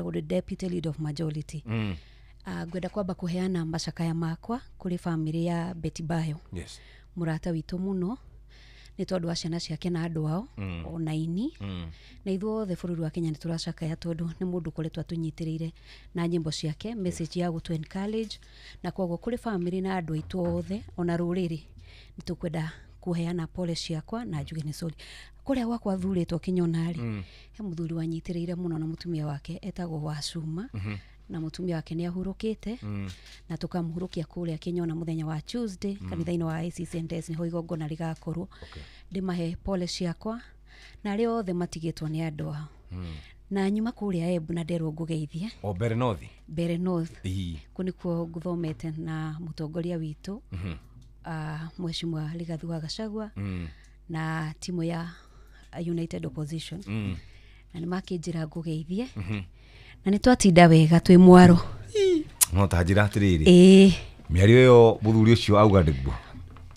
Ngoragwo ndĩ deputy leader of majority. Ngwenda kwamba kũheana macakaya makwa kũrĩ bamĩrĩ ya Betty Bayo, mũrata witũ mũno, nĩ tondũ wa ciana ciake na andũ ao, ona ini na ithuothe bũrũri wa Kenya nĩ tũracakaya, tondũ nĩ mũndũ ũkoretwo atũnyitĩrĩire na nyĩmbo ciake, message ya gũtũ encourage. Na koguo kũrĩ bamĩrĩ na andũ aitũ othe, ona rũrĩrĩ, nĩ tũkwenda kũheana pole ciakwa na njuge nĩ sorry. Kũrĩa gwakwa thurĩtwo Kĩnyona rĩ, he mũthuri wanyitĩrĩire mũno na mũtumia wake etagwo Wacuma, na mũtumia wake nĩ ahurũkĩte, na tũkamũhurũkia kũrĩa Kĩnyona mũthenya wa Tuesday, kanitha-inĩ wa ACCNDS nĩho igongona rĩgakorwo. Ndĩmahe pole ciakwa na arĩa othe matigĩtwo nĩ andũ ao. Na nyuma kũrĩa Embu na nderwo ngũgeithie. O mbere North. Mbere North. Kũ nĩkuo ngũthomete na mũtongoria witũ, Mheshimiwa Rigathi wa Gachagua, na timu ya United Opposition, na nĩ makĩnjĩra ngũgeithie, na nĩ twatinda wega twĩ mwaro. No ta njĩra atĩrĩrĩ, Ĩĩ. mĩario ĩyo mũthuri ũcio auga nĩguo?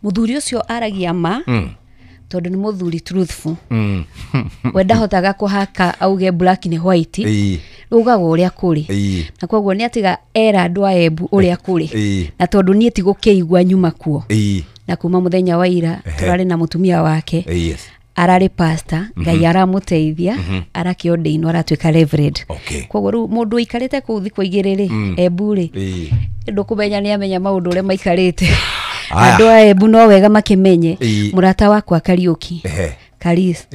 Mũthuri ũcio aragia ma, tondũ nĩ mũthuri truthful. We ndahotaga kũhaka auge black nĩ white. Ugaga ũrĩa kũrĩ. Na koguo nĩ atiga era andũ a Embu ũrĩa kũrĩ. Na tondũ niĩ tigũkĩigua nyuma kuo, na kuma mũthenya wa ira tũrarĩ na mũtumia wake, ararĩ pastor, Ngai aramũteithia, arakĩordainwo, aratuĩka reverend. Koguo rĩu mũndũ ũikarĩte kũu thikũ 2 rĩ, Embu rĩ, ndũkũmenya nĩ amenya maũndũ ũrĩa maikarĩte. Aya. Andũ a Embu no wega makĩmenye mũrata wakwa Kariũki, Karis,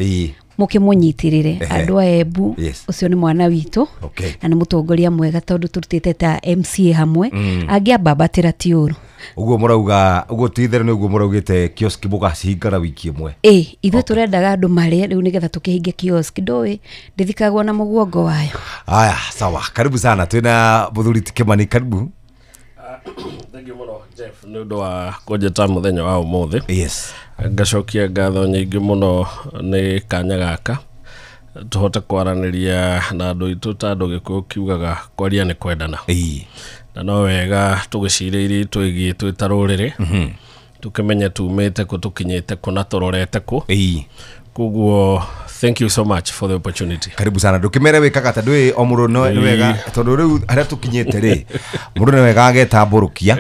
mũkĩmũnyitĩrĩre. Andũ a Embu, ũcio nĩ mwana witũ, na nĩ mũtongoria mwega, tondũ tũrutĩte ta MCA hamwe, angĩambambatĩra ti ũru. Ũguo mũrauga ũguo ti itherũ nĩ ũguo mũraugĩte kioski mũgacihingara wiki ĩmwe? Ĩ, ithuĩ tũrendaga andũ marĩe rĩu nĩgetha tũkĩhinge kioski, ndũĩ ndĩthikagwo na mũguongo wayo. Aya, sawa, karibu sana. Twĩna mũthuri ti Kĩmani, karibu. Thank you mũno, Jeff, nĩ ũndũ wa kũnjĩta mũthenya wa ũmũthĩ. Ngacokia ngatho nyingĩ mũno nĩ kanya gaka tũhote kwaranĩria na andũ aitũ, ta andũ Gĩkũyũ kiugaga kwaria nĩ kwendana. Na no wega tũgĩcirĩirie twĩgiĩ twĩ ta rũrĩrĩ, tũkĩmenye tumĩte kũ, tũkinyĩte kũ, na tũrorete kũ. Koguo thank you so much for the opportunity. Karibu sana. Ndũkĩmere wĩkaga ta ndũĩ o mũndũ nĩ wega, tondũ rĩu harĩa tũkinyĩte rĩ, mũndũ nĩ wega agetambũrũkia,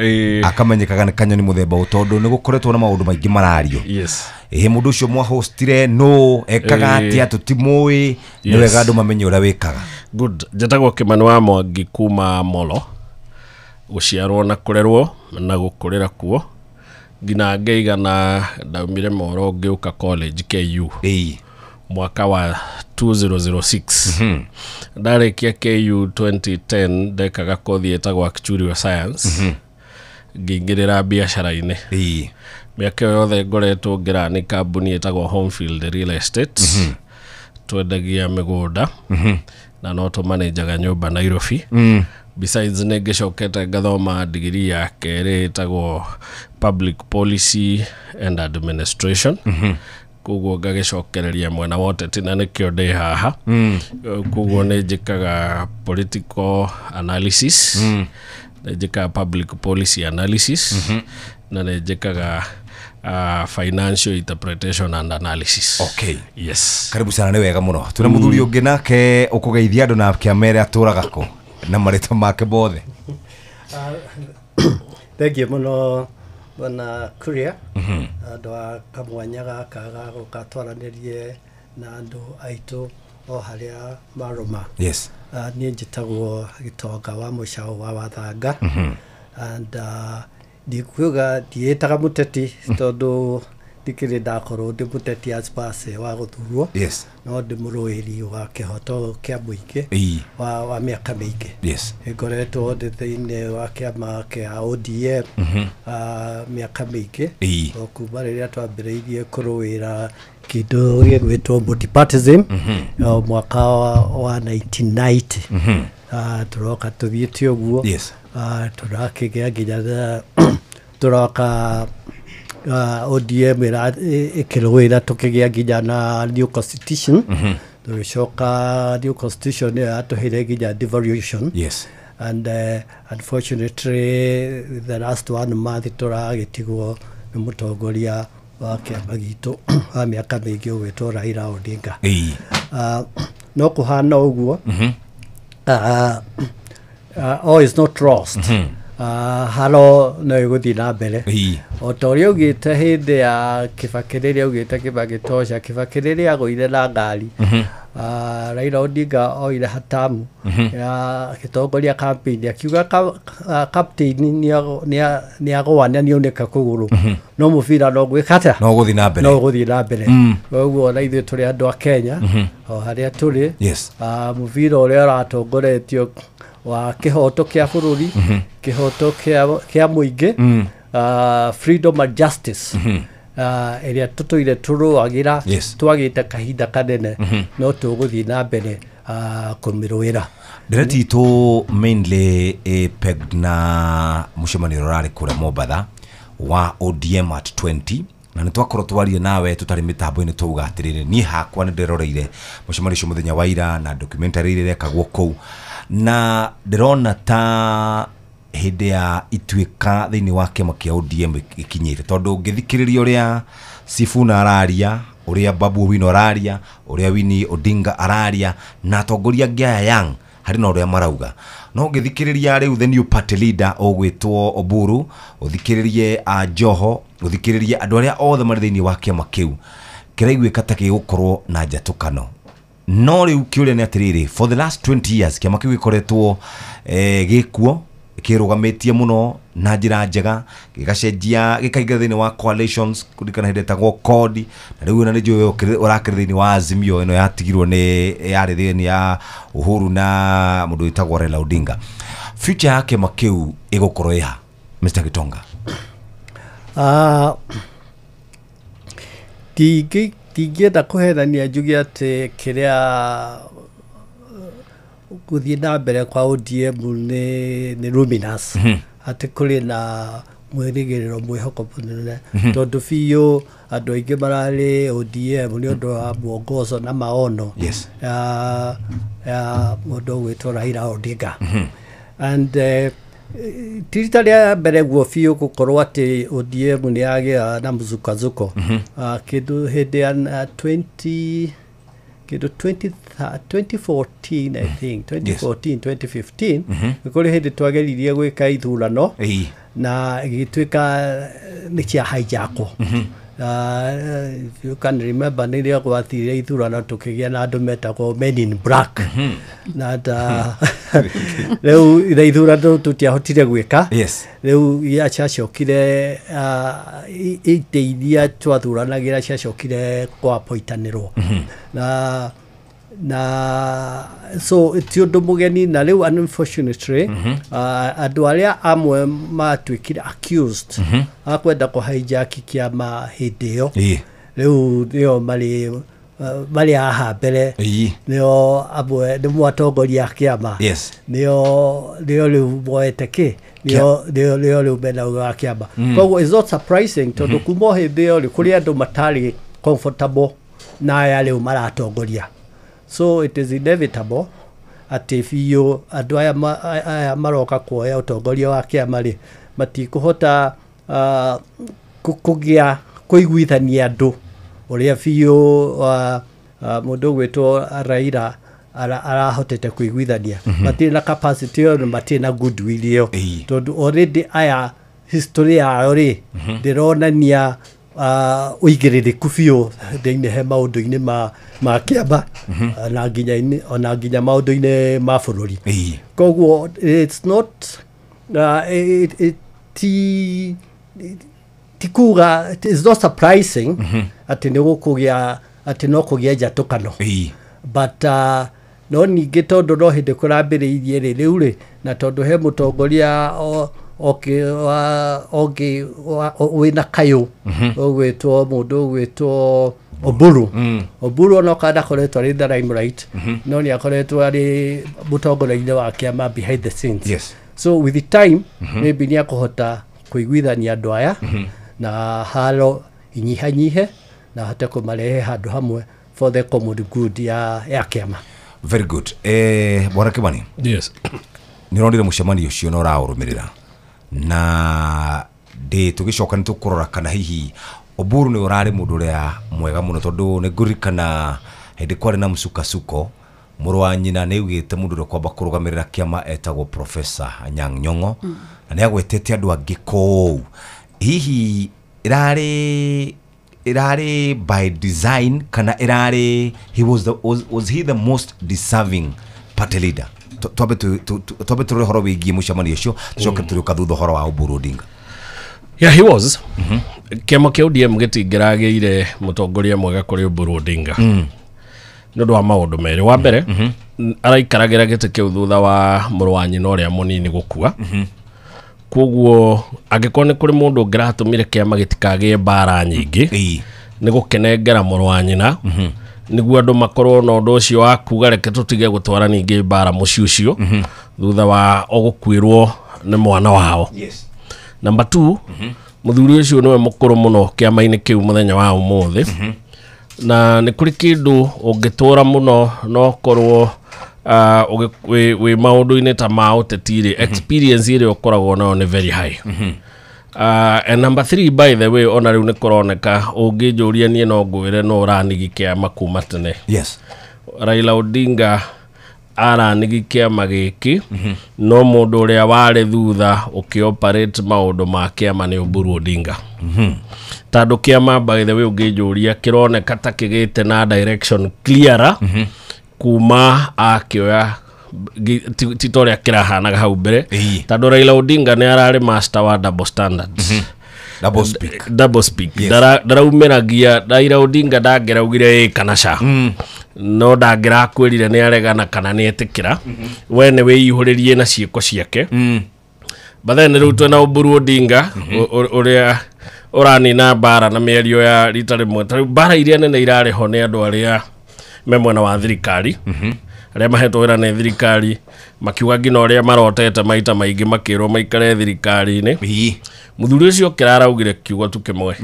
akamenyekaga nĩ kanyoni mũthemba ũ, tondũ nĩ gũkoretwo na maũndũ maingĩ marario. Ĩ, mũndũ ũcio mwahostire no ekaga atĩa? Tũtimũĩ. Nĩ wega andũ mamenye ũrĩa wĩkaga. Good. Njĩtagwo Kĩmani wa Mwangi kuma Molo, gũciarwo na kũrerwo na gũkũrĩra kuo nginya ngĩigana. Ndaumire Moro ngĩũka college KU mwaka wa 2006. Ndarĩkia KU 2010, ndekaga kothi ĩtagwo actuarial science, ngĩingĩrĩra biacara-inĩ. Mĩaka ĩyo yothe ngoretwo ngĩrani kambuni ĩtagwo Homefield Real Estate. Twendagia mĩgũnda na no tũmanĩnjaga nyũmba Nairobi. Besides, nĩ ngĩcokete ngathoma digiri ya kerĩ ĩtagwo public policy and administration, koguo ngagĩcokereria mwena wa ũteti, na nĩkĩo ndĩ haha. Koguo nĩ njĩkaga political analysis, nĩ njĩkaga public policy analysis, na nĩ njĩkaga financial interpretation and analysis. Yes. Karibu sana, nĩ wega mũno. Twĩna mũthuri ũngĩ nake ũkũgeithia andũ na kĩamere atũraga kũ na marĩtwa make mothe. Thank you mũno, bwana Kuria, andũ a kamwanya gaka ga gũka twaranĩrie na andũ aitũ o harĩa marũma. Niĩ njĩtagwo Gĩtonga wa Mũcaũ wa Wathanga, and ndikuga ndiĩtaga mũteti, tondũ ndikĩrĩ ndakorwo ndĩ mũteti as per se wa gũthurwo, no ndĩ mũrũĩri wa kĩhoto kĩa mũingĩ wa mĩaka mĩingĩ. Ngoretwo ndĩ thĩinĩ wa kĩama kĩa ODM mĩaka mĩingĩ, o kuma rĩrĩa twambĩrĩirie kũrũĩra kĩndũ gĩgwĩtwo multipartism, o mwaka wa 1990. Tũroka tũthiĩte ũguo. Tũrakĩgĩa nginya tũroka ODM ĩkĩrũĩra, tũkĩgĩa nginya na new constitution. Tũgĩcoka new constitution ĩyo yatũheire nginya devolution, and unfortunately the last one month tũragĩtigwo nĩ mũtongoria wa kĩama gitũ wa mĩaka mĩingĩ ũgwĩtwo Raila Odinga. No kũhana ũguo. All is not lost. Haro no ĩgũthiĩ na mbere. O ta ũrĩa augĩte hĩndĩ ya Kibaki, rĩrĩa augĩte Kibaki tosha, Kibaki rĩrĩa agũire na ngari, Raila Odinga oire hatamu ya agĩtongoria campaign, akiuga captain nĩ agũa na nĩaunĩka kũgũrũ, no mũbira no gwĩka atĩa? No gũthiĩ na mbere. No gũthiĩ na mbere. Koguo ona ithuĩ tũrĩ andũ a Kenya o harĩa tũrĩ, mũbira ũrĩa ũratongoretio wa kĩhoto kĩa bũrũri, kĩhoto kĩa mũingĩ, freedom and justice, ĩrĩa tũtũire tũrũagĩra, twagĩte kahinda kanene, no tũgũthiĩ na mbere kũmĩrũĩra. Ndereti itũ mainly pegged na mũcemanio ũrĩa ũrarĩ kũrĩa Mombatha wa ODM at 20, na nĩ twakorwo twarie nawe tũtarĩ mĩtambo-inĩ, twauga atĩrĩrĩ, niĩ hakwa nĩ ndĩroreire mũcemanio ũcio mũthenya wa ira na documentary ĩrĩa ĩrekagwo kũu, na ndĩrona ta hĩndĩ ya ituĩka thĩinĩ wa kĩama kĩa ODM ĩkinyĩte, tondũ ũngĩthikĩrĩria ũrĩa Sifuna araria, ũrĩa Babu Owino araria, ũrĩa Winnie Odinga araria, na atongoria angĩ aya young harĩ na ũrĩa marauga, no ũngĩthikĩrĩria rĩu the new party leader ũgwĩtwo Oburu, ũthikĩrĩrie Joho, ũthikĩrĩrie andũ arĩa othe marĩ thĩinĩ wa kĩama kĩu, kĩraiguĩka ta gĩgũkorwo na njatũkano. No rĩu kĩũria nĩ atĩrĩrĩ, for the last 20 years kĩama kĩu gĩkoretwo gĩkuo kĩrũgamĩtie mũno na njĩra njega, gĩgacenjia, gĩkaingĩra thĩinĩ wa coalitions, kũririkana hĩndĩ ĩtagwo CORD, na rĩu ona nĩ njũĩ ũrakĩrĩ thĩinĩ wa Azimio ĩno yatigirwo nĩ yarĩ thĩinĩ ya Uhuru na mũndũ wĩtagwo Raila Odinga. Future ya kĩama kĩu ĩgũkorwo ĩha, Mr. Gitonga? Ndingĩenda kũhenania njuge atĩ kĩrĩa gũthiĩ na mbere kwa ODM nĩ luminous, atĩ kũrĩ na mwĩrĩgĩrĩro mwĩhoko mũnene, tondũ biũ andũ aingĩ mararĩ ODM nĩ ũndũ wa mwongozo na maono ya mũndũ ũgwĩtwo Raila Odinga. And ti rita rĩa mbere guo biũ gũkorwo atĩ ODM nĩ yagĩa na mzukazuko. Kĩndũ hĩndĩ ya 20 kĩndũ 20 2014, I think 2014, 2015, nĩ kũrĩ hĩndĩ twageririe gwĩka ithurano na igĩtuĩka nĩ cia hijackwo. If you can remember, nĩrĩo gwathire ithurano tũkĩgĩa na andũ metagwo Men in Black, na rĩu ira ithurano tũtiahotire gwĩka. Rĩu iria ciacokire, itĩ iria twathuranagĩra ciacokire kwapoitanĩrwo, na so ti ũndũ mũgeni. Na rĩu unfortunately, andũ arĩa amwe matuĩkire accused a kwenda kũ-hijack kĩama hĩndĩ ĩyo, rĩu nĩo marĩ haha mbere, nĩo amwe nĩ mwatongoria a kĩama, nĩo rĩu moete kĩ, nĩo rĩu mena ũgĩ wa kĩama. Koguo it's not surprising, tondũ kuma o hĩndĩ ĩyo rĩ, kũrĩ andũ matarĩ comfortable na aya rĩu maratongoria. So it is inevitable atĩ biũ andũ aya maroka kuoya ũtongoria wa kĩama rĩ, matikũhota kũgĩa kũiguithania andũ ũrĩa biũ mũndũ ũgwĩtwo Raila arahotete kũiguithania. Matirĩ na capacity ĩyo na matirĩ na goodwill ĩyo, tondũ already aya history yao rĩ ndĩronania ũigĩrĩrĩku biũ thĩinĩ he maũndũ-inĩ ma kĩama na nginya maũndũ-inĩ ma bũrũri. Koguo it's not it, it, ti ti kuga it's not surprising atĩ nĩ gũkũgĩa, atĩ no kũgĩa njatũkano. But no ningĩ tondũ no hĩndĩ kũrambĩrĩirie rĩ, rĩu rĩ, na tondũ he mũtongoria ũngĩ wĩna kayũ ũgwĩtwo mũndũ ũgwĩtwo Oburu. Oburu ona ndakoretwo arĩ the limelight, no nĩ akoretwo arĩ mũtongoria-inĩ wa kĩama behind the scenes. So with the time, maybe nĩ akũhota kũiguithania andũ aya na haro inyihanyihe na ahote kũmarehe handũ hamwe for the common good ya kĩama. Very good. Bwana Kimani. Yes. Nĩ ũronire mũcemanio ũcio na ũraũrũmĩrĩra, na ndĩ tũgĩcoka nĩ tũkũrora kana hihi Oburu nĩ ũrarĩ mũndũ ũrĩa mwega mũno, tondũ nĩ ngũririkana hĩndĩ kwarĩ na msukasuko. Mũrũ wa nyina nĩ augĩte mũndũ ũrĩa kwamba kũrũgamĩrĩra kĩama etagwo Professor Anyang' Nyong'o na nĩ agwetete andũ angĩ kũu. Hihi ĩrarĩ by design kana ĩrarĩ he was the, was he the most deserving party leader? Twambe tũrore ũhoro wĩgiĩ mũcemanio ũcio, tũcoke tũrĩũka thutha ũhoro wa Oburu Odinga. Yeah, he was. Kĩama kĩa ODM gĩtingĩragĩire mũtongoria mwega kũrĩ Oburu Odinga. Nĩ ũndũ wa maũndũ merĩ. Wa mbere, araikaragĩra gĩtĩ kĩu thutha wa mũrũ wa nyina ũrĩa mũnini gũkua. Koguo angĩkorwo nĩ kũrĩ mũndũ ũngĩratũmire kĩama gĩtikagĩe mbara nyingĩ, nĩ gũkenengera mũrũ wa nyina, nĩguo andũ makorwo na ũndũ ũcio wa kuga reke tũtige gũtwara ningĩ mbara mũciĩ ũcio, thutha wa gũkuĩrwo nĩ mwana wao. Yes. Number 2, mũthuri ũcio nĩwe mũkũrũ mũno kĩama-inĩ kĩu mũthenya wa ũmũthĩ. Na nĩ kũrĩ kĩndũ ũngĩtũra mũno no korwo wĩ maũndũ-inĩ ta ma ũteti rĩ, experience ĩrĩa ũkoragwo nayo nĩ very high. And number 3, by the way, ona rĩu nĩ kũroneka ũngĩnjũria niĩ no ngwĩre no ũranigi kĩama kuma tene. Yes. Raila Odinga aranigi kĩama gĩkĩ, no mũndũ ũrĩa warĩ thutha ũkĩoperate maũndũ ma kĩama nĩ Oburu Odinga. Tondũ kĩama, by the way, ũngĩnjũria kĩroneka ta kĩgĩte na direction clearer kuma akĩoya ti ta ũrĩa kĩrahanaga hau mbere. Tondũ Raila Odinga nĩ ararĩ master wa double standards. Double speak. Double speak. Yes. Ndaraumĩragia Raila Odinga ndangĩraugire ĩ kana ca. No ndangĩrakwĩrire nĩ aregana kana nĩ etĩkĩra. We nĩ wĩihũrĩrie na ciĩko ciake. But then rĩu twĩna Oburu Odinga ũrĩa ũranina mbara na mĩario ya rita rĩmwe. Ta rĩu mbara iria nene irarĩ ho nĩ andũ arĩa me mwena wa thirikari, arĩa mahetwo wĩra nĩ thirikari, makiuga nginya ũrĩa marotete maita maingĩ makĩrwo maikare thirikari-inĩ. Mũthuri ũcio kĩraraugire kiugo tu kĩmwe.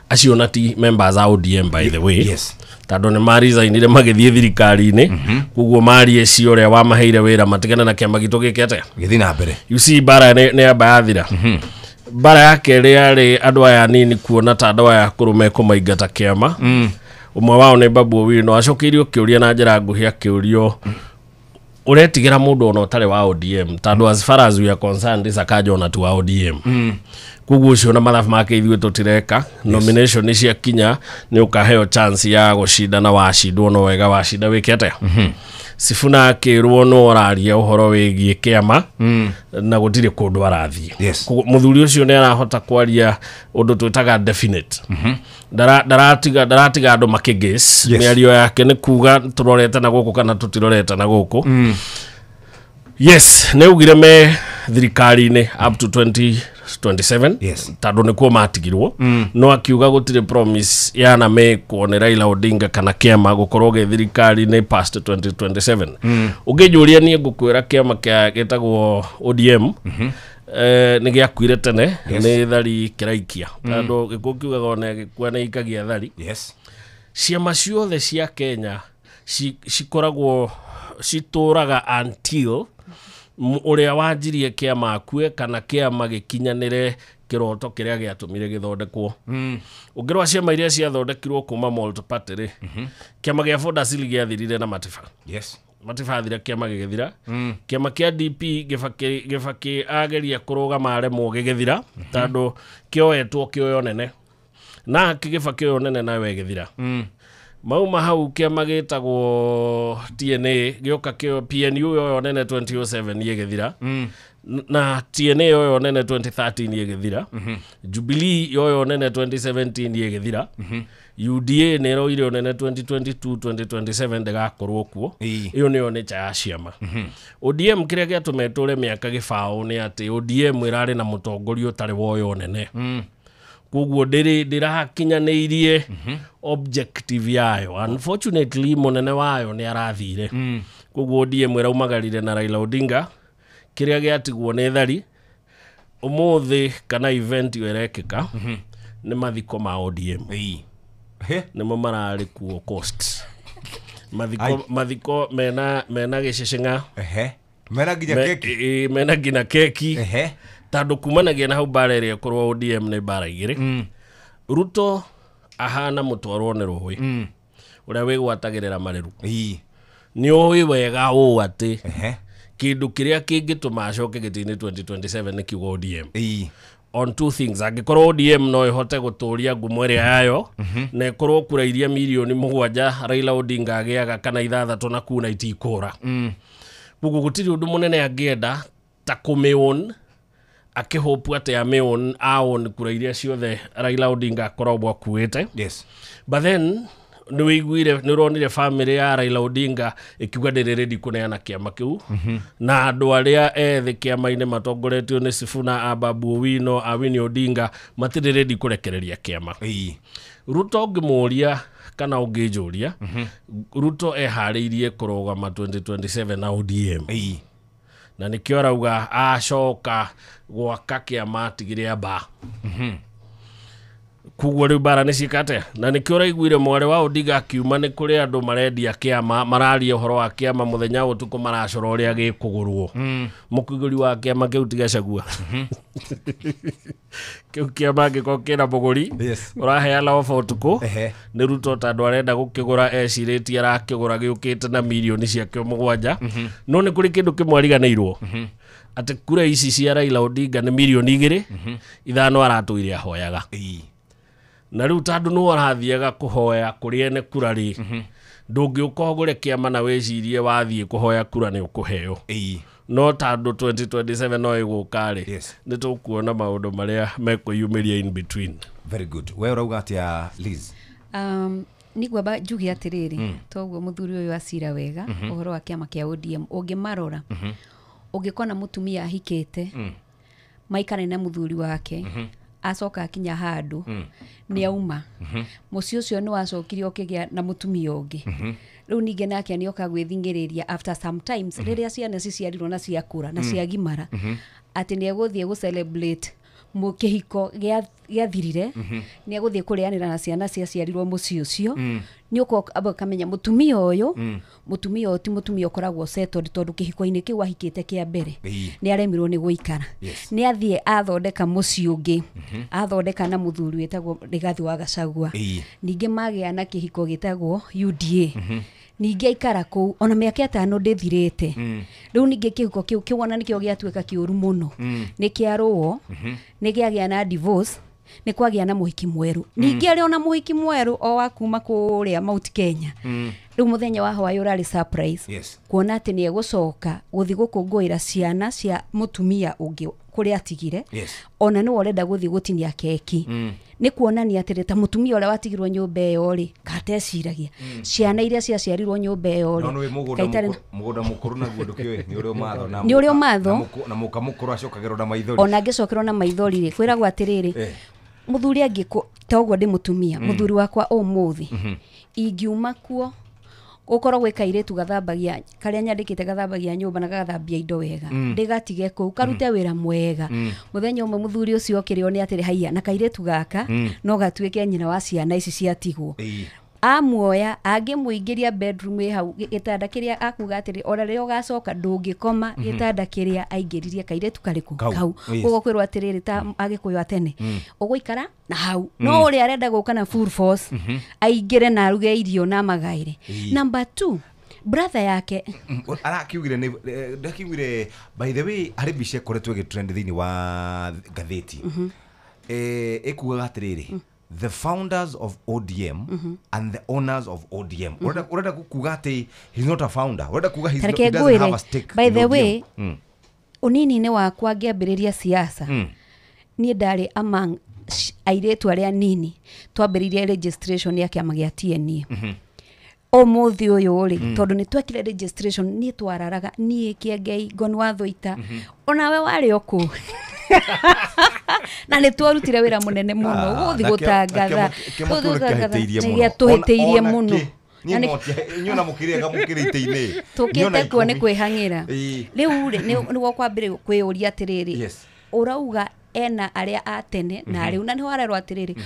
Acio na ti members a ODM, by the way. Yes. Tondũ nĩ maresignire magĩthiĩ thirikari-inĩ, koguo marie cio ũrĩa wamaheire wĩra matigane na kĩama gitũ gĩke atĩa? Gĩthiĩ na mbere. You see, mbara nĩ yamba yathira. Mbara ya kerĩ yarĩ andũ aya anini kuona ta andũ aya akũrũ mekũmaingata kĩama. Ũmwe wao nĩ Babu Owino acokeirio kĩũria na njĩra nguhĩ akĩũrio ũretigĩra mũndũ ona ũtarĩ wa ODM, tondũ as far as we are concerned Sakaja ona tu wa ODM. Koguo ũcio na mathabu make ithuĩ tũtireka. Nomination nĩ ciakinya nĩ ũkaheo chance ya gũcinda na wacindwo no wega wacinda wĩke atĩa? Sifuna akĩrwo no ũraria ũhoro wĩgiĩ kĩama na gũtirĩ kũndũ arathiĩ. Yes. Mũthuri ũcio nĩ arahota kwaria ũndũ twĩtaga definite. Ndaratiga andũ makĩguess. Mĩario yake nĩ kuga tũrorete na gũkũ kana tũtirorete na gũkũ. Yes, nĩ augire me thirikari-inĩ up to 2027. Yes. Tondũ nĩkuo matigirwo. No akiuga gũtirĩ promise yana mekwo nĩ Raila Odinga kana kĩama gũkorwo gĩ thirikari-inĩ past 2027. Ũngĩnjũria niĩ ngũkwĩra kĩama kĩa gĩtagwo ODM nĩ gĩakuire tene. Yes. Nĩ thari kĩraikia. Tondũ gĩkuũ kiugaga ona gĩkua nĩ ikagia thari. Yes. Ciama ciothe cia Kenya cikoragwo citũraga until ũrĩa wanjirie kĩama akue kana kĩama gĩkinyanĩre kĩroto kĩrĩa gĩatũmire gĩthondekwo. Ũngĩrora ciama iria ciathondekirwo kuma multi-party rĩ, kĩama gĩa Ford-Asili gĩathirire na Matiba. Yes. Matiba athira kĩama gĩgĩthira. Kĩama kĩa DP Gĩbakĩ ageria kũrũgama aremwo gĩgĩthira, tondũ kĩoetwo kĩoyo nene. Na Gĩbakĩ oyo nene nayo ĩgĩthira. Mauma hau kĩama gĩtagwo TNA gĩoka kĩo PNU yoyo nene 2007 ĩgĩthira. Na TNA yoyo nene 2013 ĩgĩthira. Jubilee yoyo nene 2017 ĩgĩthira. UDA nĩ ĩroire nene 2022 2027 ndĩgakorwo kuo. Ĩyo nĩyo nature ya ciama. ODM kĩrĩa gĩatũma ĩtũre mĩaka gĩbaũ nĩ atĩ ODM ĩrarĩ na mũtongoria ũtarĩ woyo nene. Koguo ndĩrakinyanĩirie objective yayo. Unfortunately mũnene wayo nĩ arathire. Koguo ODM ĩraumagarire na Raila Odinga kĩrĩa gĩatigwo nĩ thari. Ũmũthĩ kana event ĩyo ĩrekĩka nĩ mathiko ma ODM. Nĩmo mararĩ kuo cost. Mathiko mena gĩceceng'a. Mena nginya keki. Mena nginya keki. Tondũ kumanagia na hau mbara ĩrĩa ĩkorwo ODM nĩ mbara igĩrĩ. Ruto ahana mũtwarwo nĩ rũĩ ũrĩa wĩgwatagĩrĩra marĩru. Nĩ ũĩ wega ũũ atĩ kĩndũ kĩrĩa kĩngĩtũma acoke gĩtĩ-inĩ 2027 nĩ kiugo ODM. On two things, angĩkorwo ODM no ĩhote gũtũria ngumo ĩrĩa yayo na ĩkorwo kura iria mirioni 7 Raila Odinga agĩaga kana 6 na kuna itikũra. Koguo gũtirĩ ũndũ mũnene angĩenda ta kũmĩown akĩhopu atĩ amĩown aown kura iria ciothe Raila Odinga akoragwo akuĩte. Yes. But then nĩ wĩiguire nĩ ũronire family ya Raila Odinga ĩkiuga ndĩrĩ ready kũneana kĩama kĩu. Na andũ arĩa ethĩ kĩama-inĩ matongoretio nĩ Sifuna, Ababu Owino, Awini Odinga matirĩ ready kũrekereria kĩama. Ruto ũngĩmũria kana ũngĩnjũria, Ruto eharĩirie kũrũgama 2027 na ODM. Na nĩkĩo arauga acoka gwaka kĩama atigire amba. Koguo rĩu mbara nĩ ciĩka atĩa? Na nĩkĩo ũraiguire mwarĩ wa Odinga akiuma nĩ kũrĩ andũ marendia kĩama, mararia ũhoro wa kĩama mũthenya ũtukũ maracora ũrĩa gĩkũgũrwo. Mũkũgũri wa kĩama kĩu ti Gachagua. Kĩu kĩama angĩkorwo kĩna mũgũri ũraheana ofa ũtukũ nĩ Ruto tondũ arenda gũkĩgũra ecirĩtie arakĩgũra gĩũkĩte na mirioni ciake 7. No nĩ kũrĩ kĩndũ kĩmwe ariganĩirwo atĩ kura ici cia Raila Odinga nĩ mirioni 2 5 aratũire ahoyaga. Na rĩu tondũ nĩwe ũrathiaga kũhoya kũrĩ ene kura rĩ, ndũngĩũka ũgũre kĩama na wĩcirie wathiĩ kũhoya kura nĩ ũkũheo. No tondũ 2027 no ĩgũka rĩ, nĩ tũkuona maũndũ marĩa mekwĩyumĩria in between. Very good. We ũrauga atĩa Liz? Nĩngwamba njuge atĩrĩrĩ, toguo mũthuri ũyũ acira wega ũhoro wa kĩama kĩa ODM ũngĩmarora, ũngĩkona mũtumia ahikĩte maikare na mũthuri wake acoka akinya handũ nĩ auma mũciĩ ũcio nĩ wacokire ũkĩgĩa na mũtumia ũngĩ. Rĩu ningĩ nake nĩoka gwĩthingĩrĩria after sometimes rĩrĩa ciana ciciarirwo na ciakũra na ciagimara atĩ nĩ egũthiĩ gũ celebrate kĩhiko gĩathirire, nĩ egũthiĩ kũrĩanĩra na ciana ciaciarirwo mũciĩ ũcio. Nĩ ũkoka ũkamenya mũtumia ũyũ, mũtumia ũyũ ti mũtumia ũkoragwo settled tondũ kĩhiko-inĩ kĩu ahikĩte kĩa mbere nĩ aremirwo nĩ gũikara. Nĩ athiĩ athondeka mũciĩ ũngĩ, athondeka na mũthuri wĩtagwo Rigathi wa Gachagua. Ningĩ magĩa na kĩhiko gĩtagwo UDA. Ningĩ aikara kũu ona mĩaka 5 ndĩthirĩte. Rĩu ningĩ kĩhiko kĩu kĩwona nĩkĩo gĩatuĩka kĩũru mũno. Nĩ kĩarũo, nĩ kĩagĩa na divorce, nĩ kwagĩa na mũhiki mwerũ. Ningĩ arĩ ona mũhiki mwerũ o wa kuma kũrĩa Mount Kenya. Rĩu mũthenya wa hwaĩ ũrarĩ surprise kuona atĩ nĩ egũcoka gũthiĩ gũkũngũĩra ciana cia mũtumia ũngĩ kũrĩa atigire. Ona nĩwe ũrenda gũthiĩ gũtinia keki. Nĩ kuonania atĩrĩ ta mũtumia ũrĩa watigirwo nyũmba ĩyo rĩ, kateciragia ciana iria ciaciarirwo nyũmba ĩyo rĩ, mũgũnda mũkũrũ naguo ndũkĩũĩ nĩ ũrĩa ũmatho na nĩ ũrĩa ũmatho na mũka mũkũrũ acokagĩrwo na maithori. Ona angĩcokerwo na maithori rĩ, kwĩragwo atĩrĩrĩ, mũthuri angĩkũ ta ũguo ndĩ mũtumia, mũthuri wakwa ũmũthĩ ingiuma kuo ũkorwo gwĩ kairĩtu gathambagia karĩa nyandĩkĩte gathambagia nyũmba na gagathambia indo wega, ndĩgatige kũu karute wĩra mwega. Mũthenya ũmwe mũthuri ũcio okĩrĩo nĩ atĩrĩ, haiya na kairĩtu gaka no gatuĩke nyina wa ciana ici ciatigwo. Amuoya angĩmũingĩria bedroom ĩ hau gĩtanda kĩrĩa akuga atĩrĩ ona rĩrĩa ũgacoka ndũngĩkoma gĩtanda kĩrĩa aingĩririe kairĩtu karĩkũ kau. Koguo kwĩrwo atĩrĩrĩ ta Agĩkũyũ a tene ũgũikara na hau, no ũrĩa arenda gũka na full force aingĩre na aruge irio na magaĩre. Number 2, brother yake arakiugire nĩ ndakiugire by the way harĩ mbica ĩkoretwo ĩgĩtrend thĩinĩ wa ngathĩti ĩkugaga atĩrĩrĩ, the founders of ODM and the owners of ODM. Urenda kuga ati he's not a founder. Urenda kuga he's not, he doesn't have a stake. By the way, unini-inĩ wakwa ngĩambĩrĩria siasa, niĩ ndarĩ among airĩtu arĩa nini twambĩrĩirie registration ya kĩama gĩa TNA. Ũmũthĩ ũyũ rĩ, tondũ nĩ twekire registration, niĩ twararaga niĩ Kĩengei Ngoni wa Thũita, onawe warĩ o kũu. Na nĩ twarutire wĩra mũnene mũno gũthiĩ gũtangatha nĩgĩatũhĩtĩirie mũno. Inyuĩ mũkĩrĩaga mũkĩrĩ itĩ-inĩ tũkĩte kuo nĩ kwĩhang'ĩra. Rĩu rĩ nĩguo kwambĩrĩria kwĩyũria atĩrĩrĩ, ũrauga ena arĩa a tene na rĩu, na nĩho arerwo atĩrĩrĩ,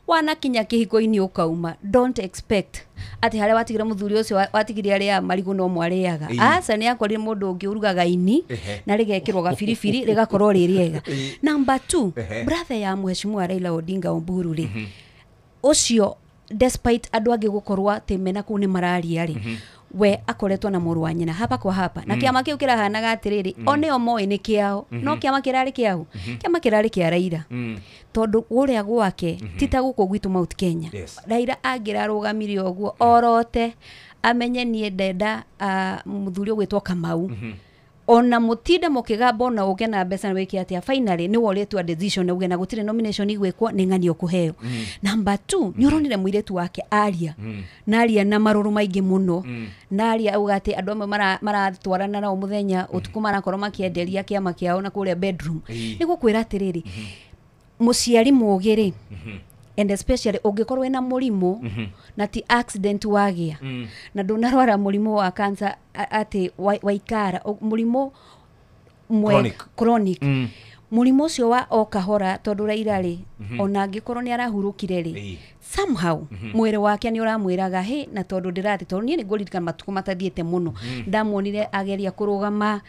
wanakinya kĩhiko-inĩ ũkauma, don't expect atĩ harĩa watigire mũthuri ũcio watigire arĩa marigũ no mwarĩaga. Aca nĩ akorire mũndũ ũngĩ ũrugaga ini na rĩgekĩrwo gabiribiri rĩgakorwo rĩ rĩega. Number 2, brother ya Mheshimiwa Raila Odinga Oburu rĩ, ũcio despite andũ angĩ gũkorwo atĩ mena kũu nĩ mararia rĩ, We akoretwo na mũrũ wa nyina hapa kwa hapa na kĩama kĩu kĩrahanaga atĩrĩrĩ o nĩo moĩ nĩ kĩao no kĩama kĩrarĩ kĩao kĩama kĩrarĩ kĩa Raila tondũ ũrĩa gwake ti ta gũkũ gwitũ Mount Kenya. Raila angĩrarũgamire ũguo orote amenye niĩ ndenda mũthuri ũgwĩtwo Kamau ona mũtinde mũkĩgamba ona ũke na mbeca na wĩke atĩa finally nĩ woretwo decision uge na gũtirĩ nomination igwĩkwo nĩ ng'ani ũkũheo. Number 2 nĩ ũronire mũirĩtu wake aria na aria na marũrũ maingĩ mũno na aria auga atĩ andũ amwe maratwarana nao mũthenya ũtukũ marakorwo makĩenderia kĩama kĩao na kũrĩa bedroom. Nĩ gũkwĩra atĩrĩrĩ mũciari mũũgĩ rĩ and especially ũngĩkorwo wĩna mũrimũ na ti accident wagĩa na ndũnarwara mũrimũ wa cancer atĩ waikara mũrimũ chronic mũrimũ ũcio wa o kahora tondũ Raila rĩ ona angĩkorwo nĩ arahurũkire rĩ somehow mwĩrĩ wake nĩ ũramwĩraga hĩ na tondũ ndĩrathi tondũ niĩ nĩ ngũririkana matukũ matathiĩte mũno ndamuonire ageria kũrũgama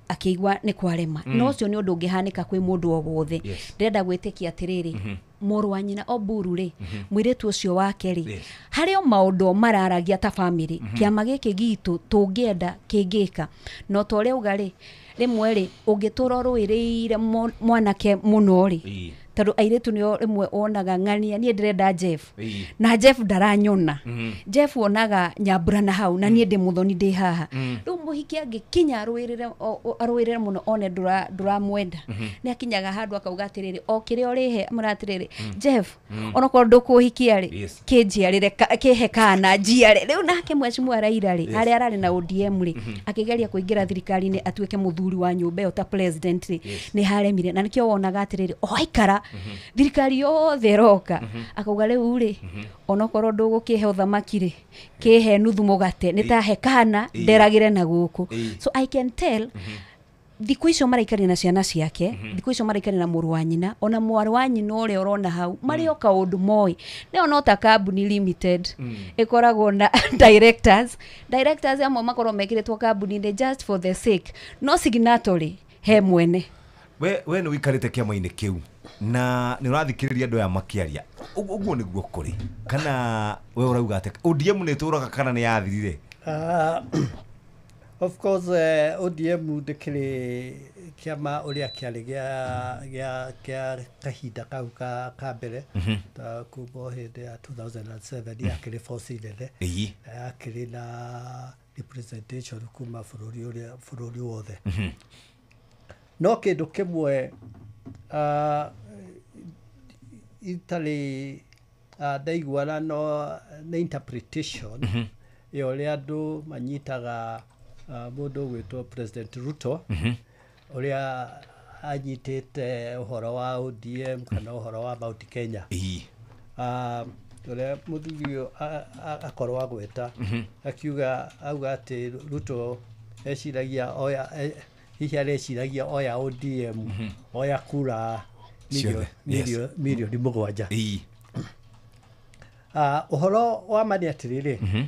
akĩigua nĩ kwarema no ũcio nĩ ũndũ ũngĩhanĩka kwĩ mũndũ o wothe. Ndĩrenda gwĩtĩkia atĩrĩrĩ mũrũ wa nyina Oburu rĩ mũirĩtu ũcio wake rĩ harĩ o maũndũ mararagia ta family kĩama gĩkĩ gitũ tũngĩenda kĩngĩka no ta ũrĩa uga rĩ rĩmwe rĩ ũngĩtũra ũrũĩrĩire mwanake mũno rĩ tondũ airĩtu nĩo rĩmwe wonaga ng'ania niĩ ndĩrenda Jeff na Jeff ndaranyona Jeff wonaga nyambura na hau na niĩ ndĩ mũthoni ndĩ haha rĩu mũhiki angĩkinya arũĩrĩre mũno one ndũramwenda nĩ akinyaga handũ akauga atĩrĩrĩ o kĩrĩa ũrĩhe amwĩra atĩrĩrĩ Jeff onokorwo ndũkũhikia rĩ kĩnjiarĩre kĩhe kana njiare. Rĩu nake mheshimiwa Raila rĩ harĩa ararĩ na ODM rĩ akĩgeria kũingĩra thirikari-inĩ atuĩke mũthuri wa nyũmba ĩyo ta president rĩ nĩ haremire na nĩkĩo wonaga atĩrĩrĩ o aikara thirikari yothe ĩroka akauga rĩu rĩ onokorwo ndũgũkĩhe ũthamaki rĩ kĩhe nuthu mũgate nĩ tahe kana nderagĩre na gũkũ. So I can tell thikũ icio maraikarire na ciana ciake thikũ icio maraikarire na mũrũ wa nyina ona mwarĩ wa nyina ũrĩa ũrona hau marĩ o kaũndũ moĩ nĩo no ta kambuni limited ĩkoragwo na directors amwe makorwo mekĩrĩtwo kambuni-inĩ just for the sake no signatory he mwene. We nĩ ũikarĩte kĩama-inĩ kĩu na nĩ ũrathikĩrĩria andũ aya makĩaria ũguo nĩguo kũrĩ kana we ũrauga atĩ ODM nĩ ĩtũraga kana nĩ yathirire? Of course ODM ndĩkĩrĩ kĩama ũrĩa kĩarĩ gĩa kahinda kau ka mbere ta kuma hĩndĩ ya 2007 yakĩrĩ force nene na yakĩrĩ na representation kuma bũrũri wothe. No kĩndũ kĩmwe itarĩ ndaiguana no nĩ interpretation ya ũrĩa andũ manyitaga mũndũ ũgwĩtwo President Ruto ũrĩa anyitĩte ũhoro wa ODM kana ũhoro wa Mount Kenya. Ũrĩa mũthuri ũyũ akorwo agweta akiuga auga atĩ Ruto eciragia oya hihi areciragia oya ODM oya kura milioni 7. Ũhoro wa ma nĩ atĩrĩrĩ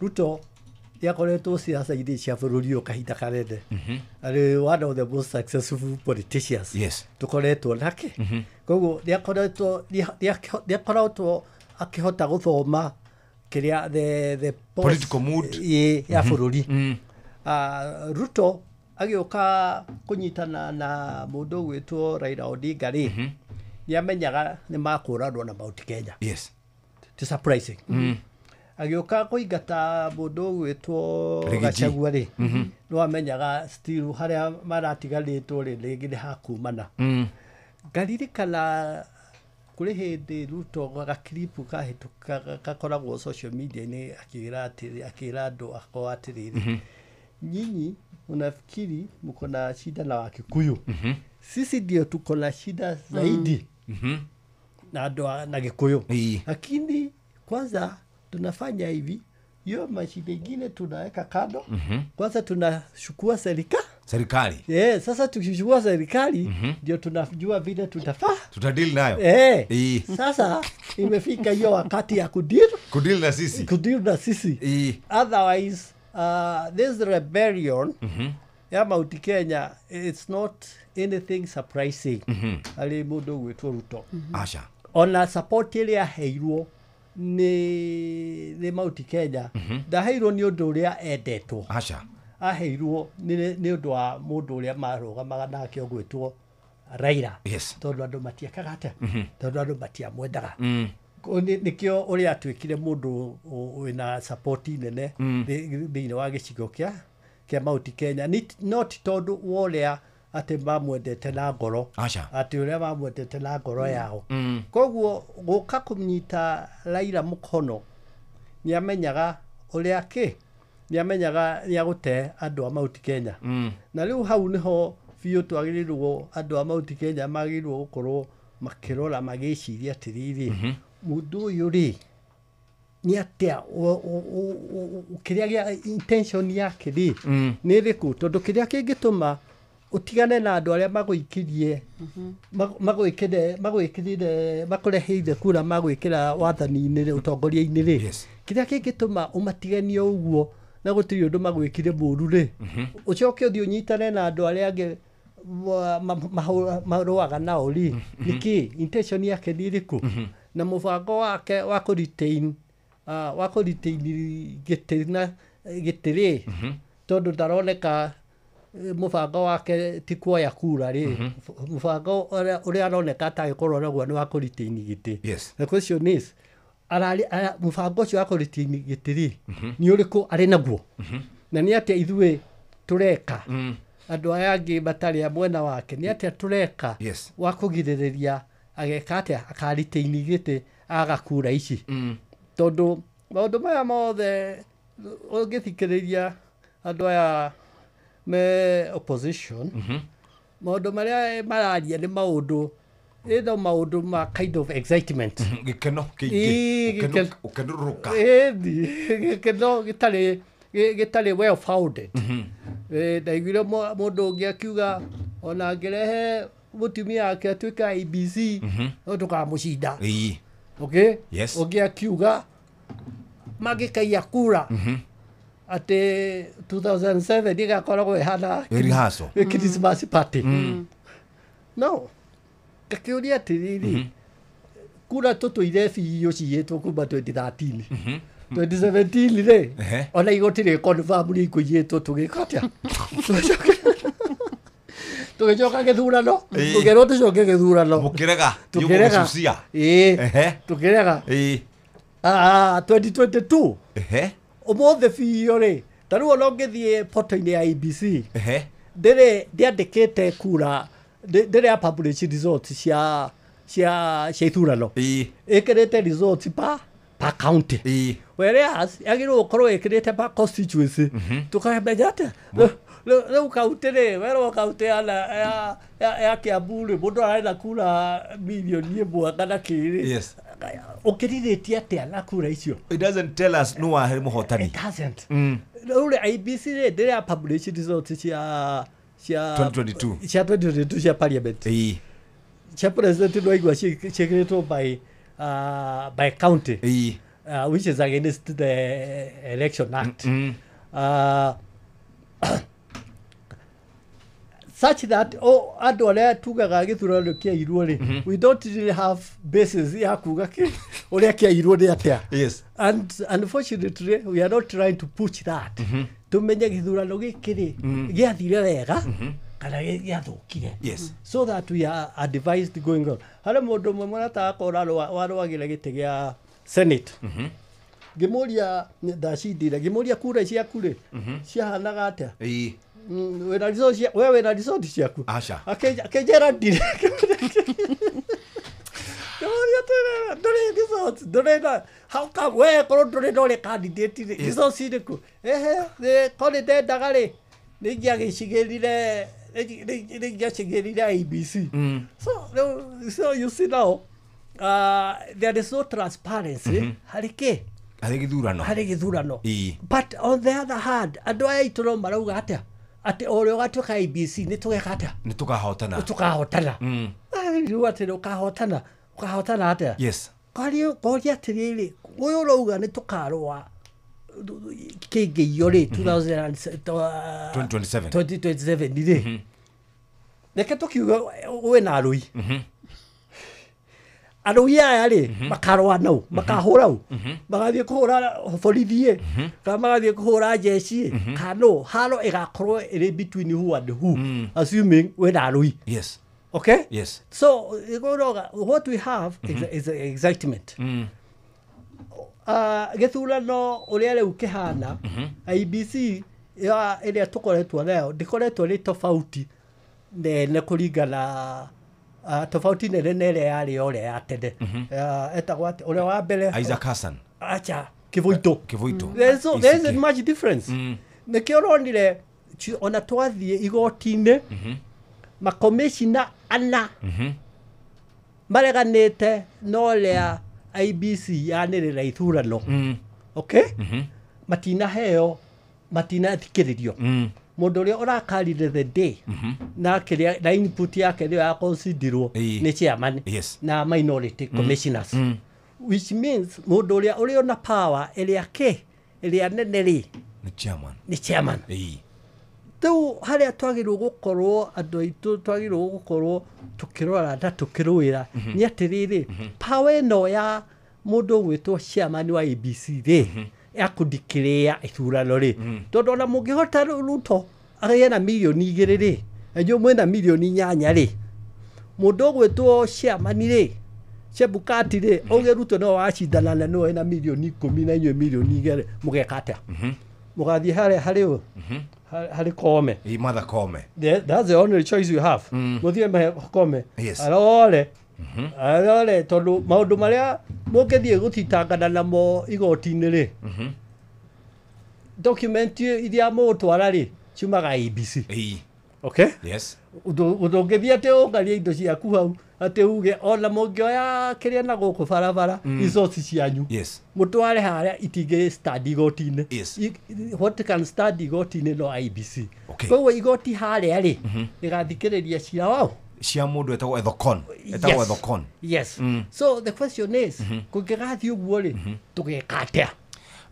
Ruto nĩakoretwo ciaca-inĩ cia bũrũri ũyũ kahinda kanene arĩ one of the most successful politicians tũkoretwo nake koguo nĩakoretwo akĩhota gũthoma kĩrĩa the political mood ya bũrũri. Ruto agĩũka kũnyitana na mũndũ ũgwĩtwo Raila Odinga rĩ nĩamenyaga nĩ makũranwo na Mount Kenya. Ti surprising. Agĩũka kũingata mũndũ ũgwĩtwo Gachagua rĩ no amenyaga still harĩa maratiganĩtwo rĩ rĩngĩ nĩ hakumana. Ngaririkana kũrĩ hĩndĩ Ruto gakiripu kahĩtũka gakoragwo social media-inĩ akĩra andũ akwa atĩrĩrĩ nyinyi unafikiri mko na shida na Wakikuyu sisi ndio tuko na shida zaidi na andũ na Gikuyu lakini kwanza tunafanya hivi hiyo mashida ingine tunaweka kando kwanza tunachukua serikali. Sasa tukichukua serikali ndio tunajua vile tutafaa tutadili nayo. Sasa imefika hiyo wakati ya kudeal na sisi, Otherwise this rebellion ya Mount Kenya it's not anything surprising. Ali mũndũ gwĩtwo Ruto. Asha. Ona support ile aheirwo nĩ Mount Kenya ndaheirwo nĩ ũndũ ũrĩa endetwo. Aca. Aheirwo nĩ ũndũ wa mũndũ ũrĩa marũgamaga nake ũgwĩtwo Raila. Yes. Tondũ andũ matiekaga atĩa? Tondũ andũ matiamwendaga. Nĩkĩo ũrĩa atuĩkire mũndũ wĩna support nene thĩinĩ wa gĩcigo kĩa Mount Kenya. Not tondũ wa ũrĩa atĩ mamwendete na ngoro. Aca. Atĩ ũrĩa mamwendete na ngoro yao. Koguo gũka kũnyita Raila mũkono nĩamenyaga ũrĩa kĩ nĩamenyaga nĩagũte andũ a Mount Kenya. Na rĩu hau nĩho biũ twagĩrĩirwo andũ a Mount Kenya magĩrĩirwo gũkorwo makĩrora magĩciria atĩrĩrĩ, mũndũ ũyũ rĩ nĩ atĩa kĩrĩa gĩa intention yake rĩ nĩ ĩrĩkũ, tondũ kĩrĩa kĩngĩtũma ũtigane na andũ arĩa magũikirie magwĩkĩrire makũreheire kura magwĩkĩra wathani-inĩ rĩ, ũtongoria-inĩ rĩ, kĩrĩa kĩngĩtũma ũmatiganie ũguo na gũtirĩ ũndũ magwĩkire mũru rĩ, ũcoke ũthiĩ ũnyitane na andũ arĩa angĩ marũaga nao rĩ, nĩkĩ intention yake nĩ ĩrĩkũ, na mũbango wake wa kũ-retain gĩtĩ na gĩtĩ rĩ, tondũ ndaroneka mũbango wake ti kuoya kura rĩ, mũbango ũrĩa aroneka atagĩkorwo naguo nĩ wa kũ-retain gĩtĩ. Yes. The question is, mũbango ũcio wa kũ-retain gĩtĩ rĩ, nĩ ũrĩkũ arĩ naguo, na nĩ atĩa ithuĩ tũreka andũ aya angĩ matarĩ a mwena wake, nĩ atĩa tũreka wa kũgirĩrĩria ageka atĩa aka-retain gĩtĩ aga kura ici, tondũ maũndũ maya mothe ũngĩthikĩrĩria andũ aya me opposition, maũndũ marĩa mararia nĩ maũndũ ĩno maũndũ ma kind of excitement, gĩkeno kĩingĩ, ũkenũrũrũka, gĩkeno gĩtarĩ well founded. Ndaiguire mũndũ ũngĩ akiuga ona angĩrehe mũtumia wake atuĩke IEBC no ndũkamũcinda. Okay? Yes. Ũngĩ akiuga mangĩkaiya kura atĩ 2007 ĩgakoragwo ĩhana rehearsal Christmas party. No ngakĩũria atĩrĩrĩ, kura tũtũire biũ ciyĩtwo kuma 2013 2017 rĩ, ona igoti rĩ confirm nĩ ikũiyĩtwo, tũgĩka atĩa? Tũgĩcoka gĩthurano, tũkerwo tũcoke gĩthurano, mũkĩrega, nĩũgũgĩcucia. Ĩĩ, tũkĩrega. 2022 ũmũthĩ biũ rĩ, ta rĩu ona ũngĩthiĩ portal-inĩ ya IEBC ndĩrĩ ndĩandĩkĩte kura, ndĩrĩ ya publish results cia ithurano, ĩkĩrĩte results per county, whereas yagĩrĩirwo gũkorwo ĩkĩrĩte per constituency. Tũkamenya atĩa rĩu kaunti rĩ, werwo kaunti ya Kiambu rĩ, mũndũ ararĩ na kura mirioni 1 kana kĩrĩ, ũkĩrirĩtie atĩa na kura icio? It doesn't tell us no wa mũhotani. It doesn't. Rĩu rĩ, IEBC rĩ ndĩrĩ ya publish results cia 2022 cia 2022 cia parliament, cia president no igua ciĩkĩrĩtwo by county, which is against the Election Act, such that andũ arĩa tugaga gĩthurano kĩairwo rĩ, we don't really have basis ya kuga ũrĩa kĩairwo nĩ atĩa. Yes. And unfortunately we are not trying to push that. Tumenye gĩthurano gĩkĩ rĩ gĩathire wega kana gĩathũkire. Yes. So that we are advised going on. Harĩ mũndũ ũmwe mũrata wakwa warũagĩra gĩtĩ gĩa Senate. Ngĩmũria ndacindire, ngĩmũria kura ciaku rĩ ciahanaga atĩa? Wĩna results, we wĩna results ciaku? Aca. Akĩnjĩra ndirĩ. Ngĩmũria atĩrĩrĩ, ndũrĩ results, ndũrĩ na, how come we korwo ndũrĩ na ũrĩ candidate rĩ, results irĩkũ? Ehe, korwo nĩ ndendaga rĩ, nĩ ingĩagĩcigĩrire IEBC. So you see now, there is no transparency harĩ kĩ? Harĩ gĩthurano. Harĩ gĩthurano. But on the other hand, andũ aya aitũ no marauga atĩa? Atĩ o ũrĩa ũgatuĩka IEBC nĩ tũgeka atĩa? Nĩ tũkahotana. Nĩ tũkahotana. Rĩu atĩ ũkahotana, ũkahotana atĩa? Yes. Koria atĩrĩrĩ, ũyũ ũrauga nĩ tũkarũa kĩngĩiywo rĩ 2027 2027 rĩ, reke tũkiuge wĩna arũi. Arũi aya rĩ makarũa nau makahũra u magathiĩ kũhũra borithi kana magathiĩ kũhũra jeshi kana no haro ĩgakorwo ĩrĩ between who and who, assuming wĩna arũi. Yes. Okay? Yes. So what we have is excitement. Gĩthurano ũrĩa rĩu kĩhana, IEBC ya ĩrĩa tũkoretwo nayo ndĩkoretwo ĩrĩ tofauti nene kũringana tofauti nene na ĩrĩa yarĩ ya ũrĩa ya tene. Etagwo atĩa ũrĩa wa mbere? Isaac Hassan. Acha, Kivuito. Kivuito. There isn't much difference. Nĩkĩo ũronire ona twathiĩ igoti-inĩ makomishina ana mareganĩte na ũrĩa IEBC yanĩrĩra ithurano. Okay? Matinaheo, matinathikĩrĩrio. Mũndũ ũrĩa ũrakarire the day na kĩrĩa na input yake nĩyo yaconsiderwo nĩ chairman na minority commissioners, which means mũndũ ũrĩa ũrĩ ona power ĩrĩa kĩ ĩrĩa nene rĩ nĩ chairman. Nĩ chairman. Rĩu harĩa twagĩrĩirwo gũkorwo andũ aitũ twagĩrĩirwo gũkorwo tũkĩrora na tũkĩrũĩra nĩ atĩrĩrĩ, power ĩno ya mũndũ ũgwĩtwo chairman wa IEBC rĩ ya kũndikĩrĩa ithurano rĩ, tondũ ona mũngĩhota Ruto agĩe na mirioni 2 rĩ, inyuĩ mwĩna mirioni 8 rĩ, mũndũ ũgwĩtwo chairman rĩ Chebukati rĩ, auge Ruto no wacindana na nĩwe na mirioni 10 na inyuĩ mirioni 2, mũgeka atĩa? Mũgathiĩ harĩa harĩ ũ? Harĩ Koome. Martha Koome. That's the only choice you have. Mũthiĩ Koome. Yes. Arore. Arore tondũ maũndũ marĩa mũngĩthiĩ gũthitangana namo igoti-inĩ rĩ, document iria mũgũtwara rĩ ciumaga IEBC. Okay? Yes. Ũndũngĩthiĩ atĩ ũngarie indo ciaku hau atĩ uge ona mũngĩoya kĩrĩa na gũkũ barabara resources cianyu. Yes. Mũtware harĩa itingĩ stand igoti-inĩ. Yes. What can stand igoti-inĩ no IEBC. Okay. Koguo igoti harĩa rĩ rĩgathikĩrĩria cira wao cia mũndũ etagwo Ethekon. Etagwo Ethekon. Yes. So the question is, kũngĩgathiĩ ũguo rĩ tũgeka atĩa?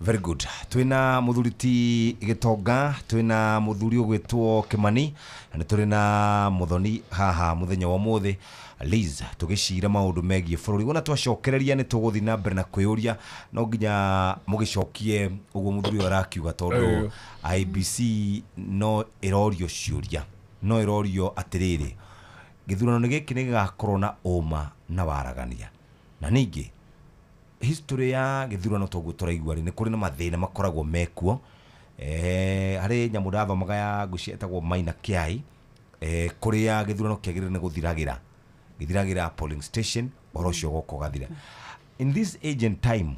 Very good. Twina muthuri ti Gitonga, twina muthuri ugwitwo Kimani, na turi na Muthoni haha muthenya wa muthi. Liz tugicira maundu megie bururi wona twacokereria ni tuguthi na mbere na kwiyuria no nginya mugicokie uguo muthuri uyu arakiuga tondu IEBC no irorio ciuria, no irorio atiriri githurano giki ni gigakorwo na uma na waragania, na ningi history ya githurano toguo turaigua ri ni kuri na mathina makoragwo mekuo. Hari nyamu ndathomaga ya nguci etagwo Maina Kiai, kuria githurano kiagirire ni guthiragira githiragira polling station uhoro ucio goka ugathira. In this age and time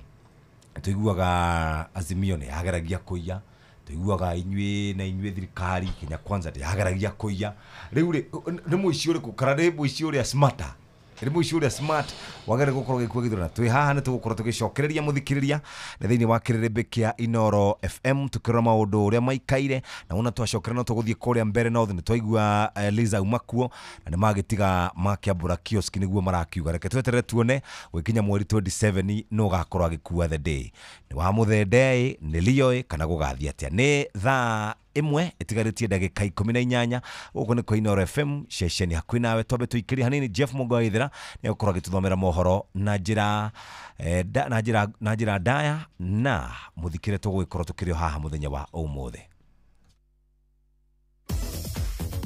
tuiguaga Azimio ni yageragia kuiya, tuiguaga inyuĩ na inyuĩ thirikari Kenya Kwanza yageragia kuiya. Riu ri ni muici uriku kana ni muici uria smarter? Ni muici uria smart wagere gukorwo gikua githurano. Twi haha ni tugukorwo tugicokereria muthikiriria na thiini wa kiririmbĩ kia Inoro FM tukirora maundu uria maikaire na wona twacokera no tuguthie kuria mbere North. Ni twaigua Liza uma kuo na ni magitiga makiambura kiosk niguo marakiuga. Reke tweterere tuone gwikinya mweri 27 no gakorwo agikua the day ni wa muthende ni Lioe kana gugathie atia. Ni thaa 1 itigarĩtie ndagĩka 18 gũkũ nĩ kwa Inoro FM ceceni hakuhĩ nawe. Twambe tũikĩrie hanini Jeff Mũgoithera nĩ egũkorwo agĩtũthomera mohoro na njĩra na njĩra ndaya na mũthikĩre tũgũgĩkorwo tũkĩrĩ o haha mũthenya wa ũmũthĩ.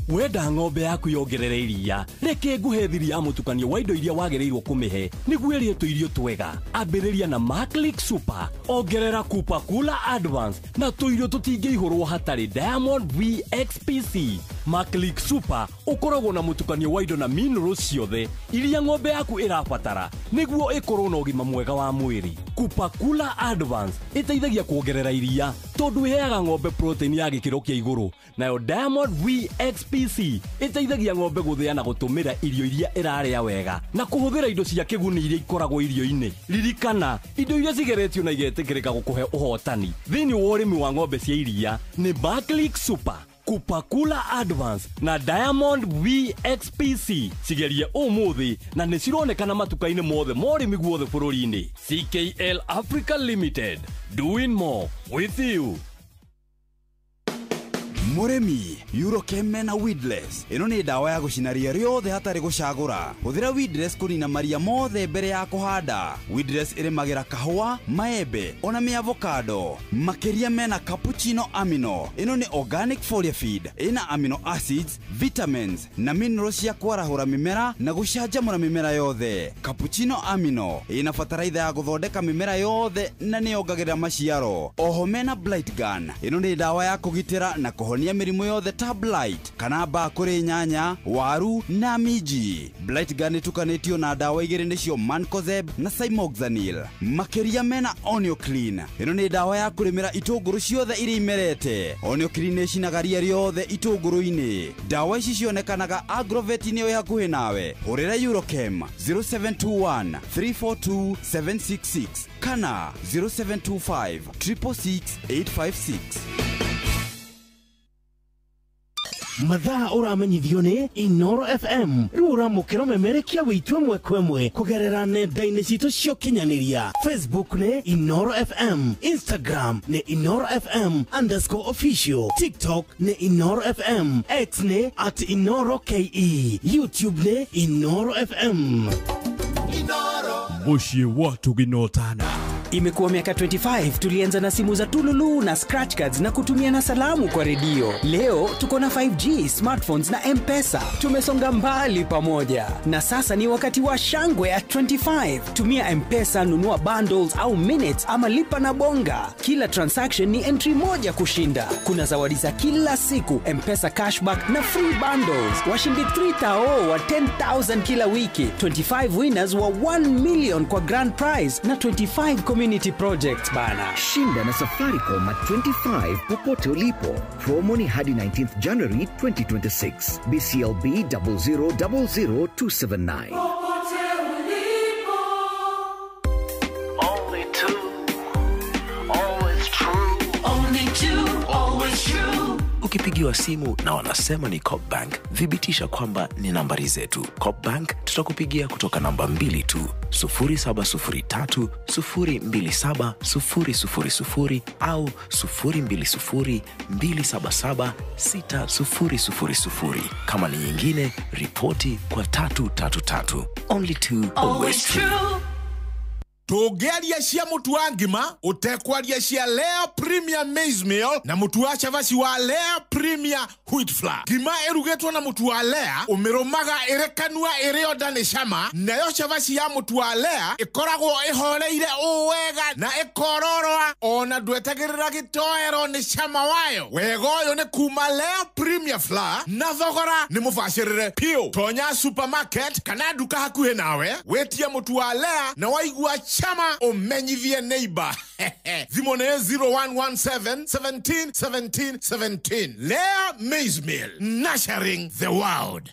Wenda ng'ombe yaku yongerere iria, reke nguhe thiri ya mũtukanio wa indo iria wagĩrĩirwo kũmĩhe nĩguo ĩrĩe tũirio twega. Ambĩrĩria na Maclick Super, ongerera Cooper Cooler Advance na tũirio tũtingĩihũrwo hatarĩ Diamond VXPC. Maclick Super ũkoragwo na mũtukanio wa indo na minerals ciothe iria ng'ombe yaku ĩrabatara nĩguo ĩkorwo na ũgima mwega wa mwĩrĩ. Cooper Cooler Advance ĩteithagia kuongerera iria tondũ ĩheaga ng'ombe protein ya gĩkĩro kĩa igũrũ, nayo Diamond VXPC ĩteithagia ng'ombe gũthĩa na gũtũmĩra irio iria ĩrarĩa wega na kũhũthĩra indo cia kĩguni iria ikoragwo irio-inĩ. Ririkana, indo iria cigeretio na igetĩkĩrĩka gũkũhe ũhotani thĩinĩ wa ũrĩmi wa ng'ombe cia iria nĩ Maclick Super, Cooper Cooler Advance na Diamond VXPC. Cigerie ũmũthĩ na nĩ cironekana matuka-inĩ mothe ma ũrĩmi guothe bũrũri-inĩ. CKL Africa Limited, doing more with you. Mũrĩmi, Eurochem mena weedless. Ĩno nĩ ndawa ya gũcina ria rĩothe hatarĩ gũcagũra. Hũthĩra weedless kũnina maria mothe mbere ya kũhanda. Weedless ĩrĩmagĩra kahũa, maembe, ona mĩavocado. Makĩria mena cappuccino amino. Ĩno nĩ organic foliar feed. Ĩna amino acids, vitamins na minerals cia kwarahũra mĩmera na gũcanjamũra mĩmera yothe. Cappuccino amino ĩna bataraitha ya gũthondeka mĩmera yothe na nĩyongagĩrĩra maciaro. Oho mena blight gun. Ĩno nĩ ndawa ya kũgitĩra na kũhonia mĩrimũ yothe ta blight kana mbaa kũrĩ nyanya, waru na minji. Blight gun ĩtukanĩtio na ndawa igĩrĩ nĩcio Mancozeb na Cymoxanil. Makĩria mena Onioclean. Ĩno nĩ ndawa ya kũrĩmĩra itũngũrũ ciothe iria imerete. Onioclean nĩĩcinaga ria rĩothe itũngũrũ-inĩ. Ndawa ici cionekanaga agrovet-inĩ ĩ hakuhĩ nawe. Hũrĩra Eurochem 0721 342 766 kana 0725 666 856. Mathaa ũramenyithio nĩ Inoro FM. Rĩu ũramũkĩra ũmemerekia wĩitũ ĩmwe kwa ĩmwe kũgerera nenda-inĩ citũ cia ũkinyanĩria. Facebook nĩ Inoro FM, Instagram nĩ Inoro FM _official, TikTok nĩ Inoro FM, X nĩ @InoroKE, YouTube nĩ Inoro FM. Inoro Muciĩ wa tũginotana. Imekuwa miaka 25 tulianza na simu za tululu na scratch cards na kutumia na salamu kwa redio. Leo tuko na 5G, smartphones na M-Pesa. Tumesonga mbali pamoja. Na sasa ni wakati wa shangwe at 25. Tumia M-Pesa, nunua bundles au minutes ama lipa na bonga. Kila transaction ni entry moja kushinda. Kuna zawadi za kila siku, M-Pesa cashback na free bundles. Washindi 3,000 wa 10,000 kila wiki. 25 winners wa 1 million kwa grand prize na 25 community projects bana. Shinda na Safaricom at 25 popote ulipo. Promo ni hadi 19th January 2026. BCLB 0000279. Popote ulipo. Only two, always true. Only two, always true. Ukipigiwa simu na wanasema ni Coop Bank, thibitisha kwamba ni nambari zetu. Coop Bank tutakupigia kutoka namba 2 tu, 0703 027 000 au 020 277 6000. Kama ni nyingine, ripoti kwa 333. Only two, always true. Tũngĩaria cia mũtu wa ngima ũtekwaria cia Lea Premier Maize Meal na mũtu wa cabaci wa Lea Premier Wheat Flour. Ngima ĩrugĩtwo na mũtu wa Lea ũmĩrũmaga ĩrĩ kanua ĩrĩ onda nĩ cama, nayo cabaci ya mũtu wa Lea ĩkoragwo ĩhoreire ũũ wega na ĩkororoa ona ndwetagĩrĩra gĩtoero nĩ cama wayo. Wega ũyũ nĩ kuma Lea Premier Flour na thogora nĩ mũbacĩrĩre piũ. Tonya supermarket kana nduka hakuhĩ nawe wĩtie mũtu wa Lea na waigua chama umenyithie neighbor. Thimũ nĩ 0117 17 17 17. Lea Maize Meal, nurturing the world.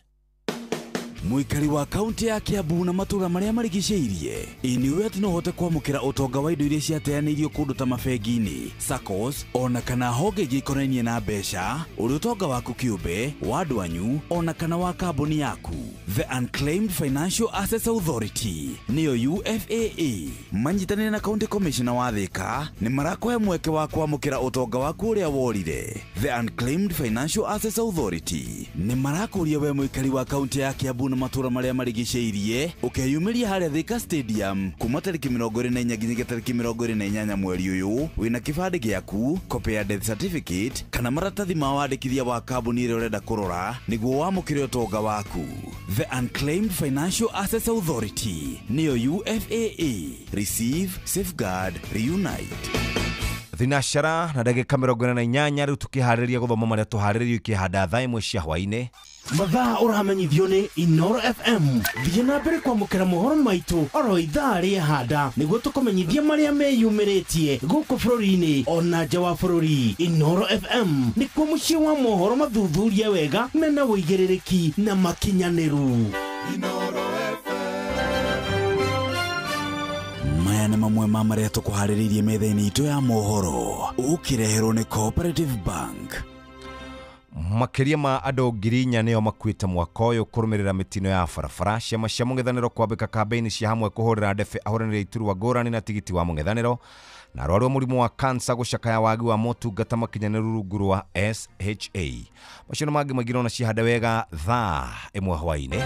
Mũikari wa kaunti ya Kiambu na matũũra marĩa marigicĩirie, ĩ nĩũĩ atĩ no ũhote kwamũkĩra ũtonga wa indo iria ciateanĩirio kũndũ ta mabengi-inĩ, SACCOs, ona kana honge ingĩ ikonainie na mbeca, ũrĩ ũtonga waku kĩũmbe, wa andũ anyu, ona kana wa kambuni yaku. The Unclaimed Financial Assets Authority nĩyo UFAA manyitanĩire na County Commissioner wa Thika nĩ marakũhe mweke wa kwamũkĩra ũtonga waku ũrĩa worire. The Unclaimed Financial Assets Authority nĩ marakũria we mũikari wa kaunti ya Kiambu na matũũra marĩa marigicĩirie ũkeyumĩria harĩa Thika Stadium kuma tarĩki 24 nginyagia tarĩki 28 mweri ũyũ wĩna kĩbandĩ gĩaku, copy ya death certificate kana maratathi ma wandĩkithia wa kambuni ĩrĩa ũrenda kũrora nĩguo wamũkĩre ũtonga waku. The Unclaimed Financial Assets Authority nĩyo UFAA. Receive, safeguard, reunite. Thinashara na ndagĩka 48 rĩu tũkĩharĩria gũthoma marĩa tũharĩrĩirio ikĩhanda thaa 1 cia hwaĩ-inĩ. Mathaa ũramenyithio nĩ Inoro FM. Thiĩ na mbere kwamũkĩra mohoro maitũ oro ithaa rĩehanda nĩguo tũkũmenyithie marĩa meyumĩrĩtie gũkũ bũrũri-inĩ ona nja wa bũrũri. Inoro FM nĩkuo mũciĩ wa mohoro mathuthurie wega mena ũigĩrĩrĩki na makinyanĩru. Inoro FM. Maya nĩ mamwe ma marĩa tũkũharĩrĩirie metha-inĩ itũ ya mohoro ũkĩreherwo nĩ Cooperative Bank. Makĩria ma andũ 4,000 nĩo makuĩte mwaka ũyũ kũrũmĩrĩra mĩtino ya barabara. Ciama cia mũng'ethanĩro kwambĩka kambĩini cia hamwe kũhũrĩra ndebe ahũranĩri iturwa ngũrani na tigiti wa mũng'ethanĩro. Na arwaru a mũrimũ wa cancer gũcakaya wagi wa motungata makinyanĩru rungu rwa SHA. Macio na mangĩ maingĩ nona cihande wega thaa 1 hwaĩ-inĩ.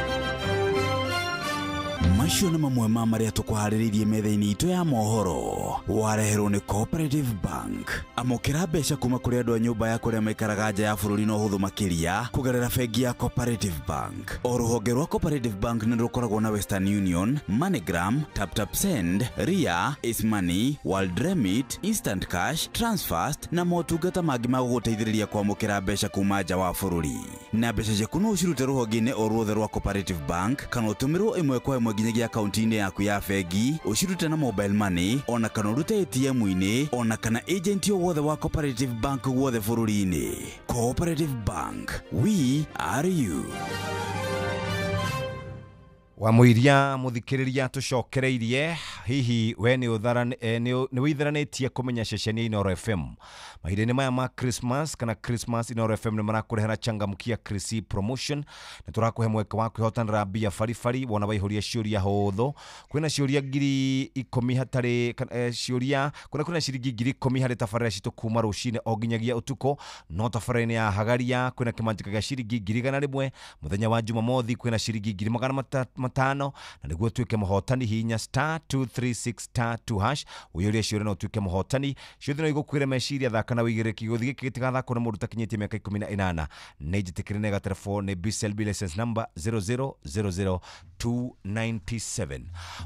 Macio nĩ mamwe ma marĩa tũkũharĩrĩirie metha-inĩ itũ ya mohoro. Wareherwo nĩ Cooperative Bank. Amũkĩra mbeca kuma kũrĩ andũ a nyũmba ya kũrĩa maikaraga nja ya bũrũri na ũhũthũ makĩria kũgerera bengi ya Cooperative Bank. O rũhonge rwa Cooperative Bank nĩ rũkoragwo na Western Union, MoneyGram, TapTap Send, Ria, Ace Money, World Remit, Instant Cash, Transfast na motungata mangĩ ma gũgũteithĩrĩria kwamũkĩra mbeca kuma nja wa bũrũri. Na mbeca ciaku no ũcirute rũhonge-inĩ o ruothe rwa Cooperative Bank kana ũtũmĩrwo ĩmwe kwa ĩmwe nginyagia akaunti-inĩ yaku ya bengi, ũcirute na mobile money ona kana ũrute ATM-inĩ ona kana agent o wothe wa Cooperative Bank guothe bũrũri-inĩ. Cooperative Bank, we are you. Wa mũiria mũthikĩrĩria tũcokereirie hihi we nĩ wĩitharanĩtie kũmenya ceceni ya Inooro FM mahinda-inĩ maya ma Christmas kana Christmas. Inooro FM nĩ marakũrehera changamkia Chrissy promotion na tũrakũhe mweke wa kwĩhotanĩra mbia baribari wona waihũria ciũria hũthũ. Kwĩna ciũria 10,000 hatarĩ ciũria kwĩna ciringi 10,000 harĩ tabarĩra citũ kuma rũcinĩ o nginyagia ũtukũ. No tabarĩra-inĩ ya Hagaria kwĩna kĩmanjĩka gĩa ciringi 100,000 mũthenya wa Jumamothi kwĩna ciringi 500,000 na nĩguo tuĩke mũhotani hinya star 236 star 2 hash ũiyũrie ciũria na ũtuĩke mũhotani. Ciothe no igũkwĩre meciria thaka na wĩigĩrĩrĩki. Gĩgũthi gĩkĩ gĩtigathakwo nĩ mũndũ ũtakinyĩtie mĩaka 18. Nĩ njĩtĩkĩre nĩ gaterefo nĩ BCLB license number 0000297.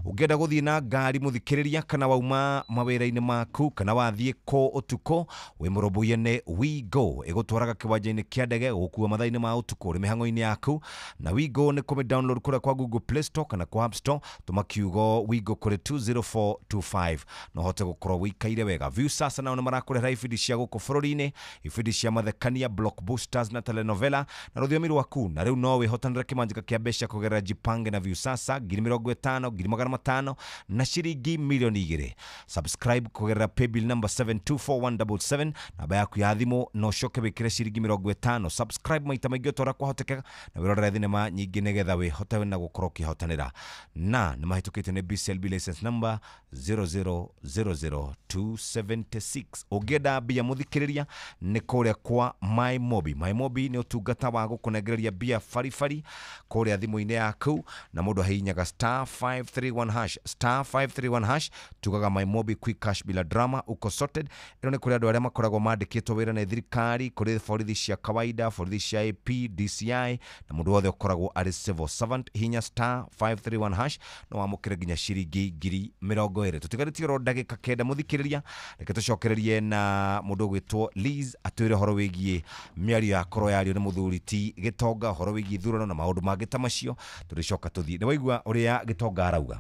Ũngĩenda gũthiĩ na ngari mũthikĩrĩria kana wauma mawĩra-inĩ maku kana wathiĩ kũ ũtukũ wĩ mũrũmbũiye nĩ WeGo ĩgũtwaraga kĩwanja-inĩ kĩa ndege gũkua mathaa-inĩ ma ũtukũ ũrĩ mĩhang'o-inĩ yaku. Na WeGo nĩ kũmĩ download kũrĩa kwa Google Play Store kana kwa App Store tũma kiugo WeGo kũrĩ 20425 no hote gũkorwo wĩikaire wega. Viusasa nao nĩ marakũrehera ibindi cia gũkũ bũrũri-inĩ, ibindi cia mathekania, blockbusters na telenovela na rũthiomi rwaku. Na rĩu no wĩhotanĩre kĩmanjĩka kĩa mbeca kũgerera Jipange na Viusasa 50,000, 500,000 na ciringi 2,000,000. Subscribe kũgerera paybill number 724177 namba yaku ya thimũ na ũcoke wĩkĩre ciringi 50. Subscribe maita maingĩ o ta ũrĩa kwahoteka na wĩrorere thinema nyingĩ nĩgetha wĩhote na gũkorwo ũkĩhotanĩra. Na nĩ mahĩtũkĩte nĩ BCLB license number 0000276. Ũngĩenda mbia mũthikĩrĩria nĩ kũrĩa kwa MyMobi. MyMobi nĩ ũtungata wa gũkũnengereria mbia baribari kũrĩa thimũ-inĩ yaku na mũndũ ahihinyaga star 531 hash star 531 hash tugaga MyMobi quick cash bila drama uko sorted. Ĩno nĩ kũrĩ andũ arĩa makoragwo mandĩkĩtwo wĩra nĩ thirikari, kũrĩ borithi cia kawaida, borithi cia AP, DCI na mũndũ wothe ũkoragwo arĩ civil servant. Hinya star 531 hash no wamũkĩre nginya ciringi 20,000. Tũtigarĩtie oro ndagĩka 9 mũthikĩrĩria, reke tũcokererie na mũndũ ũgwĩtwo Liz atwĩre ũhoro wĩgiĩ mĩario yakorwo yario nĩ mũthuri ti Gĩtonga ũhoro wĩgiĩ ithurano na maũndũ mangĩ ta macio. Tũrĩcoka tũthiĩ. Nĩ waigua ũrĩa Gĩtonga arauga?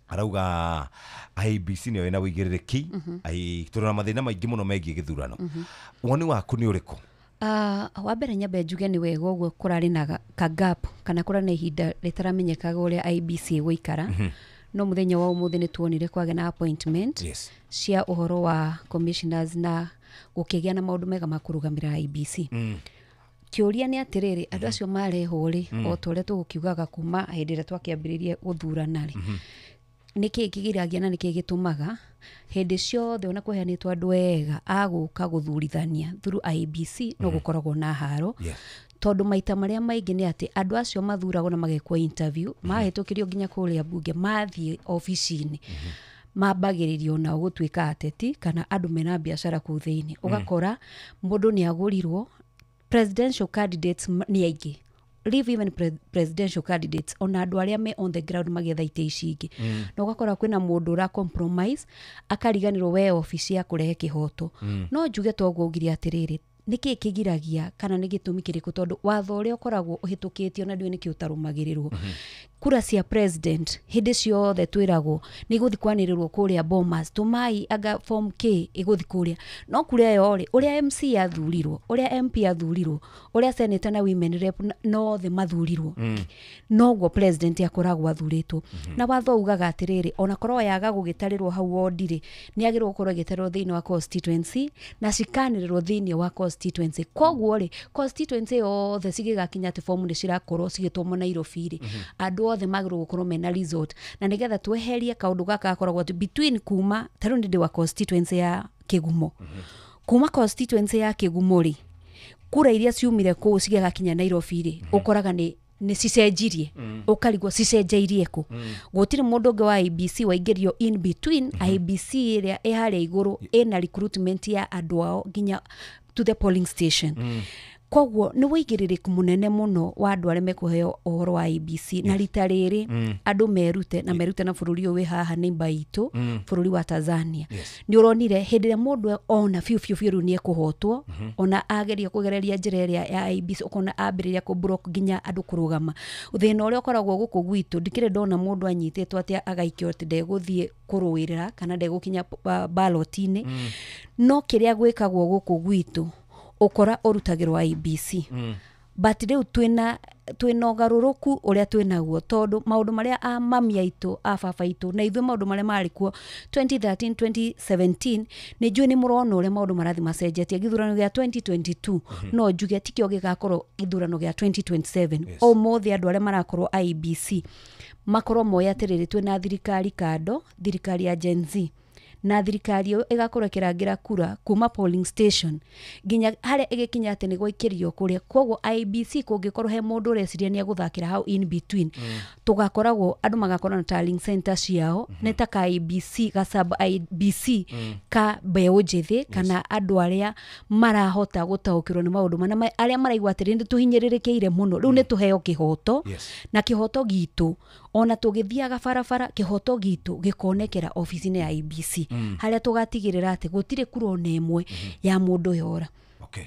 Arauga IEBC nĩyo ĩna wĩigĩrĩrĩki, tũrĩ na mathĩna maingĩ mũno megiĩ gĩthurano. Woni waku nĩ ũrĩkũ? Wa mbere nyambe njuge nĩ wega ũguo kũrarĩ na ka gap kana kũrarĩ na ihinda rĩtaramenyekaga ũrĩa IEBC ĩgũikara. No mũthenya wa ũmũthĩ nĩ tuonire kwagĩa na appointment cia ũhoro wa commissioners na gũkĩgĩa na maũndũ mega ma kũrũgamĩrĩra IEBC. Kĩũria nĩ atĩrĩrĩ, andũ acio marehwo rĩ, o ta ũrĩa tũgũkiugaga kuma hĩndĩ ĩrĩa twakĩambĩrĩirie gũthurana rĩ, nĩkĩĩ kĩgiragia na nĩkĩĩ gĩtũmaga hĩndĩ ciothe ona kũheanĩtwo andũ ega a gũka gũthurithania through IEBC no gũkoragwo na haro. Tondũ maita marĩa maingĩ nĩ atĩ andũ acio mathuragwo na magekwo interview mahĩtũkĩrio nginya kũrĩa mbunge mathiĩ obici-inĩ mambagĩrĩrio nao gũtuĩka ateti kana andũ mena biacara kũu thĩinĩ. Ũgakora mũndũ nĩ agũrirwo, presidential candidates nĩ aingĩ, leave even presidential candidates ona andũ arĩa me on the ground magĩetha itĩ ici ingĩ. Na ũgakora kwĩna mũndũ ũra compromise akariganĩrwo we obici ya kũrehe kĩhoto. No njuge toguo ugire atĩrĩrĩ, nĩkĩĩ kĩgiragia kana nĩ gĩtũmi kĩrĩkũ tondũ watho ũrĩa ũkoragwo ũhĩtũkĩtio na ndiũĩ nĩkĩ ũtarũmagĩrĩrwo. Kura cia president hĩndĩ ciothe twĩragwo nĩ igũthiĩ kwanĩrĩrwo kũrĩa Bomas, tũmai anga form K ĩgũthiĩ kũrĩa. No kura ĩyo rĩ, ũrĩa MC athurirwo, ũrĩa MP athurirwo, ũrĩa senator na women rep no othe mathurirwo, noguo president akoragwo athurĩtwo. Na watho ugaga atĩrĩrĩ, ona korwo yaga gũgĩtarĩrwo hau ward rĩ, nĩ agĩrĩirwo gũkorwo ĩgĩtarĩrwo thĩinĩ wa constituency na cikanĩrĩrwo thĩinĩ wa constituency. Koguo rĩ, constituency yothe cigĩgakinya atĩ form nĩ cirakorwo cigĩtũmwo Nairobi rĩ, andũ othe magĩrĩirwo gũkorwo mena result na nĩgetha tweherie kaũndũ gaka gakoragwo atĩ between kuma ta rĩu nĩ ndĩ wa constituency ya Kĩgumo. Kuma constituency ya Kĩgumo rĩ, kura iria ciumire kũu cigĩgakinya Nairobi rĩ, ũkoraga nĩ cicenjirie, ũkarigwo cicenjeirie kũ. Gũtirĩ mũndũ ũngĩ wa IEBC waingĩrio in between. IEBC ĩrĩa ĩ harĩa igũrũ ĩna recruitment ya andũ ao nginya to the polling station. Koguo nĩ wũigĩrĩrĩku mũnene mũno wa andũ arĩa mekũheo ũhoro wa IEBC. Na rita rĩrĩ andũ merute na merute na bũrũri ũyũ wĩ haha neighbor itũ, bũrũri wa Tanzania. Nĩ ũronire hĩndĩ ĩrĩa mũndũ ona biũ biũ biũ rĩu nĩ ekũhotwo, ona ageria kũgereria njĩra ĩrĩa ya IEBC, ũkona ambĩrĩria kũ block nginya andũ kũrũgama. Thĩna ũrĩa ũkoragwo gũkũ gwitũ, ndikĩrĩ ndona mũndũ anyitĩtwo atĩ agaikio atĩ ndegũthiĩ kũrũĩrĩra kana ndegũkinya ballot-inĩ. No kĩrĩa gwĩkagwo gũkũ gwitũ, ũkora ũrutagĩrwo IEBC. But rĩu twĩna ũgarũrũku ũrĩa twĩnaguo, tondũ maũndũ marĩa a mami aitũ, a baba aitũ na ithuĩ maũndũ marĩa marĩ kuo 2013 2017, nĩ njũĩ nĩ mũrona ũrĩa maũndũ marathiĩ macenjetie. Gĩthurano gĩa 2022 no njuge tikĩo gĩgakorwo gĩthurano gĩa 2027. Ũmũthĩ andũ arĩa marakorwo IEBC makorwo moĩ atĩrĩrĩ, twĩna thirikari kando, thirikari ya Gen Z, na thirikari ĩyo ĩgakorwo ĩkĩrangĩra kura kuma polling station nginya harĩa ĩgĩkinya atĩ nĩ gwaikĩrio kũrĩa. Koguo IEBC kũngĩkorwo he mũndũ ũreciria nĩ egũthakĩra hau in between, tũgakoragwo andũ magakorwo na tallying center ciao, nĩ ta ka IEBC, ga sub IEBC ka mbeũ njĩthĩ, kana andũ arĩa marahota gũtaũkĩrwo nĩ maũndũ mana, arĩa maraigua atĩrĩ nĩ tũhinyĩrĩrĩkĩire mũno, rĩu nĩ tũheo kĩhoto, na kĩhoto gitũ ona tũgĩthiaga barabara, kĩhoto gitũ gĩkonekera obici-inĩ ya IEBC, harĩa tũgatigĩrĩra atĩ gũtirĩ kura ona ĩmwe ya mũndũ yora. Okay.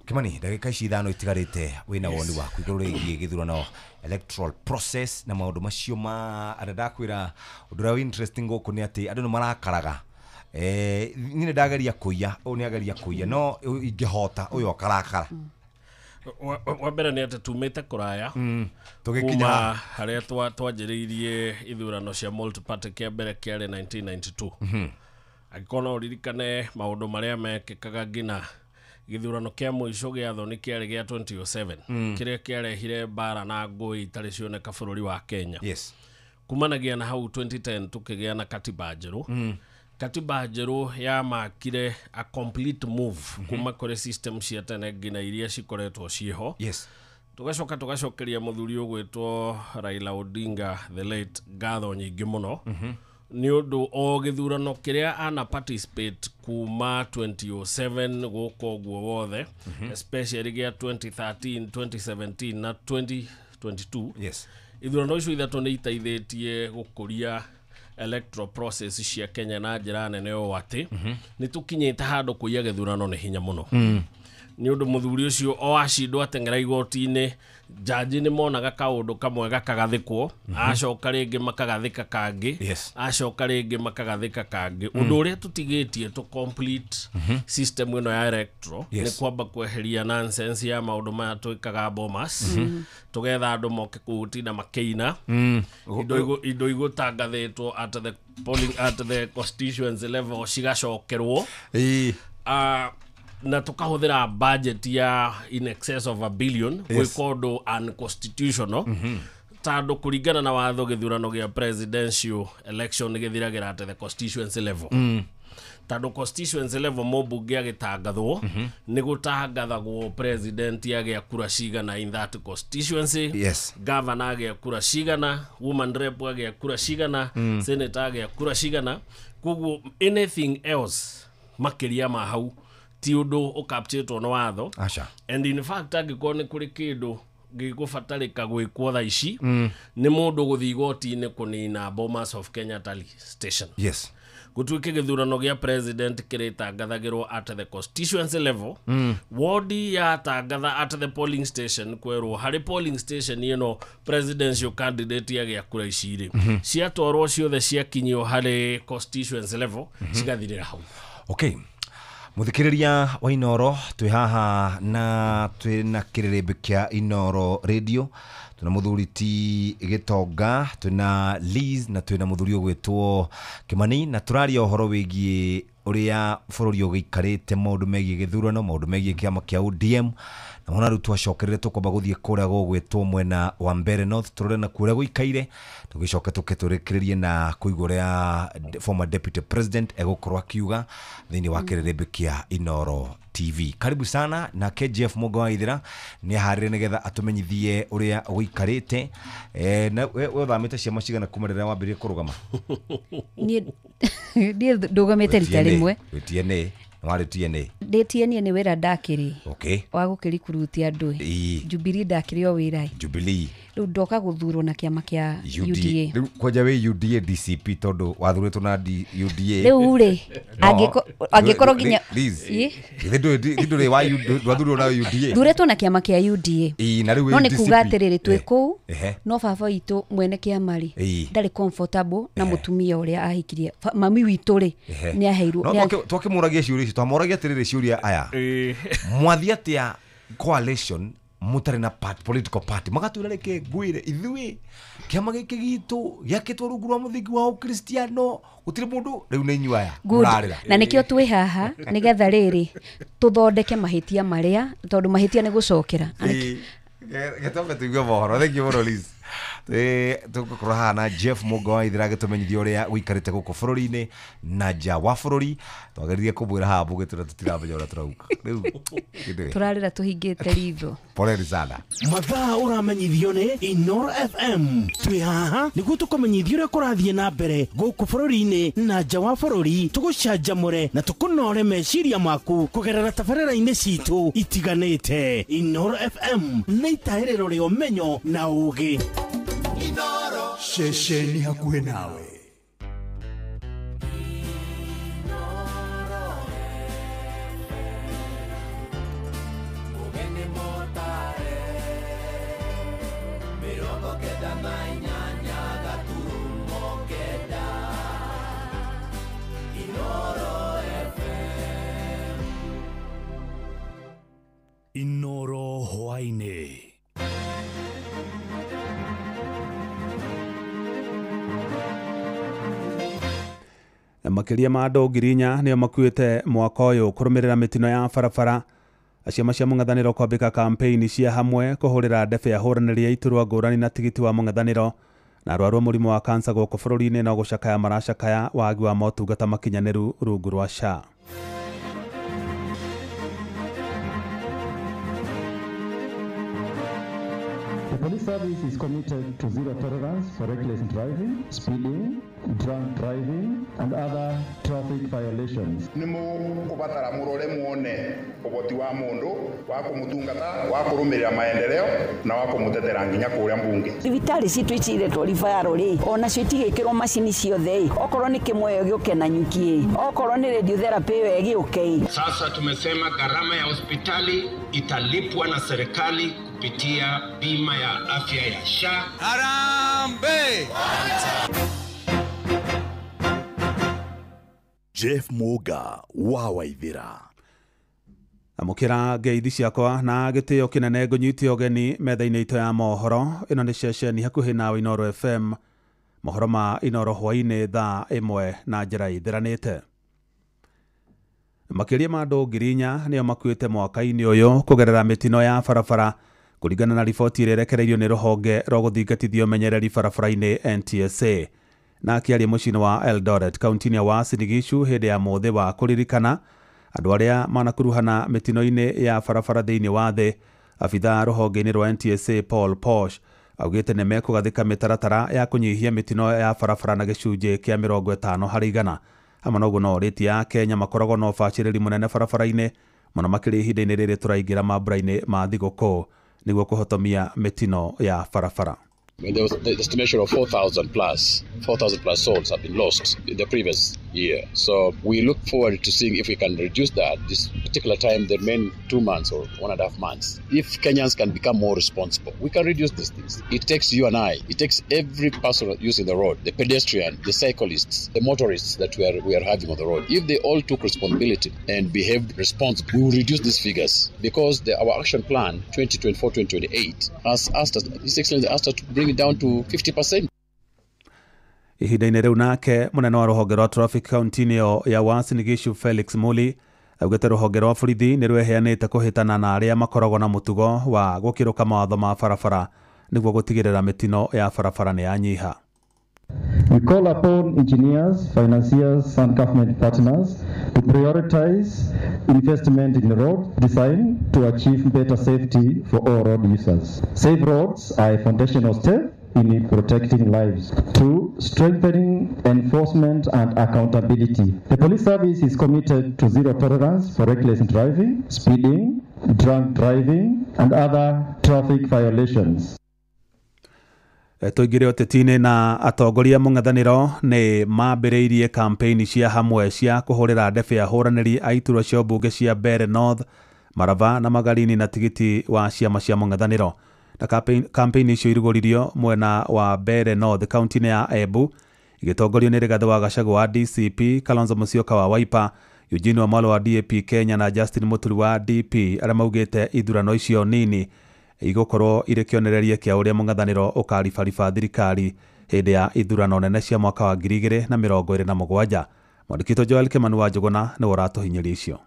Kimani, ndagĩka ici 5 itigarĩte, wĩna woni waku igũrũ rĩgiĩ gĩthurano, electoral process na maũndũ macio ma andũ. Ndakwĩra ũndũ ũrĩa interesting gũkũ nĩ atĩ andũ nĩ marakaraga. Niĩ nĩ ndageria kũiya, ũyũ nĩ ageria kũiya, no ingĩhota ũyũ akarakara. Wa mbere nĩ atĩ tumĩte kũraya, tũgĩkinya harĩa twanjĩrĩirie ithurano cia multi-party kĩa mbere kĩarĩ 1992. Angĩkorwo no ũririkane maũndũ marĩa mekĩkaga nginya gĩthurano kĩa mũico gĩa thoni kĩarĩ gĩa 2007, kĩrĩa kĩarehire mbara na ngũĩ itarĩ cioneka bũrũri wa Kenya. Kumanagia na hau 2010 tũkĩgĩa na katiba njerũ. Katiba njerũ yamakire a complete move kuma kũrĩ system cia tene nginya iria cikoretwo ciĩho. Tũgacoka tũgacokeria mũthuri ũgwĩtwo Raila Odinga the late ngatho nyingĩ mũno, nĩ ũndũ o gĩthurano kĩrĩa ana participate kuma 2007 gũkũ ũguo wothe, especially gĩa 2013, 2017 na 2022. Ithurano icio ithatũ nĩ iteithĩtie gũkũria electoral process cia Kenya na njĩra nene ũũ atĩ nĩ tũkinyĩte handũ kũiya gĩthurano nĩ hinya mũno. Nĩ ũndũ mũthuri ũcio o acindwo ateng'era igoti-inĩ, jaji nĩ monaga kaũndũ kamwe gakagathĩkwo, acoka rĩngĩ makagathĩka kangĩ, acoka rĩngĩ makagathĩka kangĩ. Ũndũ ũrĩa tũtigĩtie tũ complete system ĩno ya electoral nĩ kwamba kweheria nonsense ya maũndũ maya twĩkaga Bomas, tũgetha andũ moke kũhutina makĩina indo igũtangathĩtwo at the polling, at the constituency level cigacokerwo, na tukahũthĩra budget ya in excess of $1 billion gwĩka ũndũ unconstitutional, tondũ kũringana na watho gĩthurano gĩa presidential election gĩthiragĩra at the constituency level. Tondũ constituency level mũmbunge agĩtangathwo nĩ gũtangathagwo president agĩa kura cigana in that constituency, governor agĩa kura cigana, woman rep agĩa kura cigana, senator agĩa kura cigana. Koguo anything else makĩria ma hau ti ũndũ ũkapchĩtwo nĩ watho. And in fact angĩkorwo nĩ kũrĩ kĩndũ gĩgũbatarĩka gwĩkwo thaa ici, nĩ mũndũ gũthiĩ igoti-inĩ kũnina Bomas of Kenya tally station. Gũtuĩke gĩthurano gĩa president kĩrĩtangathagĩrwo at the constituency level, wodi yatangatha at the polling station, kwerwo harĩ polling station ĩno presidential candidate agĩa kura ici rĩ, ciatwarwo ciothe ciakinyio harĩ constituency level, cigathirĩra hau. Okay. Muthikiriria wa Inoro, twi haha na twi na kĩrĩrĩmbĩ kĩa Inoro Radio, twina mũthuri ti Gĩtonga, twina Liz na twina mũthuri ũgwĩtwo Kimani, na tũraria ũhoro wĩgiĩ ũrĩa bũrũri ũgĩikarĩte, maũndũ megiĩ gĩthurano, maũndũ megiĩ kĩama kĩa ODM Na mona rĩu twacokerere tũkwamba gũthiĩ kũrĩa gũgwĩtwo mwena wa Mbere North tũrore na kũrĩa gũikaire, tũgĩcoke tũke tũrĩkĩrĩrie na kũigua ũrĩa former deputy president egũkorwo akiuga thĩinĩ wa kĩrĩrĩmbĩ kĩa Inooro TV. Karibu sana na KGF Mũgo wa Ithira nĩ aharĩre nĩgetha atũmenyithie ũrĩa gũikarĩte. Na we ũthamĩte ciama cigana kuma rĩrĩa wambĩrĩrie kũrũgama? Niĩ ndũgamĩte rita rĩmwe. Wĩ TNA, warĩ TNA. Ndĩ TNA nĩ wĩra ndakĩrĩ. Okay. Wa gũkĩrikurutia andũ. Jubilee ndakĩrĩ o wĩra. Jubilee. Rĩu ndoka gũthurwo na kĩama kĩa UDA. Rĩu kwanja wĩ UDA DCP tondũ wathurĩtwo na UDA. Rĩu rĩ angĩkorwo nginya ndũrĩ wa wathurwo na UDA. Thurĩtwo na kĩama kĩa UDA. Na rĩu no nĩ kuga atĩrĩrĩ twĩ kũu no baba witũ mwene kĩama rĩ ndarĩ comfortable na mũtumia ũrĩa ahikirie. Mami witũ rĩ nĩ aheirwo. No twakĩmũragia ciũria ici, twamũragia atĩrĩrĩ ciũria aya. Mwathiĩ atĩa coalition mutarĩ na political party magatwĩra reke ngwĩre ithuĩ kĩama gĩkĩ gitũ gĩakĩtwo rungu rwa mũthingi wa ũkristiano gũtirĩ mũndũ rĩu nĩ inyuĩ aya mũrarĩra. Na nĩkĩo twĩ haha nĩgetha rĩrĩ tũthondeke mahĩtia marĩa tondũ mahĩtia nĩ gũcokera. Gĩtũme tũigue mohoro. Thank you mũno Liz. Tũgũkorwo haha na Jeff Mũgo wa Ithira agĩtũmenyithia ũrĩa gũikarĩte gũkũ bũrũri-inĩ na nja wa bũrũri. Twageririe kũmwĩra haha mũgĩtwĩra tũtiramenya ũrĩa tũrauga. Rĩu tũrarĩra tũhingĩte ritho. Poleni sana. Mathaa ũramenyithio nĩ Inooro FM. Twĩ haha nĩguo tũkũmenyithia ũrĩa kũrathiĩ na mbere gũkũ bũrũri-inĩ na nja wa bũrũri, tũgũcanjamũre na tũkũnore meciria maku kũgerera tabarĩra-inĩ citũ itiganĩte. Inooro FM nĩ itahĩrĩro rĩa ũmenyo na ũũgĩ. Ceceni hakuhĩ nawe. Inooro hwaĩ-inĩ. Makĩria ma andũ 4,000 nĩo makuĩte mwaka ũyũ kũrũmĩrĩra mĩtino ya barabara. Ciama cia mũng'ethanĩro kwambĩka kampeini cia hamwe kũhũrĩra ndebe ahũranĩri a iturwa ngũrani na tigiti wa mũng'ethanĩro. Na arwaru a mũrimũ wa kansa gũkũ bũrũri-inĩ no gũcakaya maracakaya wagi wa motungata makinyanĩru rungu rwa SHA. The police service is committed to zero tolerance for reckless driving, speeding, drunk driving, and other traffic violations. Nĩ mũkũbatara mũrore muone ũhoti wa mũndũ wa kũmũtungata, wa kũrũmĩrĩra maendeleo na wa kũmũtetera nginya kũrĩa mbunge. Thibitarĩ citũ iciretwo referral rĩ, ona cio itigĩkĩrwo macini ciothe ĩ, okorwo nĩ kĩmwe gĩũke na nyuki ĩ, okorwo nĩ radiotherapy ĩyo ĩgĩũke ĩ. Sasa tumesema gharama ya hospitali italipwa na serikali kupitia bima ya afya ya SHA. Harambee! Jeff Muga wa Waithira. Amũkĩra ngeithi ciakwa na gĩtĩo kĩnene ngũnyite ũgeni metha-inĩ itũ ya mohoro. Ĩno nĩ ceceni hakuhĩ nawe Inooro FM. Mohoro ma Inooro hwaĩ-inĩ thaa 1 na njĩra ithiranĩte. Makĩria ma andũ 4,000 nĩo makuĩte mwaka-inĩ ũyũ kũgerera mĩtino ya barabara kũringana na riboti ĩrĩa ĩrekereirio nĩ rũhonge rwa gũthingatithia ũmenyereri barabara-inĩ NTSA. Na akĩaria mũciĩ-inĩ wa Eldoret kaunti-inĩ ya Uasin Gishu hĩndĩ ya mũthĩ wa kũririkana andũ arĩa manakuruhana mĩtino-inĩ ya barabara thĩinĩ wa thĩ, abithaa rũhonge-inĩ rwa NTSA Paul Posh augĩte nĩ mekũgathĩka mĩtaratara ya kũnyihia mĩtino ya barabara na gĩcunjĩ kĩa 50 harĩ igana. Hamwe na ũguo no rĩti ya Kenya makoragwo na ũbacĩrĩri mũnene barabara-inĩ mũno makĩria ihinda-inĩ rĩrĩ tũraingĩra mambura-inĩ ma thigũkũ nĩguo kũhotomia mĩtino ya barabara. There was the estimation of 4,000 plus souls have been lost in the previous year. So we look forward to seeing if we can reduce that. This particular time, the main 2 months or 1.5 months. If Kenyans can become more responsible, we can reduce these things. It takes you and I. It takes every person using the road, the pedestrian, the cyclists, the motorists that we are having on the road. If they all took responsibility and behaved responsibly, we will reduce these figures, because our action plan 2024-2028 has asked us, His Excellency asked us to bring it down to 50%. Ihinda-inĩ rĩu nake mũnene wa rũhonge rwa traffic kaunti-inĩ ĩyo ya Uasin Gishu Felix Muli Augĩte rũhonge rwa borithi nĩ rweheanĩte kũhĩtana na arĩa makoragwo na mũtugo wa gũkĩrũka mawatho ma barabara nĩguo gũtigĩrĩra mĩtino ya barabara nĩ yanyiha. We call upon engineers, financiers, and government partners to prioritize investment in road design to achieve better safety for all road users. Safe roads are a foundational step in protecting lives. 2, strengthening enforcement and accountability. The police service is committed to zero tolerance for reckless driving, speeding, drunk driving, and other traffic violations. Tũingĩre ũteti-inĩ na atongoria mũng'ethanĩro nĩ mambĩrĩirie campaign cia hamwe cia kũhũrĩra ndebe ahũranĩri a iturwa cia ũmbunge cia Mbeere North, Marava na Magarini na tigiti wa ciama cia mũng'ethanĩro. Na campaign icio irugũririo mwena wa Mbeere North kaunti-inĩ ya Embu igĩtongorio nĩ Rigathĩ wa Gachagua wa DCP, Kalonzo Musyoka wa Wiper, Eugene Wamalwa wa DAP Kenya na Justin Muturi wa DP arĩa maugĩte ithurano icio nini igũkorwo irĩ kĩonereria kĩa ũrĩa mũng'ethanĩro ũkaribariba thirikari hĩndĩ ya ithurano nene cia mwaka wa 2027. Mwandĩki witũ Joel Kimani wa Njũgũna nĩwe ũratũhinyĩria icio.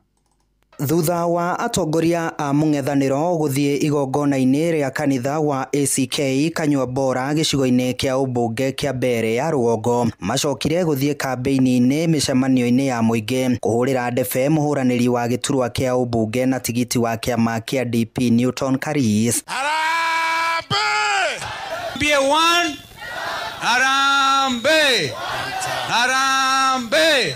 Thutha wa atongoria a mũng'ethanĩro gũthiĩ igongona-inĩ rĩa kanitha wa ACK Kanyua Bora gĩcigo-inĩ kĩa ũmbunge kĩa Mbeere ya rũgongo, macokire gũthiĩ kambĩini-inĩ mĩcemanio-inĩ ya mũingĩ kũhũrĩra ndebe mũhũranĩri wa gĩturwa kĩa ũmbunge na tigiti wa kĩama kĩa DP Newton Karis. Harambee! BA1 Harambee! Harambee!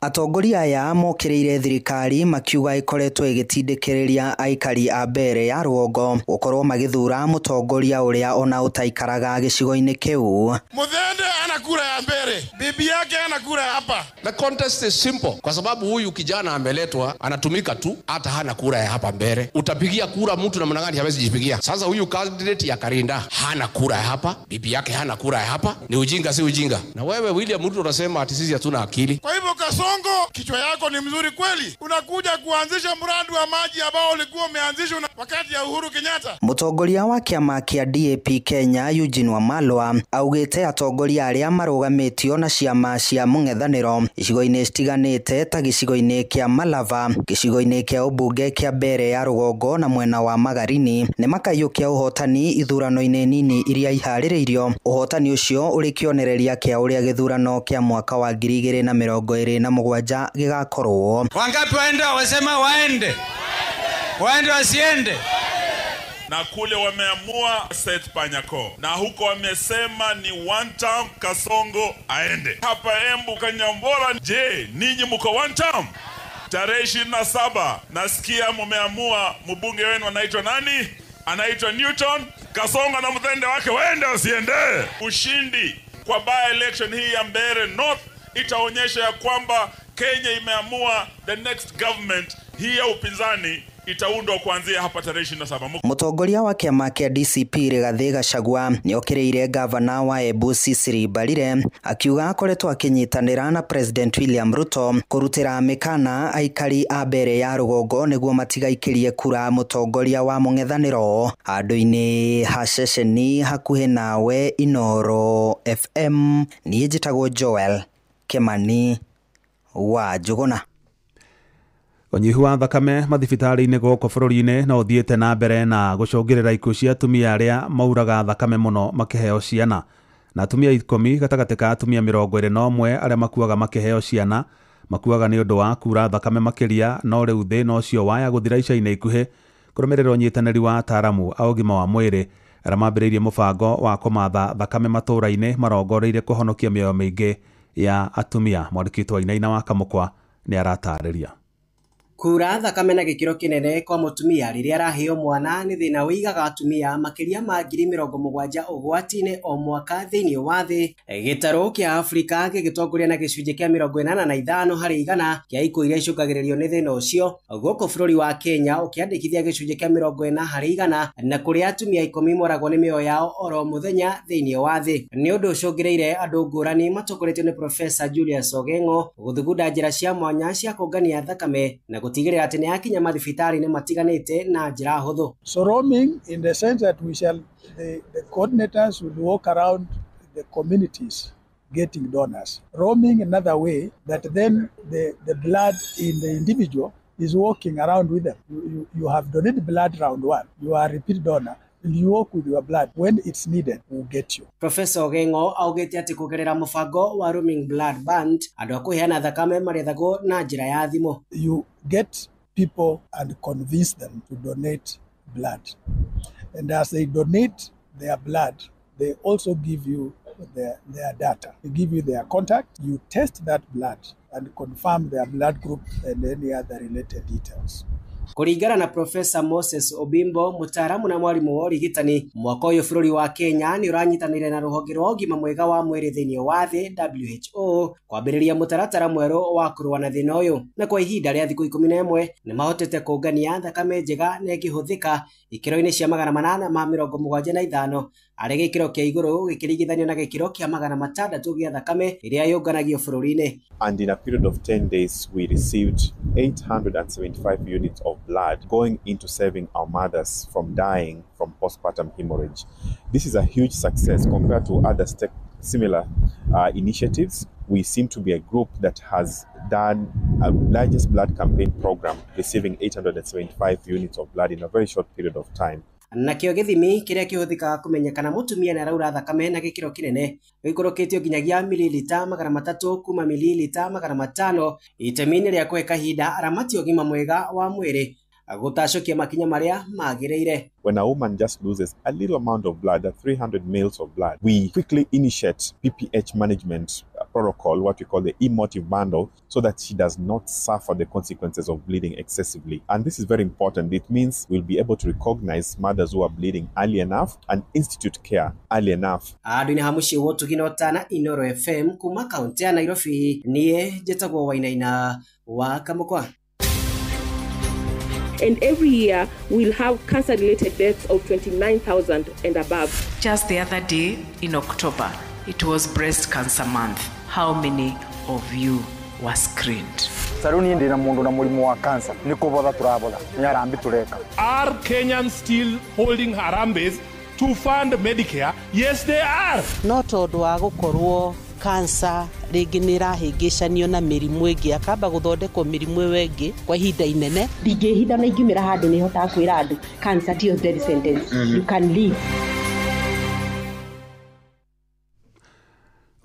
Atongoria aya mokĩrĩire thirikari makiuga ĩkoretwo ĩgĩtindĩkĩrĩria aikari a Mbeere ya rũgongo gũkorwo magĩthura mũtongoria ũrĩa ona ũtaikaraga gĩcigo-inĩ kĩu. Muthende ana kura ya Mbeere, bibi yake ana kura hapa. The contest is simple kwa sababu huyu kijana ameletwa anatumika tu, hata hana kura ya hapa Mbeere. Utapigia kura mtu namna gani hawezi jipigia? Sasa huyu candidate ya Karinda hana kura ya hapa, bibi yake hana kura ya hapa. Ni ujinga si ujinga? Na wewe William Ruto unasema ati sisi hatuna akili. Kwa hivyo Kasongo, kichwa yako ni mzuri kweli. Unakuja kuanzisha mradi wa maji ambao ulikuwa umeanzishwa wakati ya Uhuru Kenyatta. Mũtongoria wa kĩama kĩa DAP Kenya Eugene Wamalwa augĩte atongoria arĩa marũgamĩtio na ciama cia mũng'ethanĩro icigo-inĩ citiganĩte ta gĩcigo-inĩ kĩa Malava, gĩcigo-inĩ kĩa ũmbunge kĩa Mbeere ya rũgongo na mwena wa Magarini nĩ makaiyũkia ũhotani ithurano-inĩ nini iria iharĩrĩirio. Ũhotani ũcio ũrĩ kĩonereria kĩa ũrĩa gĩthurano kĩa mwaka wa 2027 gĩgakorwo. Wangapi waende wasema waende? Waende wasiende? Na kule wameamua Seth Panyako, na huko wamesema ni one term Kasongo aende. Hapa Embu Kanyambora, je, ninyi mko one term? Tarehe 27 nasikia mumeamua mbunge wenu anaitwa nani? Anaitwa Newton Kasongo na mtende wake, waende wasiende? Ushindi kwa by election hii ya Mbeere North itaonyesha ya kwamba Kenya imeamua the next government hii ya upinzani itaundwa kuanzia hapa tarehe 27. Mũtongoria wa kĩama kĩa DCP Rigathĩ Gachagua nĩokĩrĩire gavana wa Embu Cecily Mbarire akiuga akoretwo akĩnyitanĩra na President William Ruto kũrutĩra mĩkana aikari a Mbeere ya rũgongo nĩguo matigaikĩrie kura mũtongoria wa mũng'ethanĩro. Handũ-inĩ ha ceceni hakuhĩ nawe Inooro FM, niĩ njĩtagwo Joel Kimani wa Njũgũna. Ũnyihu wa thakame mathibitarĩ-inĩ gũkũ bũrũri-inĩ no ũthiĩte na mbere na gũcũngĩrĩra ikuũ cia atumia arĩa mauraga thakame mũno makĩheo ciana. Na atumia 10 gatagatĩ ka atumia 21 arĩa makuaga makĩheo ciana makuaga nĩ ũndũ wa kura thakame makĩria, no rĩu thĩna ũcio waya gũthira ica-inĩ ikuhĩ kũrũmĩrĩra ũnyitanĩri wa ataaramu a ũgima wa mwĩrĩ arĩa mambĩrĩirie mũbango wa kũmatha thakame matũũra-inĩ marongoreirie kũhonokia mĩoyo mĩingĩ ya atumia. Mwandĩki witũ Wainaina wa Kamũkwa nĩ aratarĩria. Kura thakame na gĩkĩro kĩnene kwa mũtumia rĩrĩa araheo mwana nĩ thĩna ũigaga atumia makĩria ma 70,000 ũgwati-inĩ o mwaka thĩinĩ wa thĩ. Gĩtarũ kĩa Afrika gĩgĩtongoria na gĩcunjĩ kĩa 85 harĩ igana kĩa ikuũ iria icũngagĩrĩrio nĩ thĩna ũcio, gũkũ bũrũri wa Kenya ũkĩandĩkithia gĩcunjĩ kĩa 40 harĩ igana, na kũrĩa atumia 10 moragwo nĩ mĩoyo yao oro mũthenya thĩinĩ wa thĩ. Nĩ ũndũ ũcũngĩrĩire andũ ngũrani matongoretio nĩ Professor Julius Ogengo gũthugunda njĩra cia mwanya cia kũngania thakame na gũtigĩrĩra atĩ nĩ yakinya mathibitarĩ-inĩ matiganĩte na njĩra hũthũ. So roaming in the sense that we shall, the coordinators will walk around the communities getting donors. Roaming another way that then the blood in the individual is walking around with them. You have donated blood round one. You are a repeat donor. You walk with your blood. When it's needed, we'll get you. Professor Ogengo augite ati kugerera mubango wa Roaming Blood Band andu a kuheana thakame marethagwo na njira ya thimu. You get people and convince them to donate blood. And as they donate their blood, they also give you their data. They give you their contact. You test that blood and confirm their blood group and any other related details. Kuringana na Professor Moses Obimbo, mutaaramu na mwarimu wa ũrigitani, mwaka ũyũ bũrũri wa Kenya nĩ ũranyitanĩire na rũhonge rwa ũgima mwega wa mwĩrĩ thĩinĩ wa thĩ WHO kwambĩrĩria mũtaratara mwerũ wa kũrũa na thĩna ũyũ, na kwa ihinda rĩa thikũ 11 nĩ mahotete kũngania thakame njega na ĩngĩhũthĩka ikĩro-inĩ cia 875 arĩ gĩkĩro kĩa igũrũ gĩkĩringithanio na gĩkĩro kĩa 600 gĩa thakame ĩrĩa yũnganagio bũrũri-inĩ. And in a period of 10 days we received 875 units of blood going into saving our mothers from dying from postpartum hemorrhage. This is a huge success compared to other similar initiatives. We seem to be a group that has done a largest blood campaign program, receiving 875 units of blood in a very short period of time. Nakĩo gĩthimi kĩrĩa kĩhũthĩkaga kũmenya kana mũtumia nĩ araura thakame na gĩkĩro kĩnene gĩikũrũkĩtio nginyagia mililita 300 kuma mililita 500 itemi-inĩ rĩa kũhe kahinda aramati ũgima mwega wa mwĩrĩ gũtacũkia makinya marĩa magĩrĩire. When a woman just loses a little amount of blood, 300 mils of blood, we quickly initiate PPH management protocol, what we call the emotive bundle, so that she does not suffer the consequences of bleeding excessively. And this is very important. It means we'll be able to recognize mothers who are bleeding early enough and institute care early enough. Andũ-inĩ ha mũciĩ wa Ũtugi na Ũtana, Inooro FM kuma kaunti ya Nairobi, niĩ njĩtagwo Wainaina wa Kamũkwa. And every year we'll have cancer-related deaths of 29,000 and above. Just the other day in October, it was Breast Cancer Month. How many of you were screened? Saruni ndina mundu na murimu wa cancer ni kubotha turabotha ni harambi tureka. Are Kenyans still holding harambes to fund Medicare? Yes, they are. No tondu wa gukorwo cancer rĩngĩ nĩ ĩrahĩngĩcanio na mĩrimũ ĩngĩ akamba gũthondekwo mĩrimũ ĩyo ĩngĩ kwa ihinda inene. Ndingĩhitha na ingiumĩra handũ nĩ hotaga kwĩra andũ cancer tiyo death sentence. You can live.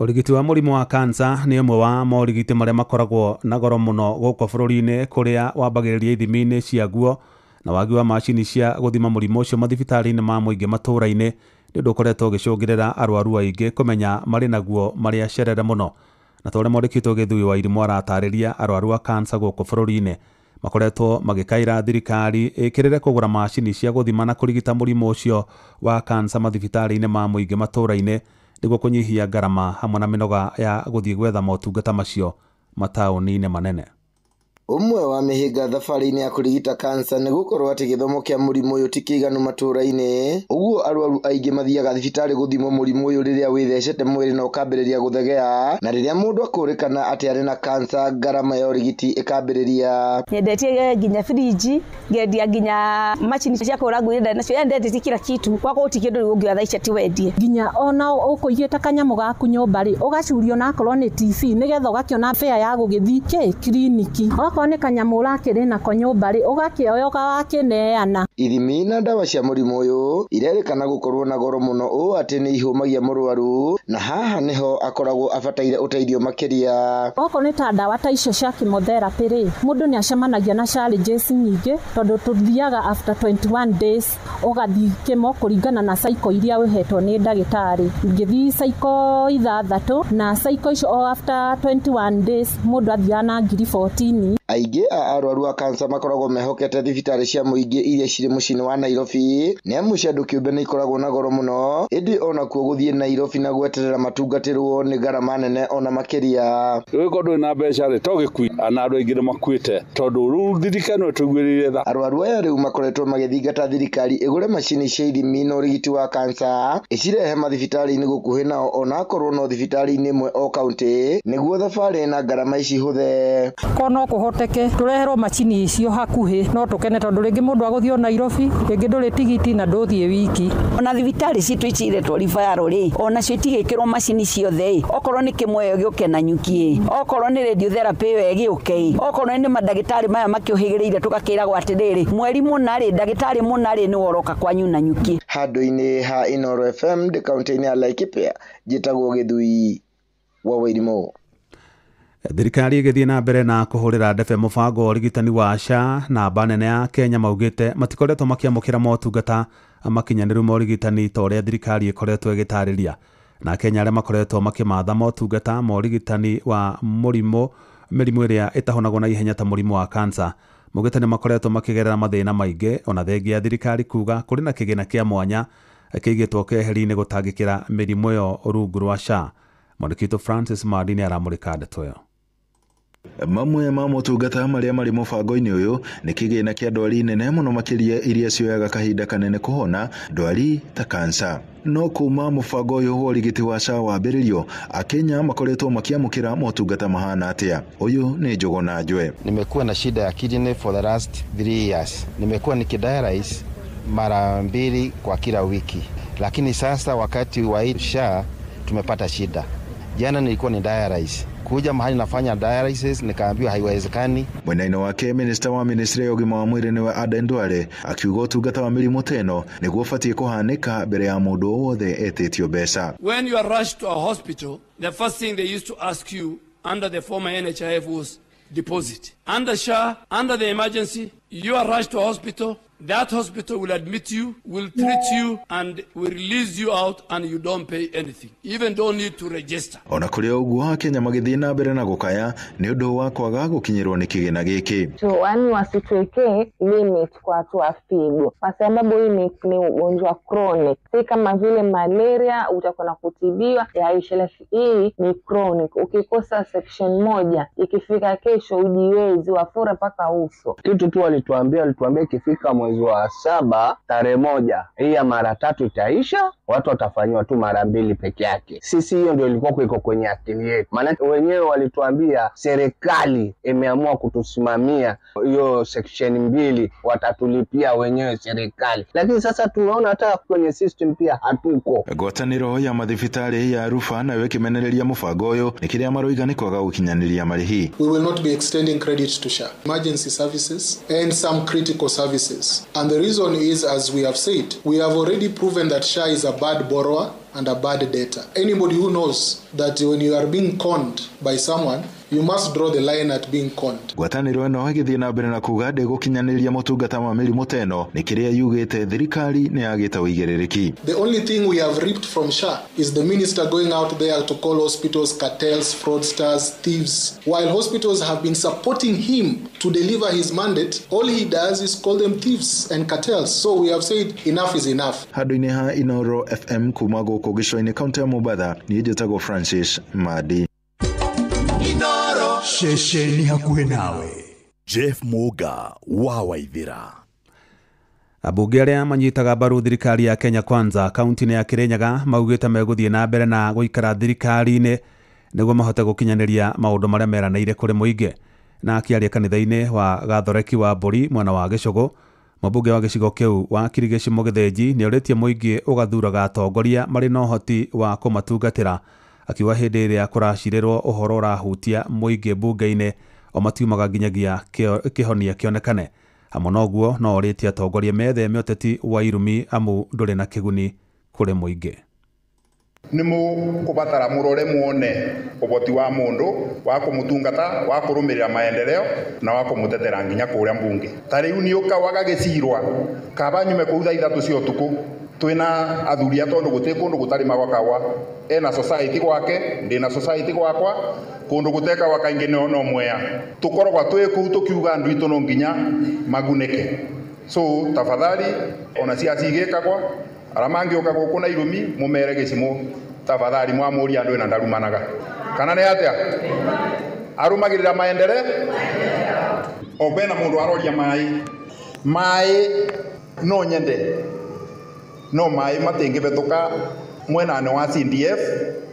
Ũrigiti wa mũrimũ wa kansa nĩ ũmwe wa morigiti marĩa makoragwo na goro mũno gũkũ bũrũri-inĩ kũrĩa wambagĩrĩria ithimi-inĩ ciaguo na wagi wa macini cia gũthima mũrimũ ũcio mathibitarĩ-inĩ ma mũingĩ matũũra-inĩ nĩ ũndũ ũkoretwo ũgĩcũngĩrĩra arwaru aingĩ kũmenya marĩ naguo marĩ acerere mũno. Na ta ũrĩa mwandĩki Gĩthui wa Irimũ aratarĩria, arwaru a kansa gũkũ bũrũri-inĩ makoretwo magĩkaĩra thirikari ĩkĩrĩre kũgũra macini cia gũthima na kũrigita mũrimũ ũcio wa kansa mathibitarĩ-inĩ ma mũingĩ matũũra-inĩ nĩguo kũnyihia ngarama hamwe na mĩnoga ya gũthiĩ gwetha motungata macio mataũni-inĩ manene. Ũmwe wa mĩhĩnga thabarĩ-inĩ ya kũrigita kansa nĩ gũkorwo atĩ gĩthomo kĩa mũrimũ ũyũ ti kĩiganu matũũra-inĩ, ũguo arwaru aingĩ mathiaga thibitarĩ gũthimwo mũrimũ ũyũ rĩrĩa wĩthecete mwĩrĩ na ũkambĩrĩria gũthegea, na rĩrĩa mũndũ akũrĩkana atĩ arĩ na kansa ngarama ya ũrigiti ĩkambĩrĩria. Nyendetie nginya friji, ngendia nginya macini cia kũhũra nguo iria nacio, ndendetie kila kitu kwa gũtirĩ kĩndũ rĩu ũngĩoya thaa ici atĩ wendie. Nginya ona ũkũigĩte kanyamũ gaku nyũmba rĩ, ũgacurio na akorwo nĩ TV nĩgetha ũgakĩona fare ya gũgĩthiĩ kĩ kiriniki. Okorwo nĩ kanyamũ ũrakĩrĩ nako nyũmba rĩ, ũgakĩoya ũgakĩneana. Ithimi na ndawa cia mũrimũ ũyũ irerĩkana gũkorwo na goro mũno ũũ atĩ nĩ ihũmagia mũrwaru, na haha nĩho akoragwo abataire ũteithio makĩria. Okorwo nĩ ta ndawa ta icio cia chemotherapy rĩ, mũndũ nĩ acemanagia na challenges nyingĩ tondũ tũthiaga after 21 days ũgathiĩ kĩmo kũringana na cycle iria ũhetwo nĩ ndagĩtarĩ. Ngĩthiĩ cycle 6 na cycle icio o after 21 days mũndũ athiaga na 14,000. Aingĩ a arwaru a kansa makoragwo mehokete thibitarĩ cia mũingĩ iria cirĩ mũciĩ-inĩ wa Nairobi, nĩ amu cia andũ kĩũmbe nĩ ikoragwo na goro mũno, ĩndĩ onakuo gũthiĩ Nairobi na gweterera matungatĩrwo nĩ ngarama nene ona makĩria. Rĩu ndũrĩ na mbeca rĩ, to gĩkui na andũ aingĩ nĩ makuĩte tondũ rĩu thirikari no ĩtũiguĩrĩire tha. Arwaru aya rĩu makoretwo magĩthingata thirikari ĩgũre macini cia ithimi na ũrigiti wa kansa ĩcirehe mathibitarĩ-inĩ gũkuhĩ nao onakorwo no thibitarĩ-inĩ ĩmwe o kaũntĩ, nĩguo thabarĩ na ngarama ici hũthe. Ko no kũhotwo kũhoteke tũreherwo macini icio hakuhĩ no tũkene tondũ rĩngĩ mũndũ agũthiĩ o Nairobi, rĩngĩ ndũrĩ tigiti na ndũthiĩ wiki. Ona thibitarĩ citũ ici iretwo referral rĩ, onacio itigĩkĩrwo macini ciothe ĩ, okorwo nĩ kĩmwe ĩyo gĩũke na nyuki ĩ, okorwo nĩ radiotherapy ĩyo ĩgĩũke ĩ, okorwo nĩ mandagĩtarĩ maya makĩũhĩgĩrĩire tũgakĩragwo atĩrĩrĩ, mweri mũna rĩ, ndagĩtarĩ mũna rĩ nĩwe ũroka kwanyu na nyuki. Handũ-inĩ ha Inooro FM ndĩ kaunti-inĩ ya Laikipia, njĩtagwo Gĩthui wa Wairimu. Thirikari ĩgĩthiĩ na mbere na kũhũrĩra ndebe mũbango wa ũrigitani wa SHA. Namba nene ya Kenya maugĩte matikoretwo makĩamũkĩra motungata makinyanĩru ma ũrigitani ta ũrĩa thirikari ĩkoretwo ĩgĩtarĩria. Na Kenya arĩa makoretwo makĩmatha motungata ma ũrigitani wa mũrimũ mĩrimũ ĩrĩa ĩtahonagwo na ihenya ta mũrimũ wa kansa maugĩte nĩ makoretwo makĩgerera mathĩna maingĩ, ona thengia ya thirikari kuga kũrĩ na kĩgĩna kĩa mwanya kĩigĩtwo keheri-inĩ gũtangĩkĩra mĩrimũ ĩyo rungu rwa SHA. Mwandĩki witũ Francis Mandi nĩ aramũrĩka ndeto ĩyo. Mamwe ma motungata marĩa marĩ mũbango-inĩ ũyũ nĩ kĩgĩna kĩa ndwari nene mũno makĩria iria cioyaga kahinda kanene kũhona, ndwari ta kansa. No kuma mũbango ũyũ wa ũrigiti wa SHA wambĩrĩrio, Akenya makoretwo makĩamũkĩra motungata mahana atĩa? Ũyũ nĩ Njũgũna Njwe. Nimekuwa na shida ya kidney for the last 3 years. Nimekuwa nikidialyze mara 2 kwa kila wiki, lakini sasa wakati wa SHA tumepata shida. Jana nilikuwa ni dialyze. Kuja mahali nafanya dialysis nikaambiwa haiwezekani. Mwena-inĩ wake minister wa ministry ya ũgima wa mwĩrĩ nĩwe Aden Duale akiuga ũtungata wa mĩrimũ ta ĩno nĩguo ũbatiĩ kũhanĩka mbere ya mũndũ o wothe etĩtio mbeca. When you are rushed to a hospital, the first thing they used to ask you under the former NHIF was deposit. Under SHA, under the emergency, you are rushed to a hospital. That hospital will admit you, will treat you, and will release you out, and you don't pay anything. Even don't need to register. Ona kũrĩ ũguo, Akenya magĩthiĩ na mbere na gũkaya nĩ ũndũ wa kwaga gũkinyĩrwo nĩ kĩgĩna gĩkĩ. Yaani wasituwekee limit kwa watu wa figo, kwa sababu hii ni ugonjwa chronic, si kama vile malaria utakuwa kutibiwa yaisha. Hii ni chronic, ukikosa section moja ikifika kesho ujiwezi wafura mpaka uso. Kitu tu walituambia ikifika mwezi wa 7 tarehe 1 hii ya mara 3 itaisha, watu watafanywa tu mara 2 peke yake. Sisi hiyo ndio ilikuwa iko kwenye akili yetu, maana wenyewe walituambia serikali imeamua kutusimamia hiyo section 2, watatulipia wenyewe serikali, lakini sasa tunaona hata kwenye system pia hatuko. Ngwatanĩro ya mathibitarĩ ya Rufa nayo ĩkĩmenereria mũbango ũyũ nĩ kĩrĩa maroiga nĩ kwaga gũkinyanĩria marĩhi. We will not be extending credit to SHA, emergency services and some critical services. And the reason is, as we have said, we have already proven that SHA is a bad borrower and a bad debtor. Anybody who knows that when you are being conned by someone, you must draw the line at being conned. Ngwatanĩro ĩno ĩgĩthiĩ na mbere na kuga ndĩgũkinyanĩria motungata ma mĩrimũ ta ĩno nĩ kĩrĩa yugĩte thirikari nĩ yagĩte ũigĩrĩrĩki. The only thing we have ripped from SHA is the minister going out there to call hospitals cartels, fraudsters, thieves. While hospitals have been supporting him to deliver his mandate, all he does is call them thieves and cartels. So we have said enough is enough. Handũ-inĩ ha Inooro FM kuma gũkũ gĩcũa-inĩ kaunti ya Mombatha, niĩ njĩtagwo Francis Madi. Ceceni hakuhĩ nawe. Jeff Muga wa Waithira. Ambunge arĩa manyitaga mbaru thirikari ya Kenya Kwanza kaunti-inĩ ya Kirinyaga maugĩte megũthiĩ na mbere na gũikara thirikari-inĩ nĩguo mahote gũkinyanĩria maũndũ marĩa meranĩire kũrĩ mũingĩ. Na akĩaria kanitha-inĩ wa Gathoreki wa Mbũri mwena wa Gĩcũgũ, mũmbunge wa gĩcigo kĩu wa Kirigĩci Mũgĩthĩnji nĩorĩtie mũingĩ ũgathuraga atongoria marĩ na ũhoti wa kũmatungatĩra, akiuga hĩndĩ ĩrĩa kũracirĩrwo ũhoro ũrahutia mũingĩ mbunge-inĩ o matiumaga nginyagia kĩhonia kĩonekane. Hamwe na ũguo no orĩtie atongoria metheme ũteti wa irumi amu ndũrĩ na kĩguni kũrĩ mũingĩ. Nĩ mũkũbatara mũrore muone ũhoti wa mũndũ wa kũmũtungata, wa kũrũmĩrĩra maendeleo na wa kũmũtetera nginya kũrĩa mbunge. Ta rĩu nĩ ũkawaga gĩcirwa kaba nyume kũu thaa 3 cia ũtukũ twĩna athuri a tondũ gũtirĩ kũndũ gũtarĩmagwo kawa, ena society gwake, ndĩna society gwakwa, kũndũ gũtekawa kaingĩ no Mwea. Tũkoragwo twĩ kũu tũkiuga andũ aitũ no nginya magunĩke. So tafadhali ona ciaci igĩkagwa arĩa mangĩũka gũkũ na irumi mũmere gĩcimo tafadhali mwamũria andũ ĩna ndarumanaga. Kana nĩ atĩa? Arũmagĩrĩra maendeleo. O bena mũndũ aroria maĩ. Maĩ no nyende, no maĩ matingĩhetũka Mwenane wa CDF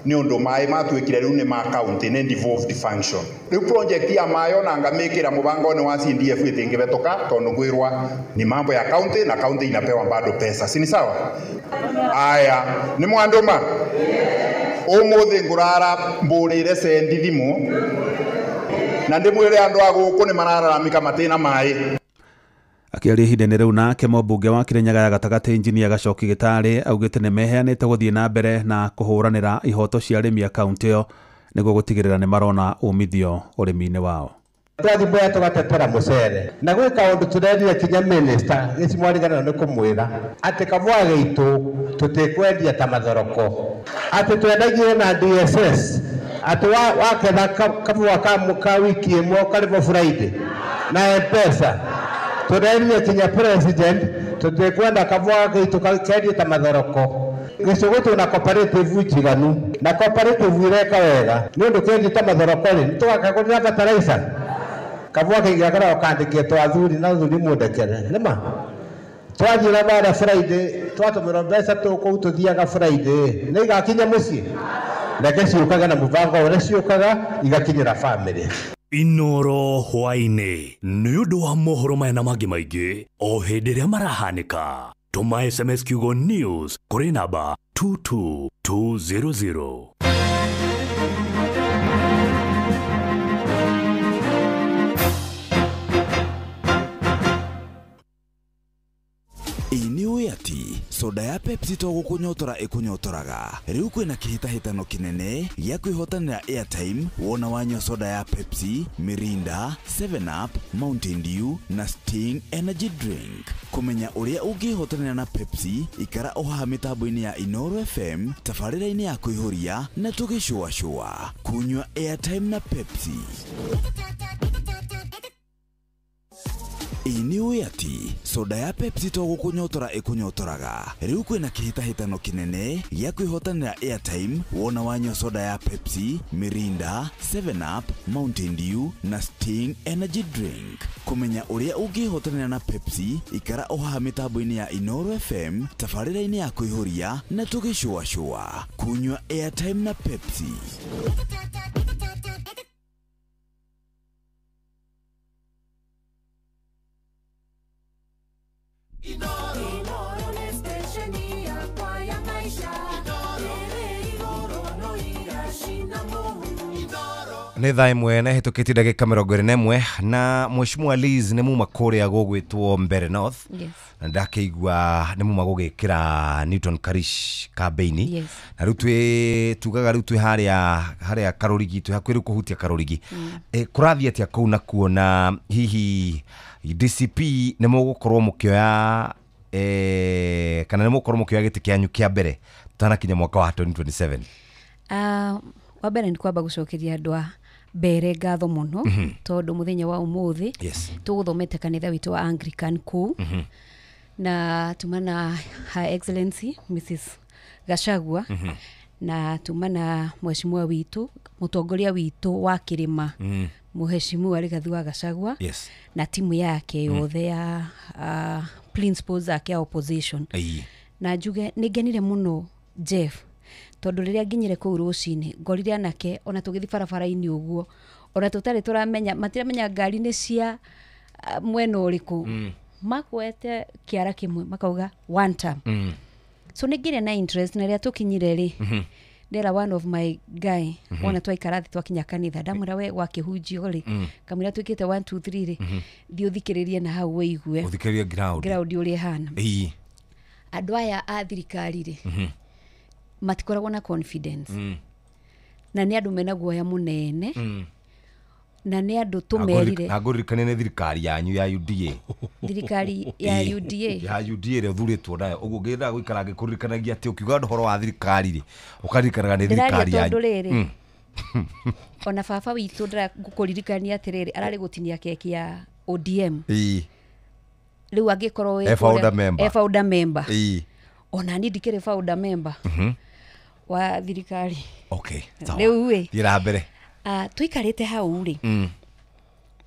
nĩ ũndũ maĩ matuĩkire rĩu nĩ ma county, nĩ devolved function. Rĩu project ya maĩ ona ngamĩkĩra mũbango-inĩ wa CDF ĩtingĩhetũka tondũ kwĩrwa ni mambo ya county na county inapewa bado pesa, si ni sawa? Aya, nĩ mwandũma ũmũthĩ ngũrara mbũrĩre cendi thimũ na ndĩmwĩre andũ a gũkũ nĩ marararamika matĩna maĩ. Akĩaria ihinda-inĩ rĩu nake mũmbunge wa Kĩrĩnyaga ya gatagatĩ Injinia Gacoki Gĩtarĩ augĩte nĩ meheanĩte gũthiĩ na mbere na kũhũranĩra ihoto cia arĩmi a kaũntĩ ĩyo nĩguo gũtigĩrĩra nĩ marona umithio ũrĩmi-inĩ wao. Twathi Mwea tũgatetera mũcere na gwĩ kaũndũ tũrerire kinya minister gĩcimwarigana nĩ kũmwĩra atĩ kamũa gĩitũ tũtikwendia ta mathoroko, atĩ twendagie na DSS atĩ waketha kamũa ka wiki ĩmwe ũkarĩhwo Friday na M-Pesa. Tũrerire kinya president tũtikwenda kamũa gĩitũ kendie ta mathoroko. Gĩcũgũ twĩna cooperative njiganu na cooperative ireka wega nĩ ũndũ kendie ta mathoroko rĩ nĩtũgakagũrĩra fertilizer kamũa kĩingĩ gakoragwo kandĩkĩtwo athuri na athuri mũndekere nĩma twathiĩ na bara Friday twatũmĩrwo mbeca tũkũu tũthiaga Friday nĩ igakinya mũciĩ, reke ciũkage na mũbango ũrĩa ciũkaga igakinyĩra bamĩrĩ. Inoro hwaĩ-inĩ nĩ ũndũ wa mohoro maya na mangĩ maingĩ o hĩndĩ ĩrĩa marahanĩka. Tũma SMS kiugo news kũrĩ namba 22200. Ĩ nĩ ũĩ atĩ soda ya Pepsi to gũkũnyotora ĩkũnyotoraga. Rĩu kwĩna kĩhĩtahĩtano kĩnene gĩa kwĩhotanĩra airtime wona wanyua soda ya Pepsi, Mirinda, 7up, Mountain Dew na Sting Energy Drink. Kũmenya ũrĩa ũngĩhotanĩra na Pepsi, ikara o haha mĩtambo-inĩ ya Inoro FM, tabarĩra-inĩ ya kũihũria na tũgĩcũacũa. Kunyua airtime na Pepsi. Ĩ nĩ ũĩ atĩ soda ya Pepsi to gũkũnyotora ĩkũnyotoraga. Rĩu kwĩna kĩhĩtahĩtano kĩnene gĩa kwĩhotanĩra airtime wona wanyua soda ya Pepsi, Mirinda, 7up, Mountain Dew na Sting Energy Drink. Kũmenya ũrĩa ũngĩhotanĩra na Pepsi, ikara o haha mĩtambo-inĩ ya Inoro FM, tabarĩra-inĩ ya kũihũria na tũgĩcũacũa. Kunyua airtime na Pepsi. Nĩ thaa ĩmwe na ĩhĩtũkĩtie ndagĩka 21 na Mheshimiwa Liz nĩ muma kũrĩa gũgwĩtwo Mbere North. Yes. Na ndakĩigua nĩ muma gũgĩkĩra Newton Karish kambĩini. Yes. Na rĩu twĩ tugaga rĩu twĩ harĩa Karũrigi, twĩ hakuhĩ rĩu kũhutia Karũrigi. Kũrathiĩ atĩa kũu nakuo na hihi DCP nĩ mũgũkorwo mũkĩoya kana nĩ mũgũkorwo mũkĩoya gĩtĩ kĩanyu kĩa mbere tũtanakinya mwaka wa 2027? Wa mbere nĩ kwamba gũcokeria andũ a Mbere ngatho mũno tondũ mũthenya wa ũmũthĩ tũgũthomete kanitha witũ wa Anglican kũu na tuma na Her Excellency Mrs Gachagua na tuma na mheshimiwa witũ mũtongoria witũ wa kĩrĩma Mheshimiwa Rigathi wa Gachagua na timu yake yothe ya principals ake ya opposition. Na njuge nĩ ngenire mũno Jeff tondũ rĩrĩa nginyire kũu rũcinĩ ngorire anake ona tũgĩthiĩ barabara-inĩ ũguo ona tũtarĩ tũramenya matiramenya ngari nĩ cia mwena ũrĩkũ makwete kĩara kĩmwe makauga one term. So nĩ ngire na interest na rĩrĩa tũkinyire rĩ ndera one of my guy wona twaikara thĩ twakinya kanitha ndamwĩra we wakĩhunjio rĩ kamwĩra twĩkĩte 1 2 3 rĩ thiĩ ũthikĩrĩrie na hau wĩigue ũthikĩrĩrie ground ũrĩa ĩhana. Andũ aya a thirikari rĩ matikoragwo na confidence na nĩ andũ mena guoya mũnene na nĩ andũ tũmerire. Na ngũririkane nĩ thirikari yanyu ya UDA. Thirikari ya UDA. Ya UDA ĩrĩa ũthurĩtwo nayo ũguo ngĩendaga gũikara ngĩkũririkanagia atĩ ũkiuga ũhoro wa thirikari rĩ ũkaririkanaga nĩ thirikari yanyu. Ndĩraria tondũ rĩrĩ ona baba witũ ndĩrakũririkania atĩrĩrĩ ararĩ gũtinia keki ya ODM. Rĩu angĩkorwo wĩ founder member. Ona niĩ ndikĩrĩ founder member wa thirikari. Okay, sawa. Rĩu ĩ thiĩ na mbere. Tũikarĩte hau rĩ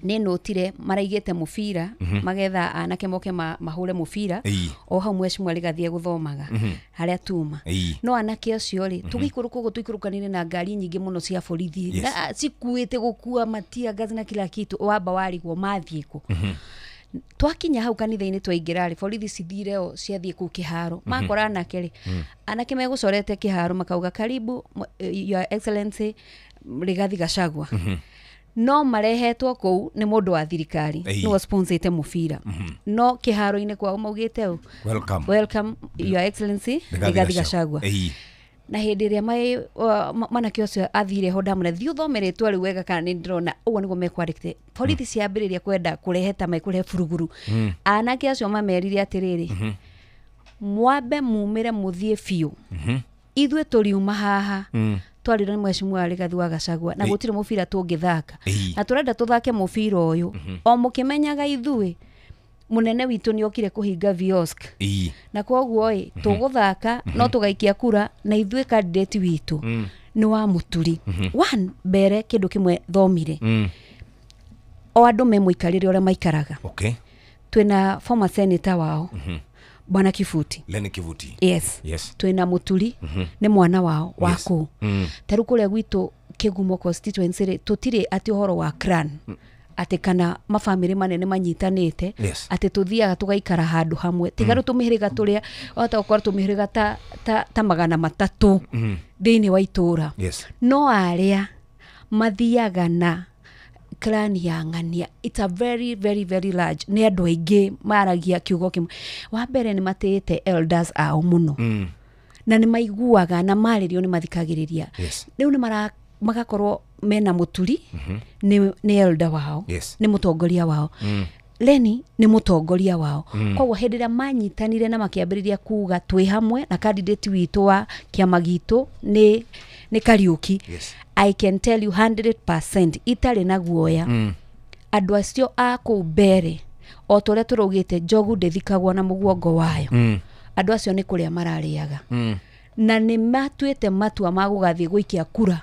Nĩ nũtire maraigĩte mũbira, magetha anake moke mahũre mũbira o hau mheshimiwa Rigathi egũthomaga harĩa tuma. No anake acio rĩ, tũgĩikũrũka ũguo tũikũrũkanire na ngari nyingĩ mũno cia borithi na cikuĩte gũkua matia ngazi na kila kitu, wamba warigwo mathiĩ kũ. Twakinya hau kanitha-inĩ twaingĩra rĩ, borithi cithire o ciathiĩ kũu kĩharo, makora anake rĩ, anake megũcorete kĩharo makauga karibu Your Excellency Rigathi Gachagua. No marehetwo kũu nĩ mũndũ wa thirikari nĩwe sponsorĩte mũbira, no kĩharo-inĩ kwao maugĩte ũũ, "Welcome. Welcome Your Excellency Rigathi Gachagua." Na hĩndĩ ĩrĩa mwanake ũcio athire ho, ndamwĩra, "Thiĩ ũthome rĩtwa rĩu wega kana nĩ ndĩrona ũguo nĩguo mekwandĩkĩte." Borithi ciambĩrĩria kwenda kũrehe ta mekũrehe buruguru. Anake acio mamerire atĩrĩrĩ, "Mwambe mumĩre mũthiĩ biũ, ithuĩ tũriuma haha twarirwo nĩ mheshimiwa Rigathi wa Gachagua na gũtirĩ mũbira tũngĩthaka, na tũrenda tũthake mũbira ũyũ o mũkĩmenyaga ithuĩ mũnene witũ nĩ okire kũhinga viosk, na koguo ĩ tũgũthaka no tũgaikia kura na ithuĩ candidate witũ nĩ wa Mũturi." One mbere kĩndũ kĩmwe thomire, o andũ me mũikarĩre ũrĩa maikaraga. Twĩna former senator wao, Bwana Kibuti. Lenny Kivuti. Yes. Twĩna Mũturi, nĩ mwana wao wa kũu. Ta rĩu kũrĩa gwitũ Kĩgumo constituency rĩ, tũtirĩ atĩ ũhoro wa clan, atĩ kana mabamĩrĩ manene manyitanĩte, atĩ tũthiaga tũgaikara handũ hamwe, tiga rĩu tũmĩhĩrĩga tũrĩa wahota gũkorwo tũmĩhĩrĩga ta 300 thĩinĩ wa itũra. No arĩa mathiaga na clan ya ng'ania, it's a very very very large, nĩ andũ aingĩ maragia kiugo kĩmwe. Wa mbere nĩ matĩĩte elders ao mũno, na nĩ maiguaga na marĩrio nĩ mathikagĩrĩria. Rĩu nĩ magakorwo mena Mũturi, nĩ elder wao, nĩ mũtongoria wao. Leni nĩ mũtongoria wao. Koguo hĩndĩ ĩrĩa manyitanire na makĩambĩrĩria kuga twĩ hamwe na candidate witũ wa kĩama gitũ nĩ Kariũki, I can tell you 100% itarĩ na guoya, andũ acio a kũu mbere, o ta ũrĩa tũraugĩte njogu ndĩthikagwo na mũguongo wayo, andũ acio nĩ kũrĩa mararĩaga, na nĩ matuĩte matua ma gũgathiĩ gũikia kura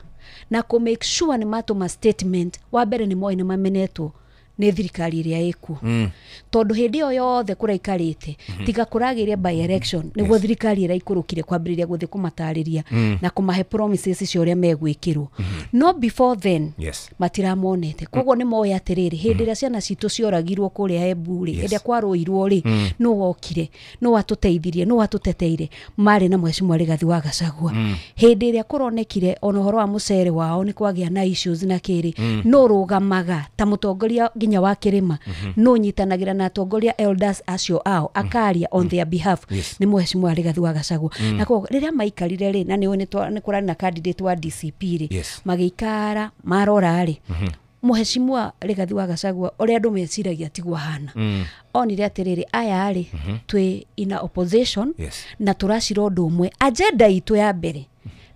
na kũ make sure nĩ matũma statement. Wa mbere nĩ moĩ nĩ mamenetwo nĩ thirikari ĩrĩa ĩkuo, tondũ hĩndĩ ĩyo yothe kũraikarĩte, tiga kũragĩire by election nĩguo thirikari ĩraikũrũkire kwambĩrĩria gũthiĩ kũmatarĩria na kũmahe promises cia ũrĩa megwĩkĩrwo, no before then matiramonete. Koguo nĩ moĩ atĩrĩrĩ, hĩndĩ ĩrĩa ciana citũ cioragirwo kũrĩa Embu rĩ, hĩndĩ ĩrĩa kwarũirwo rĩ, nũ wokire, nũ watũteithirie, nũ watũteteire? Marĩ na mheshimiwa Rigathi wa Gachagua. Hĩndĩ ĩrĩa kũronekire ona ũhoro wa mũcere wao nĩ kwagĩa na issues na kĩrĩ, nũ rũgamaga ta mũtongoria nginya wa kĩrĩma, nũ nyitanagĩra na atongoria elders acio ao akaria on their behalf? Nĩ mheshimiwa Rigathi wa Gachagua. Na koguo rĩrĩa maikarire rĩ, na nĩ nĩ kũrarĩ na candidate wa DCP rĩ, magĩikara marora rĩ, mheshimiwa Rigathi wa Gachagua ũrĩa andũ meciragia tiguo ahana. Onire atĩrĩrĩ, aya rĩ, twĩ in a opposition na tũracira ũndũ ũmwe, agenda itũ ya mbere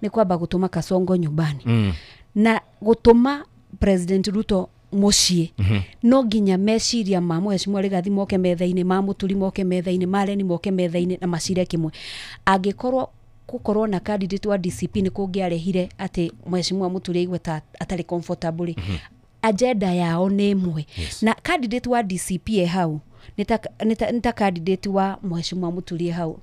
nĩ kwamba gũtũma Kasongo nyumbani na gũtũma President Ruto mũciĩ. No nginya meciria ma mheshimiwa Rigathi moke metha-inĩ, ma Mũturi moke metha-inĩ, ma Leni moke metha-inĩ na macire kĩmwe. Angĩkorwo gũkorwo na candidate wa DCP nĩ kũngĩarehire atĩ mheshimiwa Mũturi aigue ta atarĩ comfortable rĩ, agenda yao nĩ ĩmwe, na candidate wa DCP e hau nĩ ta candidate wa mheshimiwa Mũturi e hau,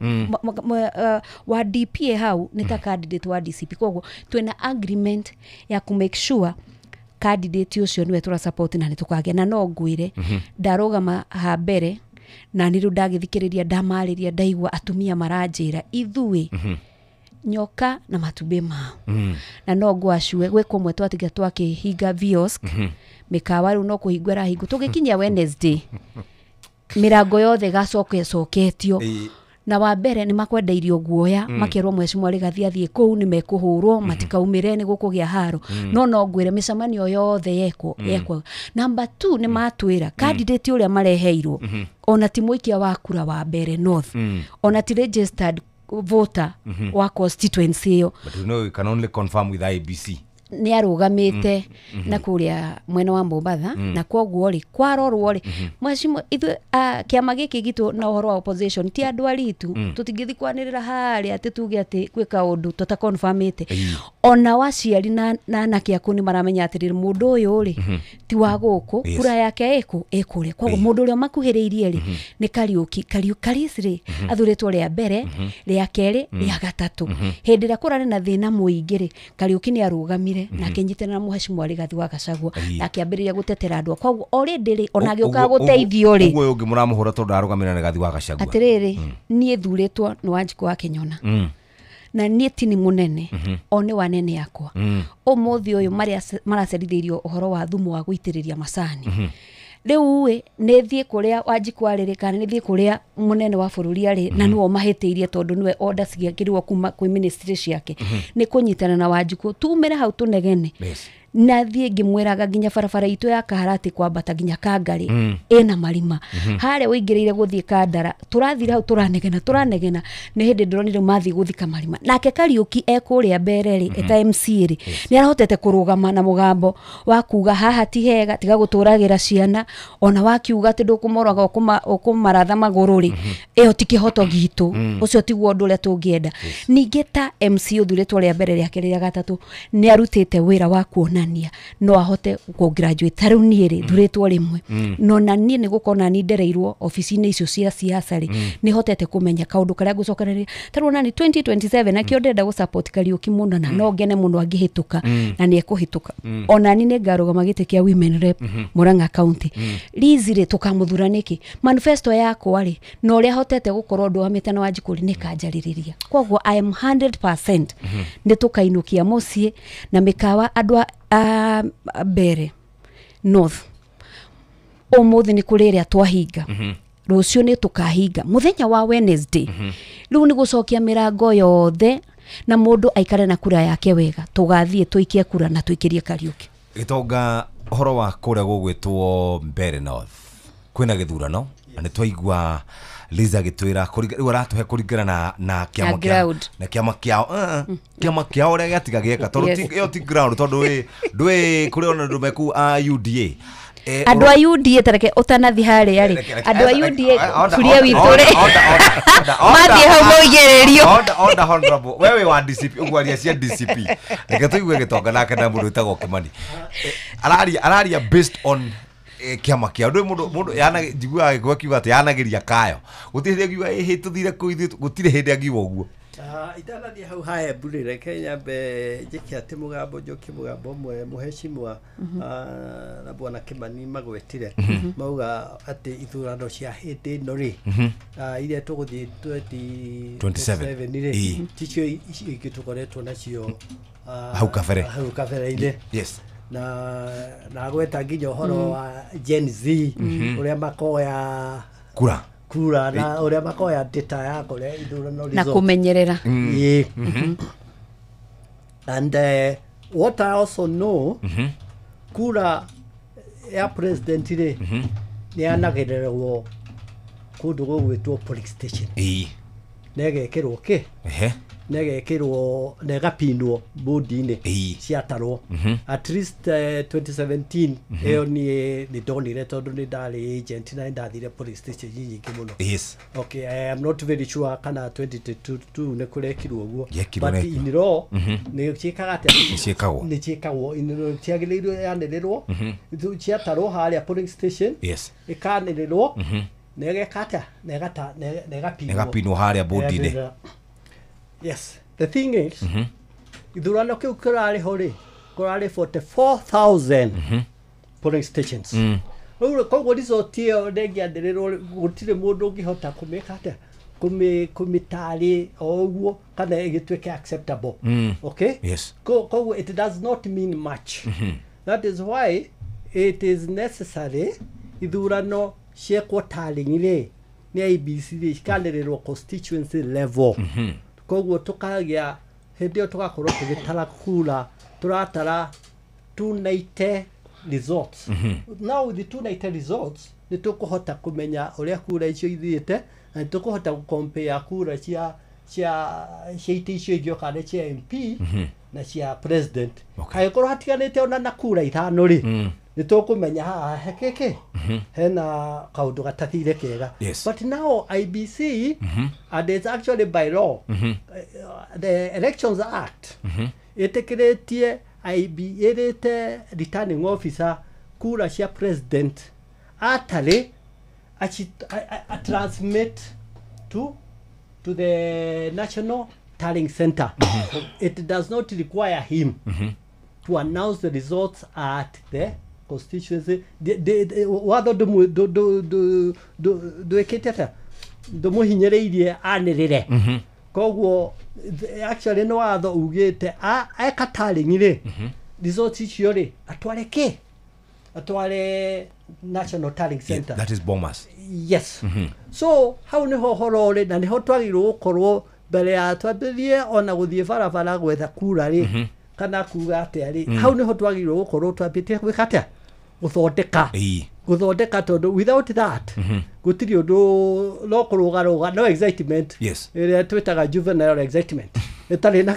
wa DP e hau nĩ ta candidate wa DCP. Koguo twĩna agreement ya ku make sure candidate ũcio nĩwe tũra support na nĩ tũkagĩa. Na no ngwĩre, ndarũgama ha mbere na nĩ rĩu ndagĩthikĩrĩria, ndamarĩria, ndaigua atumia maranjĩra ithuĩ nyoka na matumbĩ mao. Na no ngwacue gwĩ kũmwe twatiga twakĩhinga viosk, mĩkawa rĩu no kũhingwo ĩrahingwo, tũgĩkinyia Wednesday mĩrango yothe ĩgacoka ĩcoketio. Na wa mbere nĩ makwendeirio guoya, makerwo mheshimiwa Rigathi athiĩ kũu nĩ mekũhũrwo, matikaumĩre, nĩ gũkũgĩa haro. No ngwĩre mĩcemanio yothe yekwo yekwo. Number 2, nĩ matwĩra candidate ũrĩa mareheirwo ona ti mũikia wa kura wa mbere north, ona ti registered voter wa constituency ĩyo. But we know we can only confirm with IEBC. Nĩ arũgamĩte na kũrĩa mwena wa Mombatha. Na kwoguo rĩ, kwarorwo rĩ, mheshimiwa, ithuĩ kĩama gĩkĩ gitũ na ũhoro wa opposition ti andũ aritu. Tũtingĩthiĩ kwanĩrĩra harĩa atĩ tuge atĩ gwĩ kaũndũ tũtaconfirmĩte. Ona waciari na anake aku nĩ maramenya atĩrĩrĩ, mũndũ ũyũ rĩ, ti wa gũkũ. Kura yake ĩkũ ĩkũrĩa. Koguo mũndũ ũrĩa makuhĩrĩirie rĩ, nĩ Kariũki. Karisi rĩ, athurĩtwo rĩa mbere, rĩa kerĩ, rĩa gatatũ. Hĩndĩ ĩrĩa kũrarĩ na thĩna mũingĩ rĩ, Kariũki nĩ arũgamire na akĩnyitana na mheshimiwa Rigathi wa Gachagua na akĩambĩrĩria gũtetera andũ. Koguo already rĩ, ona agĩũkaga gũteithio rĩ, Ũguo ũyũ ũngĩ mũramũhũra tondũ arũgamĩrĩra Rigathi wa Gachagua? Atĩrĩrĩ, niĩ thurĩtwo nĩ Wanjikũ wa Kĩnyona, na niĩ ti nĩ mũnene, o nĩ wanene akwa. Ũmũthĩ ũyũ marĩa maracerithĩirio ũhoro wa thumu wa gũitĩrĩria macani, rĩu ĩ nĩ thiĩ kũrĩa Wanjikũ arĩ kana nĩ thiĩ kũrĩa mũnene wa bũrũri arĩ, na nĩwe ũmahĩtĩirie tondũ nĩwe order ciakĩrwo kuma kwĩ ministry ciake. Nĩ kũnyitana na Wanjikũ tumĩre hau tũnegene. Na thiĩ ngĩmwĩraga nginya barabara itũ ya Kaharati kwambata nginya Kangarĩ ĩna marima. Harĩa ũingĩrĩire gũthiĩ Kandara, tũrathire hau tũranegena tũranegena, nĩ hĩndĩ ndĩronire mathiĩ gũthika marima. Nake Kariũki e kũrĩa mbere rĩ, eta MC rĩ, nĩ arahotete kũrũgama na mũgambo wa kuga haha ti hega, tiga gũtũragĩra ciana. Ona wakiuga atĩ ndũkũmoraga, ũkũmaratha magũrũ rĩ, ĩyo ti kĩhoto gitũ. Ũcio tiguo ũndũ ũrĩa tũngĩenda. Ningĩ ta MC ũthurĩtwo rĩa mbere, rĩa kerĩ, rĩa gatatũ, nĩ arutĩte wĩra wa kuonania no ahote kũ-graduate. Ta rĩu niĩ rĩ, thurĩtwo rĩmwe, no na niĩ nĩ gũkorwo na niĩ ndereirwo obici-inĩ icio cia siasa rĩ, nĩ hotete kũmenya kaũndũ karĩa ngũcokereria. Ta rĩu ona ni 2027 nakĩo ndĩrenda gũ-support Kariũki mũno, na no ngene mũno angĩhĩtũka, na nĩ ekũhĩtũka. Ona ni nĩ ngarũgama gĩtĩ kĩa women rep Murang'a County. Liz rĩ, tũkamũthura nĩkĩ? Manifesto yakwa rĩ, na ũrĩa hotete gũkorwo ndũgamĩte na Wanjikũ rĩ, nĩ kanjarĩrĩria. Koguo I am 100% nĩ tũkainũkia mũciĩ na mĩkawa andũ a mbere North. Ũmũthĩ nĩ kũrĩ ĩrĩa twahinga, rũciũ nĩ tũkahinga mũthenya wa Wednesday. Rĩu nĩ gũcokia mĩrango yothe na mũndũ aikare na kura yake wega. Tũgathiĩ tũikie kura na tũikĩrie Kariũki. Gĩtonga, ũhoro wa kũrĩa gũgwĩtwo Mbere North, kwĩna gĩthurano na nĩ twaigua Liza agĩtwĩra rĩu aratũhe kũringana na kĩama Na kĩa ground. Na kĩama kĩao, kĩama kĩao ũrĩa gĩatiga gĩeka tondũ ĩyo ti ground, tondũ ndũĩ kũrĩ ona andũ meku a UDA. Andũ a UDA, tareke ũtanathi harĩa rĩ, andũ a UDA kuria witũ rĩ, mathiĩ hau maugĩrĩrio. Order, order, honorable. Wewe wa DCP, ũgwaria cia DCP. Reke tũigue Gĩtonga nake na mũndũ wĩtagwo Kĩmani. Araria based on kĩama kĩao. Ndũĩ mũndũ yana njiguaga gĩkũyũ akiuga atĩ yanagĩria kayo. Gũtirĩ hĩndĩ angiuga ĩhĩ tũthire kũu ithuĩ, gũtirĩ hĩndĩ angiuga ũguo. Itanathiĩ hau haya mburi, reke nyambe njĩke atĩ mũgambo njokie mũgambo ũmwe mũheshimiwa na bwana Kĩmani magwetire. Mauga atĩ ithurano cia hĩndĩ ĩno rĩ, iria tũgũthiĩ 2027 rĩ, ticio icio ingĩ tũkoretwo nacio Hau kabere. Hau kabere-inĩ. Na agweta nginya ũhoro wa Gen Z, ũrĩa makoya kura kura na ũrĩa makoya data ya kũrĩa ithurano na results. Kũmenyerera. Yeah. And what I also know, kura ya president rĩ, nĩ yanagĩrĩrwo kũndũ gũgwĩtwo police station na ĩgekĩrwo kĩ, na ĩgekĩrwo na ĩgapinwo bodi-inĩ ciatarwo. At least 2017 ĩyo niĩ nĩ ndonire tondũ nĩ ndarĩ agent na nĩ ndathire police station nyingĩ mũno. Okay, I am not very sure kana 2022 nĩ kũrekirwo ũguo. Yekirwo. But Nekirwo. in law nĩ ciĩkaga atĩa? Nĩ ciĩkagwo. Nĩ ciĩkagwo. In law ciagĩrĩirwo yanĩrĩrwo, ciatarwo harĩa polling station, ĩkanĩrĩrwo na ĩgeka atĩa, na ĩgata na ĩgapinwo. Ĩgapinwo harĩa bodi-inĩ. Yes, the thing is, ithurano kĩu kĩrarĩ ho rĩ, kũrarĩ 44,000 polling stations. Rĩu koguo result ĩyo ndĩngĩanĩrĩrwo, gũtirĩ mũndũ ũngĩhota kũmĩka atĩa, kũmĩtarĩ o ũguo kana ĩgĩtuĩke acceptable. Okay. Koguo it does not mean much. That is why it is necessary ithurano ciekwo tallying rĩ nĩ IEBC rĩ, cikanĩrĩrwo constituency level. Koguo tũkagĩa hĩndĩ ĩyo tũgakorwo tũgĩtara kura, tũratara 290 results. Now with the 290 results nĩ tũkũhota kũmenya ũrĩa kura icio ithiĩte, na nĩ tũkũhota gũcompare kura cia Cia itĩ icio ingĩ oka nĩ cia MP na cia president, angĩkorwo hatiganĩte ona na kura 5 rĩ, nĩ tũkũmenya haha hekĩkĩ hena kaũndũ gatathire kega. But now IBC, and it's actually by law, the Elections Act ĩtĩkĩrĩtie IB ĩrĩte returning officer kura cia president atarĩ a transmit to the National Tallying Center. It does not require him to announce the results at the constituency. Watho ndwĩkĩte atĩa, ndũmũhinyĩrĩirie anĩrĩre. Koguo actually nĩ watho ugĩte eka tallying rĩ, results icio rĩ atware kĩ, atware National Tallying Center. That is Bomas. Yes. So hau niho horo ri na niho twagirwo gukorwo mbere ya twambĩrĩrie ona gũthiĩ barabara gwetha kura rĩ, kana kuga atĩa rĩ, hau niho twagĩrĩirwo gũkorwo twambĩtie gwĩka atĩa, gũthondeka tondũ without that gũtirĩ ũndũ, no kũrũgarũga, no excitement ĩrĩa twĩtaga juvenile excitement ĩtarĩ na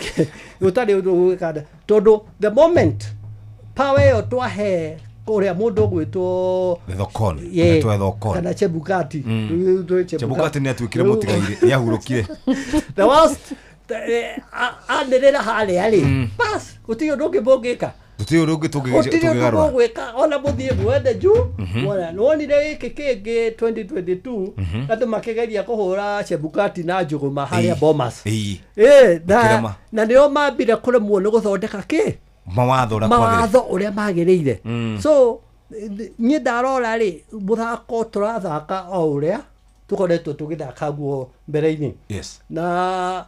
gũtarĩ ũndũ gwĩka, tondũ the moment power ĩyo twahe kũrĩa mũndũ ũgwĩtwo Thokon kana Chebukati, Chebukati nĩ atuĩkire mũtigairĩ, nĩ ahurũkire the worst anĩrĩra harĩa rĩ, bas gũtirĩ ũndũ ũngĩ mũngĩka, gũtirĩ ũndũ ũngĩ tũngĩgarũra gwĩka ona mũthiĩ mwende juu. Wonire gĩkĩ kĩngĩ 2022 andũ makĩgeria kũhũra Chebukati na Njũgũma harĩa Bomas, na nĩo mambire kũremwo nĩ gũthondeka kĩ mawatho ũrĩa magĩrĩire. So niĩ ndarora rĩ, mũthako tũrathaka o ũrĩa tũkoretwo tũgĩthaka guo mbere-inĩ. Na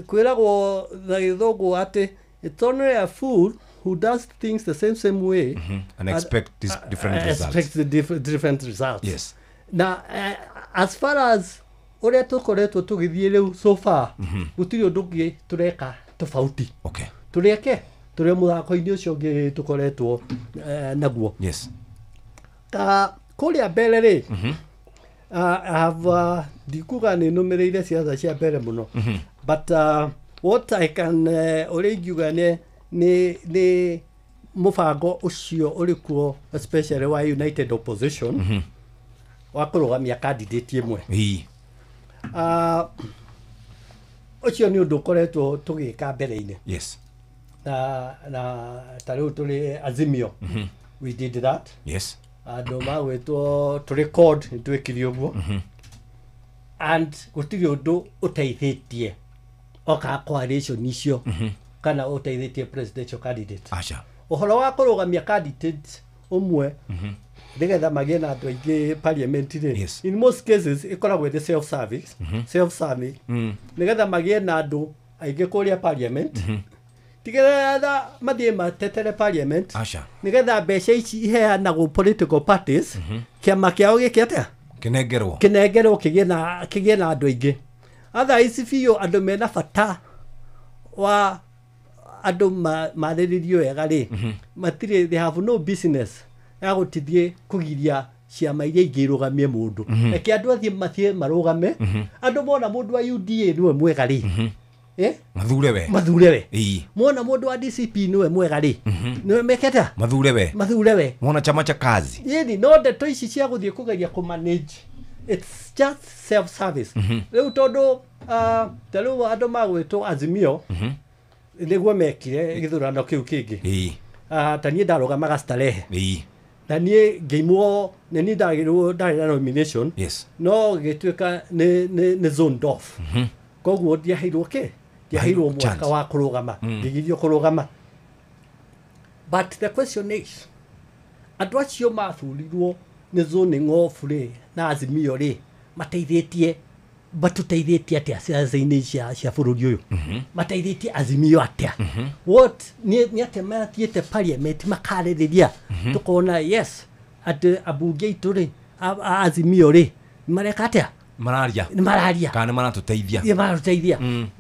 kwĩragwo na gĩthũngũ atĩ it's only a fool who does things the same way and expect different results. Expect the different results. Yes. Na as far as ũrĩa tũkoretwo tũgĩthiĩ rĩu so far, gũtirĩ ũndũ ũngĩ tũreka tofauti. Okay. Tũreke tũrĩ mũthako-inĩ ũcio ũngĩ tũkoretwo naguo. Yes. Ta kũrĩa mbere rĩ, I have ndikuga nĩ nũmĩrĩire ciaca cia mbere mũno, but what I can ũrĩa ingiuga nĩ mũbango ũcio ũrĩ kuo especially wa United Opposition wa kũrũgamia candidate ĩmwe. Ũcio nĩ ũndũ ũkoretwo tũgĩka mbere-inĩ. Yes. Na ta rĩu tũrĩ Azimio, we did that. Yes. Andũ magwĩtwo tũrĩ CORD nĩ twĩkire ũguo, and gũtirĩ ũndũ ũteithĩtie oka coalition icio kana ũteithĩtie presidential candidate. Aca. Ũhoro wa kũrũgamia candidate ũmwe nĩgetha magĩe na andũ aingĩ parliament rĩ, in most cases ĩkoragwo ĩrĩ self service, self serving, nĩgetha magĩe na andũ aingĩ kũrĩa parliament, tigetha mathiĩ matetere parliament, nĩgetha mbeca ici iheanagwo political parties, kĩama kĩao gĩke atĩa, kĩnengerwo kĩgĩe na andũ aingĩ. Other ici biũ andũ mena bata wa andũ marĩrĩrio wega rĩ, matirĩ, they have no business ya gũtithiĩ kũgiria ciama iria ingĩ irũgamie mũndũ. Reke andũ athiĩ mathiĩ marũgame, andũ mona mũndũ wa UDA nĩwe mwega rĩ, mathure we. Mona mũndũ wa DCP nĩwe mwega rĩ, nĩwe mekete mathure we. Mona chama cha kazi yeni, no ndeto ici cia gũthiĩ kũgeria kũmanage, it's just self service. Rĩu tondũ ta rĩu andũ magwĩtwo Azimio nĩguo mekire gĩthurano kĩu kĩngĩ, ta niĩ ndarũgamaga Starehe, na niĩ ngĩimwo, nĩ niĩ ndagĩrwo ndarĩ na nomination, no gĩtuĩka nĩ zoned off, koguo ndiaheirwo kĩ, ndiaheirwo mwaka wa kũrũgama, ngĩgirio kũrũgama. But the question is, andũ acio mathurirwo nĩ zoning off rĩ na Azimio rĩ, mateithĩtie batũteithĩtie atĩa ciaca-inĩ cia bũrũri ũyũ, mateithĩtie Azimio atĩa, what nĩ atĩa mathiĩte parliament makarĩrĩria, tũkona yes atĩ ambunge aitũ rĩ Azimio rĩ mareka atĩa, mararia nĩ mararia kana nĩ maratũteithia, nĩ maratũteithia.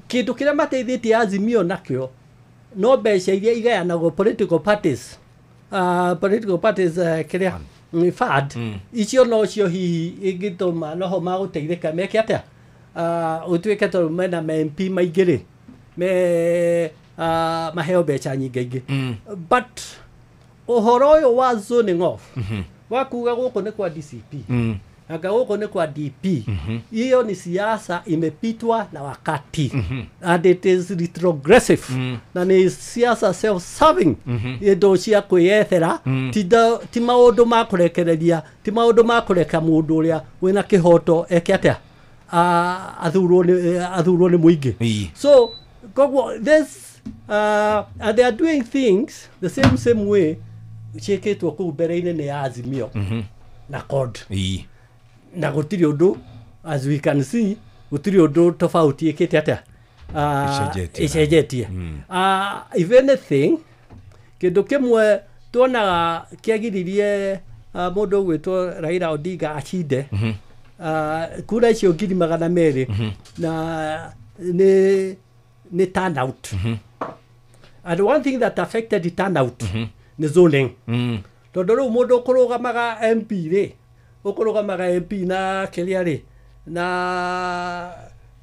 Kĩndũ kĩrĩa mateithĩtie Azimio nakĩo no mbeca iria igayanagwo political parties, kĩrĩa fund icio nocio hihi ingĩtũma noho magũteithĩka meke atĩa, Ũtuĩke tondũ mena ma MP maingĩ rĩ me maheo mbeca nyingĩ. But ũhoro ũyũ wa zoning off wa kuga gũkũ nĩ kwa DCP, anga gũkũ nĩ kwa DP, hiyo ni siasa imepitwa na wakati, and it is retrogressive, na nĩ siasa self-serving, indo cia kwĩyethera, ti maũndũ ma kũrekereria, ti maũndũ ma kũreka mũndũ ũrĩa wĩna kĩhoto eke atĩa, athurwo nĩ mũingĩ. So koguo this and they are doing things the same way ciĩkĩtwo kũu mbere-inĩ nĩ Azimio na CORD, na gũtirĩ ũndũ, as we can see, gũtirĩ ũndũ tofauti ĩkĩte atĩa, ĩcenjetie. If anything, kĩndũ kĩmwe tuonaga kĩagiririe mũndũ ũgwĩtwo Raila Odinga acinde kura icio 200,000 na nĩ turnout. And one thing that affected the turnout nĩ zoning. Tondũ rĩu mũndũ ũkũrũgamaga MP rĩ, ũkũrũgamaga MP na kĩrĩa rĩ,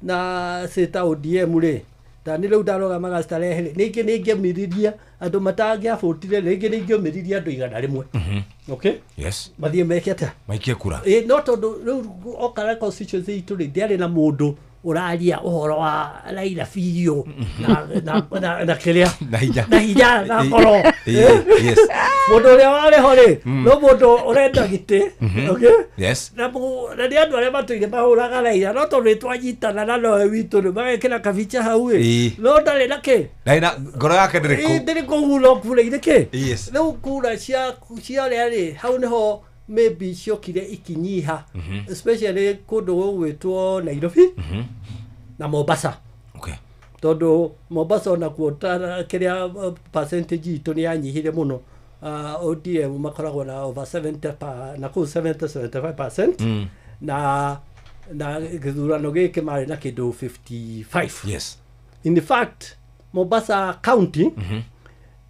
na cita ODM rĩ, ta nĩ rĩu ndarũgamaga Starehe rĩ, ningĩ nĩingĩomĩririe andũ matangĩabũtire, rĩngĩ nĩingĩomĩririe andũ 100. Okay? Yes. Mathiĩ meke atĩa? Maikie kura. No tondũ rĩu okara constituency itũ rĩ, ndĩarĩ na mũndũ ũraria ũhoro wa Raila biũ na kĩrĩa na hinya na ngoro. Yes. Mũndũ ũrĩa warĩ ho rĩ, no mũndũ ũrenda gĩtĩ. Okay? Yes. Na nĩ andũ arĩa matũire mahũraga Raila, no tondũ nĩtwanyitana na nowe witũ rĩ, magekĩra kabicha hau ĩ, no ndarĩ na kĩ, ndarĩ na ngoro yake ndĩrĩ kũu, ndĩrĩ kũu no kura-inĩ kĩ. Yes. Rĩu kura cia arĩa rĩ, hau nĩho maybe ciokire ikinyiha, especially kũndũ gũgwĩtwo Nairobi na Mombasa. Okay. Tondũ Mombasa onakuo kĩrĩa percentage itũ nĩ yanyihire mũno. ODM makoragwo na over 70 na kũu 70-75%, na gĩthurano gĩkĩ marĩ na kĩndũ 55. Yes. In fact, Mombasa County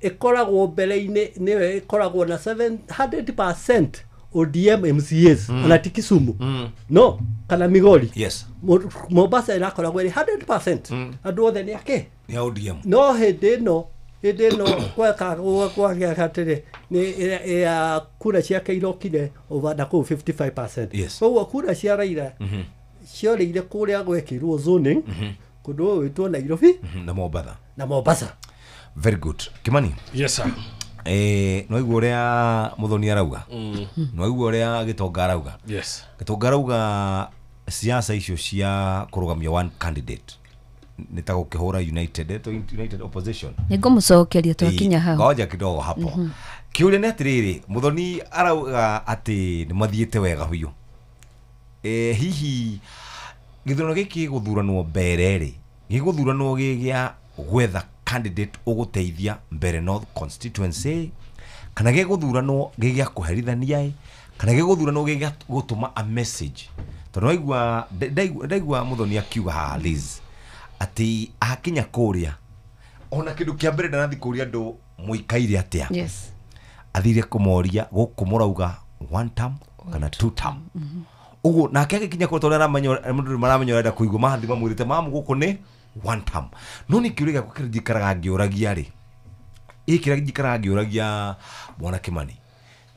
ĩkoragwo mbere-inĩ, nĩyo ĩkoragwo na 700% ODM MCAs, ona ti Kisumu, no kana Migori. Yes. Mombasa ĩrakoragwo ĩrĩ 100%, andũ othe nĩ ake nĩ ODM. No hĩndĩ ĩno kwagĩa atĩrĩ, nĩ kura ciake irokire over na kũu 55%. Yes. Koguo kura cia Raila ciorĩire kũrĩa gwekĩirwo zoning, kũndũ gwĩtwo Nairobi na Mombasa. Na Mombasa. Very good. Kimani. Yes sir. No igua ũrĩa Muthoni arauga, no igua ũrĩa Gĩtonga arauga. Yes. Gĩtonga arauga siasa icio cia kũrũgamia one candidate nĩ ta gũkĩhũra United Opposition. Nĩngũmũcokeria twakinya hau. Ngoja kidogo hapo. Kĩũria nĩ atĩrĩrĩ, Muthoni arauga atĩ nĩ mathiĩte wega biũ. Hihi gĩthurano gĩkĩ gĩgũthuranwo mbere rĩ, gĩgũthuranwo gĩ gĩa gwetha candidate ũgũteithia Mbere North constituency, kana gĩgũthuranwo gĩ gĩa kũherithania, kana gĩgũthuranwo gĩ gĩa gũtũma a message. Tondũ waigua ndaigua Muthoni akiuga haha Liz atĩ akinya kũrĩa ona kĩndũ kĩa mbere ndanathi kũria andũ mũikaire atĩa. Yes. Athire kũmoria gũkũ mũrauga one term kana two term. Ũguo nake agĩkinya kũrĩa tondũ aramenya mũndũ maramenya ũrenda kũigua mahathi mamwĩrĩte mamu gũkũ nĩ one term. No nĩ kĩũria gĩakwa kĩrĩa njikaraga ngĩũragia rĩ, kĩrĩa njikaraga ngĩũragia Bwana Kimani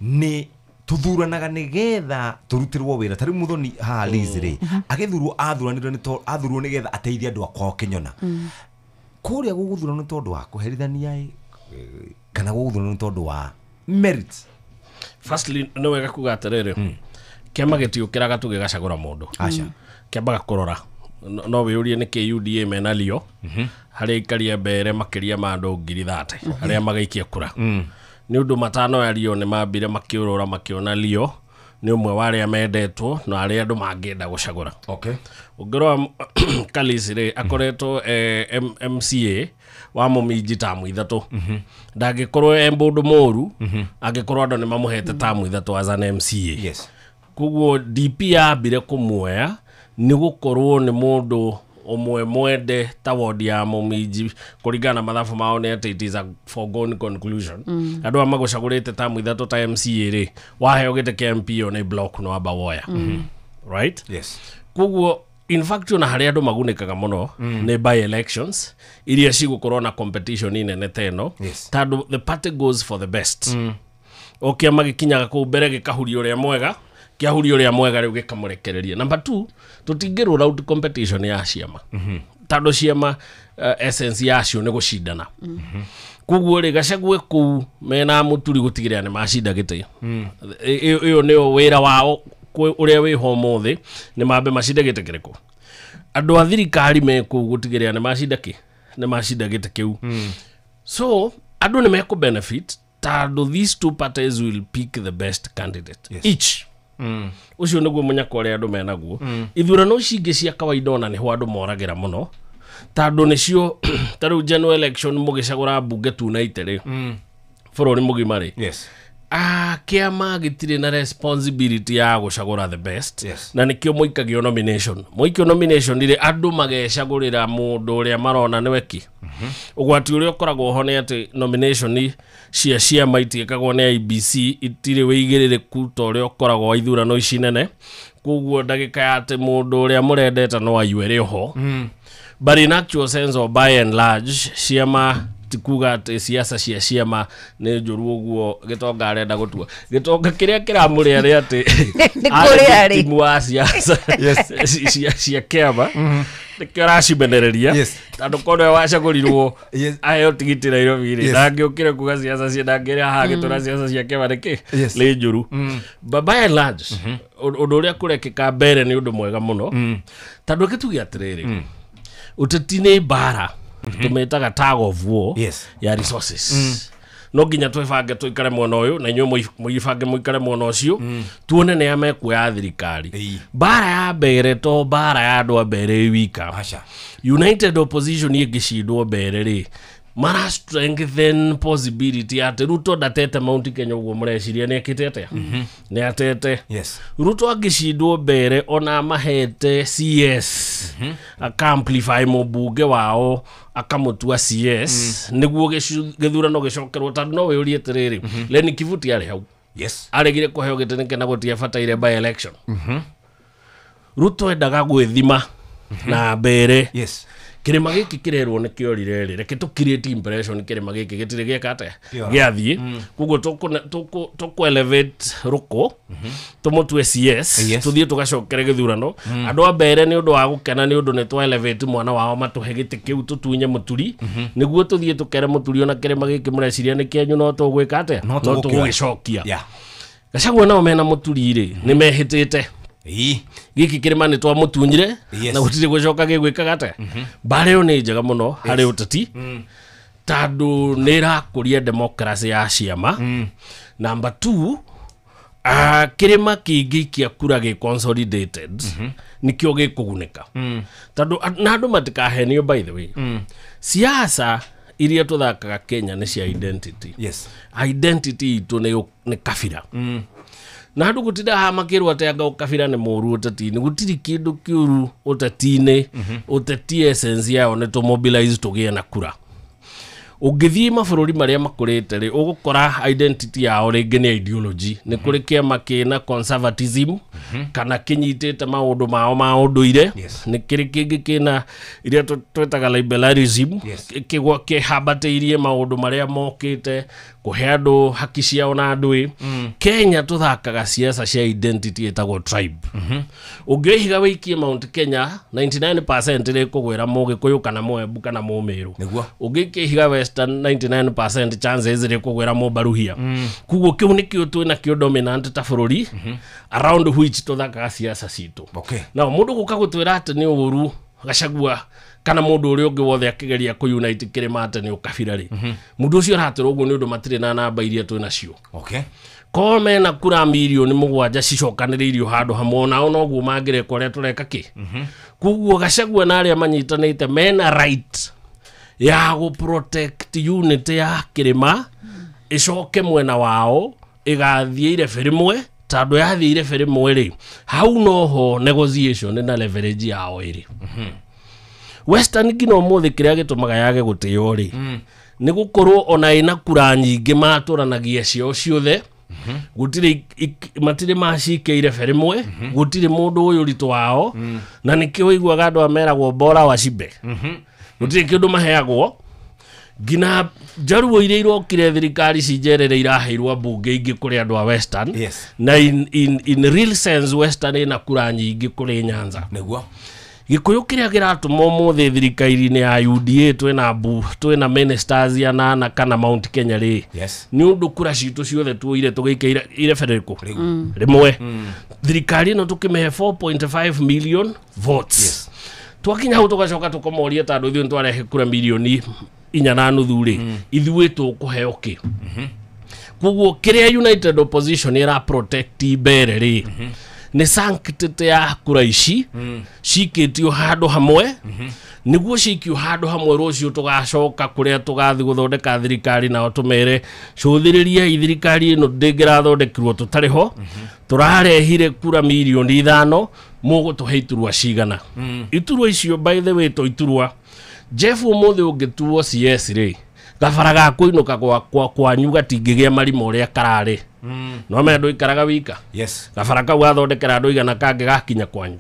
nĩ tũthuranaga nĩgetha tũrutĩrwo wĩra. Ta rĩu Muthoni haha Liz rĩ, agĩthurwo athuranirwo nĩ athurwo nĩgetha ateithie andũ a kwao Kĩnyona. Kũrĩa gũgũthurano nĩ tondũ wa kũherithania kana gũgũthurano nĩ tondũ wa merit? Firstly, nĩ wega kuga atĩrĩrĩ, kĩama gĩtiũkĩraga tũgĩgacagũra mũndũ. Aca. Kĩambaga kũrora no wĩũrie nĩkĩ UDA mena Lio harĩa aikaria mbere makĩria ma andũ 30,000 arĩa magaikia kura. Nĩ ũndũ matano ya Lio nĩ mambire makĩũrũra makĩona Lio nĩ ũmwe wa arĩa mendetwo na arĩa andũ mangĩenda gũcagũra. Okay. Ũngĩrora Kalisi rĩ, akoretwo MCA wa Mũminji tamu 3. Ndangĩkorwo e mũndũ mũru angĩkorwo andũ nĩ mamũhete tamu 3 as an MCA. Yes. Koguo DP yambire kũmuoya nĩ gũkorwo nĩ mũndũ ũmwe mwende ta ward ya Mũminji kũringana na mathabu mao nĩ atĩ it is a foregone conclusion. Andũ aya magũcagũrĩte tamu 3 ta MCA rĩ, waheo gĩtĩ kĩa MP o nĩ block no amba woya. Right? Yes. Koguo In fact ona harĩa andũ magunĩkaga mũno nĩ by elections iria cigũkorwo na competition inene ta ĩno. Tondũ the party goes for the best. O kĩama gĩkinyaga kũu mbere gĩkahuria ũrĩa mwega, kĩahuria ũrĩa mwega rĩu gĩkamũrekereria. Number 2, tũtingĩ rule out competition ya ciama. Tondũ ciama essence yacio nĩ gũcindana. Koguo rĩ, Gachagua kũu mena Mũturi gũtigĩrĩra nĩ macinda gĩtĩ. Ĩyo nĩyo wĩra wao ũrĩa wĩho ũmũthĩ, nĩ mambe macinde gĩtĩ kĩrĩkũ. Andũ a thirikari me kũu gũtigĩrĩra nĩ macinda kĩ, nĩ macinda gĩtĩ kĩu. So andũ nĩ mekũ benefit tondũ these two parties will pick the best candidate. Each. Ũcio nĩguo mũnyaka ũrĩa andũ menaguo. Ithurano ici ingĩ cia kawaida ona nĩho andũ moragĩra mũno tondũ nĩcio ta rĩu general election mũgĩcagũra mbunge 290 rĩ, bũrũri mũgima rĩ, kĩama gĩtirĩ na responsibility ya gũcagũra the best. Na nĩkĩo mũikagio nomination. Mũikio nomination rĩ, andũ magecagũrĩra mũndũ ũrĩa marona nĩwe ki. Ũgwati ũrĩa ũkoragwo ho nĩ atĩ nomination cia ciama itiĩkagwo nĩ IEBC, itirĩ wĩigĩrĩrĩku ta ũrĩa ũkoragwo wa ithurano ici nene. Koguo ndagĩka ya atĩ mũndũ ũrĩa mũrendete no aiue rĩ ho. But in actual sense or by and large, ciama ti kuga atĩ siasa cia ciama nĩ njũru ũguo Gĩtonga arenda gũtua. Gĩtonga kĩrĩa kĩramũrĩa nĩ atĩ Nĩ kũrĩa rĩ. victim wa siasa cia kĩama nĩkĩo aracimenereria. Tondũ korwo nĩwe wacagũrirwo aheo tigiti Nairobi rĩ, ndangĩũkire kuga siasa cia, ndangĩrĩa haha agĩtũra siasa cia kĩama nĩkĩ nĩ njũru. But by and large, ũndũ ũrĩa kũrekĩka mbere nĩ ũndũ mwega mũno. Tondũ reke tuge atĩrĩrĩ, ũteti nĩ mbara tũmĩtaga tag of war ya resources. No nginya twĩbange tũikare mwena ũyũ na inyuĩ mũibange mũikare mwena ũcio, tuone nĩa mekuoya thirikari. Mbara ya mbere to mbara ya andũ a mbere ĩ wika. United opposition ĩngĩcindwo mbere rĩ, mara strengthen possibility atĩ Ruto ndatete Mount Kenya ũguo mũreciria nĩ ekĩte atĩa? Nĩ atete. Ruto angĩcindwo mbere ona mahete CS, aka-amplify mũmbunge wao akamũtua CS, nĩguo gĩthurano gĩcokerwo. Tondũ no wĩyũrie atĩrĩrĩ, Lenny Kivuti arĩ hau. Aregire kũheo gĩtĩ nĩkĩ na gũtiabataire by election. Ruto endaga gwĩthima na mbere. Kĩrĩma gĩkĩ kĩrerwo nĩ kĩorire rĩ, reke tũ create impression kĩrĩma gĩkĩ gĩtirĩ gĩeka atĩa? Gĩathiĩ. Koguo tũkũ elevate Ruko, tũmũtue CS, tũthiĩ tũgacokere gĩthurano. Andũ a mbere nĩ ũndũ wa gũkena nĩ ũndũ nĩ twa elevate mwana wao matũhe gĩtĩ kĩu tũtunye Mũturi, nĩguo tũthiĩ tũkere Mũturi ona kĩrĩma gĩkĩ mũreciria nĩ kĩanyu no tũgwĩka atĩa? No tũgũgĩcokia. Gachagua nao mena Mũturi rĩ, nĩ mehĩtĩte. Gĩkĩ kĩrĩma nĩ twamũtunyire na gũtirĩ gũcoka gĩgwĩkaga atĩa. Mbara ĩyo nĩ njega mũno harĩ ũteti tondũ nĩ ĩrakũria democracy ya ciama. Number 2, kĩrĩma kĩngĩikia kura gĩ consolidated nĩkĩo gĩkũgunĩka. Tondũ na andũ matikahenio by the way. Siasa iria tũthakaga Kenya nĩ cia identity. Identity itũ nĩ kabira. Na andũ gũtinda haha makĩrwo atĩ anga ũkabira nĩ mũũru ũteti-inĩ, gũtirĩ kĩndũ kĩũru ũteti-inĩ. Ũteti essence yayo nĩ tũ mobilize tũgĩe na kura. Ũngĩthiĩ mabũrũri marĩa makũrĩte rĩ, ũgũkora identity yao rĩngĩ nĩ ideology. Nĩ kũrĩ kĩama kĩna conservatism kana kĩnyitĩte maũndũ mao ma ũndũire. Nĩ kĩrĩ kĩngĩ kĩna iria twĩtaga liberalism, kĩhambatĩirie maũndũ marĩa mokĩte kũhe andũ haki ciao na andũ ĩ. Kenya tũthakaga siasa cia identity ĩtagwo tribe. Ũngĩoya ihiga wĩikie Mount Kenya 99% rĩkũgwĩra Mũgĩkũyũ kana Mũembu kana Mũmĩrũ. Ũngĩikia ihiga Western 99% chances rĩkũgwĩra Mũmbaruhia. Koguo kĩu nĩkĩo twĩnakĩo dominant ta bũrũri around which tũthakaga siasa citũ. Now mũndũ gũka gũtwĩra atĩ nĩ ũru Gachagua kana mũndũ ũrĩa ũngĩ wothe akĩgeria kũ unite kĩrĩma atĩ nĩ ũkabira rĩ, mũndũ ũcio aratwĩra ũguo nĩ ũndũ matirĩ na namba iria twĩ nacio. Korwo mena kura mirioni 7 cicokanĩrĩirio handũ hamwe, onao noguo mangĩreka ũrĩa tũreka kĩ. Koguo Gachagua na arĩa manyitanĩte mena right ya gũ protect unity ya kĩrĩma ĩcoke mwena wao ĩgathiĩ irebe rĩmwe, tondũ yathiĩ irebe rĩmwe rĩ, hau noho negotiation na leverage yao ĩrĩ. Western nginya ũmũthĩ kĩrĩa gĩtũmaga yage gũtĩo rĩ, nĩ gũkorwo ona ĩna kura nyingĩ matũranagia ciao ciothe. Gũtirĩ matirĩ macike irebe rĩmwe, gũtirĩ mũndũ ũyũ ũritũ wao, na nĩkĩo ũiguaga andũ ameragwo bora wacibe. Gũtirĩ kĩndũ maheagwo. Ngina njaruo iria irokire thirikari cinjerere iraheirwo mbunge ingĩ kũrĩ andũ a Western. Yes. Na in real sense Western ĩna kura nyingĩ kũrĩ Nyanza. Nĩguo. Gĩkũyũ kĩrĩa kĩratũma ũmũthĩ thirikari-inĩ ya UDA twĩna ministers anana kana Mount Kenya rĩ. Yes. Nĩ ũndũ kura citũ ciothe tuoire tũgĩikia irebe rĩrĩkũ? Rĩmwe. Thirikari ĩno tũkĩmĩhe 4.5 million votes. Yes. Twakinya hau tũgacoka tũkomoria tondũ ithuĩ nĩtwarehe kura milioni 4.5 rĩ, ithuĩ tũkũheo kĩ? Koguo kĩrĩa United Opposition ĩra protect mbere rĩ, nĩ sanctity ya kura ici cikĩtio handũ hamwe, nĩguo cikio handũ hamwe rũciũ tũgacoka kũrĩa tũgathiĩ gũthondeka thirikari nao tũmere cũthĩrĩriai thirikari ĩno ndĩngĩrathondekirwo tũtarĩ ho, tũrarehire kura milioni 5 mũgũtũhe iturwa cigana. Iturwa icio by the way to iturwa Jeff ũmũthĩ ũngĩtuo CS rĩ, gabara ga kũinũka kwanyu gatingĩgĩa marima ũrĩa kararĩ. No menya ndũikaraga wika. Yes. Gabara kau gathondekera andũ igana kangĩ gakinya kwanyu.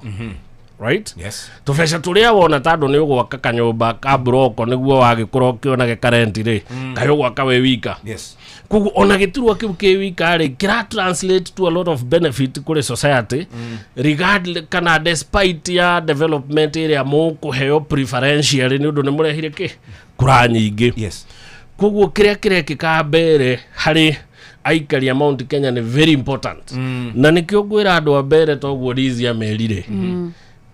Right? Yes. Tũbeca tũrĩa wona tondũ nĩ ũgwaka kanyũmba ka mburoko nĩguo wagĩkorwo ũkĩonage karenti rĩ, kaĩ ũgwaka wĩ wika. Yes. Koguo ona gĩturwa kĩu kĩ wika rĩ, kĩra translate to a lot of benefit kũrĩ society, regardless kana despite ya development ĩrĩa mũkũheo preferentially nĩ ũndũ nĩ mũrehire kĩ kura nyingĩ. Yes. Koguo kĩrĩa kĩrekĩka mbere harĩ aikari a Mount Kenya nĩ very important. Na nĩkĩo ngwĩra andũ a mbere toguo Liz amerire,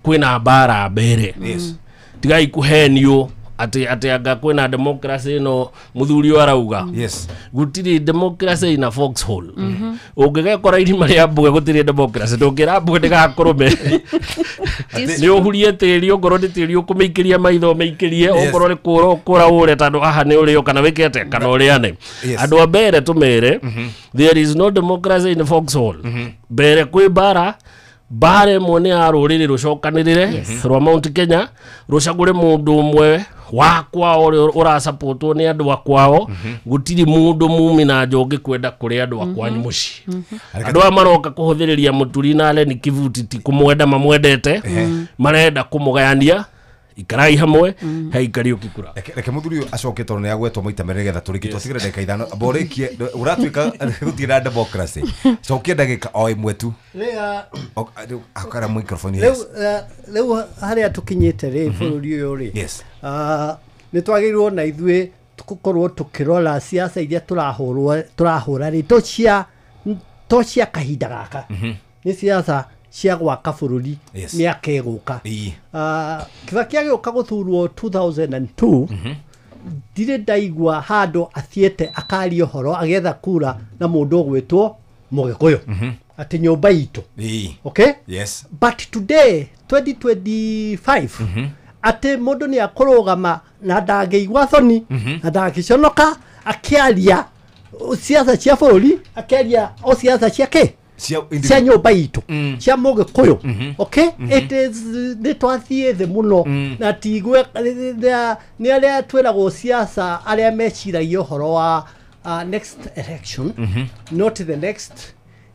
kwĩna mbara mbere. Yes. Tigai kũhenio atĩ anga kwĩna democracy ĩno mũthuri ũyũ arauga. Yes. Gũtirĩ democracy ina foxhole. Ũngĩgekora irima rĩa mbuge gũtirĩ democracy, ndũngĩra mbuge ndĩgakũrũme. Nĩ ũhurie tĩri, ongorwo nĩ tĩri ũkũmĩikĩria maitho ũmĩikĩrie, ongorwo nĩ kũra ũkũra ũre tondũ haha nĩ ũrĩo kana wĩke atĩa kana ũrĩane. Andũ a mbere tũmere, there is no democracy in foxhole. Mbere kwĩ mbara, mbara ĩmwe nĩ ya rũrĩrĩ rũcokanĩrĩre rwa Mount Kenya rũcagũre mũndũ ũmwe wa kwao ũrĩa ũrasapotwo nĩ andũ a kwao. Gũtirĩ mũndũ mumi na nja ũngĩkwenda kũrĩ andũ a kwanyu mũciĩ. Andũ aya maroka kũhũthĩrĩria Mũturi na Allen Kivuti ti kũmwenda mamwendete, marenda kũmũgayania. Ikarai hamwe he Kariuki kura. Reke muthuri acoke tondu ni agwetwo maita mere getha turiki twatigire ndagika ithano mborikie uratuika gutira na democracy cokia ndagika o imwe tu akara microphone. Yes, riu haria tukinyite ri bururi uyu ri ni twagirwo na ithuĩ tukorwo tukirora siasa iria turahurwo turahura ri to cia kahinda gaka ni siasa cia gwaka bururi miaka iguka. Kibaki agĩũka gũthurwo 2002 ndirĩ ndaigua handũ athiĩte akaria ũhoro agĩetha kura na mũndũ ũgwĩtwo Mũgĩkũyũ atĩ nyũmba itũ. Okay? Yes. But today 2025 atĩ mũndũ nĩ akũrũgama na ndangĩigua thoni na ndangĩconoka akĩaria siasa cia bũrũri, akĩaria o siasa cia kĩ cia nyũmba itũ cia Mũgĩkũyũ. Okay? It is nĩ twathiĩ thĩ mũno na tigue nĩ arĩa twĩragwo siasa arĩa meciragia ũhoro wa next election, not the next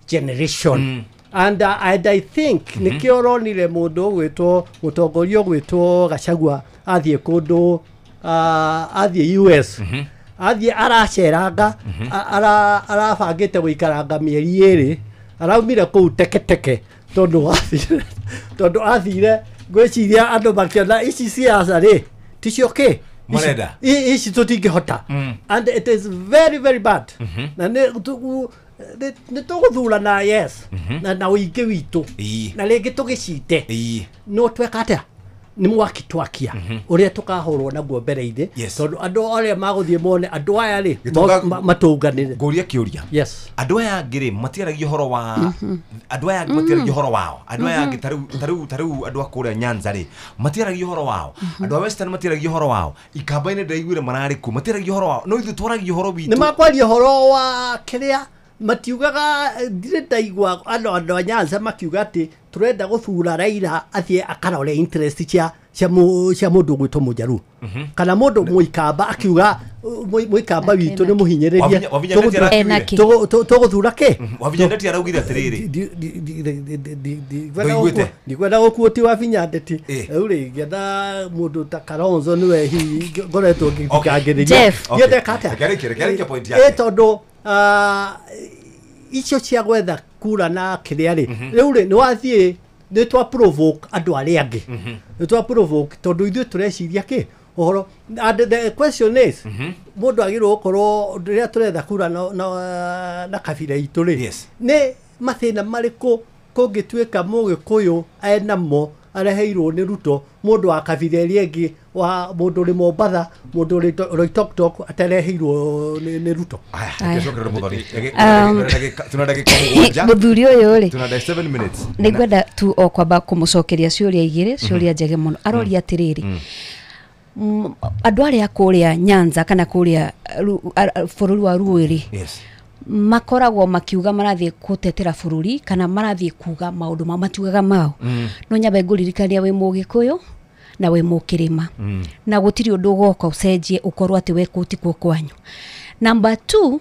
generation. And I think nĩkĩo ũronire mũndũ ũgwĩtwo mũtongoria ũgwĩtwo Gachagua athiĩ kũndũ athiĩ US athiĩ araceranga arabangĩte gũikaranga mĩeri ĩrĩ araumire kũu teketeke tondũ athire ngwĩciria andũ makĩona ici siasa rĩ ticio kĩ marenda ici tũtingĩhota. And it is very very bad. Na nĩ tũgũthurana yes na ũingĩ witũ na rĩngĩ tũgĩcite no tweka atĩa nĩ mwaki twakia ũrĩa tũkahũrwo naguo mbere-inĩ tondũ andũ arĩa magũthiĩ mone andũ aya rĩ matũnganĩre. Ngũria kĩũria. Yes. Andũ aya angĩ rĩ matiaragia ũhoro wa andũ aya angĩ matiaragia ũhoro wao andũ aya angĩ tarĩu andũ a kũrĩa Nyanza rĩ matiaragia ũhoro wao andũ a Western matiaragia ũhoro wao Ikamba-inĩ ndaiguire mararĩ kuo matiaragia ũhoro wao no ithuĩ twaragia ũhoro witũ. Nĩ makwaria ũhoro wa kĩrĩa matiugaga ndirĩ ndaigua andũ a Nyanza makiuga atĩ Turenda guthura Raila athie akarore interest cia mundu gwitwo Mujaruo. Kana mundu muikamba akiuga muikamba witu ni muhinyiririe tuguthura ki Wavinya Ndeti araugire atiriri ndikwenda gukuoti Wavinya Ndeti riu ri ngĩenda mundu ta Kalonzo niwe hihi ngoretwo ngĩthikangĩrĩria ngĩendeka atia tondu icio cia gwetha kura na kiria ri riu ri ni wathie ni twa provoke andu aria angi ni twa provoke tondu ithuĩ tũreciria ki ũhoro. And the question is mũndũ agĩrĩirwo gũkorwo rĩrĩa tũretha kura na kabira itũ rĩ nĩ mathĩna marĩkũ kũngĩtuĩka mũgĩkũyũ enamo areheirwo nĩ Ruto mũndũ wa kabira ĩrĩa ĩngĩ wa mũndũ ũrĩ Mombatha mũndũ ũrĩ Loitoktok atareheirwo nĩ Ruto. Mũthuri ũyũ rĩ nĩ ngwenda tu o kwamba kũmũcokeria ciũria igĩrĩ ciũria njege mũno. Aroria atĩrĩrĩ, andũ arĩa kũrĩa Nyanza kana kũrĩa bũrũri wa Ruo rĩ makoragwo makiuga marathiĩ gũtetera bũrũri kana marathiĩ kuga maũndũ mao matiugaga mao. No nyambe ngũririkania wĩ mũgĩkũyũ na wĩ mũkĩrĩma na gũtirĩ ũndũ ũgoka ũcenjie ũkorwo atĩ we kũu tikuo kwanyu. Number 2,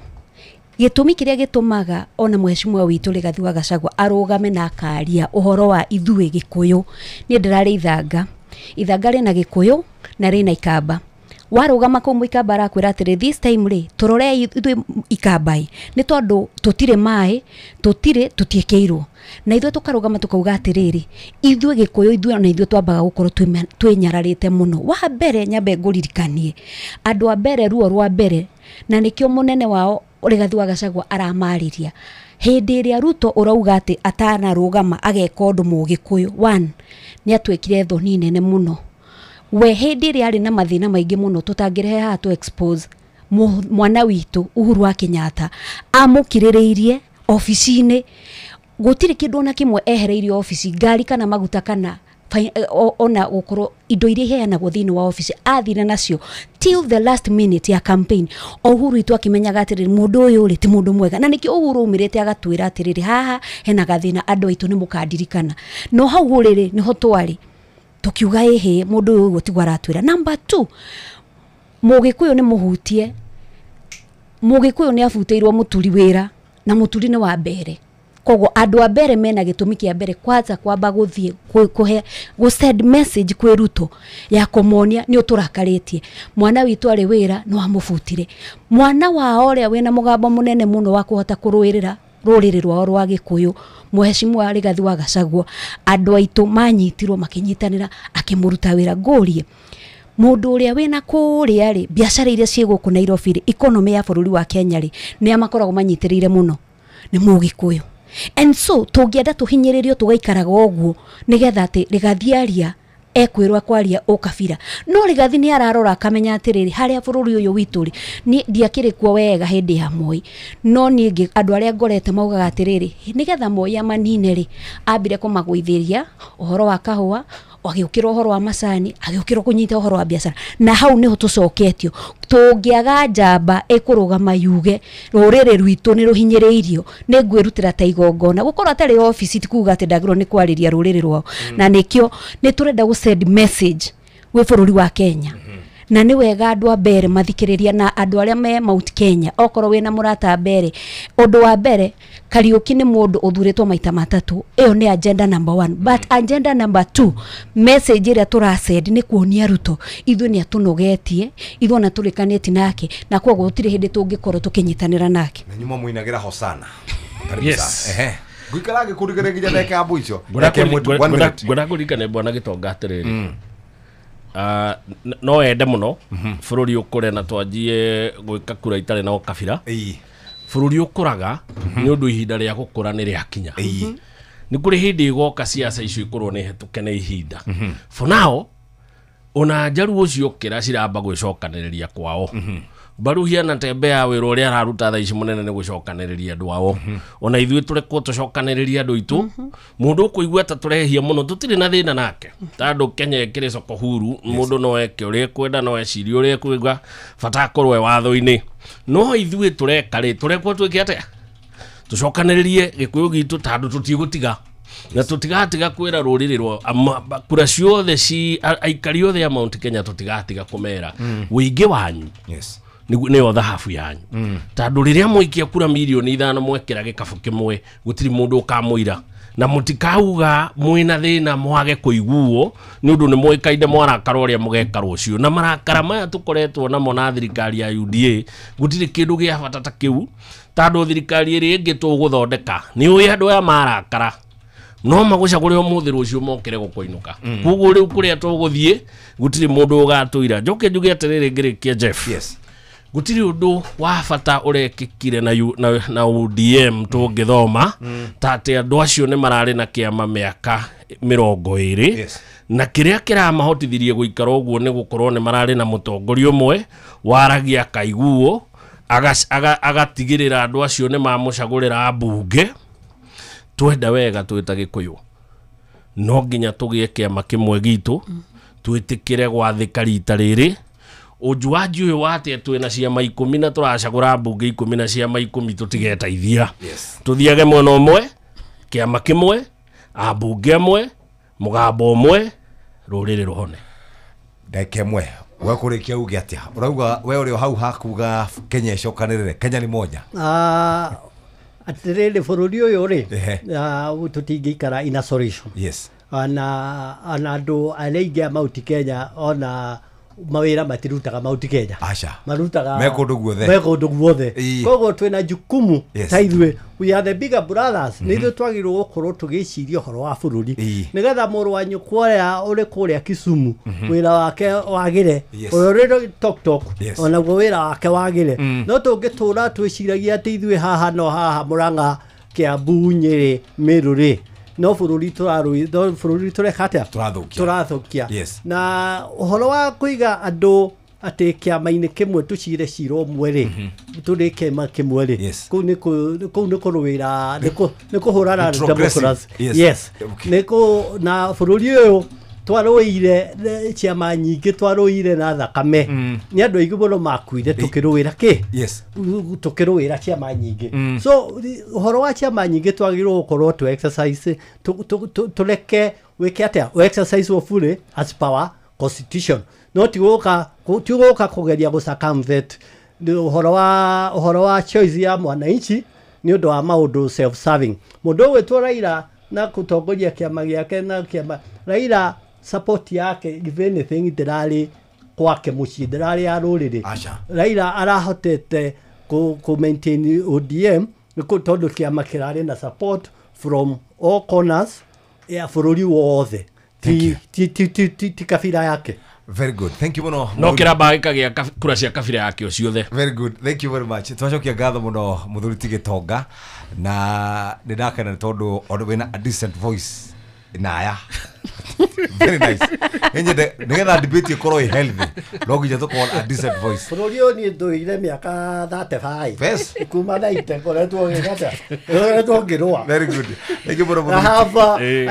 gĩtũmi kĩrĩa gĩtũmaga ona mheshimiwa witũ Rigathi wa Gachagua arũgame na akaria ũhoro wa ithuĩ gĩkũyũ, niĩ ndĩrarĩ ithanga ithanga rĩna gĩkũyũ na rĩna ikamba. Warũgama kũu mũikamba arakwĩra atĩrĩ this time rĩ tũrorei ithuĩ ikamba ĩ nĩ tondũ tũtirĩ maĩ tũtirĩ tũtiĩkĩirwo, na ithuĩ tũkarũgama tũkauga atĩrĩrĩ ithuĩ gĩkũyũ ithuĩ ona ithuĩ twambaga gũkorwo twĩnyararĩte mũno. Wa mbere nyambe ngũririkanie andũ a mbere ruo rwa mbere na nĩkĩo mũnene wao Rigathi wa Gachagua aramarĩria hĩndĩ ĩrĩa Ruto ũrauga atĩ atanarũgama ageka ũndũ mũgĩkũyũ. One, nĩ atuĩkire thoni nene mũno. We hĩndĩ ĩrĩa arĩ na mathĩna maingĩ mũno tũtangĩrehe haha tũ expose mwana witũ Uhuru wa Kenyatta amũkirĩrĩirie obici-inĩ gũtirĩ kĩndũ ona kĩmwe ehereirio obici ngari kana maguta kana ona gũkorwo indo iria iheanagwo thĩinĩ wa obici athire nacio till the last minute ya campaign. Uhuru witũ akĩmenyaga atĩrĩrĩ mũndũ ũyũ rĩ ti mũndũ mwega, na nĩkĩo Uhuru aumĩrĩte agatwĩra atĩrĩrĩ haha hena gathĩna andũ aitũ nĩ mũkandirikana. No hau rĩrĩ nĩho twarĩ tukiuga ĩhĩ mũndũ ũyũ ũguo tiguo aratwĩra. Number 2, mũgĩkũyũ nĩ mũhutie, mũgĩkũyũ nĩ abutĩirwo mũturi wĩra na mũturi nĩ wa mbere. Koguo andũ a mbere mena gĩtũmi kĩa mbere kwanza kwamba gũthiĩ kũhe gũ send message kwĩ Ruto ya kũmonia nĩ ũtũrakarĩtie mwana witũ arĩ wĩra no amũbutire mwana wao ũrĩa wĩna mũgambo mũnene mũno wa kũhota kũrũĩrĩra rũrĩrĩ rwao rwa gĩkũyũ mheshimiwa Rigathi wa Gachagua andũ aitũ manyitirwo makĩnyitanĩra akĩmũruta wĩra. Ngũrie mũndũ ũrĩa wĩna kũrĩa rĩ biacara iria ciĩ gũkũ Nairobi rĩ economy ya bũrũri wa Kenya rĩ nĩ makoragwo manyitĩrĩire mũno nĩ mũgĩkũyũ. And so tũngĩenda tũhinyĩrĩrio tũgaikaraga ũguo nĩgetha atĩ Rigathi aria ekwĩrwo kwaria ũkabira. No Rigathi nĩ ararora akamenya atĩrĩrĩ harĩa bũrũri ũyũ witũ rĩ niĩ ndiakĩrĩ kuo wega hĩndĩ ya Moi, no niĩ andũ arĩa ngorete maugaga atĩrĩrĩ nĩgetha Moi amanine rĩ ambire kũmagũithĩria ũhoro wa kahũa, agĩũkĩra ũhoro wa macani, agĩũkĩra kũnyita ũhoro wa biacara, na hau nĩho tũcoketio. Tũngĩaga njamba ĩkũrũgama yuge rũrĩrĩ rwitũ nĩ rũhinyĩrĩirio nĩ ngwĩrutĩra ta igongona gũkorwo atarĩ obici ti kuga atĩ ndagĩrĩirwo nĩ kwarĩria rũrĩrĩ rwao. Na nĩkĩo nĩ tũrenda gũ send message gwĩ bũrũri wa Kenya na nĩ wega andũ a mbere mathikĩrĩria na andũ arĩa me Mount Kenya okorwo wĩna mũrata mbere. Ũndũ wa mbere Kariuki nĩ mũndũ ũthurĩtwo maita matatũ, ĩyo nĩ agenda number 1. But agenda number 2 message ĩrĩa tũrasend nĩ kuonia Ruto ithuĩ nĩ atũnogetie ithuĩ ona tũrĩkanĩtie nake na koguo gũtirĩ hĩndĩ tũngĩkorwo tũkĩnyitanĩra nake. Na nyuma mũinagĩra hosana. Yes. Ehe. Ngũikara ngĩkũrigĩrĩria nginya ndagĩka ya mũico. Ngwenda kũririkana bwana Gĩtonga atĩrĩrĩ no ende mũno bũrũri ũkũre na twanjie gwĩka kura itarĩ na ũkabira. Bũrũri ũkũraga nĩ ũndũ ihinda rĩa gũkũra nĩ rĩakinya. Nĩ kũrĩ hĩndĩ ĩgoka ciaca icio ikorwo nĩ hetũke nĩ ihinda. For now ona njaruo ũcio kĩra ciramba gwĩcokanĩrĩria kwao. Baruhia na tembea wĩra ũrĩa araruta thaa ici mũnene nĩ gũcokanĩrĩria andũ ao. Ona ithuĩ tũrekwo tũcokanĩrĩrie andũ aitũ. Mũndũ ũkũigua ta tũrehia mũno tũtirĩ na thĩna nake tondũ Kenya ĩkĩrĩ soko huru, mũndũ no eke ũrĩa ekwenda no ecirie ũrĩa ekũigua bata akorwo e watho-inĩ. No ithuĩ tũreka rĩ tũrekwo twĩke atĩa? Tũcokanĩrĩrie gĩkũyũ gitũ tondũ tũtigũtiga. Na tũtigatiga kwĩra rũrĩrĩ rwa kura ciothe ci aikari othe a Mount Kenya tũtigatiga kũmera wĩingĩ wanyu nĩyo thahabu yanyu. Tondũ rĩrĩa mwaikia kura 5 milioni mwekĩra gĩkabũ kĩmwe, gũtirĩ mũndũ ũkamũira na mũtikauga mwĩna thĩna mwage kũiguo nĩ ũndũ nĩ mũĩkaine mwarakara ũrĩa mũgeka rũciũ. Na marakara maya tũkoretwo namo na thirikari ya UDA, gũtirĩ kĩndũ gĩa bata ta kĩu, tondũ thirikari ĩrĩa ĩngĩ tũgũthondeka nĩ ũĩ andũ aya marakara no magũcagũre ũmũthĩ, rũciũ mokĩre gũkũinũka. Koguo rĩu kũrĩa tũgũthiĩ gũtirĩ mũndũ ũgatũira. Njoke njuge atĩrĩrĩ ngĩrĩkia, Jeff, gũtirĩ ũndũ wa bata ũrekĩkire na ODM tũngĩthoma ta atĩ andũ acio nĩ mararĩ na kĩama mĩaka 20, na kĩrĩa kĩramahotithirie gũikara ũguo nĩ gũkorwo nĩ mararĩ na mũtongoria ũmwe waragia akaiguo, agatigĩrĩra andũ acio nĩ mamũcagũrĩra mbunge. Twenda wega twĩ ta Gĩkũyũ no nginya tũgĩe kĩama kĩmwe gitũ, twĩtĩkĩre gwathĩka rita rĩrĩ ũnjuanji ũyũ wa atĩ twĩna ciama 10 na tũracagũra mbunge 10 na ciama 10 tũtigeteithia. Tũthiage mwena ũmwe, kĩama kĩmwe, ambunge amwe, mũgambo ũmwe, rũrĩrĩ rũhone. Ndagĩka ĩmwe we kũrĩkia uge atĩa ũrauga we ũrĩ o hau hakuga Kenya ĩcokanĩrĩre, Kenya ni moja. Ah, atĩrĩrĩ, bũrũri ũyũ rĩ, tũtingĩikara in isolation. Ona andũ arĩa aingĩ a Mount Kenya ona mawĩra matirutaga Mount Kenya. Aca. Marutaga Me kũndũ guothe. Me kũndũ guothe. Koguo twĩna jukumu ta ithuĩ, we are the bigger brothers, nĩ ithuĩ twagĩrĩirwo gũkorwo tũgĩciria ũhoro wa bũrũri nĩgetha mũrũ wa nyũkwa ũrĩa ũrĩ kũrĩa Kisumu wĩra wake wagĩre, ũrĩa ũrĩ Toktok onaguo wĩra wake wagĩre. No tũngĩtũra twĩciragia atĩ ithuĩ haha no haha Mũrang'a, Kiambu, Nyĩrĩ, Mĩrũ rĩ, no bũrũri tũrarũi, no bũrũri tũreka atĩa? Tũrathũkia. Tũrathũkia. Na ũhoro wa kũiga andũ atĩ kĩama-inĩ kĩmwe tũcire cira ũmwe rĩ, tũrĩ kĩama kĩmwe rĩ, kũu nĩ kũrũĩra, nĩ kũhũrana Nĩ progressive. democracy. Yes. Nĩ kũ na bũrũri ũyũ twarũĩire ciama nyingĩ, twarũĩire na thakame, nĩ andũ aingĩ mũno makuire tũkĩrũĩra kĩ? Tũkĩrũĩra ciama nyingĩ. So ũhoro wa ciama nyingĩ twagĩrĩirwo gũkorwo tũ exercise, tũreke wĩke atĩa, ũ exercise wo fully as per constitution, no ti gũka kũgeria gũ circumvent nĩ ũhoro wa choice ya mwananchi nĩ ũndũ wa maũndũ self serving. Mũndũ ũgwĩtwo Raila na kũtongoria kĩama gĩake na kĩama Raila, support yake if anything ndĩrarĩ gwake mũciĩ, ndĩrarĩ ya rũrĩrĩ. Aca. Raila arahotete kũ maintain ODM nĩ tondũ kĩama kĩrarĩ na support from all corners ya bũrũri wothe, ti kabira yake. Very good, thank you mũno. No kĩramba gĩkagĩa kura cia kabira yakĩo ciothe. Very good, thank you very much. Twacokia ngatho mũno mũthuri ti Gĩtonga, na nĩ ndakena nĩ tondũ ona wĩna a decent voice naya, very nice. Nyende nĩgetha debate ĩkorwo ĩ healthy no nginya tũkorwo na a decent voice. Bũrũri ũyũ niĩ ndũire mĩaka 35. Kuma 90 ngoretwo ngĩkata, ngoretwo ngĩrũa. Very good, thank you mũno I mũthuri. have,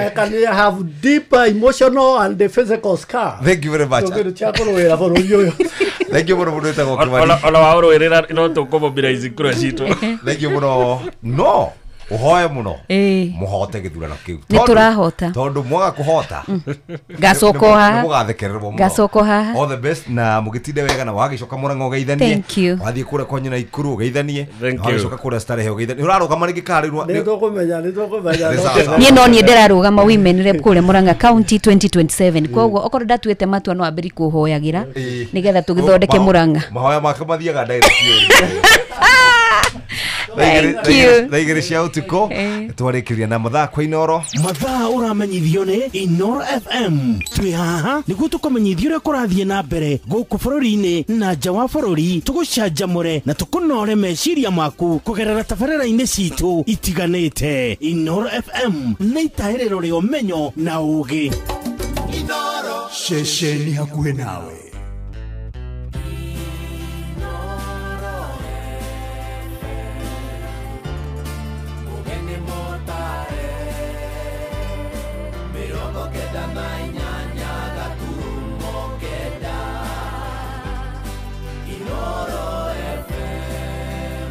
I can have deep emotional and physical scar. Thank you very much. Tũngĩrũ cia kũrũĩra bũrũri ũyũ. Thank you mũno mũndũ wĩtagwo Kĩmani. Ona wa ũrũĩrĩra no tũkũmobilize kura citũ. Thank you mũno, no ũhoe mũno mũhote gĩthurano kĩu. Nĩ tũrahota. Tondũ mwaga kũhota Ngacokwo haha. nĩ mũgathekererwo mũno. Ngacokwo haha. All the best na mũgĩtinde wega, na wagĩcoka Mũrang'a ũgeithanie. Thank you. Wathiĩ kũrĩa kwanyu na Ikuru ũgeithanie. Thank you. Wagĩcoka kũrĩa Starehe ũgeithanie. Ũrarũgama rĩngĩ kana rĩu? Nĩ tũkũmenya, nĩ tũkũmenya. Nĩ sawa sawa. Niĩ no niĩ ndĩrarũgama women rep kũrĩa Mũrang'a County 2027, koguo okorwo ndatuĩte matua no ambĩri kũhoyagĩra nĩgetha tũgĩthondeke Mũrang'a. Mahoya make mathiaga direct. Thank you. 2:00 cia ũtukũ twarĩkĩria na mathaa kwa Inoro. Mathaa ũramenyithio nĩ Inoro FM. Twĩ haha nĩguo tũkũmenyithia ũrĩa kũrathiĩ na mbere gũkũ bũrũri-inĩ na nja wa bũrũri, tũgũcanjamũre na tũkũnore meciria maku kũgerera tabarĩra-inĩ citũ itiganĩte. Inoro FM nĩ itahĩrĩro rĩa ũmenyo na ũũgĩ. Ceceni hakuhĩ nawe. 98.9 Inoro FM.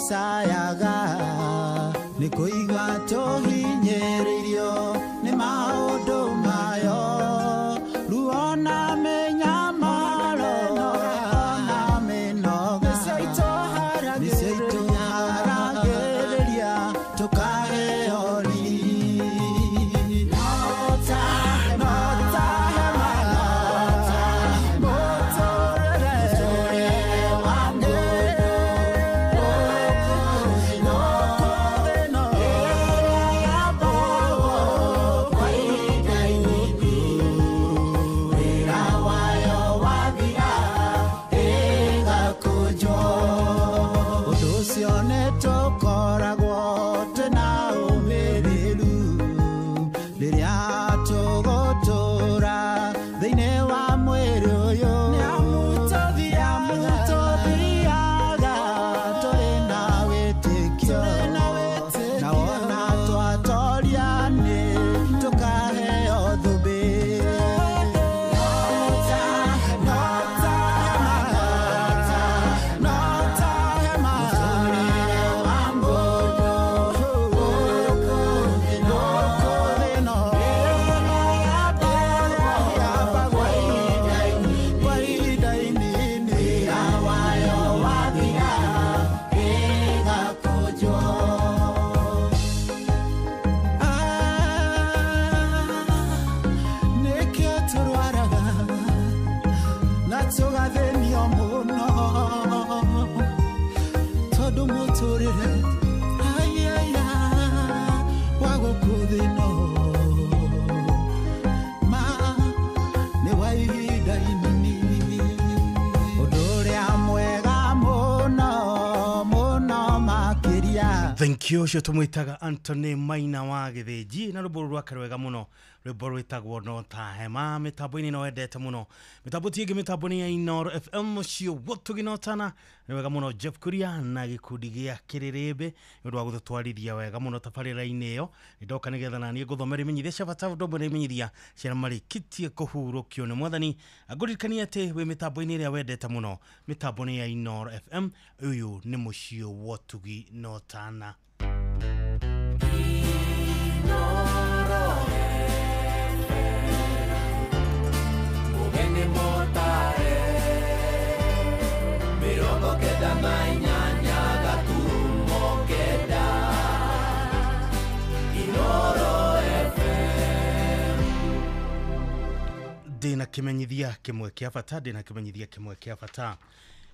Tũcayaga nĩ kũigua tũhinyĩrĩirio nĩ maũndũ mayo ruo na mĩnyamaro na mĩnoga nĩcio itũharagĩrĩria tũkaheo riri. No ta hema mũtũrĩre wa mũndũ gũkũ thĩ ĩno ĩrĩa yambagwo kwa ihinda inini, wĩra wayo wathira ĩgakũnjwo. Ũndũ ũcio nĩtũkoragwo twĩna ũmĩrĩru rĩrĩa tũgũtũũra thĩinĩ wa mwĩrĩ ũyũ. Nĩamu tũthiaga tũrĩ na wĩtĩkio, na wona twatoria nĩ tũkaheo thũmbĩ. No ta hema, no ta hema, mũtũrĩre wa mũndũ gũkũ thĩ ĩno ĩrĩa yambagwo kwa ihinda inini, wĩra wayo wathira ĩgakũnjwo. Nĩkĩo tũrwaraga na tũgathĩnio mũno tondũ mũtũrĩre aiaya wa gũkũ thĩ ĩno ma nĩ wa ihinda inini. Ũndũ ũrĩa mwega mũno mũno makĩria. Thank you ũcio tũmwĩtaga Anthony Maina wa Gĩthĩnji na rwĩmbo rũrũ rwake rwega mũno, rwĩmbo rwĩtagwo No ta Hema. Mĩtambo-inĩ no wendete mũno, mĩtambo ti ĩngĩ, mĩtambo nĩ ya Inooro FM mũciĩ wotũginotana. Nĩ wega mũno Jeff Kuria na gĩkundi gĩa Kĩrĩrĩmbĩ nĩ ũndũ wa gũtũtwarithia wega mũno tabarĩra-inĩ ĩyo. Nĩndoka nĩgetha naniĩ ngũthomere imenyithia cia bata, ũndũ ũmwe na imenyithia cia arĩa marĩkĩtie kũhurũkio nĩ mwathani. Ngũririkanie atĩ wĩ mĩtambo-inĩ ĩrĩa wendete mũno, mĩtambo nĩ ya Inooro FM. Ũyũ nĩ mũciĩ wotugi notana. Mugeni motare 98 gaturumo 9 Inooro FM. Ndĩna kĩmenyithia kĩmwe kĩa bata, ndĩna kĩmenyithia kĩmwe kĩa bata.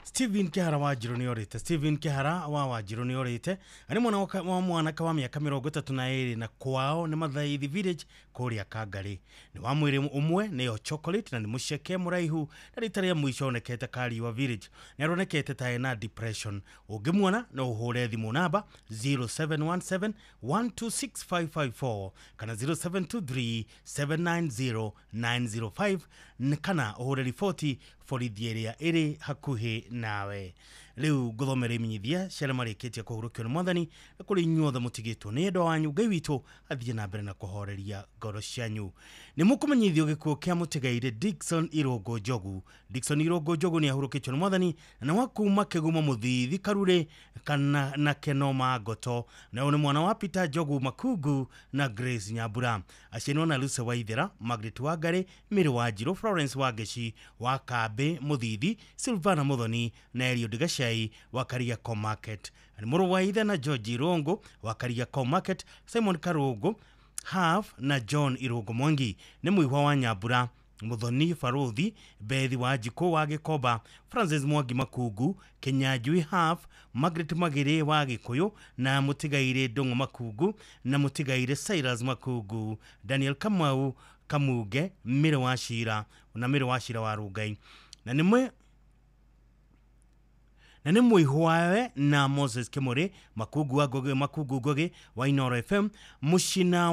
Stephen Kĩhara wa Njirũ nĩ orĩte. Stephen Kĩhara wa Wanjirũ nĩ orĩte, arĩ mwana wa mwanake wa mĩaka 32 na kwao nĩ Mathaithi village kũrĩa Kangarĩ. Nĩ wa mwĩrĩ ũmwe nĩyo chocolate na nĩ mũceke mũraihu, na rita rĩa mũico onekete Kariua village. Nĩ aronekete ta ena depression. Ũngĩmuona no ũhũre thimũ namba 0717 126554 kana 0723 790 905 kana ũhũre riboti borithi ĩrĩa ĩrĩ hakuhĩ nawe. Rĩu ngũthomera imenyithia cia arĩa marĩkĩtie kũhurũkio nĩ mwathani, na kũrĩ inyuothe mũtigĩtwo nĩ endwa wanyu, Ngai witũ athiĩ na mbere na kũhoreria ngoro cianyu. Nĩ mũkũmenyithio gĩkuũ kĩa mũtigaire Dickson Irũngũ Njogu. Dickson Irũngũ Njogu nĩ ahurũkĩtio nĩ mwathani na nĩ wa kuma Kĩgumo Mũthithi Karure kana na Kenoma Ngoto, na ũyũ nĩ mwana wa Peter Njogu Makungu na Grace Nyambura. Aciarirwo na Lucy Waithera, Margaret Wangari, Mary Wanjirũ, Florence Wangeci wa Kambĩ Mũthithi, Silvana Muthoni na Eliud Gachai wa Kariakoo Market. Nĩ mũrũ wa ithe na George Irũngũ wa Kariakoo Market, Simon Karũngũ Half na John Irũngũ Mwangi. Nĩ mũihwa wa Nyambura Muthoni Baruthi, Bethi wa Njikũ wa Gĩkomba, Francis Mwangi Makungu, Kinyanjui Half, Margaret Magĩrĩ wa Gĩkũyũ na mũtigairĩ Ndũng'ũ Makungu na mũtigairĩ Cyrus Makungu, Daniel Kamau Kamuge, Mĩrĩ wa Cira na Mĩrĩ wa Cira wa Rũngai. Na nĩ na nĩ mũihwawe na Moses Kĩmũrĩ Makungu wa Ngũgĩ, Makungu Ngũgĩ wa Inooro FM, Mũcina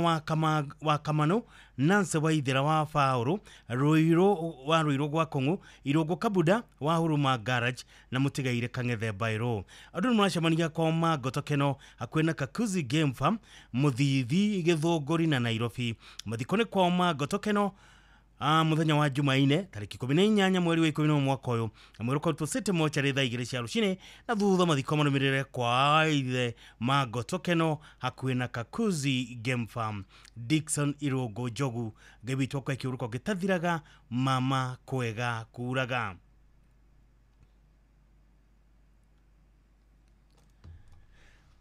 wa Kamano, Nancy Waithera wa Faũrũ, Rũirũ wa Rũirũ gwa Kũng'ũ, Irũngũ Kabuda wa Huruma Garage na mũtigaire Kang'ethe Bairũ. Andũ nĩ maracemania kwa Mangoto Keno hakuhĩ na Kakuzi Game Farm, Mũthithi, Gĩthũngũri na Nairobi. Mathiko nĩ kwa Mangoto Keno Muthenya wa Jumaine tariki 18 mweri wa 11 mwaka uyu na mweri ũkoretwo City Mortuary thaa 2 cia rucini na thutha mathiko marumirire kwa ithe Mango Tokeno hakuhi na Kakuzi Game Farm. Dickson Irungu Njogu Ngai witũ akwa kiuruko gĩtathiraga mama kwega kuraga.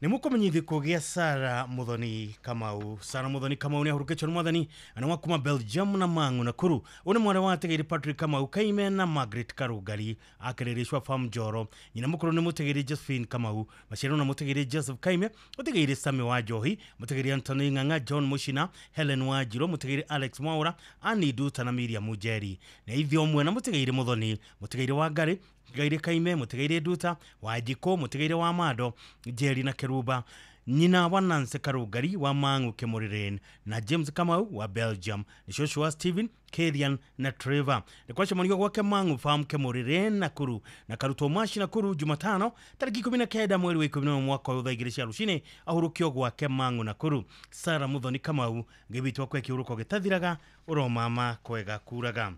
Nĩ mũkũmenyithio kũgĩa Sara Muthoni Kamau. Sara Muthoni Kamau nĩ ahurũkĩtio nĩ mwathani na wa kuma Belgium na Mang'u Nakuru. Ũyũ nĩ mwarĩ wa ategeire Patrick Kamau Kaime na Margaret Karungari akerereshwa farm Njoro. Nyina mũkũrũ nĩ mũtegeire Josephine Kamau, maciaro na mũtegeire Joseph Kaime, mũtegeire Sami wa Njohi, mũtegeire Anthony Ng'ang'a, John Mushina, Helen Wanjiro, mũtegeire Alex Mwaura, Annie Duta na Miriam Njeri. Nĩ ithe ũmwe na mũtegeire Muthoni, mũtegeire Wangari, Gaire Kaime, mũtegeire Duta, Wanjikũ, mũtegeire wa Mado, Njeri na Keruba, nyina wa Nancy Karugari wa Mang'u Kemuriren na James Kamau wa Belgium, ni shosho wa Steven, Kerian na Trevor. Ni kwa shamanio gwake Mang'u Farm Kemuriren Nakuru na karutwo mashi Nakuru Jumatano tariki 19 mweri wa 11 mwaka wa 20 cia rucini ahurukio gwake Mang'u Nakuru. Sara Muthoni Kamau Ngai witũ akwe kiuruko gĩtathiraga ũromama kwega kuraga.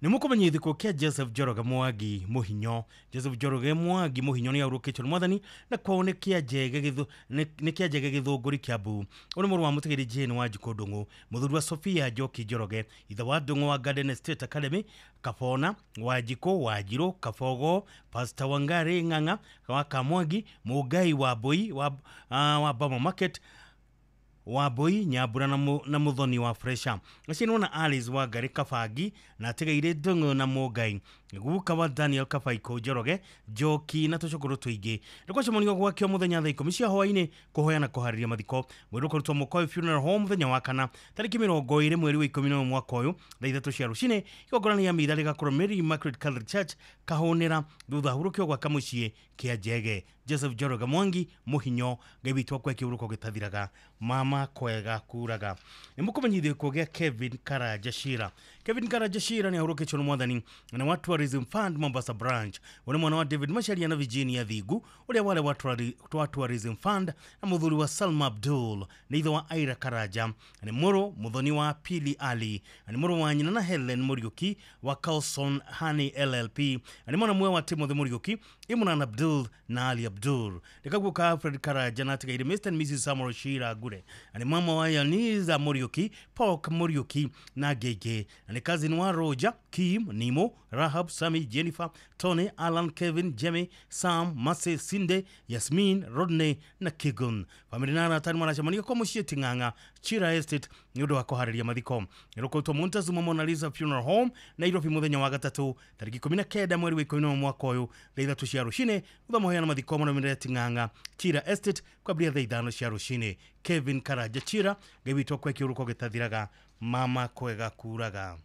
Nĩ mũkũmenyithio kĩa Joseph Njoroge Mwangi Mũhinyo. Joseph Njoroge Mwangi Mũhinyo nĩ ahurũkĩtio nĩ mwathani na kwao nĩ kĩa Njege Gĩthũngũri Kiambu. Ũyũ nĩ mũrũ wa mũtegeri Jane Wanjikũ Ndung'u, mũthuri wa Sophia Njoki Njoroge, ithe wa Ndung'u wa Garden Estate Academy, Kabona, Wanjikũ, Wanjirũ, Kabogo, Pastor Wangari Ng'ang'a wa Kamwangi, Mũngai wa Mbui wa Bama Market, Wambui Nyambura na Muthoni wa Fresha. Acio nĩ Alice Wangari Kabangi na atigaire Ndung'u na Mũngai, guka wa Daniel Kabaikũ Njoroge, Njoki na tũcũkũrũ tũingĩ. Nĩ gwacemanio gwakĩo mũthenya thaa 10 cia hwaĩ-inĩ kũhoya na kũharĩria mathiko. Mwĩrĩ ũkũrutwo Mũkoyo Funeral Home mũthenya wa kana tarĩki 20 mweri wa 11 mwaka ũyũ thaa 3 cia rũcinĩ. Igongona rĩa mitha rĩgakorwo Mary Immaculate Catholic Church Kahũnĩra thutha hurũkio gwaka mũciĩ kĩa Njege. Joseph Njoroge Mwangi Mũhinyo Ngai witũ akwe kĩhuruko gĩtathiraga mama kwega kuraga. Nĩ mũkũmenyithio kũgĩa Kevin Karanja Shira. Kevin Karanja Shira nĩ ahurũkĩtio nĩ mwathani na wa Tourism Fund Mombasa Branch. Ũyũ nĩ mwana wa David Macharia na Virginia Thingu ũrĩa warĩ wa Tourism Fund na mũthuri wa Salma Abdul, nĩ ithe wa Aira Karanja, nĩ mũrũ Muthoni wa Pili Ali, nĩ mũrũ wa nyina na Helen Muriuki wa Carlson Honey LLP, nĩ mwana mwe wa Timothy Muriuki, Imran Abdul na Ali Abdul. Nĩ kaguo ka Alfred Karanja na atigaire Mr and Mrs Samuel Shira Ngure, nĩ mama wa Yaniza Muriuki, Paul Muriuki na Gege, nĩ cousin wa Roger, Kim, Nimo, Rahab, Sami, Jennifer, Tony, Alan, Kevin, Jemmy, Sam, Mase, Sinde, Yasmin, Rodney na Kigun. Family na arata nĩ maracemania kwa mũciĩ Ting'ang'a Chira Estate nĩ ũndũ wa kũharĩria mathiko. Nĩrũkũrutwo Montezuma Mona Lisa Funeral Home Nairobi mũthenya wa gatatũ tarĩki 19 mweri wa 11 mwaka ũyũ thaa 3 cia rũcinĩ. Thutha mũheana mathiko marũmĩrĩre Ting'ang'a Chira Estate kwambĩrĩria thaa 5 cia rũcinĩ. Kevin Karanja Chira Ngai witũ akwe kĩhuruko gĩtathiraga mama kwega kuraga.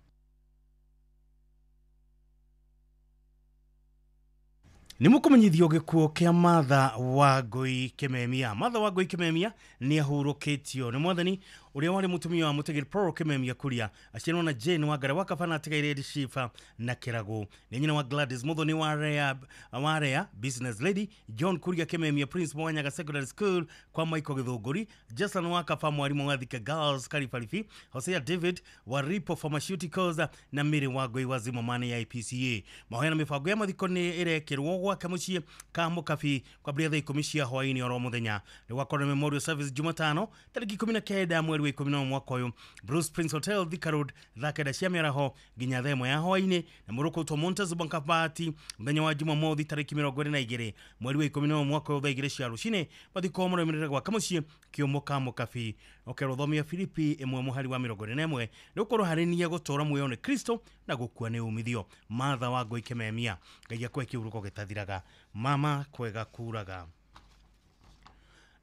Nĩ mũkũmenyithio gĩkuũ kĩa Martha Wangui Kĩmemia. Martha Wangui Kĩmemia nĩ ahurũkĩtio nĩ mwathani ũrĩa warĩ mũtumia wa mũtegeri Paul Kĩmemia Kuria, aciarirwo na Jane Wangari wa Kabana, atigaire Shifa na Kĩragũ. Nĩ nyina wa Gladys Muthoni wa Rea business lady, John Kuria Kĩmemia Prince Mwanyaga Secondary School kwa Michael Gĩthũngũri, Jason wa Kaba mwarimũ wa Thika Girls Karibaribi, Hosea David wa Ripo Pharmaceuticals na Mary Wangui wa Zimamani ya IPCA. Mahoya na mĩbango ya mathiko nĩ ĩrekĩrwo gwake mũciĩ ka Mũkabi kwambĩrĩria thaa 10 cia hwaĩ-inĩ oro mũthenya. Nĩ gwakorwo na memorial service Jumatano tarĩki 19 mweri wa 11 mwaka ũyũ Bruce Prince Hotel Thika Road thaa 9 cia mĩaraho nginya thaa 1 ya hwaĩ-inĩ, na mũrũkũtwo Montezuma Kabati mũthenya wa Jumamothi tarĩki 22 mweri wa 11 mwaka ũyũ thaa 2 cia rũcinĩ. Mathiko marũmĩrĩre gwaka mũciĩ kĩũmũ ka Mũkabi. Okerwo thomia Filipi 1 mũhari wa 41 nĩ gũkorwo harĩ niĩ gũtũũra muoyo nĩ Kristo na gũkua nĩ umithio. Martha Wangui Kĩmemia Ngai akwe kĩhuruko gĩtathiraga mama kwega kuraga.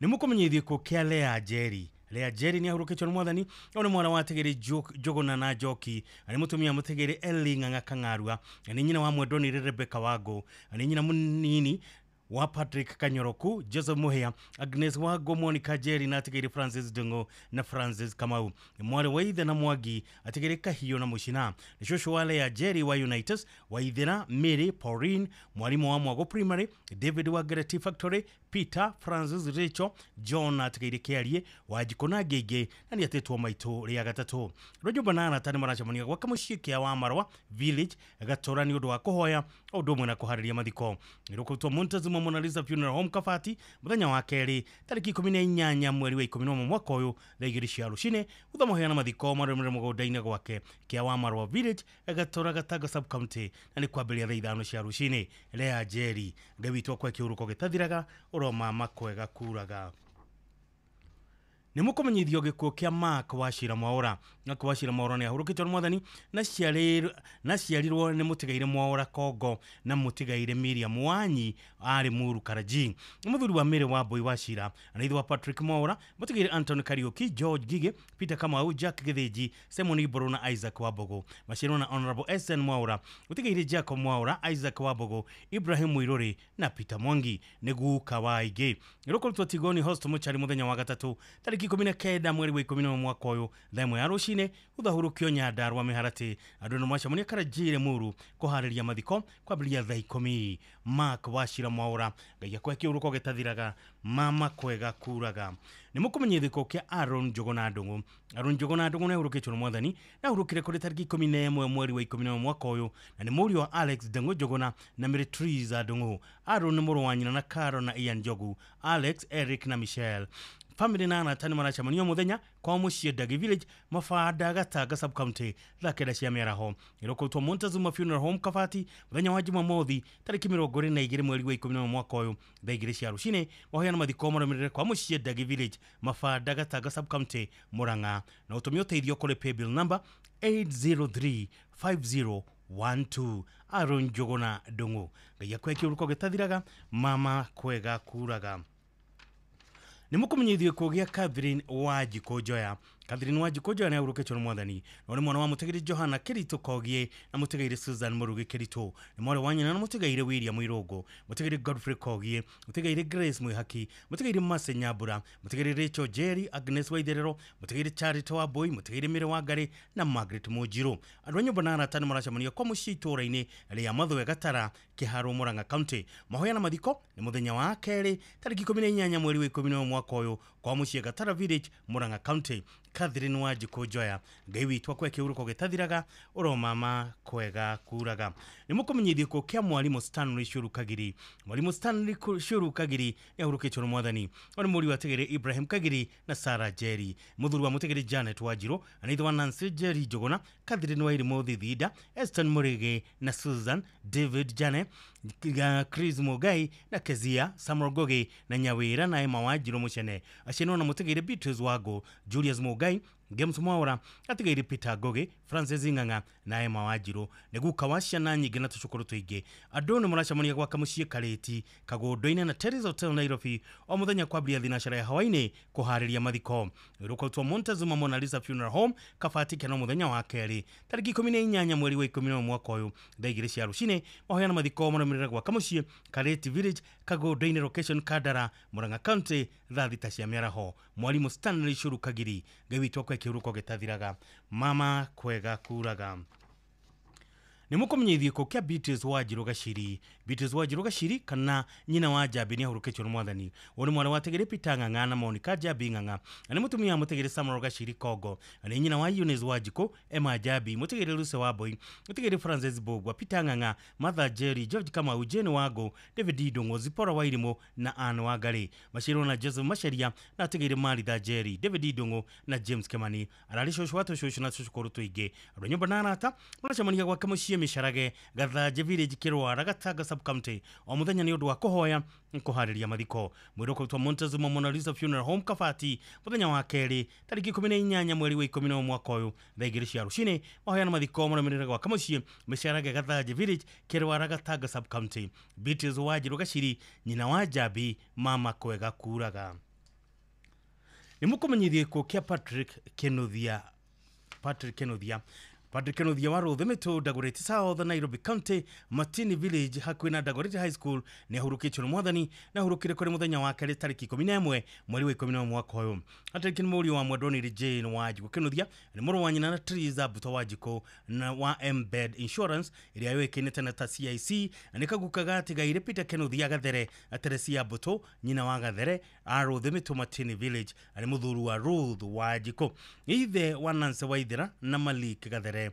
Nĩ mũkũmenyithio gĩkuũ kĩa Lea Njeri. Lea Njeri nĩ ahurũkĩtio nĩ mwathani. Ũyũ nĩ mwana wa ategeri Njũgũna na Njoki, nĩ mũtumia mũtegeri Eli Ng'ang'a Kang'arua, nĩ nyina wa mwendwa nĩ Rebecca Wangũ, nĩ nyina mũnini Wa Patrick Kanyoroku, Joseph Muhia, Agnes Wago, Monica Jerry na atigĩire Francis Ndung'u na Francis Kamau. Nĩ mwarĩ wa ithe na Mwangi, atigĩire Kahiũ na Mũcina. Nĩ cũcũ wa Lea Jerry wa Unitas, Waithera, Mary, Pauline, mwarimũ wa Mwago Primary, David wa Gereti Factory, Peter, Francis, Rachel, John atigĩire Kĩarie, Wanjikũ na angĩ aingĩ, na nĩ atĩtwo maitũ rĩa gatatũ. Rwĩnyũmba na arata nĩ maracemania gwaka mũciĩ kĩa wa Marwa Village Gatũra nĩ ũndũ wa kũhoya o ũndũ ũmwe na kũharĩria mathiko. Nĩ rũkũrutwo Montezuma Mona Lisa Funeral Home Kabati mũthenya wa kerĩ tarĩki 18 mweri wa 11 mwaka ũyũ thaa 2 cia rũcinĩ, thutha maheana mathiko marũmĩrĩre mũgũnda-inĩ gwake kĩa wa Marwa Village Gatũra Gatanga sub county, na nĩ kwambĩrĩria thaa 5 cia rũcinĩ. Lea Njeri, Ngai witũ akwe kĩhurũko gĩtathiraga, ũroma kwega kuraga. Nĩ mũkũmenyithio gĩkuũ kĩa Mark Wachira Mwaũra. Mark Wachira Mwaũra nĩ ahurũkĩtio nĩ mwathani na ciarirwo nĩ mũtigaire Mwaũra Kongo na mũtigaire Miriam Wanyi arĩ Muru Karaji. Nĩ mũthuri wa Mary Wambui Wachira na ithe wa Patrick Mwaũra, mũtigaire Anton Kariuki, George Gige, Peter Kamau, Jack Githinji, Simon Iburu na Isaac Wambogo. Maciarwo na Honorable SN Mwaũra, mũtigaire Jacob Mwaũra, Isaac Wambogo, Ibrahim Muiruri na Peter Mwangi. Nĩ guka wa aingĩ. Nĩrũkũrutwo Tigoni Host Mũchari mũthenya wa gatatũ tarĩki 19 mweri wa 11 mwaka ũyũ thaa 1 ya rũcinĩ gũthahũrũkio Nyandarua Mĩharatĩ. Andũ nĩ macemania Karajire Muru kũharĩria mathiko kwambĩrĩria thaa 10. Mark Wachira Mwaũra, Ngai akwe kĩhurũko gĩtathiraga, mama kwega kuraga. Nĩ mũkũmenyithio gĩkuũ kĩa Aaron Njũgũna Ndung'u. Aaron Njũgũna Ndung'u nĩ ahurũkĩtio nĩ mwathani na ahurũkire kũrĩ tarĩki 11 mweri wa 11 mwaka ũyũ, na nĩ mũriũ wa Alex Ndung'u Njũgũna na Mary Teresa Ndung'u. Aaron nĩ mũrũ wa nyina na Caro na Ian Njogu, Alex, Eric na Michelle. Family na arata nĩ maracemania mũthenya kwa mũciĩ Ndagi Village Mabanda Gatanga sub county thaa 9 cia mĩaraho. Ĩrũkũrutwo Montezuma Funeral Home Kabati mũthenya wa Jumamothi tarĩki 22 mweri wa 11 mwaka ũyũ thaa 2 cia rũcinĩ. Mahoya mathiko marũmĩrĩre kwa mũciĩ Ndagi Village Mabanda Gatanga sub county Murang'a, na ũtũmie ũteithio kũrĩ paybill number 8035012. Aaron Njũgũna Ndung'u, Ngai akwe kĩhurũko gĩtathiraga, mama kwega kuraga. Nĩ mũkũmenyithio gĩkuũ gĩa Catherine Wanjikũ Njoya. Catherine Wanjikũ Njoya nĩ ahurũkĩtio nĩ mwathani na nĩ mwana wa mũtigaire Johana Kĩritũ Kogie na mũtigaire Susan Mũrugi Kĩritũ. Nĩ mwarĩ wa nyina na mũtigaire William Irũngũ, mũtigaire Godfrey Kogie, mũtigaire Grace Mwĩhaki, mũtigaire Mercy Nyambura, mũtigaire Rachel Jerry, Agnes Waitherero, mũtigaire Charity Wambui, mũtigaire Mary Wangari na Margaret Mũnjirũ. Andũ a nyũmba na arata nĩ maracemania kwa mũciĩ itũũra-inĩ rĩa Mathwe Gatara, Kĩharũ, Murang'a County. Mahoya na mathiko nĩ mũthenya wa kerĩ tarĩki 18 mweri wa 11 mwaka ũyũ kwa mũciĩ Gatara Village, Murang'a County. Catherine Wanjikũ Njoya, Ngai witũ akwe kĩhurũko gĩtathiraga, ũromama kwega kuraga. Nĩ mũkũmenyithio gĩkuũ kĩa mwarimũ Stanley Shuru Kagiri. Mwarimũ Stanley Shuru Kagiri nĩ ahurũkĩtio nĩ mwathani. Nĩ mũriũ wa Tigere Ibrahim Kagiri na Sarah Jerry, mũthuri wa mũtigere Janet Wanjirũ, na ithe wa Nancy Jerry Njũgũna, Catherine Wairimũ Thithinda, Eston Mũrĩgĩ na Susan David Jane, Chris Mugai na Kezia Samuel Ngogi na Nyawĩra na Emma Wanjirũ Mũcene. Aciarwo na mũtigere Beatrice Wango, Julius Mugai, James Mwaura, atigaire Peter Ngogi, Francis Ng'ang'a na Emma Wanjirũ. Nĩ guka wa ciana nyingĩ na tũcũkũrũ tũingĩ. Andũ nĩ maracemania gwaka mũciĩ Karĩti Kagũndũ-inĩ na Terry's Hotel Nairobi o mũthenya kwambĩrĩria thinacara ya hwaĩ-inĩ kũharĩria mathiko. Rũkũrutwo Montezuma Mona Lisa Funeral Home Kabati kena mũthenya wa kerĩ tarĩki 18 mweri wa 11 mwaka ũyũ thaa 2 cia rũcinĩ. Mahoya na mathiko marũmĩrĩre gwaka mũciĩ Karĩti Village Kagũndũ-inĩ location Kandara, Murang'a County thaa 6 cia mĩaraho. Mwarimũ Stanley Shuru Kagiri, Ngai witũ akwe kĩhurũko gĩtathiraga, mama kwega kuraga. Nĩ mũkũmenyithio gĩkuũ kĩa Beatrice Wanjirũ Gaciri. Beatrice Wanjirũ Gaciri kana nyina wa Njambi nĩ ahurũkĩtio nĩ mwathani. Ũyũ nĩ mwana wa Tigere Peter Ng'ang'a na Monica Njambi Ng'ang'a, na nĩ mũtumia wa mũtigere Samuel Gaciri Kongo, na nĩ nyina wa Eunice Wanjikũ, Emma Njambi, mũtigere Lucy Wambui, mũtigere Francis Mbugua, Peter Ng'ang'a, Martha Jerry, George Kamau, Jane Wango, David Ndung'u, Zipporah Wairimũ na Anne Wangari. Maciarwo na Joseph Macharia na atigere Maritha Jerry, David Ndung'u na James Kimani. Ararĩ cũcũ wa tũcũcũ na tũcũkũrũ tũingĩ. Andũ a nyũmba na arata maracemania gwake mũciĩ Mĩcarage Gathanje Village Kĩrwara Gatanga sub county o mũthenya nĩ ũndũ wa kũhoya kũharĩria mathiko. Mwĩrĩ ũkũrutwo Montezuma Mona Lisa Funeral Home Kabati mũthenya wa kerĩ tarĩki 18 mweri wa 11 mwaka ũyũ thaa 2 cia rũcinĩ. Mahoya na mathiko marũmĩrĩre gwaka mũciĩ Mĩcarage Gathanje Village Kĩrwara Gatanga sub county. Beatrice Wanjirũ Gaciri, nyina wa Njambi, mama kwega kuraga. Nĩ mũkũmenyithio gĩkuũ kĩa Patrick Kĩnuthia. Patrick Kĩnuthia Patrick Kinuthia wa Rũthĩmĩtũ Dagoretti South Nairobi County Matini Village hakuhĩ na Dagoretti High School nĩ ahurũkĩtio nĩ mwathani na ahurũkire kũrĩ mũthenya wa kerĩ tarĩki 11 mweri wa 11 mwaka ũyũ. Patrick nĩ mũriũ wa Mwendonĩri Jane Wanjikũ Kinuthia, nĩ mũrũ wa nyina na Teresa Mbuto Wanjikũ na wa Embed Insurance ĩrĩa yũĩkaine tene ta CIC, na nĩ kaguka gatigaire Peter Kinuthia Gathere Teresia Mbuto nyina wa Gathere a Rũthĩmĩtũ Matini Village, arĩ mũthuri wa Ruth Wanjikũ, ithe wa Nancy Waithera na Malik Gathere,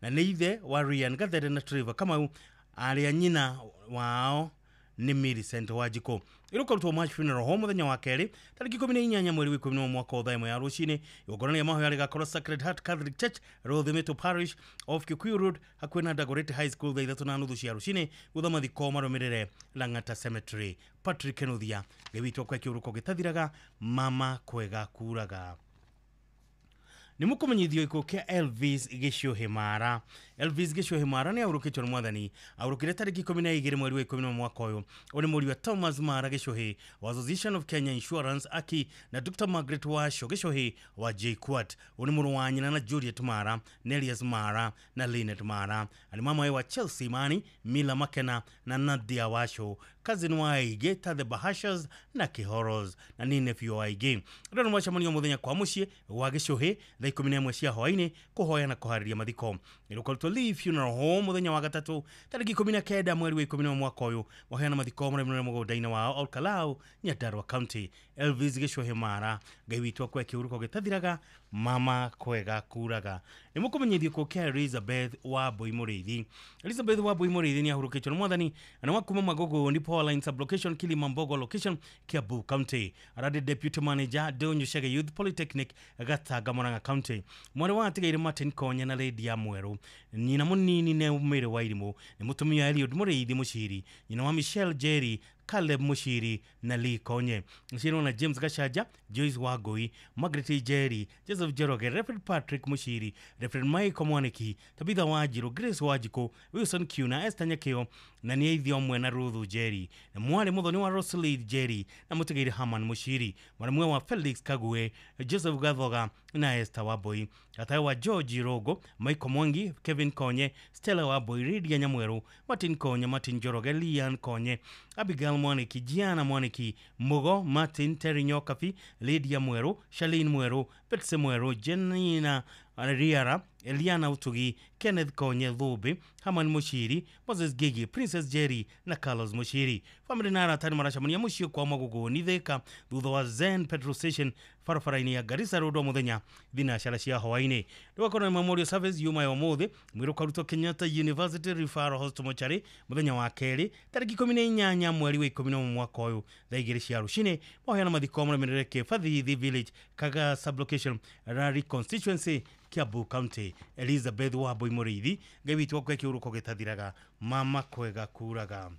na nĩ ithe wa Ryan Gathere na Trevor Kamau, arĩa nyina wao nĩ Millicent Wanjikũ. Ĩrũkarutwo March Funeral Home mũthenya wa kerĩ tarĩki 18 mweri wa 11 mwaka wa thaa 1 ya rũcinĩ. Igongona rĩa mahoya rĩgakorwo Sacred Heart Catholic Church Rũthĩmĩtũ Parish off Kikuyu Road hakuhĩ na Dagoretti High School thaa 3:30 cia rũcinĩ, gutha mathiko marũmĩrĩre Lang'ata Cemetery. Patrick Kinuthia, Ngai witũ akwe kĩũrũko gĩtathiraga, mama kwega kuraga. Nĩ mũkũmenyithio gĩkuũ kĩa Elvis Gĩcuhĩ Mara. Elvis Gĩcuhĩ Mara nĩ ahurũkĩtio nĩ mwathani, ahurũkire tarĩki 12 mweri wa 11 mwaka ũyũ. Ũyũ nĩ mũriũ wa Thomas Mara Gĩcuhĩ wa Association of Kenya Insurance AKI na Dr. Margaret Washo Gĩcuhĩ wa JKUAT. Ũyũ nĩ mũrũ wa nyina na Juliet Mara, Nelius Mara na Linet Mara. Arĩ mama wa Chelsea Mani, Mila Makena na Nadia Washo, cousin wa aingĩ ta The Bahashas na Kihoros, na nĩ nephew wa aingĩ. Andũ nĩ macemanio mũthenya kwa mũciĩ wa Gĩcuhĩ thaa 11 cia hwaĩ-inĩ kũhoya na kũharĩria mathiko. Ĩrũkarutwo Lee Funeral Home mũthenya wa gatatũ tarĩki 19 mweri wa 11 mwaka ũyũ, mahoya na mathiko marũmĩrĩre mũgũnda-inĩ wao Olkalau, Nyandarua County. Elvis Gĩcuhĩ Mara, Ngai witũ akwe kĩhurũko gĩtathiraga, mama kwega kuraga. Nĩ mũkũmenyithio gĩkuũ kĩa Elizabeth Wambui Mũrĩithi. Elizabeth Wambui Mũrĩithi nĩ ahurũkĩtio nĩ mwathani na wa kuma Magogo ni Power Line Sublocation Kilimambogo Location Kiambu County. Ararĩ Deputy Manager Ndũnyũ Chege Youth Polytechnic Gatanga Murang'a County. Mwarĩ wa atigaire Martin Konya na Lydia Mwerũ, nyina mũnini nĩ Mary Wairimũ, nĩ mũtumia Eliud Mũrĩithi Mũciri, nyina wa Michelle Jerry, Caleb Mushiri na Lee Konye. Nshirona na James Gashanja, Joyce Wagoi, Margaret Jerry, Joseph Jeroge, Reverend Patrick Mushiri, Reverend Michael Mwaniki, Tabitha Wanjiru, Grace Wajiko, Wilson Kiuna, Esther Nyakeo na nĩ aithio amwe na Ruthu Jerry, na mwarĩ mũthoni wa Rosalie Jerry na mũtigĩire Herman Mushiri, mwarimwe wa Felix Kague, Joseph Gathoga na Esther Wambui, tatawe wa George Rogo, Michael Mwangi, Kevin Konye, Stella Wambui, Lydia Nyamweru, Martin Konye, Martin Joroge, Lian Konye, Abigail Mwaniki, Gianna Mwaniki, Mugo, Martin, Terry Nyokafi, Lydia Mweru, Charlene Mweru, Betsy Mweru, Jenina Riara, Eliana Utugi, Kenneth Konye Thumbi, Herman Mushiri, Moses Gigi, Princess Jerry na Carlos Mushiri. Family na arata nĩ maracemania mũciĩ kwa Magũgũni Thika thutha wa Zen Petrol Station barabara-inĩ ya Garissa Road o mũthenya thinacara cia hwaĩ-inĩ. Rĩu na memorial service yuma ya ũmũthĩ mwĩrĩ ũkarutwo Kenyatta University Referral Hospital Mochari mũthenya wa kerĩ tarĩki 18 mweri wa 11 mwaka ũyũ thaa 2 cia rũcinĩ. Mahoya mathiko marũmĩrĩre Kĩbathithi Village, Kaga Sublocation, Rari Constituency, Kiambu County. Elizabeth Wambui Mũrĩithi, Ngai witũ akwe kĩhurũko gĩtathiraga, mama kwega kuraga.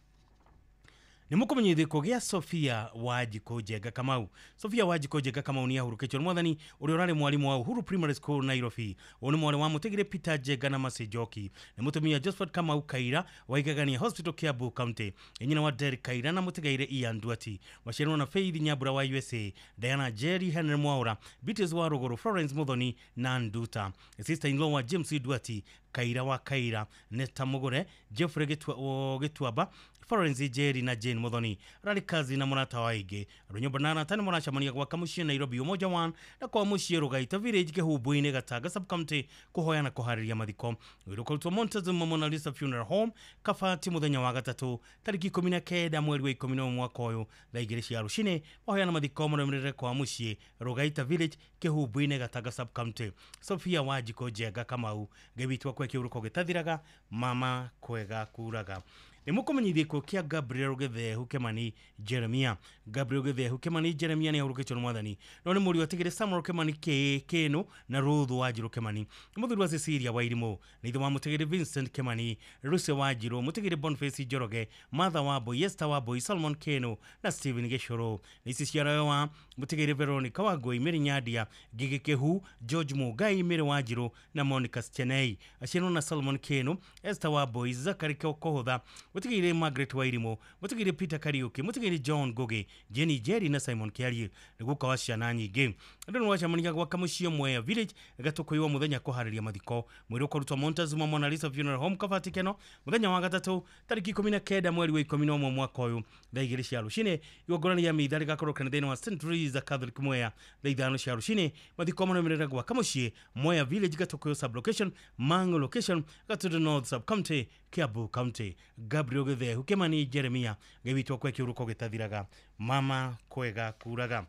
Nĩ mũkũmenyithio gĩkuũ gĩa Sophia Wanjikũ Njenga Kamau. Sophia Wanjikũ Njenga Kamau nĩ ahurũkĩtio nĩ mwathani ũrĩa ũrarĩ mwarimũ wa Uhuru Primary School Nairobi. Ũyũ nĩ mwarĩ wa mũtigĩre Peter Njenga na Mercy Njoki, nĩ mũtumia Josephat Kamau Kaira wa Igagania Hospital Kiambu County, nĩ nyina wa Derek Kaira na mũtigaire Ian Duati. Maciarwo na Faith Nyambura wa USA, Diana Jerry, Henry Mwaura, Beatrice wa Ruguru, Florence Muthoni na Nduta. Sister in law wa James Duati, Kaira wa Kaira, Neta Mugure, Jeffrey Gituaba, Florence Jerry na Jane Muthoni. Rari kazi na mũrata wa aingĩ. Andũ nyũmba na arata nĩ maracemania gwaka mũciĩ Nairobi Umoja 1 na kwa mũciĩ Rũgaita Village Kĩhumbu-inĩ Gatanga Sub-County kũhoya na kũharĩria mathiko. Wĩra ũkarutwo Montezuma Mona Lisa Funeral Home Kabati mũthenya wa gatatũ tarĩki 19 mweri wa 11 mwaka ũyũ thaa 2 cia rũcinĩ. Mahoya na mathiko marũmĩrĩre kwa mũciĩ Rũgaita Village Kĩhumbu-inĩ Gatanga Sub-County. Sophia Wanjikũ Njenga Kamau, Ngai witũ akwe kĩhurũko gĩtathiraga, mama kwega kuraga. Nĩ mũkũmenyithio gĩkuũ kĩa Gabriel Gĩthehu Kĩmani Jeremia. Gabriel Gĩthehu Kĩmani Jeremia nĩ ahurũkĩtio nĩ mwathani, no nĩ mũriũ atigĩre Samuel Kĩmani Kĩnũ na Ruth Wanjirũ Kĩmani, nĩ mũthuri wa Cecilia Wairimũ, nĩ ithe wa mũtigĩre Vincent Kĩmani, Lucy Wanjirũ, mũtigĩre Boniface Njoroge, Martha Wambui, Esther Wambui, Solomon Kĩnũ na Stephen Gĩcũrũ. Nĩ ici ciarawe wa mũtigĩre Veronica Wangui, Mary Nyandia, Ngigĩ Kĩhu, George Mũngai, Mary Wanjirũ na Monica Stenei. Aciarwo na Solomon Kĩnũ, Esther Wambui, Zachary Kũhũtha, Mũtigĩire Margaret Wairimu, mũtigĩire Peter Kariuki, mũtigĩire John Ngugi, Jenny Jerry na Simon Kiarie. Nĩ guka wa ciana nyingĩ. Andũ nĩ wacemania gwaka mũciĩ Mwea Village gatũkũyũ mũthenya kũharĩria mathiko. Mwĩrĩ ũkũrutwo Montezuma Mona Lisa Funeral Home Kabati Keno mũthenya wa gatatũ tarĩki 19 mweri wa 11 mwaka ũyũ thaa 2 cia rũcinĩ. Igongona rĩa mitha rĩgakorwo kanitha-inĩ wa St Teresa Catholic Mwea thaa 5 cia rũcinĩ. Mathiko marũmĩrĩre gwaka mũciĩ Mwea Village Gatũkũyũ sub location, Mango location, Gatundu North sub county, Kiambu County. Gabriel Gĩthehu Kĩmani Jeremia gĩwitwo kwe kĩũrũko gĩtathiraga mama kwega kuraga.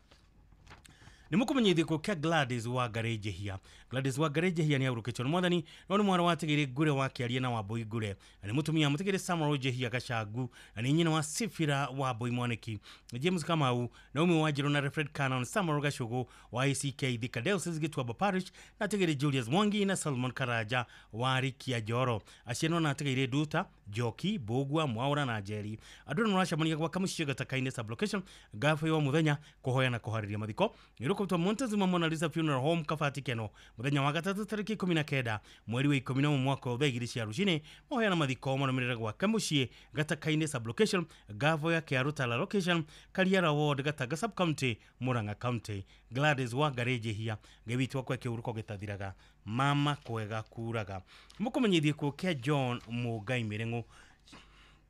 Nĩ mũkũmenyithio kĩa Gladys Wangari Njihia. Gladys Wangari Njihia nĩ ahurũkĩtio nĩ mwathani no nĩ mwana watigĩire Ngure wa Kĩaria na Wambui Ngure, na nĩ mũtumia mũtigĩire Samuel Njihia Gacangu, na nĩ nyina wa Sifira Wambui Mwaniki, James Kamau, Naomi Wanjiru na Alfred Canon, Samuel Gacugu wa ACK Thika Diocese Gĩtuamba Parish, na atigĩire Julius Mwangi na Salmon Karanja wa Rikia Njoro. Acianwo na atigĩire Nduta, Njoki, Mbũgua, Mwaũra na Njeri. Andũ nĩ maracemania gwaka mũciĩ Gataka-inĩ sub location ngabu ya mũthenya kũhoya na kũharĩria mathiko. Nĩ Montezuma Mona Lisa Funeral Home Kabati Keno mũthenya wa gatatũ tarĩki 19 mweri wa 11 mwaka wa thaa 2 cia rũcinĩ. Mahoya na mathiko marũmĩrĩre gwaka mũciĩ Gataka-inĩ sub location Ngavo ya Kĩarũtara location, Kariara Ward, Gatanga sub county, Murang'a County. Gladys Wangari Njihia Ngai witũ akwe kĩhurũko gĩtathiraga mama kwega kuraga. Mũkũmenyithie kuo kĩa John Mũngai Mĩrĩng'ũ.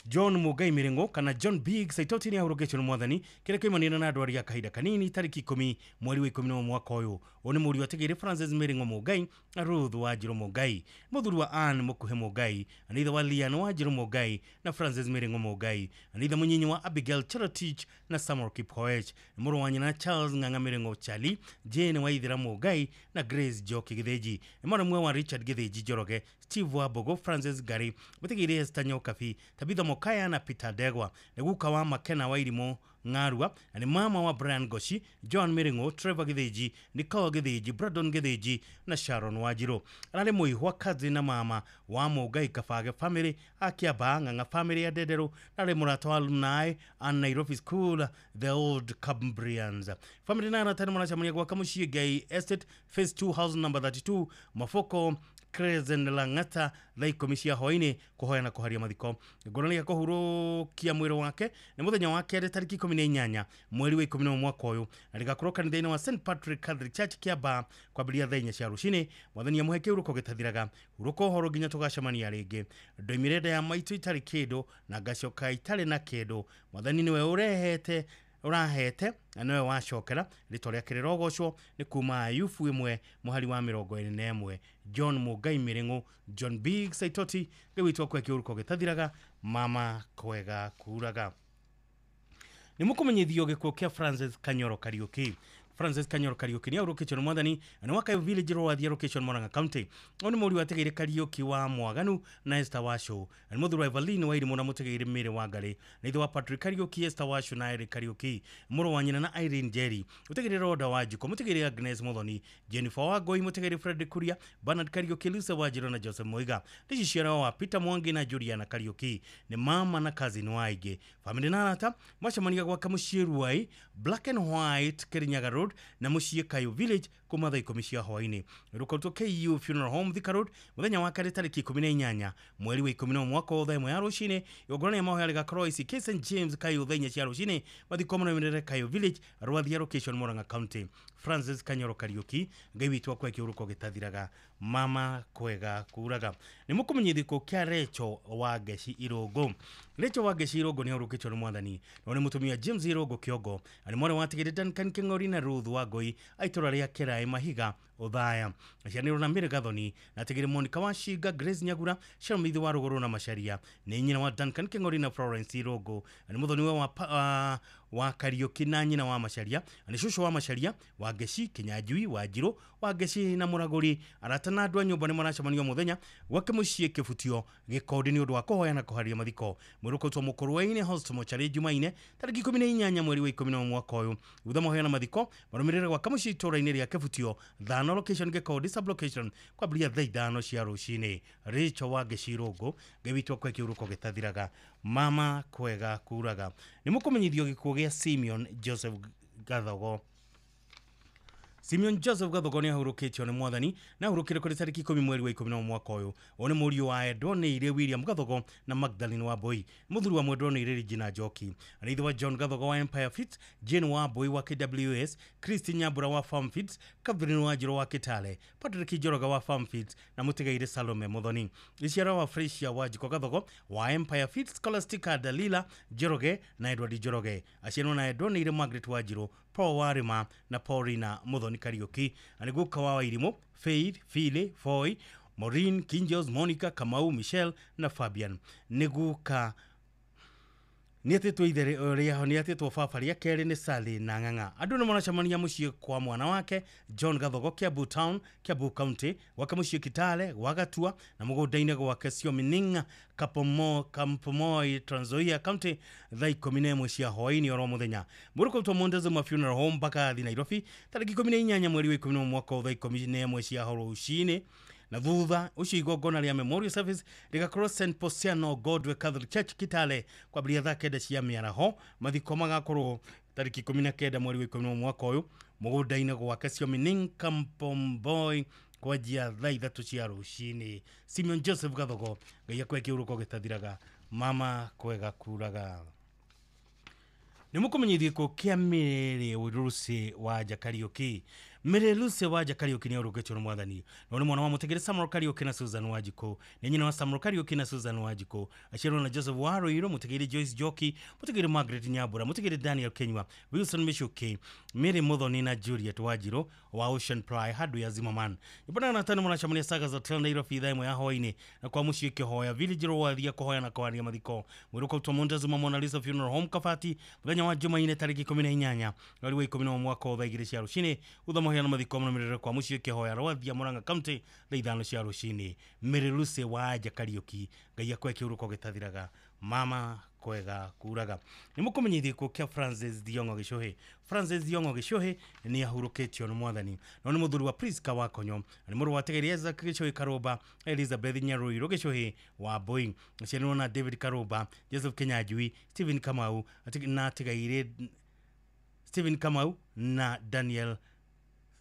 John Mugai Miringo kana John Big Saitoti nĩ ahurũkĩtio nĩ mwathani kĩrĩa kĩoimanire na ndwari ya kahinda kanini tarĩki 10 mweri wa 11 mwaka ũyũ. Ũyũ nĩ mũriũ atigĩire Francis Miringo Mugai na Ruth Wanjiru Mugai, mũthuri wa Ann Mũkuhe Mugai, na ithe wa Lian Wanjiru Mugai na Francis Miringo Mugai, na ithe mũnyinyi wa Abigail Cherotich na Samuel Kipkoech, mũrũ wa nyina Charles Ng'ang'a Miringo Chali, Jane Waithera Mugai na Grace Njoki Gĩthĩnji, nĩ mwana mwe wa Richard Gĩthĩnji Njoroge, Steve Wambogo, Francis Gary, mũtigĩire Esther Nyokabi, Tabitha Mokaya na Peter Ndegwa, nĩ guka wa Makena Wairimu Ng'arua, na nĩ mama wa Brian Goshi, John Miringo, Trevor Gĩthĩnji, Nicole Gĩthĩnji, Brandon Gĩthĩnji na Sharon Wanjiru. Ararĩ mũihwa cousin na mama wa Mũngai Kabage family Akiaba Ng'ang'a family ya Ndenderũ, na arĩ mũrata wa alumni and Nairobi School the Old Cambrians. Family na arata nĩ maracemania gwaka mũciĩ Ngai Estate Phase 2 house number 32 Mafoko Crescent Lang'ata thaa 10 cia hwaĩ-inĩ kũhoya na kũharia mathiko. Igongona rĩa kũhurũkia mwĩrĩ wake nĩ mũthenya wa kerĩ tarĩki 18 mweri wa 11 mwaka ũyũ, na rĩgakorwo kanitha-inĩ wa St Patrick Catholic Church Kiambaa kwambĩrĩria thaa 4 cia rũcinĩ. Mwathani amũhe kĩhurũko gĩtathiraga. Hurũka ũhoro nginya tũgacemania rĩngĩ. Ndoimire nda ya maitũ itarĩ kĩndũ na ngacoka itarĩ na kĩndũ. Mwathani nĩwe ũrehete ũrahete na nĩwe wacokera. Rĩtwa rĩake rĩrogocwo. Nĩ kuma Ayubu 1 mũhari wa 41. John Mugai Miring'o, John Big Saitoti, Ngai witũ akwe kĩhurũko gĩtathiraga mama kwega kuraga. Nĩ mũkũmenyithio gĩkuũ kĩa Francis Kanyoro Kariuki. Francis Kanyoro Kariuki nĩ ahurũkĩtio nĩ mwathani na nĩ wa Kayo Village Rwathia location Murang'a County. Ũyũ nĩ mũriũ atigĩire Kariuki wa Mwaganu na Esther Washu, na nĩ mũthuri wa Evelyn Wairimu na mũtigĩire Mary Wangari, na ithe wa Patrick Kariuki, Esther Washu na Eric Kariuki, mũrũ wa nyina na Irene Njeri, mũtigĩire Roda Wanjikũ, mũtigĩire Agnes Muthoni, Jennifer Wangoi, mũtigĩire Fredrick Kuria, Bernard Kariuki, Lucy Wanjiru na Joseph Muiga. Nĩ ciciara wa Peter Mwangi na Juliana Kariuki, nĩ mama na cousin wa aingĩ. Family na arata macemania gwaka mũciĩ Ruai, Black and White Kirinyaga Road na mũciĩ Kayo Village kuma thaa 10 cia hwaĩ-inĩ. Rũkorwo KU Funeral Home Thika Road mũthenya wa kerĩ tarĩki 18 mweri wa 11 mwaka wa thaa 1 ya rũcinĩ. Igongona rĩa mahoya rĩgakorwo ICK St James Kayo thaa 4 cia rũcinĩ. Mathiko marũmĩrĩre Kayo Village Rwathia location Murang'a County. Francis Kanyoro Kariuki, Ngai witũ akwe kĩhurũko gĩtathiraga mama kwega kuraga. Nĩ mũkũmenyithio kĩa Rachel Wangeci Irũngũ. Rachel Wangeci Irũngũ nĩ ahurũkĩtio nĩ mwathani na nĩ mũtumia James Irũngũ Kĩongo, na nĩ mwarĩ watigĩire Duncan Kĩng'ori na Ruth Wangoi a itũra rĩa Kĩraĩ Mahiga Othaya. Aciaranĩirwo na Mary Gathoni na atigĩire Monica Washinga, Grace Nyagura, Shalom wa Rũgũrũ na Macharia. Nĩ nyina wa Duncan Kĩng'ori na Florence Irũngũ, na nĩ mũthoni wa Kariuki na nyina wa Macharia, na nĩ cũcũ wa Macharia, Wangeci, Kĩnyanjui, Wanjirũ, Wangeci na Mũragũri. Arata na andũ a nyũmba nĩ maracemanio mũthenya gwake mũciĩ Kĩbutio Gĩkondi nĩ ũndũ wa kũhoya na kũharia mathiko. Mwĩrĩ ũkũrutwo Mũkũrwe-inĩ Hospital Mochari Jumaine tarĩki 18 mweri wa 11 mwaka ũyũ. Thutha mahoya na mathiko marũmĩrĩre gwaka mũciĩ itũũra-inĩ rĩa Kĩbutio Thano location Gĩkondi sub location kwambĩrĩria thaa 5 cia rũcinĩ. Rachel Wangeci Irũngũ, Ngai witũ akwe kĩhurũko gĩtathiraga mama kwega kuraga. Nĩ mũkũmenyithio gĩkuũ gĩa Simeon Joseph Gathogo. Simeon Joseph Gathogo nĩ ahurũkĩtio nĩ mwathani na ahurũkire kũrĩ tarĩki 10 mweri wa 11 mwaka ũyũ. Ũyũ nĩ mũriũ wa Edward William Gathogo na Magdalene Wambui. Mũthuri wa mwendwa nĩ Regina Njoki. Arĩithi wa John Gathogo wa Empire Fit, Jane Wambui wa KWS, Christine Nyambura wa Farm Fit, Catherine Wanjiru wa Kitale, Patrick Njoroge wa Farm Fit na mũtigairĩ Salome Muthoni. Iciara wa Fresia Wanjiko Gathogo wa Empire Fit, Scholastica Dalila Njoroge na Edward Njoroge. Aciarwo na Edward Margaret Wanjiru, Paul Warima na Paulina Muthoni Kariuki. Nĩ guka wa Wairimu, Faith, Phile, Foy, Maureen, Kinjos, Monica, Kamau, Michelle na Fabian. Nĩ guka nĩ atĩtwo ithe rĩa nĩ atĩtwo baba rĩa kerĩ nĩ Sally na Ng'ang'a. Andũ nĩ maracemania mũciĩ kwa mwana wake John Gathogo, Kiambu Town, Kiambu County, gwake mũciĩ Kitale, gwa Gatua na mũgũnda-inĩ gwake Siomininga, Kampomoi, Trans Nzoia County thaa 11 cia hwaĩ-inĩ oro mũthenya. Mũrũkũtwo Montezuma Funeral Home Mbagathi, Nairobi, tarĩki 18 mweri wa 11 mwaka thaa 11 cia rũcinĩ. Na thutha ũcio igongona rĩa memorial service rĩgakorwo St Posiano Godwe Catholic Church Kitale kwambĩrĩria thaa 9 cia mĩaraho. Mathiko magakorwo tarĩki 19 mweri wa 11 mwaka ũyũ mũgũnda-inĩ gwake Siomining Kampomboi kwanjia thaa 3 cia rũcinĩ. Simeon Joseph Gathogo, Ngai akwe kĩhurũko gĩtathiraga, mama kwega kuraga. Nĩ mũkũmenyithio gĩkuũ kĩa Mary Lucy Wanja Kariuki. Mary Lucy Wanja Kariuki nĩ ahurũkĩtio nĩ mwathani. Na nĩ mwana wa mũtigĩrĩ Samuel Kariuki na Susan Wanjikũ. Nĩ nyina wa Samuel Kariuki na Susan Wanjikũ. Aciarwo na Joseph Waruiru, mũtigĩrĩ Joyce Njoki, mũtigĩrĩ Margaret Nyambura, mũtigĩrĩ Daniel Kenywa, Wilson Michuki, Mary Muthoni na Juliet Wanjiru wa Ocean Ply Hardware Zimmerman. Ibona na tano mwanachamania saga za Hotel Nairobi thaa 1 ya hwaĩ-inĩ na kwa mũciĩ Kĩhoya Village Rwathia kũhoya na kũharia mathiko. Mwĩrũka utwa Montezuma Mona Lisa Funeral Home Kabati mũthenya wa Jumaine tarĩki 18 mweri wa 11 mwaka wa thaa 2 cia rũcinĩ. Thutha mũheano mathiko mũrũmĩrĩre kwa mũciĩ Kĩhoya Rwathia Murang'a County thaa 5 cia rũcinĩ. Mary Lucy Wanja Kariuki, Ngai akwe kĩhurũko gĩtathiraga, mama kwega kuraga. Nĩ mũkũmenyithio gĩkuũ kĩa Francis Thiong'o Gĩcũhĩ. Francis Thiong'o Gĩcũhĩ nĩ ahurũkĩtio nĩ mwathani. No nĩ mũthuri wa Priska Wakonyo, nĩ mũrũ wa Tegeri Isaac Gĩcũhĩ Karũmba, Elizabeth Nyaruiru Gĩcũhĩ wa Boeing. Aciarirwo na David Karũmba, Joseph Kinyanjui, Stephen Kamau na atigaire Stephen Kamau na Daniel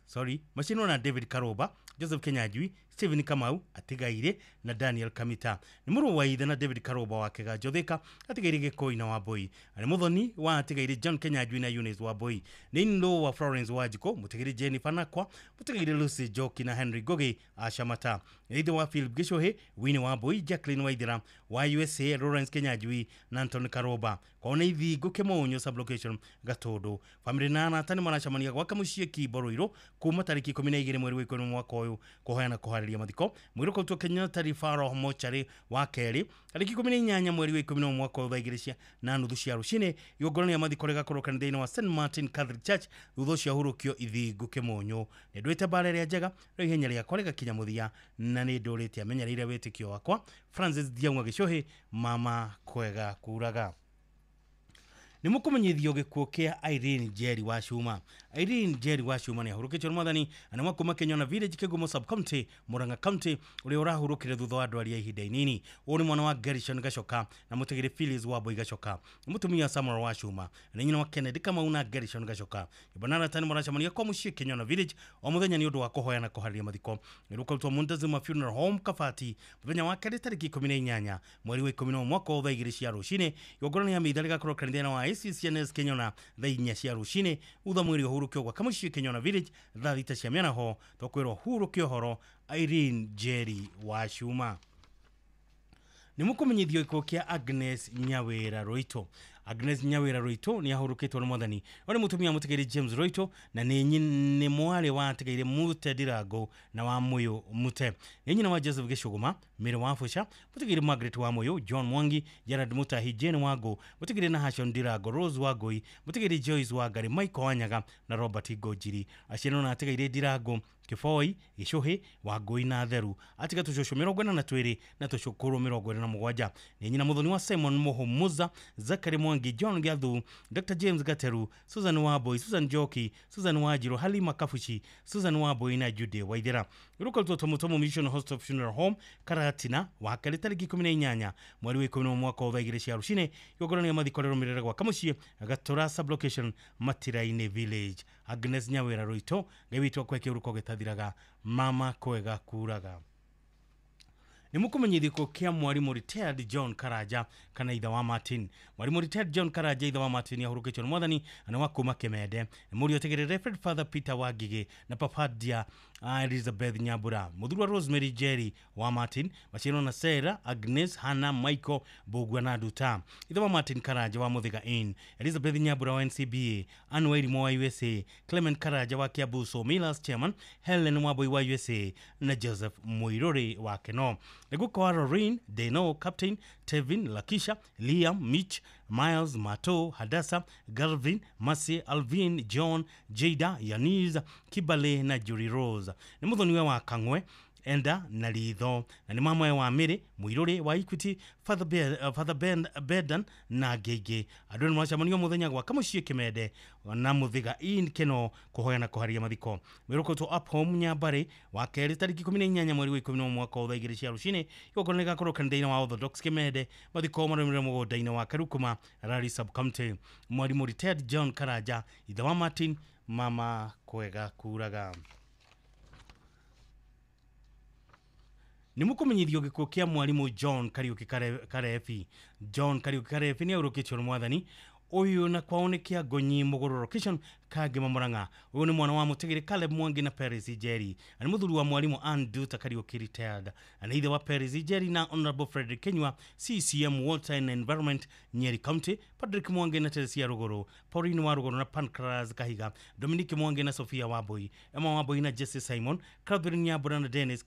sorry macinwo na David Karũmba, Joseph Kinyanjui, Stephen Kamau atigaire na Daniel Kamita. Nĩ mũrũ wa ithe na David Karũmba wa Kĩganjo Thika atigaire Gĩkũi na Wambui. Nĩ mũthoni wa atigaire John Kinyanjui na Eunice Wambui. Nĩ in-law wa Florence Wanjikũ, mũtigĩri Jennifer Nakwa, mũtigĩri Lucy Njoki na Henry Ngugi Acamata. Nĩ ithe wa Philip Gĩcũhĩ, Winnie Wambui, Jacqueline Waithera wa USA, Lawrence Kinyanjui na Anthony Karũmba. Kwao nĩ Ithingu Kĩmũnyũ sublocation Gatũndũ. Famĩlĩ na arata nĩ maracemania gwaka mũciĩ Kimbo Ruiru kuma tarĩki 12 mweri wa 10 mwaka ũyũ kũhoya na kũharĩria mathiko. Mwĩrũka utwo Kenyatta Referral Mortuary wa kerĩ tarĩki 18 mweri wa 11 mwaka ũyũ thaa 2 na nuthu cia rũcinĩ. Igongona rĩa mathiko rĩgakorwo kanitha-inĩ wa St Martin Catholic Church thutha ũcio ahurũkio Ithingu Kĩmũnyũ. Nĩ ndwĩte mbara ĩrĩa njega rĩu ihenya rĩakwa rĩgakinya mũthia na nĩ ndũrĩte amenyereire wĩtĩkio wakwa. Francis Thiong'o Gĩcũhĩ, mama kwega kuraga. Nĩ mũkũmenyithio gĩkuũ kĩa Irene Njeri wa Cuma. Irene Njeri wa Cuma nĩ ahurũkĩtio nĩ mwathani na nĩ kuma Kenyona Village, Kĩgumo Sub County, Murang'a County, ũrĩa ũrahurũkire thutha wa ndwari ya ihinda inini. Ũyũ nĩ mwana wa Gershon Gacoka na mũtigĩrĩ Phyllis Wambui Gacoka. Nĩ mũtumia Samuel wa Cuma na nyina wa Kennedy Kamau na Gershon Gacoka. Ibona arata nĩ maracemania kwa mũciĩ Kenyona Village o mũthenya nĩ ũndũ wa kũhoya na kũharĩria mathiko. Nĩ rũkarutwo Montezuma Funeral Home Kabati mũthenya wa kerĩ tarĩki 18 mweri wa 11 mwaka wa thaa 2 cia rũcinĩ. Igongona rĩa mitha rĩgakorwo kanitha-inĩ wa ICCNS Kenyona thaa 4 cia rũcinĩ. Thutha mwĩrĩ ũhurũkio gwa kamũciĩ Kenyona Village thaa 6 cia mĩaraho. Tũkwĩrwo hurũkio ũhoro Irene Njeri wa Cuma. Nĩ mũkũmenyithio gĩkuũ kĩa Agnes Nyawĩra Roito. Agnes Nyawĩra Roito nĩ ahurũkĩtwo nĩ mwathani. Ũyũ nĩ mũtumia mũtigĩri James Roito na nĩ mwarĩ wa atigaire Mute Ndirango na wa Mũyũ Mute. Nĩ nyina wa Joseph Gĩcũgũma, Mary wa Buca, mũtigĩri Margaret wa Mũyũ, John Mwangi, Gerard Mutahi, Jane Wangũ, mũtigĩri Nahashon Ndirango, Rose Wangũi, mũtigĩri Joyce Wangari, Michael Wanyaga na Robert Ngũnjiri. Aciarĩrwo na atigaire Ndirango, Kĩboi, Gĩcũhĩ, Wangũi na Theru. Atiga tũcũcũ 42 na tũcũkũrũ 47. Nĩ nyina mũthoni wa Simon Mũhumuza, Zachary Mwangi, John Gathu, Dr James Gateru, Susan Wambui, Susan Njoki, Susan Wanjiru, Halima Kabuci, Susan Wambui na Jude Waithera. Rũkarutwo Tomutomu Mission Hospital Funeral Home, Karatina. Kiratina wa kerĩ tarĩki 18 mweri wa 11 mwaka wa 2 cia rũcinĩ igongona rĩa mathiko rĩrũmĩrĩre gwa Kamuciĩ Gatũra sublocation Matirainĩ village. Agnes Nyawĩra Rũitũ, Ngai witũ akwe kĩhuruko gĩtathiraga, mama kwega kuraga. Nĩ mũkũmenyithio kĩa mwarimũ retired John Karanja kana ithe wa Martin. Mwarimũ retired John Karanja ithe wa Martin ahurũkĩtio nĩ mwathani na wa kuma Kĩmende. Nĩ mũriũ atigĩrĩre Reverend Father Peter Wangigĩ na Papadia Elizabeth Nyambura. Mũthuri wa Rosemary Jerry wa Martin, maciarwo na Sarah, Agnes, Hannah, Michael, Mbũgua na Nduta. Ithe wa Martin Karanja wa Mũthĩga Inn, Elizabeth Nyambura wa NCBA, Anne Wairimu wa USA, Clement Karanja wa Kiambu Millers Chairman, Helen Wambui wa USA na Joseph Muiruri wa Keno. Nĩgũka wa Lorraine, Deno, Captain, Tevin, Lakisha, Liam, Mitch, Miles, Mato, Hadassa, Galvin, Mercy, Alvin, John, Jada, Yaniz, Kibale na Julie Rose. Nĩ mũthoniwe wa Kang'we, Enda na Ritho, na nĩ mamwe wa Mĩrĩ, Mũirũrĩ wa Equity, Father Bedan na Ngĩngĩ. Andũ nĩ macemanio mũthenya gwa Kamuciĩ Kĩmende na Mũthĩga Inn Keno kũhoya na kũharia mathiko. Wĩrũkũtwo up home Nyambarĩ wa kerĩ tarĩki 18 mweri wa 11 mwaka wa 2 cia rũcinĩ igongona rĩgakorwo kanitha-inĩ wa Orthodox Kĩmende, mathiko marũmĩrĩre mũgũnda-inĩ wa Karukuma, Rari sub-county. Mwarimũ retired John Karanja ithe wa Martin, mama kwega kuraga. Nĩ mũkũmenyithio gĩkuũ kĩa mwarimũ John Kariũki Karebi. John Kariũki Karebi nĩ ahurũkĩtio nĩ mwathani ũyũ na kwao nĩ Kĩangonyi Mũgũrũ location Kangema Murang'a. Ũyũ nĩ mwana wa Mũtigĩrĩ Caleb Mwangi na Paris Njeri. Na nĩ mũthuri wa mwarimũ Ann Duta Kariũki retired. Na nĩ ithe wa Paris Njeri na Honorable Frederick Kenywa CCM Water and Environment Nyeri County, Patrick Mwangi na Teresia Ruguru, Pauline wa Ruguru na Pancras Kahiga, Dominic Mwangi na Sophia Wambui, Emma Wambui na Jesse Simon, Catherine Nyambura na Dennis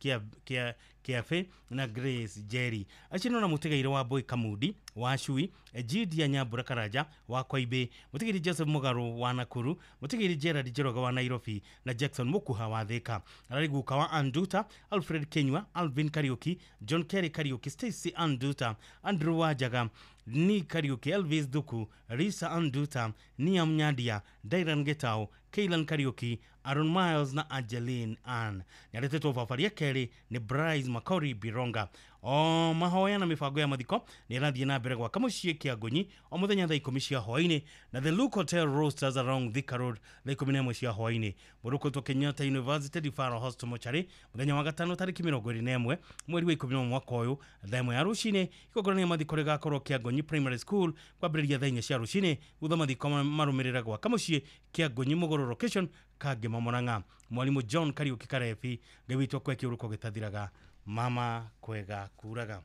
Kiafe na Grace Jerry. Acio na mũtigairĩ wa Boy Kamudi wa Chui, Egidia Nyambura Karanja wa Koibe, mũtigĩri Joseph Mũgarũ wa Nakuru, mũtigĩri Gerard Njoroge wa Nairobi na Jackson Mukuha wa Thika. Ararĩ guka wa Anduta, Alfred Kenywa, Alvin Kariuki, John Kerry Kariuki, Stacy Anduta, Andrew Wajaga, Ni Kariuki, Elvis Duku, Risa Anduta, Niam Nyadia, Dairan Getao, Kailan Kariuki, Aaron Miles na Angeline Ann. Nĩaretetwo babaria kerĩ nĩ Bryce Makori Bironga. O mahoya na mĩbango ya mathiko nĩ ĩrathiĩ na mbere gwa Kamuciĩ Kĩangonyi o mũthenya thaa 10 cia hwaĩ-inĩ na The Luke Hotel Roasters along Thika Road thaa 11 cia hwaĩ-inĩ. Mũrũkũtwo Kenyatta University Referral Hospital Mochari mũthenya wa gatano tarĩki 21 mweri wa 11 mwaka ũyũ thaa 1 ya rũcinĩ. Igongona rĩa mathiko rĩgakorwo Kĩangonyi Primary School kwambĩrĩria thaa 4 cia rũcinĩ, thutha mathiko marũmĩrĩra gwa Kamuciĩ Kĩangonyi Mũgũrũ location Kangema Murang'a. Mwarimũ John Kariũki Karebi, Ngai witũ akwe kĩhuruko gĩtathiraga, mama kwega kuraga.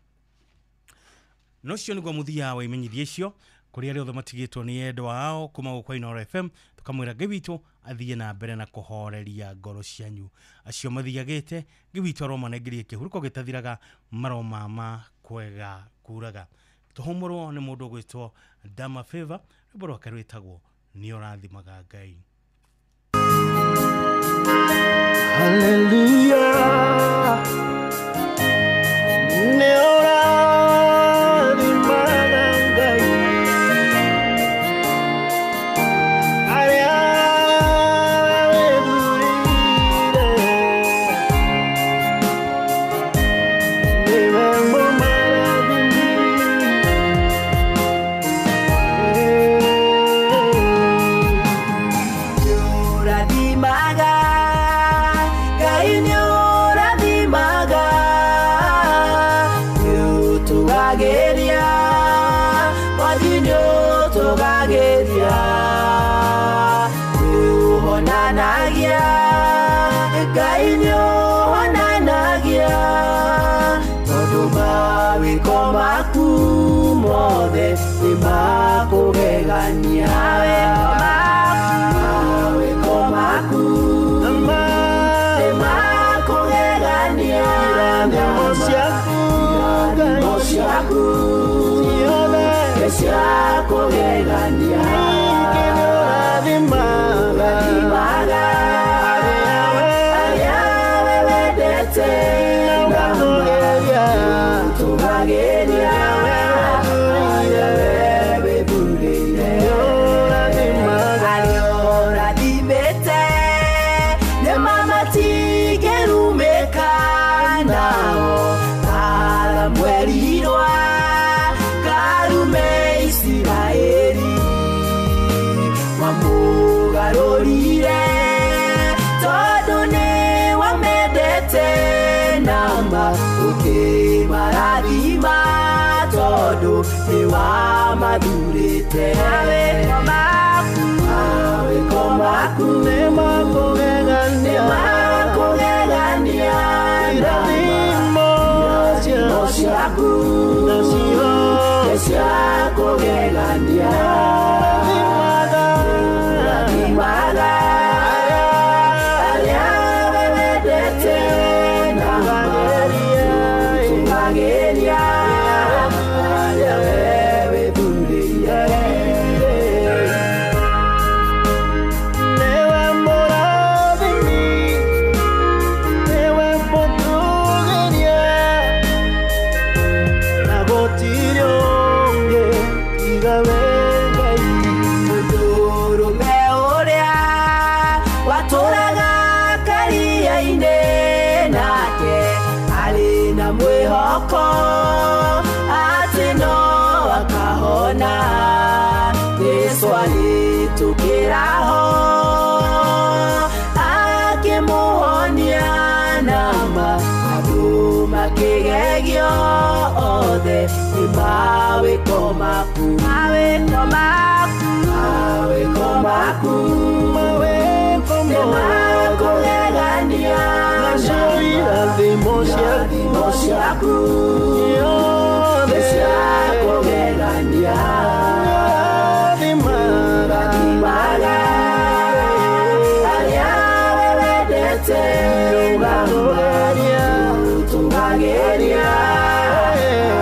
No cio nĩguo mũthia wa imenyithia icio kũrĩ arĩa othe matigĩtwo nĩ endwa ao kuma gũkũ Inooro FM, tũkamwĩra Ngai witũ athiĩ na mbere na kũhoreria ngoro cianyu. Acio mathiagĩte Ngai witũ aromanengerie kĩhuruko gĩtathiraga, maromama kwega kuraga. Tũhũmũrwo nĩ mũndũ ũgwĩtwo Dama Favor, rwĩmbo rwake rwĩtagwo Nĩ Ũrathimaga Ngai. Hallelujah. Nĩ ũrathimaga Ngai arĩa wĩthurĩire, nĩwe mũmarathimi. Nĩ ũrathimaga Ngai, nĩ ũrathimaga, nĩ ũtũgagĩria, Mwathi nĩ ũtũgagĩria, nĩ ũhonanagia Ngai, nĩ ũhonanagia, tondũ mawĩko maku mothe nĩ makũgegania. Mawĩko maku nĩ makũgegania, Irathimo ciaku irathimo ciaku ciothe nĩ cia kũgegania. Ningĩ nĩ ũrathimaga Ũrathimaga arĩa we wendete, na ũgatũgĩria ũtũgagĩria arĩa we wĩthurĩire. Nĩ ũrathimaga Arĩa ũrathimĩte nĩ mamatingĩrumĩka, nao wathurĩte. Mawĩko maku, mawĩko maku nĩ makũgegania, makũgegania. Irathimo ciaku nacio nĩ cia kũgegania. Ũrathimaga arĩa wendete na ũgatũũgĩria arĩa we wĩthurĩire. Nĩwe mũrathimi, nĩwe mũtũũgĩria, na gũtirĩ ũngĩ tiga we Ngai. Mũndũrũme ũrĩa watũũraga karia-inĩ nake arĩ na mwĩhoko atĩ no akahona. Jesũ agĩtũkĩra ho akĩmũhonia nama, andũ makĩgegio othe nĩ mawĩko maku, mawĩko maku, mawĩko maku, mawĩko nĩ makũgegania. Nacio irathimo ciaku nĩ cia kũgegania. Ũrathimaga arĩa we wendete, ũgatũũgĩria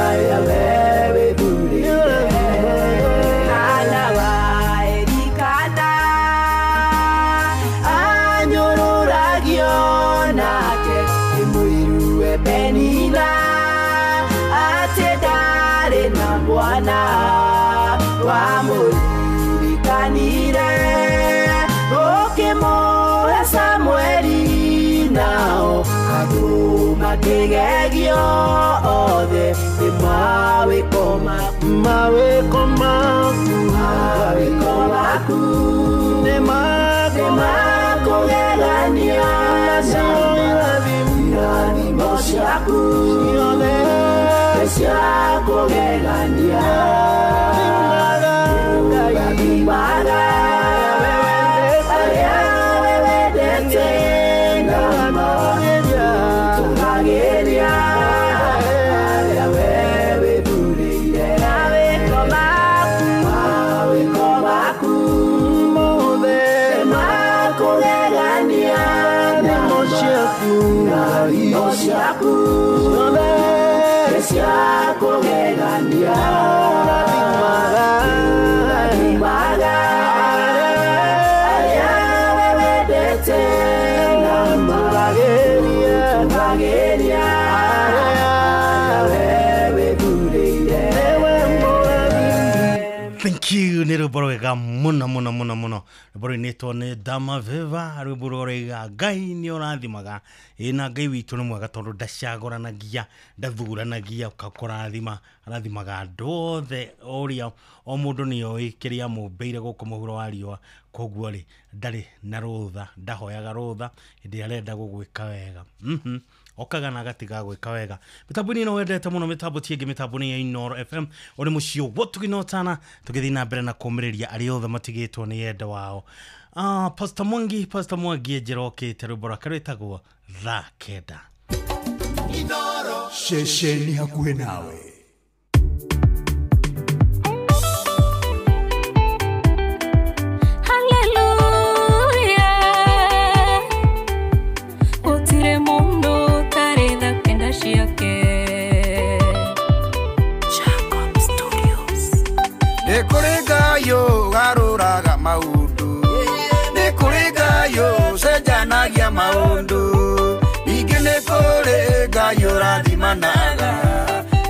arĩa we wĩthurĩire. Hana wa Elikana anyũrũragio nake nĩ mũiruwe Penina atĩ ndarĩ na mwana wamũririkanire ũkĩmũhe Samueli, nao andũ makĩgegio othe nĩ mawĩko maku, mawĩko maku, mawĩko maku nĩ makũgegania. Nacio irathimo ciaku ciothe nĩ cia kũgegania. Ũrathimaga arĩa we wendete na ũgatũũgĩria arĩa we wĩthurĩire. Mawĩko maku, mawĩko maku mothe nĩ makũgegania. Irathimo ciaku ciothe nĩ cia kũgegania. Ũrathimaga arĩa we wendete na ũgatũũgĩria arĩa we wĩthurĩire. Thank you nä rwä mbo rwega må no må no må no må no rwä mbo rwinätwo nä Damaveva rwä mbo rwega Ngai nä å rathimaga ä na Ngai witå nä mwega tondå ndacagåranagia ndathuranagia kårathima arathimaga andå othe å o må ndå nä oä kä rä a må mbä ire gå kå må huro wa riũa koguo rä ndarä na rå tha ndahoyaga rå tha hä ndä ä arenda gå gwä ka wega. Okaga na agatiga gwĩka wega. Mĩtambo-inĩ ĩno wendete mũno mĩtambo ti ĩngĩ mĩtambo nĩ ya Inooro FM ũrĩ mũciĩ ũguo tũgĩnotana tũgĩthiĩ na mbere na kũũmĩrĩria arĩa othe matigĩtwo nĩ enda wao. Pastor Mwangi, Pastor Mwangi njĩrokĩte rwĩmbo rwake rwĩtagwo thaa 9. Ceceni hakuhĩ nawe. Hallelujah. Gũtirĩ mũndũ ũtarĩ tha kenda ciake. Nĩ kũrĩ Ngai ũgarũraga maũndũ, nĩ kũrĩ Ngai ũcenjanagia maũndũ, ningĩ nĩ kũrĩ Ngai ũrathimanaga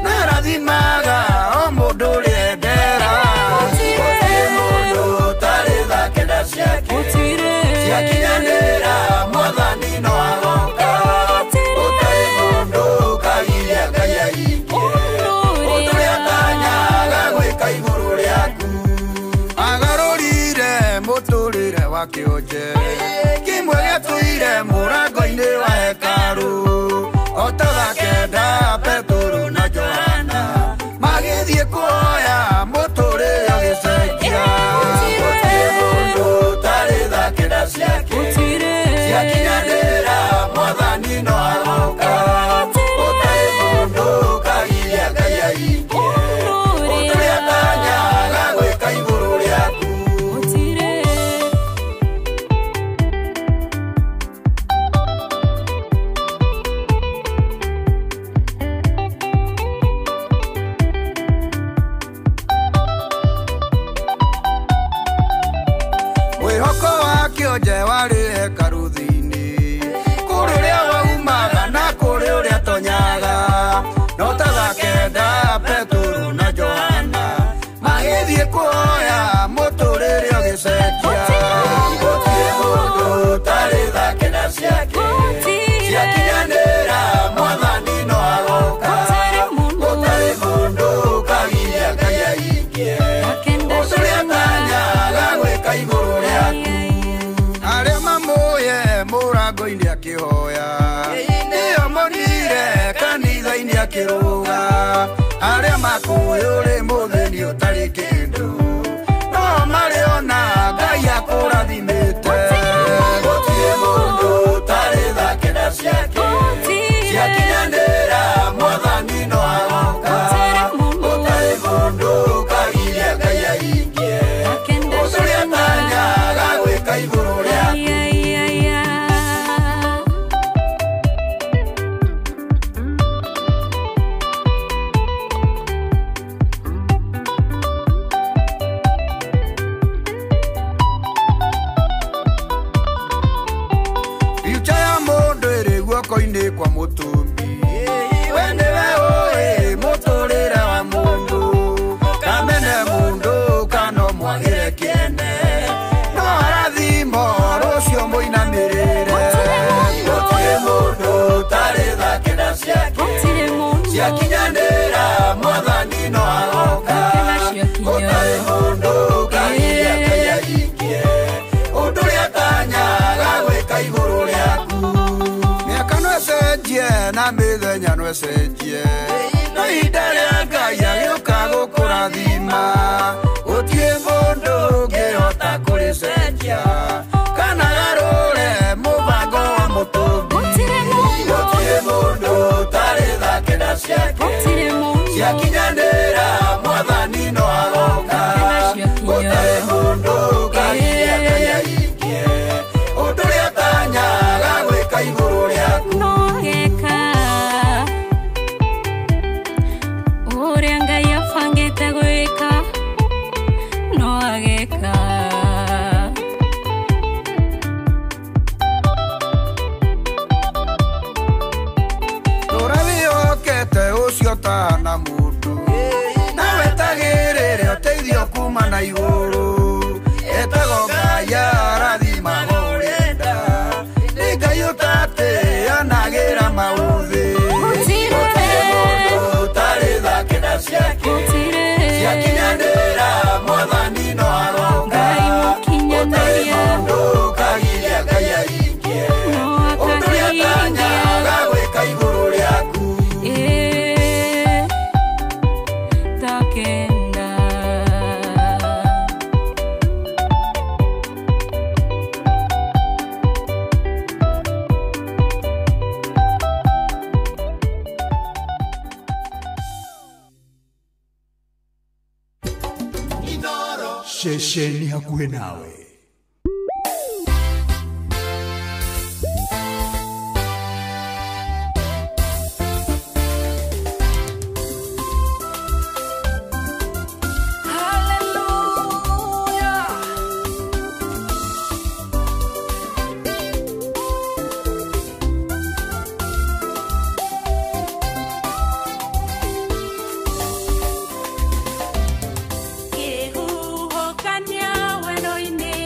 na arathimaga o mũndũ ũrĩa endera. Gũtirĩ mũndũ ũtarĩ tha kenda ciake, ciakinyanĩra Mwathani no agoka. Gũtarĩ mũndũ ũkagiria Ngai ahingie ũndũ ũrĩa atanyaga gwĩka igũrũ rĩaku. Agarũrire mũtũrĩre wa kĩonje kĩmwe gĩatũire mũrango-inĩ wa hekarũ, o ta thaa 9 Petero na Johana magĩthiĩ kuoya mũtũrĩre Mwĩhoko wa kĩonje warĩ hekarũ thĩinĩ, kũrĩ ũrĩa waumaga na kũrĩ ũrĩa tonyaga. No ta thaa kenda Petero na Johana magĩthiĩ kuoya mũtũrĩre ũgĩcenjia. Gũtirĩ mũndũ ũtarĩ tha kenda ciake ciakinyanĩra, mwathani no agoka. Gũtarĩ mũndũ ũkagiria Ngai ahingie ũndũ ũrĩa atanyaga gwĩka igũrũ rĩaku. Arĩa mamũũĩ mũrango-inĩ akĩhoya, nĩo monire kanitha-inĩ akĩrũga. Arĩa makũĩ ũrĩ mũthĩni ũtarĩ kĩndũ, no marĩona Ngai akũrathimĩte. Gũtirĩ mũndũ ũtarĩ tha kenda ciake ciakinyanĩra, mwathani no agoka. Gũtarĩ mũndũ ũkagiria Ngai ahingie ũndũ ũrĩa atanyaga gwĩka igũrũ rĩaku. Future ya mũndũ ĩrĩ guoko-inĩ kwa mũtũmbi, we nĩwe ũĩ mũtũrĩre wa mũndũ. Kamene mũndũ kana mwagĩre kĩene, no arathimo rũciũ mũinamĩrĩre. Gũtirĩ mũndũ ũtarĩ tha kenda ciake ciakinyanĩra, mwathani no agoka. Gũtarĩ mũndũ ũkagiria Ngai ahingie ũndũ ũrĩa atanyaga gwĩka igũrũ rĩaku. Mĩaka no ĩcenjie na mĩthenya no ĩcenjie, no ihinda rĩa Ngai agĩũka gũkũrathima, gũtirĩ mũndũ ũngĩhota kũrĩcenjia kana garũre mũbango wa mũtũmbi. Gũtirĩ mũndũ ũtarĩ tha kenda ciake ciakinyanĩra, mwathani no agoka. Gũtarĩ mũndũ ũkagiria Ngai ahingie ũndũ ũrĩa atanyaga gwĩka igũrũ rĩaku. No ageka ũrĩa Ngai abangĩte gwĩka, no ageka. Tũra wĩhokete ũcio ũtahana mũndũ, na wetagĩrĩre ũteithio kuma na igũrũ. Etagwo Ngai arathimaga ũrenda, nĩ Ngai ũtateanagĩra maũthĩ. Gũtirĩ mũndũ ũtarĩ tha kenda ciake ciakinyanĩra, mwathani no agoka. Gũtarĩ mũndũ ũkagiria Ngai ahingie ũndũ ũrĩa atanyaga gwĩka igũrũ rĩaku. Tha kenda. Ceceni hakuhĩ nawe. Kĩhuhũkanio werũ-inĩ.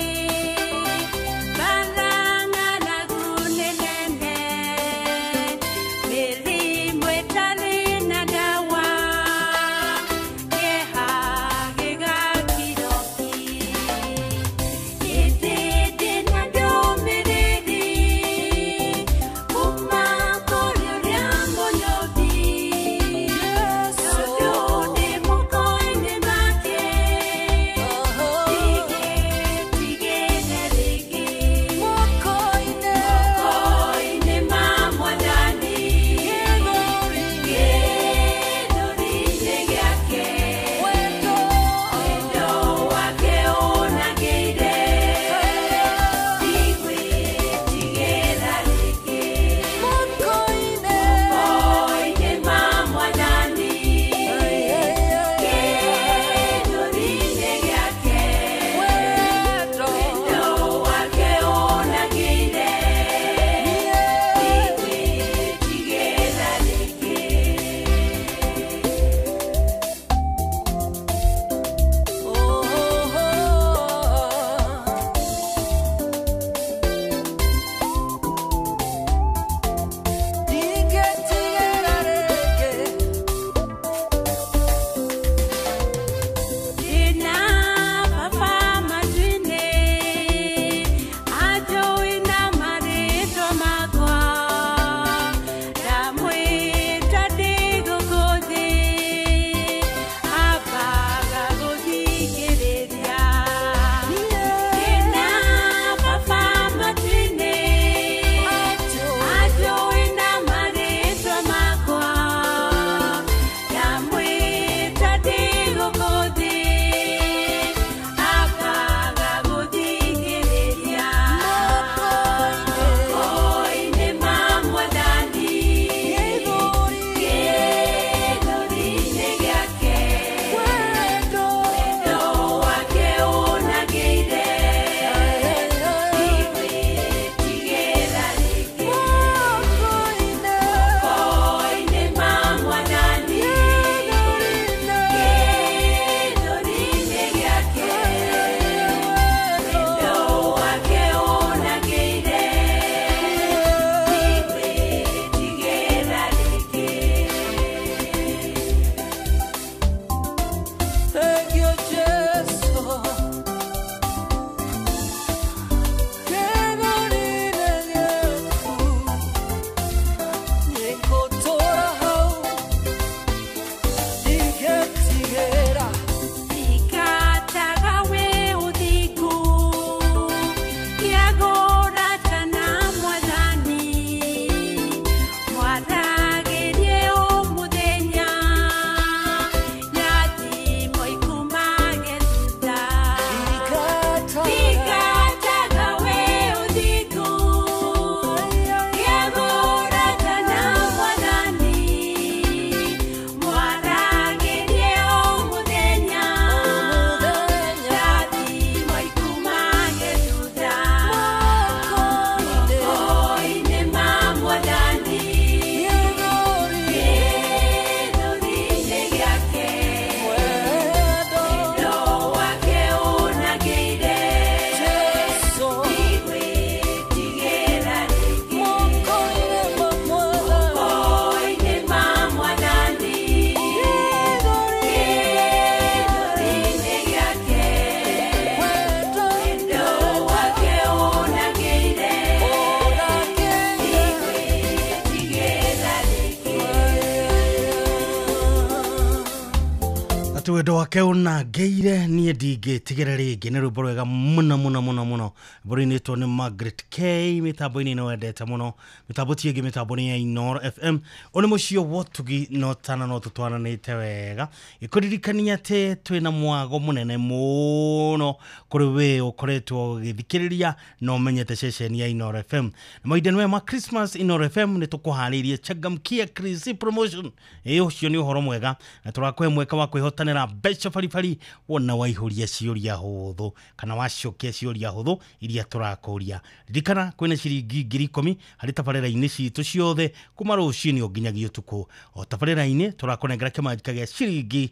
Atĩ wendo wake ũnangĩire niĩ ndingĩtigĩra rĩngĩ. Nĩ rwĩmbo rwega mũno mũno mũno mũno, rwĩmbo rũinĩtwo nĩ Margaret K. Mĩtambo-inĩ nĩ wendete mũno, mĩtambo ti ĩngĩ, mĩtambo nĩ ya Inoro FM. Ũyũ nĩ mũciĩ wa ũtugi no tana no tũtwaranĩte wega. Ĩkũririkania atĩ twĩna mwago mũnene mũno kũrĩ we ũkoretwo ũgĩthikĩrĩria na ũmenyete ceceni ya Inoro FM. Na mahinda nĩ maya ma Christmas, Inoro FM nĩ tũkũharĩirie Changamkia Christmas promotion. Ĩ ũcio nĩ ũhoro mwega na tũrakũhe mweke wa kwĩhotanĩra mbeca baribari wona waihũria ciũria hũthũ kana wacokia ciũria hũthũ iria tũrakũria. Ririkana kwĩna ciringi 10,000 harĩ tabarĩra-inĩ citũ ciothe kuma rũcinĩ o nginyagia ũtukũ. O tabarĩra-inĩ tũrakũnengera kĩmanjĩka gĩa ciringi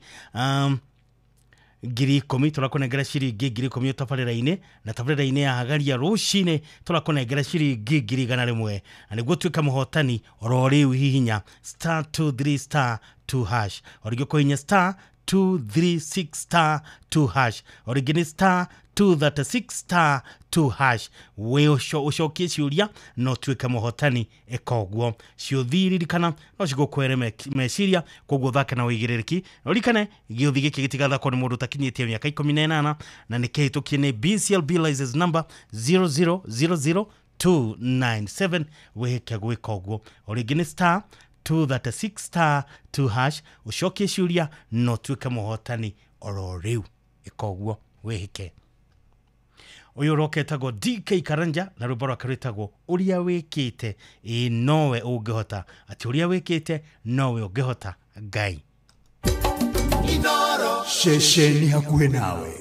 10,000, tũrakũnengera ciringi 10,000 tabarĩra-inĩ, na tabarĩra-inĩ ya hagaria rũcinĩ tũrakũnengera ciringi 100,000. Na nĩguo tuĩke mũhotani oro rĩu hihinya star 23 star 2 hash, o rĩngĩ ũkũhihinya star 236 star 2 hash, o rĩngĩ nĩ star 236 star 2 hash. We ũcokie ciũria no tuĩke mũhotani. Ĩka ũguo ciũthi ririkana no cigũkwere meciria, koguo thake na ũigĩrĩrĩki. Na ũririkane gĩũthi gĩkĩ gĩtigathakwo nĩ mũndũ ũtakinyĩtie mĩaka 18 na nĩ kĩhĩtũkie nĩ BCLB license number 0000297. Wĩhĩke gwĩka ũguo, o rĩngĩ nĩ star 236 star 2 hash, ũcokie ciũria no tuĩke mũhotani oro rĩu. Ĩka ũguo wĩhĩke. Ũyũ ũroka etagwo DK Karanja na rwĩmbo rwake rwĩtagwo ũrĩa wĩkĩte. Ĩ nowe ũngĩhota, atĩ ũrĩa wĩkĩte nowe ũngĩhota Ngai. Ceceni hakuhĩ nawe.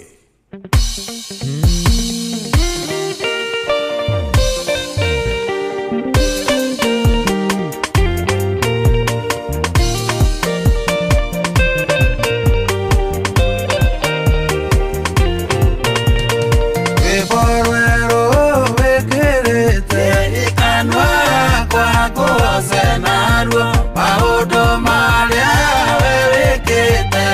Maũndũ marĩa we wĩkĩte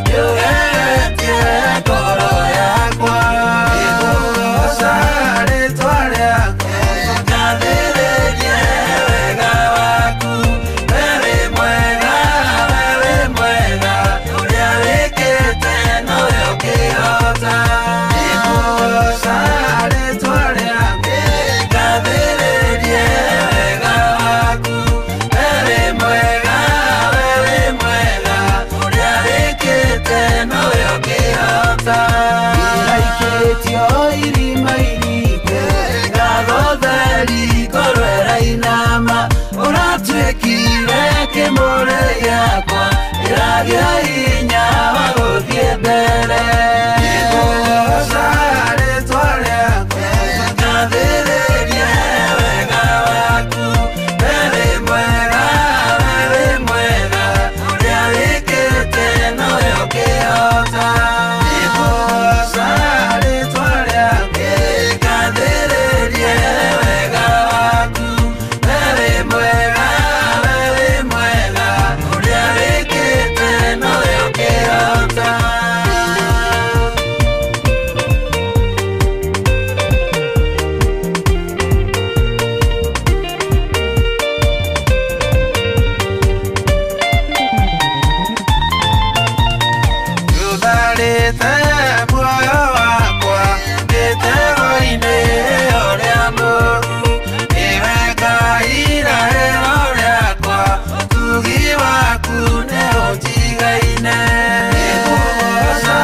nĩũgeretie ngoro yakwa. Nĩngũgoca rĩtwa rĩaku, ngathĩrĩrie wega waku. We wĩ mwega, we wĩ mwega, ũrĩa wĩkĩte nowe ũngĩhota. Nĩngũgoca rĩtwa rĩaku, ngathĩrĩrie wega waku. Iraikĩtio irima irike ngatho theri ngoro ĩrainama, ũratuĩkire kĩmũrĩ gĩakwa, ĩragĩa hinya wa gũthiĩ mbere. Nĩngũgoca rĩtwa rĩaku, ngathĩrĩrie wega waku. We wĩ mwega, we wĩ mwega, ũrĩa wĩkĩte nowe ũngĩhota. Nĩngũgoca rĩtwa rĩaku, ngathĩrĩrie wega waku. We wĩ mwega, we wĩ mwega, ũrĩa wĩkĩte nowe ũngĩhota. Nĩũtharĩte muoyo wakwa mĩtego-inĩ ũrĩa mũũru, nĩwe Ngai irahĩro rĩakwa, ũtugi waku nĩũnjigaine. Nĩngũgoca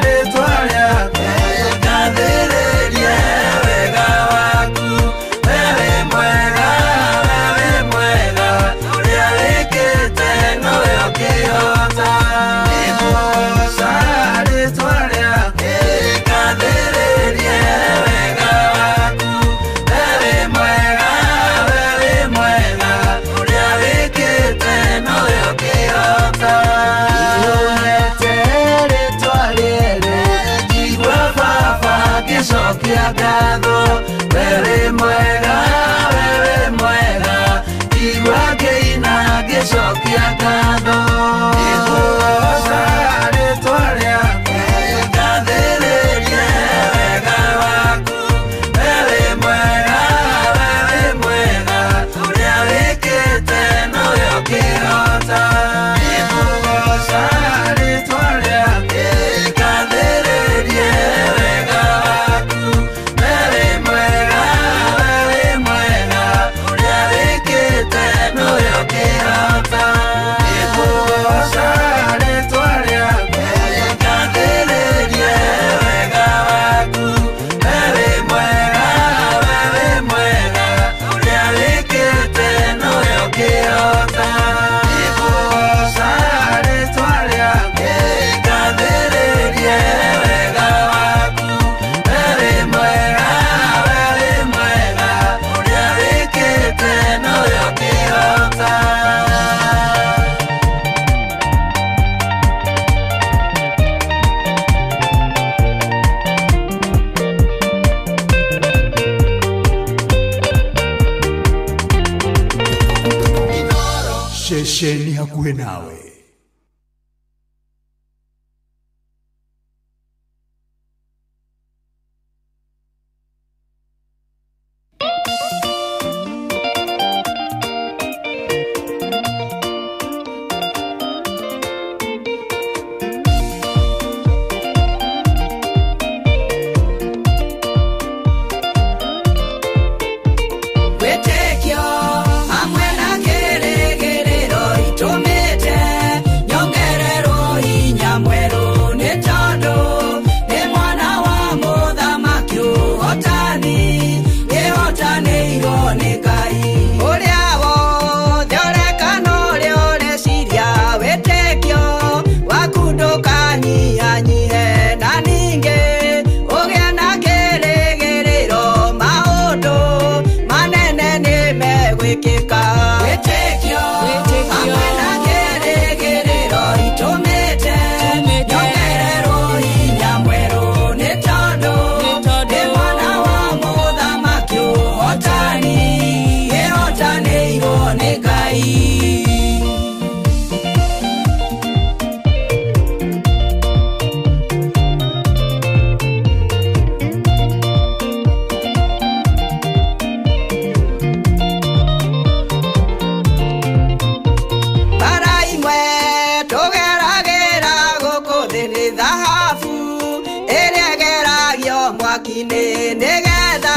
rĩtwa rĩaku, ngathĩrĩrie wega waku. We wĩ mwega, we wĩ mwega, ũrĩa wĩkĩte nowe ũngĩhota. Nĩngũgoca rĩtwa rĩaku, ngathĩrĩrie wega waku. We wĩ mwega, we wĩ mwega, ũrĩa wĩkĩte nowe ũngĩhota. Nĩũhete rĩtwa rĩerũ, njigua baba ngĩcokia ngatho. We wĩ mwega, we wĩ mwega, njigua ngĩina ngĩcokia ngatho. Nĩngũgoca rĩtwa rĩaku, ngathĩrĩrie wega waku. We wĩ mwega, we wĩ mwega, ũrĩa wĩkĩte nowe ũngĩhota. Nĩngũgoca rĩtwa rĩaku, Ceceni hakuhĩ nawe. Wĩtĩkio hamwe na kĩrĩgĩrĩro itũmĩte nyongererwo hinya mwerũ nĩ tondũ nĩ mwana wa mũthamaki ũhotani nĩhotanĩirwo nĩ Ngai. Ũrĩa wothe ũreka na ũrĩa ũreciria wĩtĩkio waku ndũkanyihanyihe na ningĩ ũgĩe na kĩrĩgĩrĩro maũndũ manene nĩ megwĩkĩka. Wĩtĩkio hamwe na kĩrĩgĩrĩro itũmĩte nyongererwo hinya mwerũ nĩ tondũ nĩ mwana wa mũthamaki ũhotani ĩhotanĩirwo nĩ Ngai. Bara imwe tũgeragĩra gũkũ thĩ nĩ thahabu ĩrĩa ĩgeragio mwaki-inĩ nĩgetha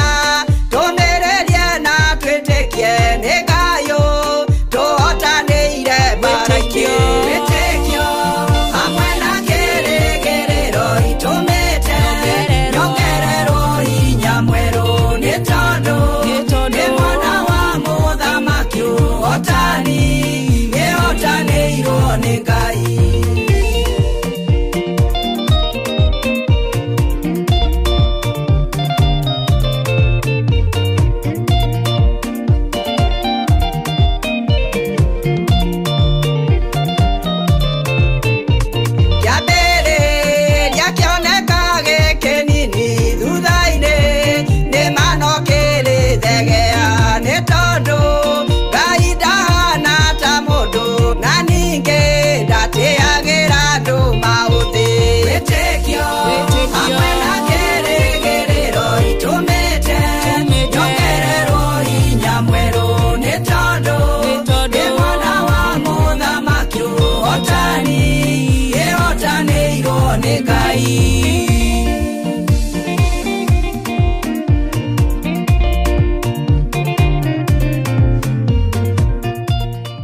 tũmĩrĩrie na twĩtĩkie nĩ Ngai tũhotanĩire mbara-inĩ. Wĩtĩkio hamwe na kĩrĩgĩrĩro itũmĩte nyongererwo hinya mwerũ nĩ tondũ nĩ mwana wa mũthamaki ũhotani ĩhotanĩirwo nĩ Ngai. Kĩambĩrĩria kĩoneka gĩkĩnini thutha-inĩ nĩ mano kĩrĩthegea nĩ tondũ Ngai ndahana ta mũndũ na ningĩ ndatĩagĩra andũ maũthĩ. Wĩtĩkio hamwe na kĩrĩgĩrĩro itũmĩte nyongererwo hinya mwerũ nĩ tondũ nĩ mwana wa mũthamaki ũhotani ĩhotanĩirwo nĩ Ngai.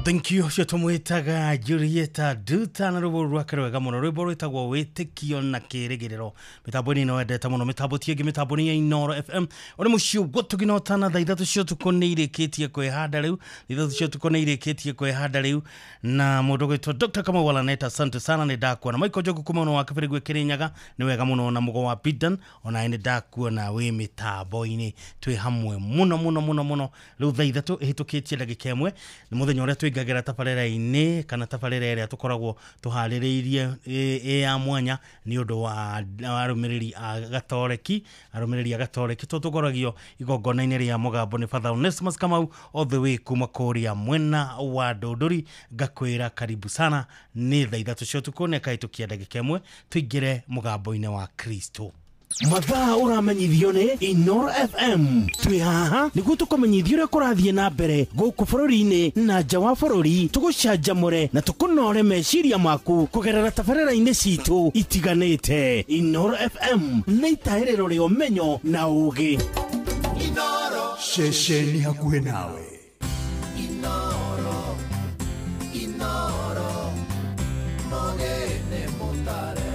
Thank you ũcio tũmwĩtaga Julieta Duta na rwĩmbo rwake rwega mũno rwĩmbo rwĩtagwo wĩtĩkio na kĩrĩgĩrĩro mĩtambo-inĩ ĩno wendete mũno mĩtambo ti ĩngĩ mĩtambo nĩ ya Inoro FM ũrĩ mũciĩ ũguo tũginotana thaa ithatũ cia ũtukũ nĩ irĩkĩtie kwĩhanda rĩu thaa ithatũ cia ũtukũ nĩ irĩkĩtie kwĩhanda rĩu na mũndũ ũgwĩtwo Dr. Kamau Walaneta asante sana nĩ ndakuona Michael Njogu kuma mwena wa Kĩbĩrĩgwe Kĩrĩnyaga nĩ wega mũno na mũgo wa Bidan onawe nĩ ndakuona wĩ mĩtambo-inĩ twĩ hamwe mũno mũno mũno mũno rĩu thaa ithatũ ĩhĩtũkĩtie ndagĩka ĩmwe nĩ mũthenya ũrĩa tũingagĩra tabarĩra-inĩ kana tabarĩra ĩrĩa tũkoragwo tũharĩrĩirie ĩ ya mwanya nĩ ũndũ wa arũmĩrĩri a gatoreki arũmĩrĩri a gatoreki tondũ tũkoragio igongona-inĩ rĩa mũgambo nĩ Father Onesimus Kamau all the way kuma kũrĩa mwena wa Ndũndũri ngakwĩra karibu sana nĩ thaa ithatũ cia ũtukũ nĩ akahĩtũkia ndagĩka ĩmwe tũingĩre mũgambo-inĩ wa Kristo. Mathaa ũramenyithio nĩ Inoro FM twĩ haha nĩguo tũkũmenyithie ũrĩa kũrathiĩ na mbere gũkũ bũrũri-inĩ na nja wa bũrũri tũgũcanjamũre na tũkũnore meciria maku kũgerera tabarĩra-inĩ citũ itiganĩte. Inoro FM nĩ itahĩrĩro rĩa ũmenyo na ũũgĩ. Ceceni hakuhĩ nawe. Inoro, Inoro, mogene mutare.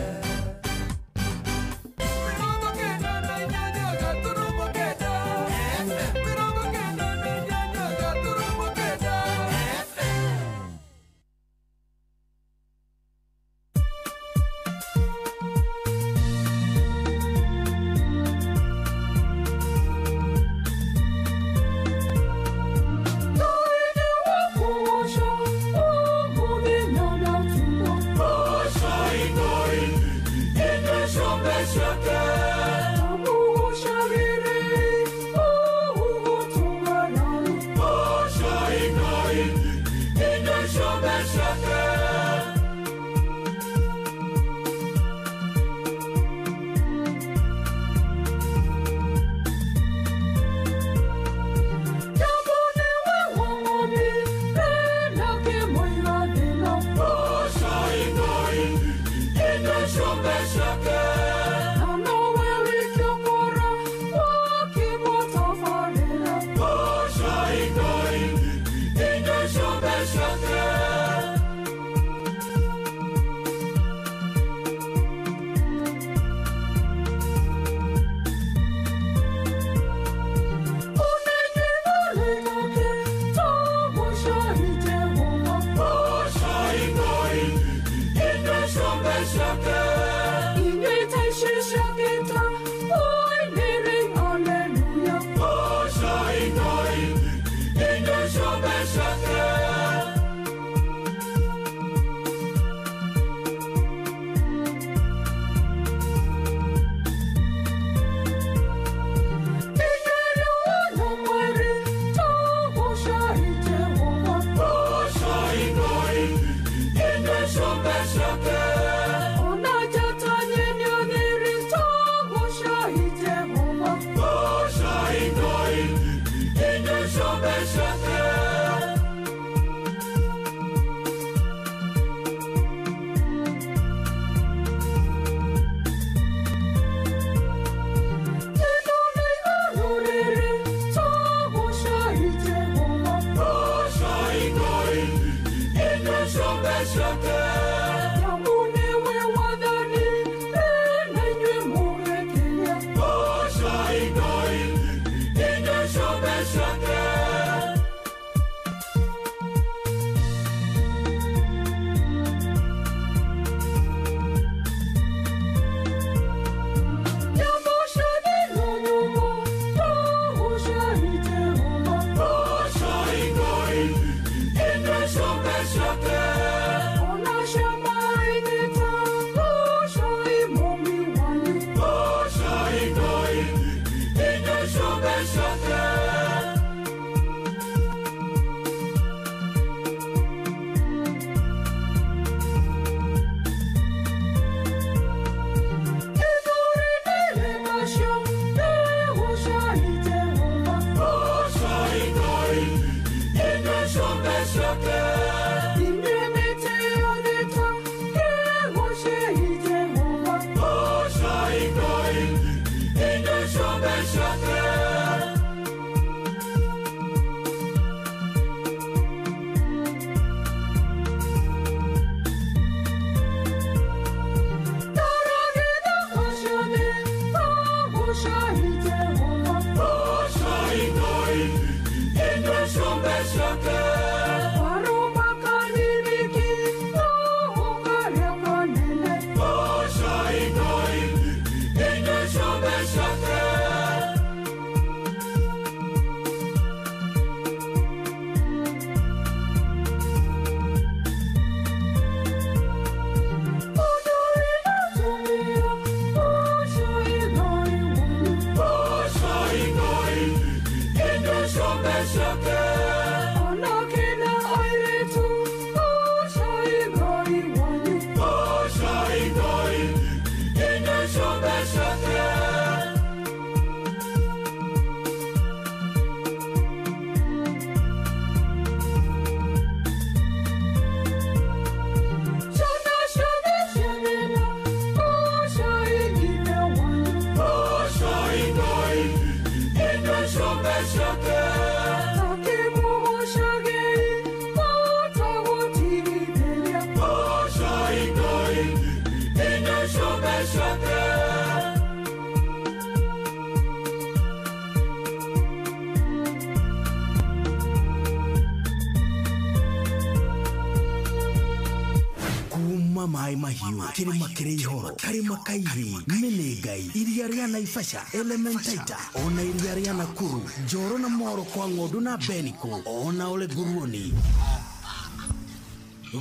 Kuma maĩ mahiũ kĩrĩma kĩrĩ ihoro karĩma kairĩ mĩnĩngai iria rĩa Naivasha Elementaita ona iria rĩa Nakuru Njoro na Moro kwa ng'ondu na Beniko ona ole nguruoni.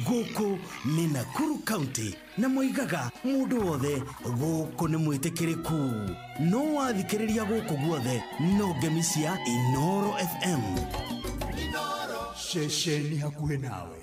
Gũkũ nĩ Nakuru County na moigaga mũndũ wothe gũkũ nĩ mwĩtĩkĩrĩku no wathikĩrĩria gũkũ guothe no ngemi cia Inoro FM. Ceceni hakuhĩ nawe.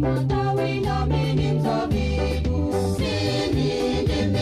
Matawi na mimi mzabibu, mimi ndimi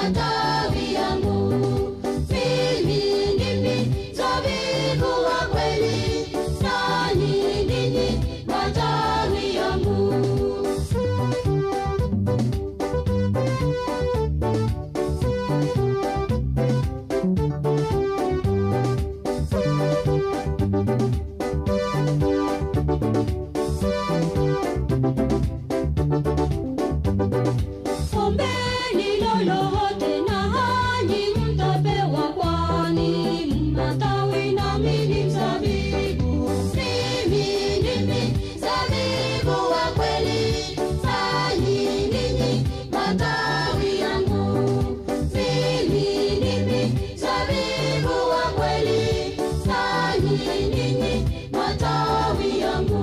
matawi yangu. Mimi ndimi mzabibu wa kweli, nanyi ninyi matawi yangu. Ombeni lolote na nanyi mtapewa, kwani matawi nami ni mzabibu. Mimi ndimi mzabibu wa kweli, nanyi ninyi matawi yangu. Mimi ndimi mzabibu wa kweli, nanyi ninyi matawi yangu.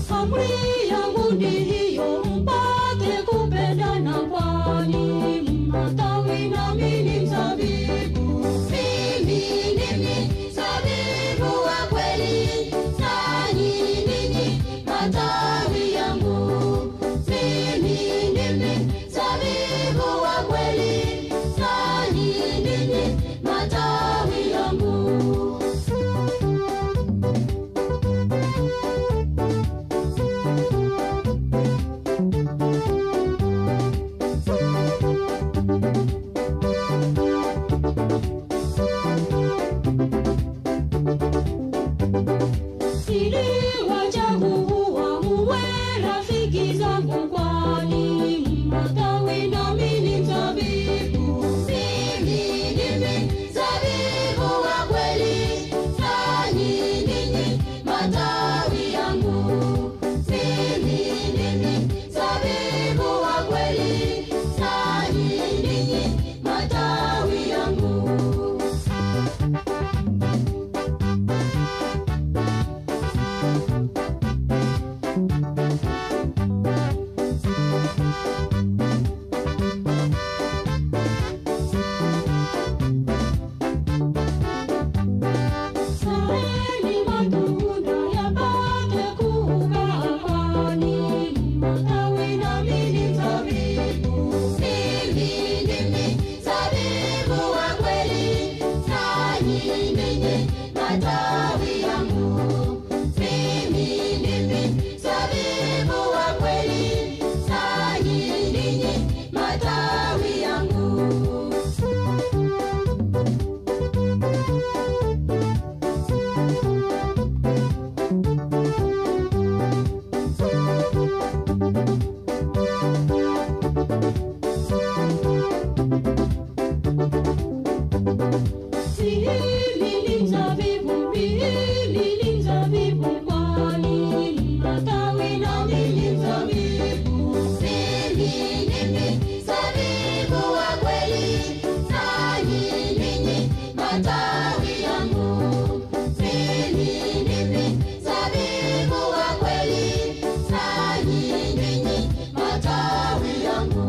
Amri yangu ni hiyo, mpate kupendana, kwani matawi nami ni mzabibu. Mimi ndimi mzabibu wa kweli, nanyi ninyi matawi yangu. Mimi ndimi mzabibu wa kweli, nanyi ninyi matawi yangu. Niliwachagua muwe rafiki zangu, kwani matawi nami ni mzabibu. Mimi ndimi mzabibu wa kweli, nanyi ninyi matawi yangu. Mimi ndimi mzabibu wa kweli, nanyi ninyi matawi yangu. Zaeni matunda yapate kukaa, kwani matawi nami ni mzabibu. Mimi ndimi mzabibu wa kweli, nanyi ninyi matawi yangu. Mimi ndimi mzabibu wa kweli, nanyi ninyi matawi yangu. Mimi ni mzabibu, mimi ni mzabibu, kwani matawi nami ni mzabibu. Mimi ndimi mzabibu wa kweli, nanyi ninyi matawi yangu. Mimi ndimi mzabibu wa kweli, nanyi ninyi matawi yangu.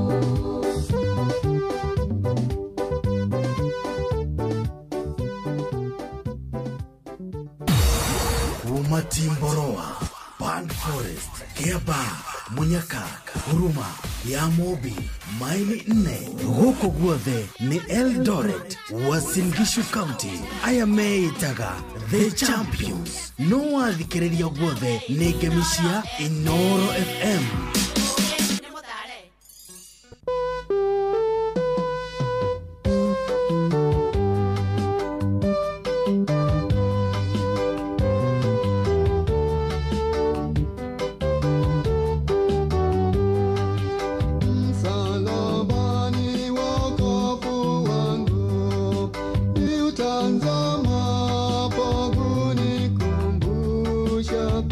Kumatimboroa, Pan Forest, Kiaba, Munyaka, Huruma, ya Mobi, maili 4 gũkũ guothe nĩ Eldoret, Uasin Gishu County. Aya meĩtaga The Champions. No wathikĩrĩria guothe nĩ ngemi cia Inoro FM. Msalabani wokovu wangu, niutazamapo kunikumbusha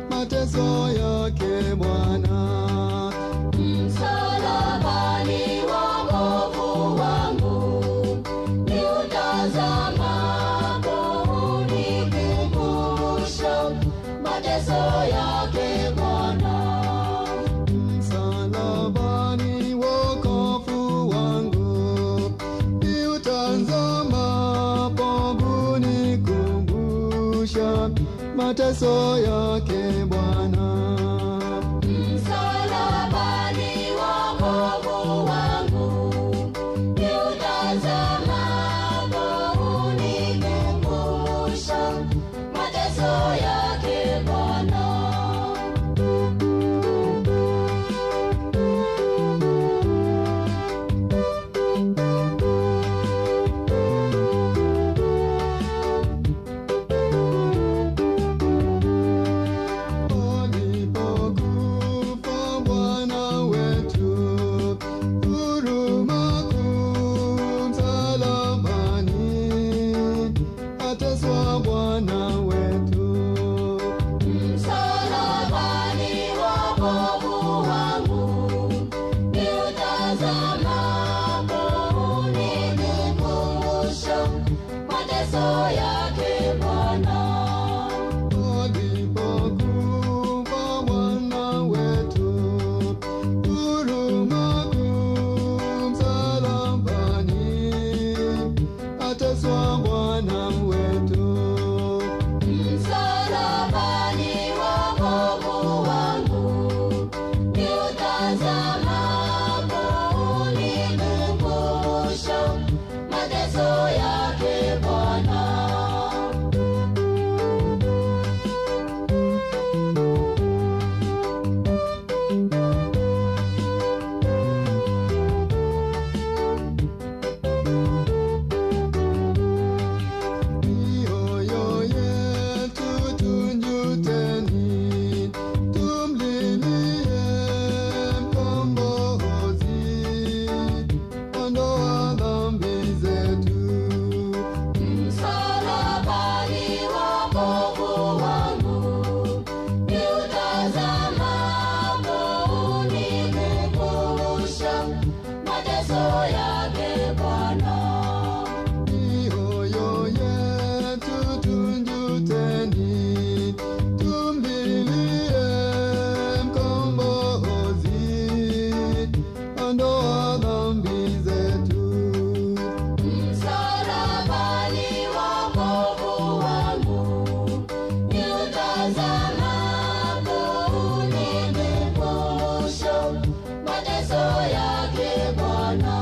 mateso yake Bwana. mateso yake Bwana. Msalabani wokovu wangu, niutazamapo unikumbusha mateso yake Bwana. Alipokufa Bwana wetu, huruma kuu msalabani, ateswa Bwana wetu. Msalabani wokovu wangu, niutazamapo unikumbusha mateso yake Bwana. Alipokufa Bwana wetu, huruma kuu msalabani, ateswa Bwana wetu. Msalabani wokovu wangu, niutazamapo unikumbusha mateso yake Bwana. Mioyo yetu tunjuteni, tumlilie Mkombozi, ondoa dhambi zetu. Msalabani wokovu wangu, niutazamapo unikumbusha mateso yake Bwana. Mioyo yetu tunjuteni, tumlilie Mkombozi, ondoa dhambi zetu. Msalabani wokovu wangu, niutazamapo unikumbusha mateso yake Bwana.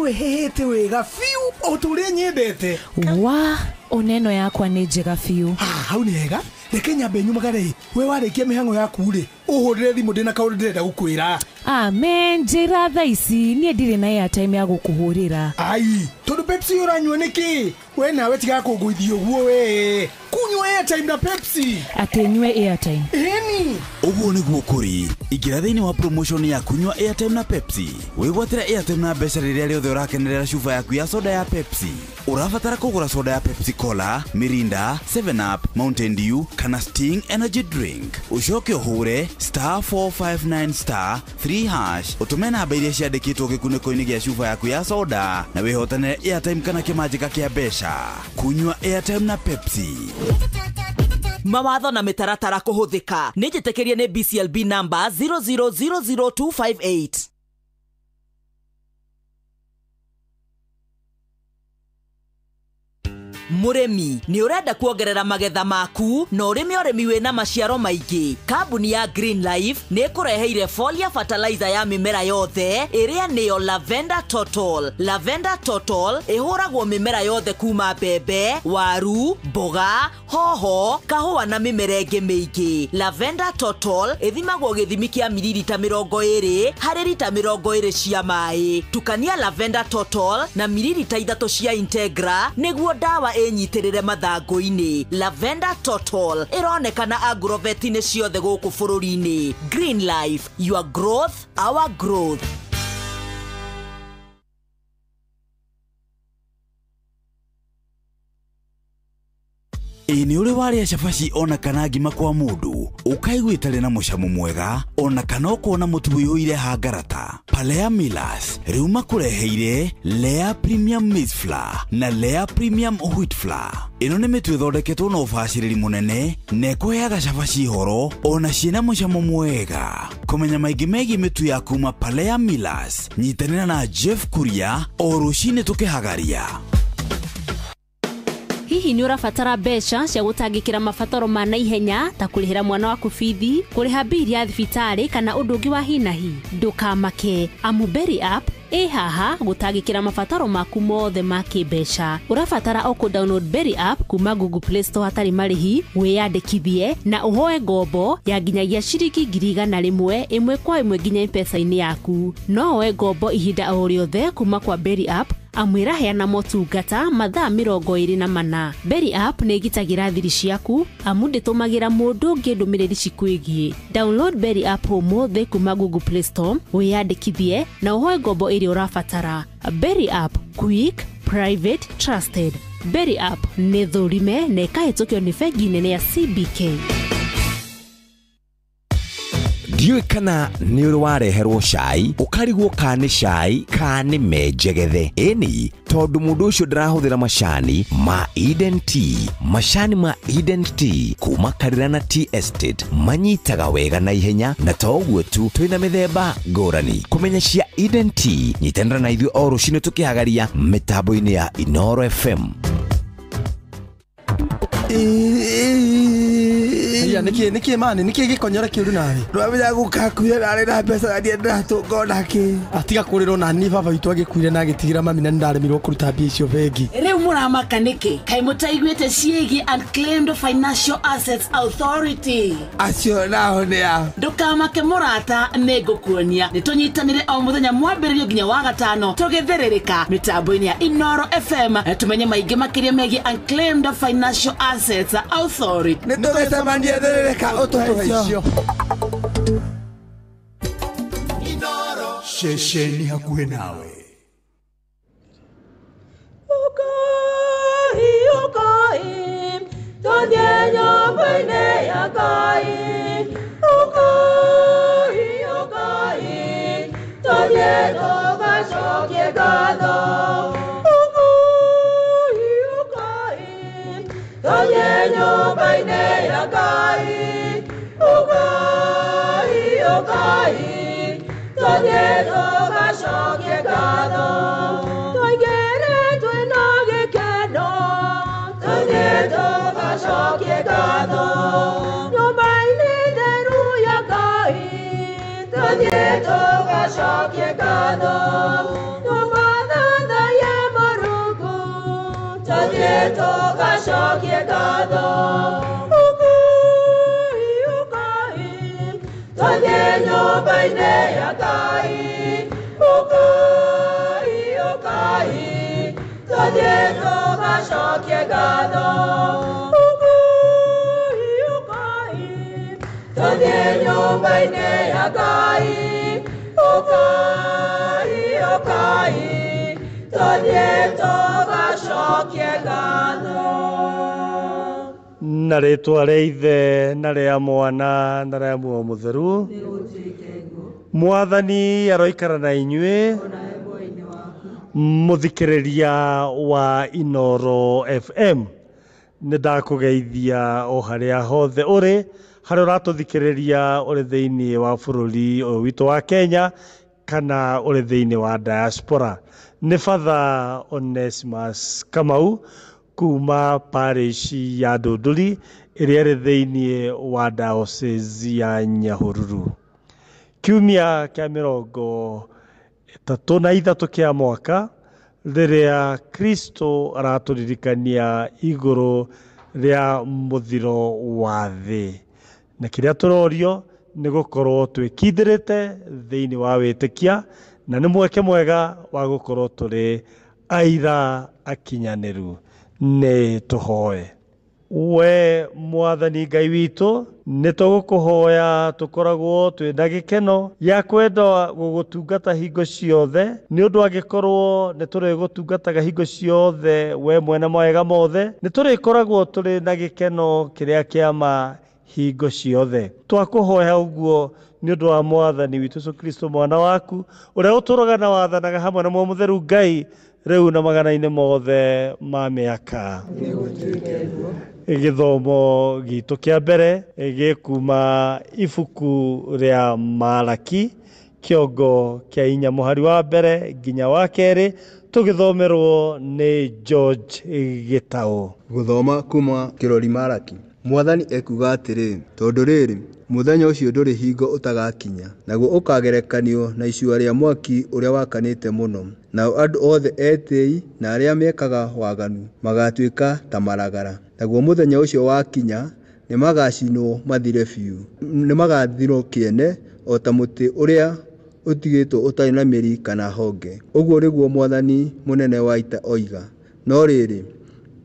Rĩu ĩhĩhĩte wega biũ o ta ũrĩa nyendete. Wa ona ĩno yakwa nĩ njega biũ. Hau nĩ hega. Reke nyambe nyumagare. We warĩkia mĩhang'o yaku rĩ, ũhũrĩre thimũ ndĩna kaũndũ ndĩrenda gũkwĩra. Amen, njĩra thaa ici niĩ ndirĩ na airtime ya gũkũhũrĩra. Ai, tondũ Pepsi ũranyua nĩkĩ? We nawe tiga kũngũithia ũguo we. Kunyua airtime na Pepsi. Atĩ nyue airtime. Ĩni. Ũguo nĩguo kũrĩ. Ingĩra thĩinĩ wa promotion ya kunyua airtime na Pepsi. Wĩgwatĩre airtime na mbeca rĩrĩa rĩothe ũrakenerera cuba yaku ya soda ya Pepsi. Ũrabatara kũgũra soda ya Pepsi Cola, Mirinda, 7up, Mountain Dew kana Sting Energy Drink. Ũcoke ũhũre *459 *3# ũtũme namba iria ciandĩkĩtwo gĩkunĩko-inĩ gĩa cuba yaku ya soda na wĩhotanĩre airtime kana kĩmanjĩka kĩa mbeca. Kunyua airtime na Pepsi. Mawatho na mĩtaratara kũhũthĩka. Nĩ njĩtĩkĩrie nĩ BCLB number 0000258. Mũrĩmi nĩ ũrenda kuongerera magetha maku na ũrĩme ũrĩmi wĩna maciaro maingĩ. Kambuni ya Green Life nĩ ĩkũreheire foliar fertilizer ya mĩmera yothe ĩrĩa nĩyo Lavender Total. Lavender Total ĩhũragwo mĩmera yothe kuma mbembe, waru, mboga, hoho, kahũa na mĩmera ĩngĩ mĩingĩ. Lavender Total ĩthimagwo gĩthimi kĩa mililita 20 harĩ rita 20 cia maĩ. Tukania Lavender Total na mililita 3 cia Integra nĩguo ndawa ĩnyitĩrĩre mathangũ-inĩ. Lavender Total ĩronekana agrovet-inĩ ciothe gũkũ bũrũri-inĩ. Green Life, your growth, our growth. Ĩ nĩ ũrĩ warĩa cabaci ona kana ngima kwa mũndũ ũkaigua ĩtarĩ na mũcamo mwega ona kana ũkona mũtu ũiyũire hangarata. Palea Millers rĩu makũreheire Lea Premium Maize Flour na Lea Premium Wheat Flour. Ĩno nĩ mĩtu ĩthondeketwo na ũbacĩrĩri mũnene na ĩkũheaga cabaci horo ona ciĩna mũcamo mwega. Kũmenya maingĩ megiĩ mĩtu ya kuma Palea Millers, nyitanĩra na Jeff Kuria o rũcinĩ tũkĩhagaria. Hihi nĩ ũrabatara mbeca cia gũtangĩkĩra mabataro ma naihenya ta kũrĩhĩra mwana waku bithi, kũrĩha bili ya thibitarĩ kana ũndũ ũngĩ wa hi na hi? Ndũkamake, amu Berry App ĩ haha gũtangĩkĩra mabataro maku mothe ma kĩmbeca. Ũrabatara o kũ download Berry App kuma Google Play Store hatarĩ marĩhi, wĩyandĩkithie na ũhoe ngombo ya nginyagia ciringi 100,000 ĩmwe kwa ĩmwe nginya M-Pesa-inĩ yaku. No woe ngombo ihinda o rĩothe kuma kwa Berry App amu ĩraheana motungata mathaa 24. Berry App nĩ ĩgitagĩra thiri ciaku amu ndĩtũmagĩra mũndũ ũngĩ ndũmĩrĩri cikwĩgiĩ. Download Berry App ũmũthĩ kuma Google Play Store, wĩyandĩkithie na ũhoe ngombo ĩrĩa ũrabatara. Berry App, quick, private, trusted. Berry App nĩ thũrime na ĩkahĩtũkio nĩ bengi nene ya CBK. Ndiũĩ kana nĩ ũrĩ wareherwo cai ũkarigwo ka nĩ cai ka nĩ menjegethe. Ĩni tondũ mũndũ ũcio ndarahũthĩra macani ma Eden Tea. Macani ma Eden Tea kuma Karirana Tea Estate manyitaga wega na ihenya, na to ũguo tu twĩna mĩthemba ngũrani. Kũmenya cia Eden Tea, nyitanĩra na ithuĩ o rũcinĩ tũkĩhagaria mĩtambo-inĩ ya Inoro FM. Aya niki mani niki gikonyora kiuru nawe ndwamenya gukakuire nari na mbeca na ndiendatũnga onakĩ. Atiga kũrĩrwo na ni baba witũ agĩkuire na agĩtigĩra mami na nĩndaremirwo kũruta mbia icio bengi. Rĩu mũramaka nĩkĩ? Kaĩ mũtaiguĩte ciĩgiĩ Unclaimed Financial Assets Authority? Acio nao nĩ a? Ndũkamake mũrata, nĩngũkuonia. Nĩtũnyitanĩre o mũthenya mwambĩrĩrio nginya wa gatano tũgĩthĩrĩrĩka mĩtambo-inĩ ya Inoro FM tumenye maingĩ makĩria megiĩ Unclaimed Financial Assets Authority. Nĩtũgĩcemania thĩrĩrĩka ũtũhe icio. Ceceni hakuhĩ nawe. Ukai, ukai, tũthiĩ nyũmba-inĩ ya Ngai. Ukai, ukai, tũthiĩ tũgacokie ngatho. Ukai, ukai, tũthiĩ nyũmba-inĩ ya Ngai. Ukai, ukai, tũthiĩ tũgacokie ngatho. Tũingĩre twĩna gĩkeno, tũthiĩ tũgacokie ngatho. Nyũmba-inĩ theru ya Ngai, tũthiĩ tũgacokie ngatho. Nyũmba tũgacokie ngatho. Ũkai, ũkai, tũthiĩ nyũmba-inĩ ya Ngai. Ũkai, ũkai, tũthiĩ tũgacokie ngatho. Ũkai, ũkai, tũthiĩ nyũmba-inĩ ya Ngai. Ũkai, ũkai, tũthiĩ tũgacokie ngatho. Na rĩtwa rĩa Ithe na rĩa Mwana na rĩa Muoyo Mũtheru. Mwathani aroikara na inyuĩ. Mũthikĩrĩria wa Inoro FM, nĩ ndakũgeithia o harĩa hothe ũrĩ, harĩa ũratũthikĩrĩria ũrĩ thĩinĩ wa bũrũri ũyũ witũ wa Kenya kana ũrĩ thĩinĩ wa diaspora. Nĩ Father Onesimus Kamau kuma parish ya Ndũndũri ĩrĩa ĩrĩ thĩinĩ wa diocese ya Nyahururu. Kiumia kĩa 33 kĩa mwaka, rĩrĩa Kristo aratũririkania igũrũ rĩa mũthiro wa thĩ, na kĩrĩa tũrorio nĩ gũkorwo twĩkindĩrĩte thĩinĩ wa wĩtĩkia, na nĩ mweke mwega wa gũkorwo tũrĩ aira akinyanĩru. Nĩ tũhoe. We Mwathani Ngai witũ, nĩ tũgũkũhoya tũkoragwo twĩ na gĩkeno gĩa kwenda gũgũtungata hingo ciothe, nĩ ũndũ angĩkorwo nĩ tũrĩgũtungataga hingo ciothe we mwene mawega mothe, nĩ tũrĩkoragwo tũrĩ na gĩkeno kĩrĩa kĩa ma hingo ciothe. Twakũhoya ũguo nĩ ũndũ wa Mwathani witũ Jesũ Kristo mwana waku, ũrĩa ũtũũraga na wathanaga hamwe na Muoyo Mũtheru Ngai rĩu na magana-inĩ mothe ma mĩaka. Gĩthomo gitũ kĩa mbere gĩkuma ibuku rĩa Malaki kĩongo kĩa 4 mũhari wa mbere nginya wa 2, tũgĩthomerwo nĩ George Gĩtaũ. Gũthoma kuma kĩrori Malaki. Mwathani ekuuga atĩrĩ, tondũ rĩrĩ, mũthenya ũcio ndũrĩ hingo ũtagakinya, naguo ũkagerekanio na icua rĩa mwaki ũrĩa wakanĩte mũno, nao andũ othe etĩi na arĩa mekaga waganu magatuĩka ta maragara. Naguo mũthenya ũcio wakinya nĩmagacinwo mathire biũ, nĩmagathirwo kĩene o ta mũtĩ ũrĩa ũtigĩtwo ũtarĩ na mĩri kana honge. Ũguo nĩguo Mwathani mũnene wa ita oiga. No rĩrĩ,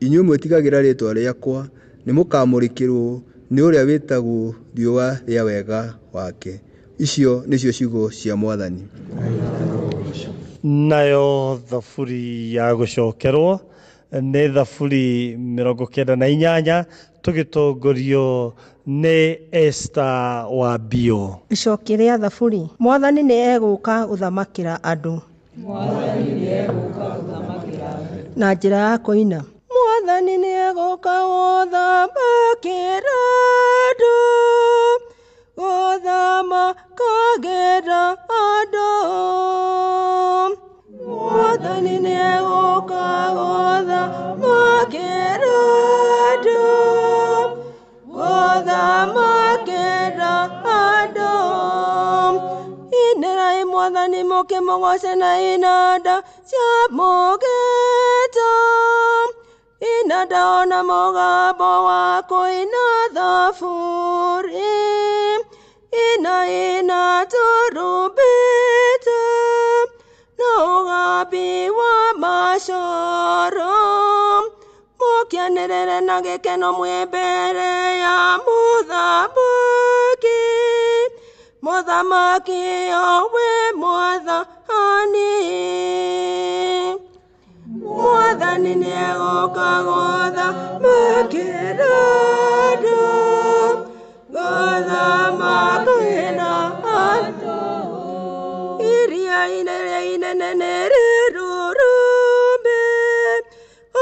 inyuĩ mwĩtigagĩra rĩĩtwa rĩakwa, nĩmũkamũrĩkĩrwo nĩ ũrĩa wĩtagwo riũa rĩa wega wake. Icio nĩcio ciugo cia Mwathani. Nayo thaburi ya gũcokerwo nĩ thaburi 98, tũgĩtongorio nĩ Esther wa Bio. Icokia rĩa thaburi. Mwathani nĩ egũka gũthamakĩra andũ na njĩra ya kũina. Mwathani nĩ egũka gũthamakĩra andũ, gũthamakagĩra andũ. Mwathani nĩ egũka gũthamakĩra andũ, gũthamakĩra andũ. Inĩrai Mwathani mũkĩmũgooce na inanda cia mũgeeto, inanda ona mũgambo wa kũina thaburi, ina ina tũrumbeta na ũgambi wa macoro, mũkĩanĩrĩre na gĩkeno mwĩ mbere ya mũthamaki, mũthamaki o we Mwathani. Mwathani nĩ egũka gũthamakĩra andũ, gũthamakĩra andũ. Iria rĩrĩa inene nĩ rĩrũrũmbe,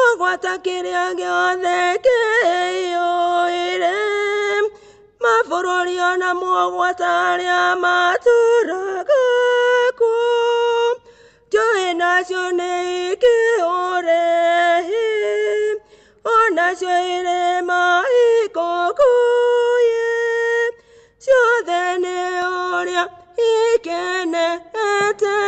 ũgwata kĩrĩa gĩothe kĩiyũire, mabũrũri onamo gwata arĩa matũũraga kuo. Njũĩ nacio nĩ ikĩũre, onacio irĩma ikũngũye, ciothe nĩ ũrĩa ikenete.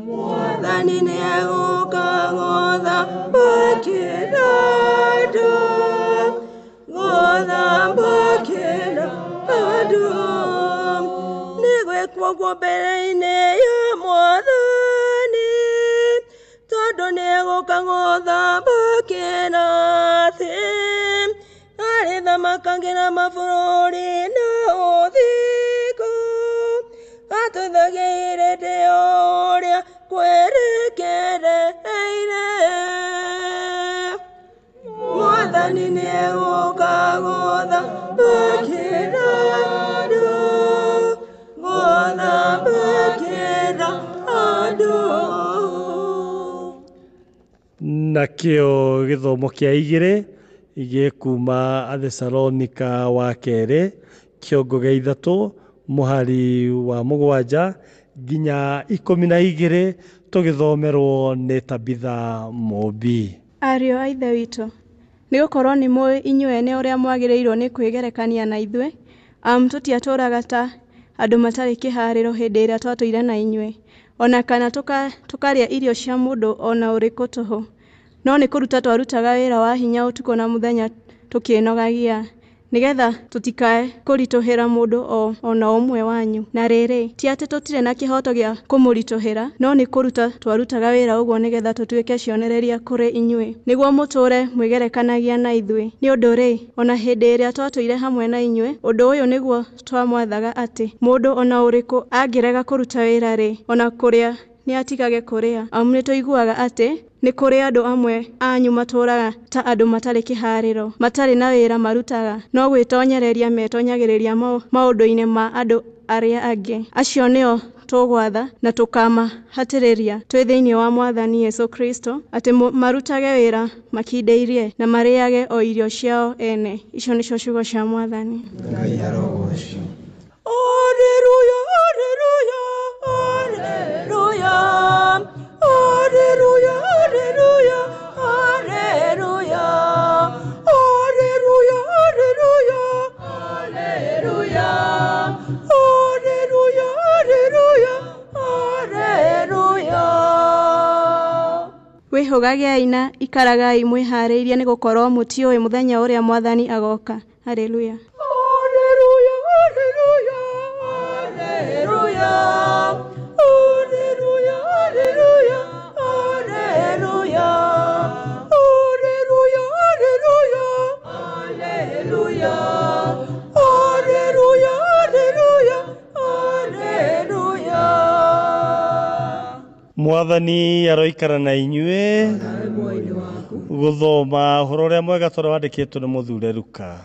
Mwathani nĩ egũka gũthamakĩra ũguo mbere-inĩ ya Mwathani, tondũ nĩegũka gũthamakĩra thĩ, arĩthamakagĩra mabũrũri na ũthingu, atũthagĩire ndĩ ũrĩa kwerekereire. Mwathani nĩegũka gũthamakĩra andũ, gũthamakĩra andũ. Nakĩo gĩthomo kĩa igĩrĩ gĩkuma Athesalonika wa kerĩ kĩongo gĩa 3 mũhari wa 7 nginya 12 tũgĩthomerwo nĩ Tabitha Mũmbi. Ariũ a Ithe witũ, nĩ gũkorwo nĩ mũĩ inyuĩ ene ũrĩa mwagĩrĩirwo nĩ kwĩgerekania na ithuĩ, amu tũtiatũũraga ta andũ matarĩ kĩhaarĩro hĩndĩ ĩrĩa twatũire na inyuĩ, o na kana tũkarĩa irio cia mũndũ o na ũrĩkũ tũhũ. No nĩ kũruta twarutaga wĩra wa hinya ũtukũ na mũthenya tũkĩĩnogagia, nĩgetha tũtikae kũritũhĩra mũndũ o na ũmwe wanyu. Na rĩrĩ, ti atĩ tũtirĩ na kĩhooto gĩa kũmũritũhĩra, no nĩ kũruta twarutaga wĩra ũguo nĩgetha tũtuĩke cionereria kũrĩ inyuĩ, nĩguo mũtũũre mwĩgerekanagia na ithuĩ. Nĩ ũndũ-rĩ, o na hĩndĩ ĩrĩa twatũire hamwe na inyuĩ, ũndũ ũyũ nĩguo twamwathaga atĩ, mũndũ o na ũrĩkũ angĩrega kũruta wĩra-rĩ, o na kũrĩa nĩatigage kũrĩa. Amu nĩtũiguaga atĩ nĩ kũrĩ andũ amwe anyu matũũraga ta andũ matarĩ kĩhaarĩro, matarĩ na wĩra marutaga, no gwĩtonyereria metonyagĩrĩria maũndũ-inĩ ma andũ arĩa angĩ. Acio nĩo tũgwatha na tũkamahatĩrĩria twĩ thĩinĩ wa Mwathani Jesũ Kristo, atĩ marutage wĩra makindĩirie na marĩage o irio ciao ene. Icio nĩcio ciugo cia Mwathani. Ngai arogocwo. Alleluia, alleluia, alleluia, alleluia, alleluia, alleluia, alleluia, alleluia, alleluia, alleluia, alleluia, alleluia. Wĩhũgagei na ikaragai mwĩhaarĩirie, nĩgũkorwo mũtiũĩ mũthenya ũrĩa Mwathani agooka. Haleluya. Alleluia, alleluia, alleluia, alleluia, alleluia, alleluia, alleluia, alleluia, alleluia, alleluia, alleluia, alleluia. Mwathani aroikara na inyuĩ. Gũthoma ũhoro ũrĩa mwega tũrĩa wandĩkĩtwo nĩ mũthure Luka.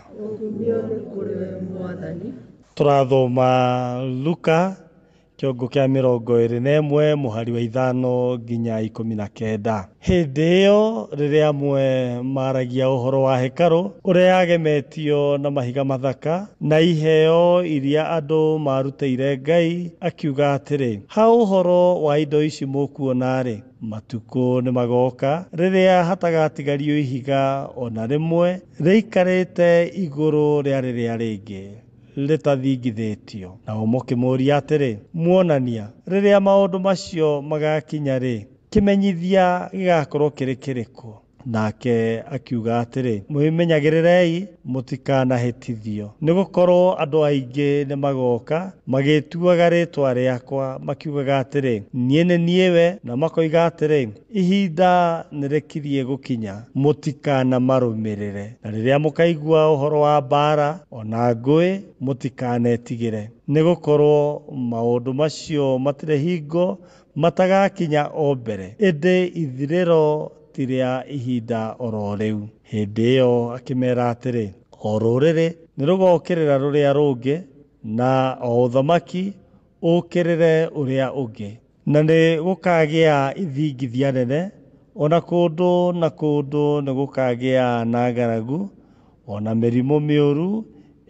Tũrathoma Luka kĩongo kĩa 21 mũhari wa 5 nginya 19. Hĩndĩ ĩyo rĩrĩa amwe maragia ũhoro wa hekarũ ũrĩa yagemetio na mahiga mathaka na iheo iria andũ marutĩire Ngai, akiuga atĩrĩ, ha ũhoro wa indo ici mũkuona-rĩ, matukũ nĩ magoka rĩrĩa hatagatigario ihiga o na rĩmwe rĩikarĩte igũrũ rĩa rĩrĩa rĩngĩ rĩtathingithĩtio. Nao mũkĩmũũria atĩrĩ, muonania, rĩrĩa maũndũ macio magakinya-rĩ, kĩmenyithia gĩgakorwo kĩrĩ kĩrĩkũ? Nake akiuga atĩrĩ, mwĩmenyagĩrĩrei mũtikanahĩtithio, nĩgũkorwo andũ aingĩ nĩmagoka magĩtuaga rĩĩtwa rĩakwa, makiugaga atĩrĩ, niĩ nĩ niĩ we, na makoiga atĩrĩ, ihinda nĩrĩkirie gũkinya, mũtikanamarũmĩrĩre. Na rĩrĩa mũkaigua ũhoro wa mbaara o na ngũĩ, mũtikanetigĩre, nĩgũkorwo maũndũ macio matirĩ hingo matagakinya o mbere, ĩndĩ ithirĩro ti rĩa ihinda oro rĩu. Hĩndĩ ĩyo akĩmera atĩrĩ, o rũrĩrĩ nĩrũgokĩrĩra rũrĩa rũngĩ, na o ũthamaki ũkĩrĩre ũrĩa ũngĩ, na nĩ gũkagĩa ithingithia nene, o na kũndũ na kũndũ nĩ gũkagĩa na ng'aragu, o na mĩrimũ mĩũru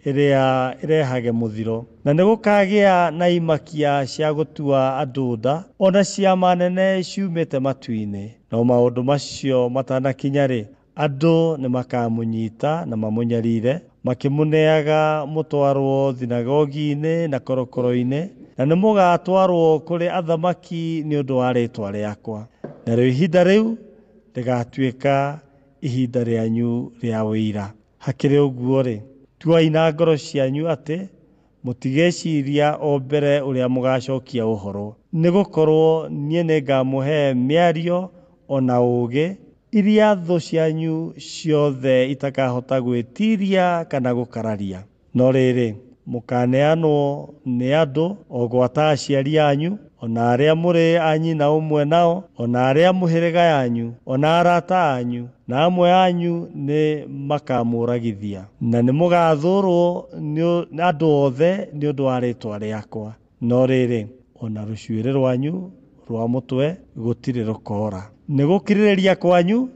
ĩrĩa ĩrehage mũthiro, na nĩ gũkagĩa na imakia cia gũtua andũ nda, o na ciama nene ciumĩte matu-inĩ. No maũndũ macio matanakinya-rĩ, andũ nĩmakamũnyita na mamũnyarire, makĩmũneaga mũtwarwo thinagogi-inĩ na korokoro-inĩ, na nĩmũgatwarwo kũrĩ athamaki nĩ ũndũ wa rĩĩtwa rĩakwa. Narĩo ihinda rĩu rĩgatuĩka ihinda rĩanyu rĩa ũira. Hakĩrĩ ũguo-rĩ, tuai na ngoro cianyu atĩ Mũtigeciria o mbere ũrĩa mũgacokia ũhoro, nĩ gũkorwo niĩ nĩngamũhe mĩario o na ũũgĩ, iria thũ cianyu ciothe itakahota gwĩtiiria kana gũkararia. No rĩrĩ, mũkaneanwo nĩ andũ, o gwata aciari anyu, o na arĩa mũrĩ a nyina ũmwe nao, o na arĩa mũhĩrĩga yanyu, o na arata anyu, na amwe anyu nĩ makamũragithia. Na nĩ mũgathũũrwo nĩ andũ othe nĩ ũndũ wa rĩĩtwa rĩakwa. No rĩrĩ, o na rũcuĩrĩ rwanyu rwa mũtwe gũtirĩ rũkoora. Nĩ gũkirĩrĩria kwanyu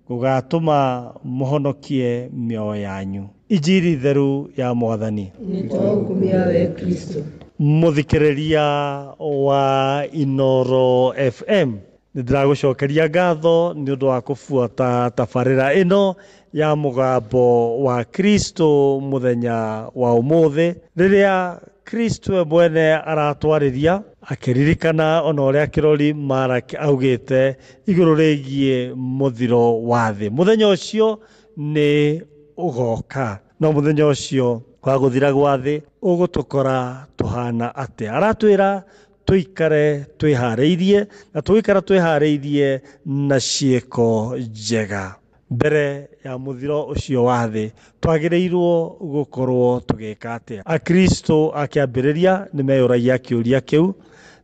gũgaatũma mũhonokie mĩoyo yanyu. Injiri theru ya Mwathani. Nĩtwagũkumia we Kristo. Mũthikĩrĩria wa Inoro FM, nĩ ndĩragũcokeria ngatho nĩ ũndũ wa kũbuata tabarĩra ĩno ya mũgambo wa Kristo mũthenya wa ũmũthĩ, rĩrĩa Kristo we mwene aratwarĩria akĩririkana ona ũrĩa Kĩrori Maraki augĩte igũrũ rĩgiĩ mũthiro wa thĩ. Mũthenya ũcio nĩ ũgoka, no mũthenya ũcio wa gũthira gwa thĩ ũgũtũkora tũhana atĩa? Aratwĩra tũikare twĩharĩirie, na tũgĩikara twĩharĩirie na ciĩko njega. Mbere ya mũthiro ũcio wa thĩ twagĩrĩirwo gũkorwo tũgĩka atĩa? Akristo akĩambĩrĩria nĩ meyũragia kĩũria kĩu,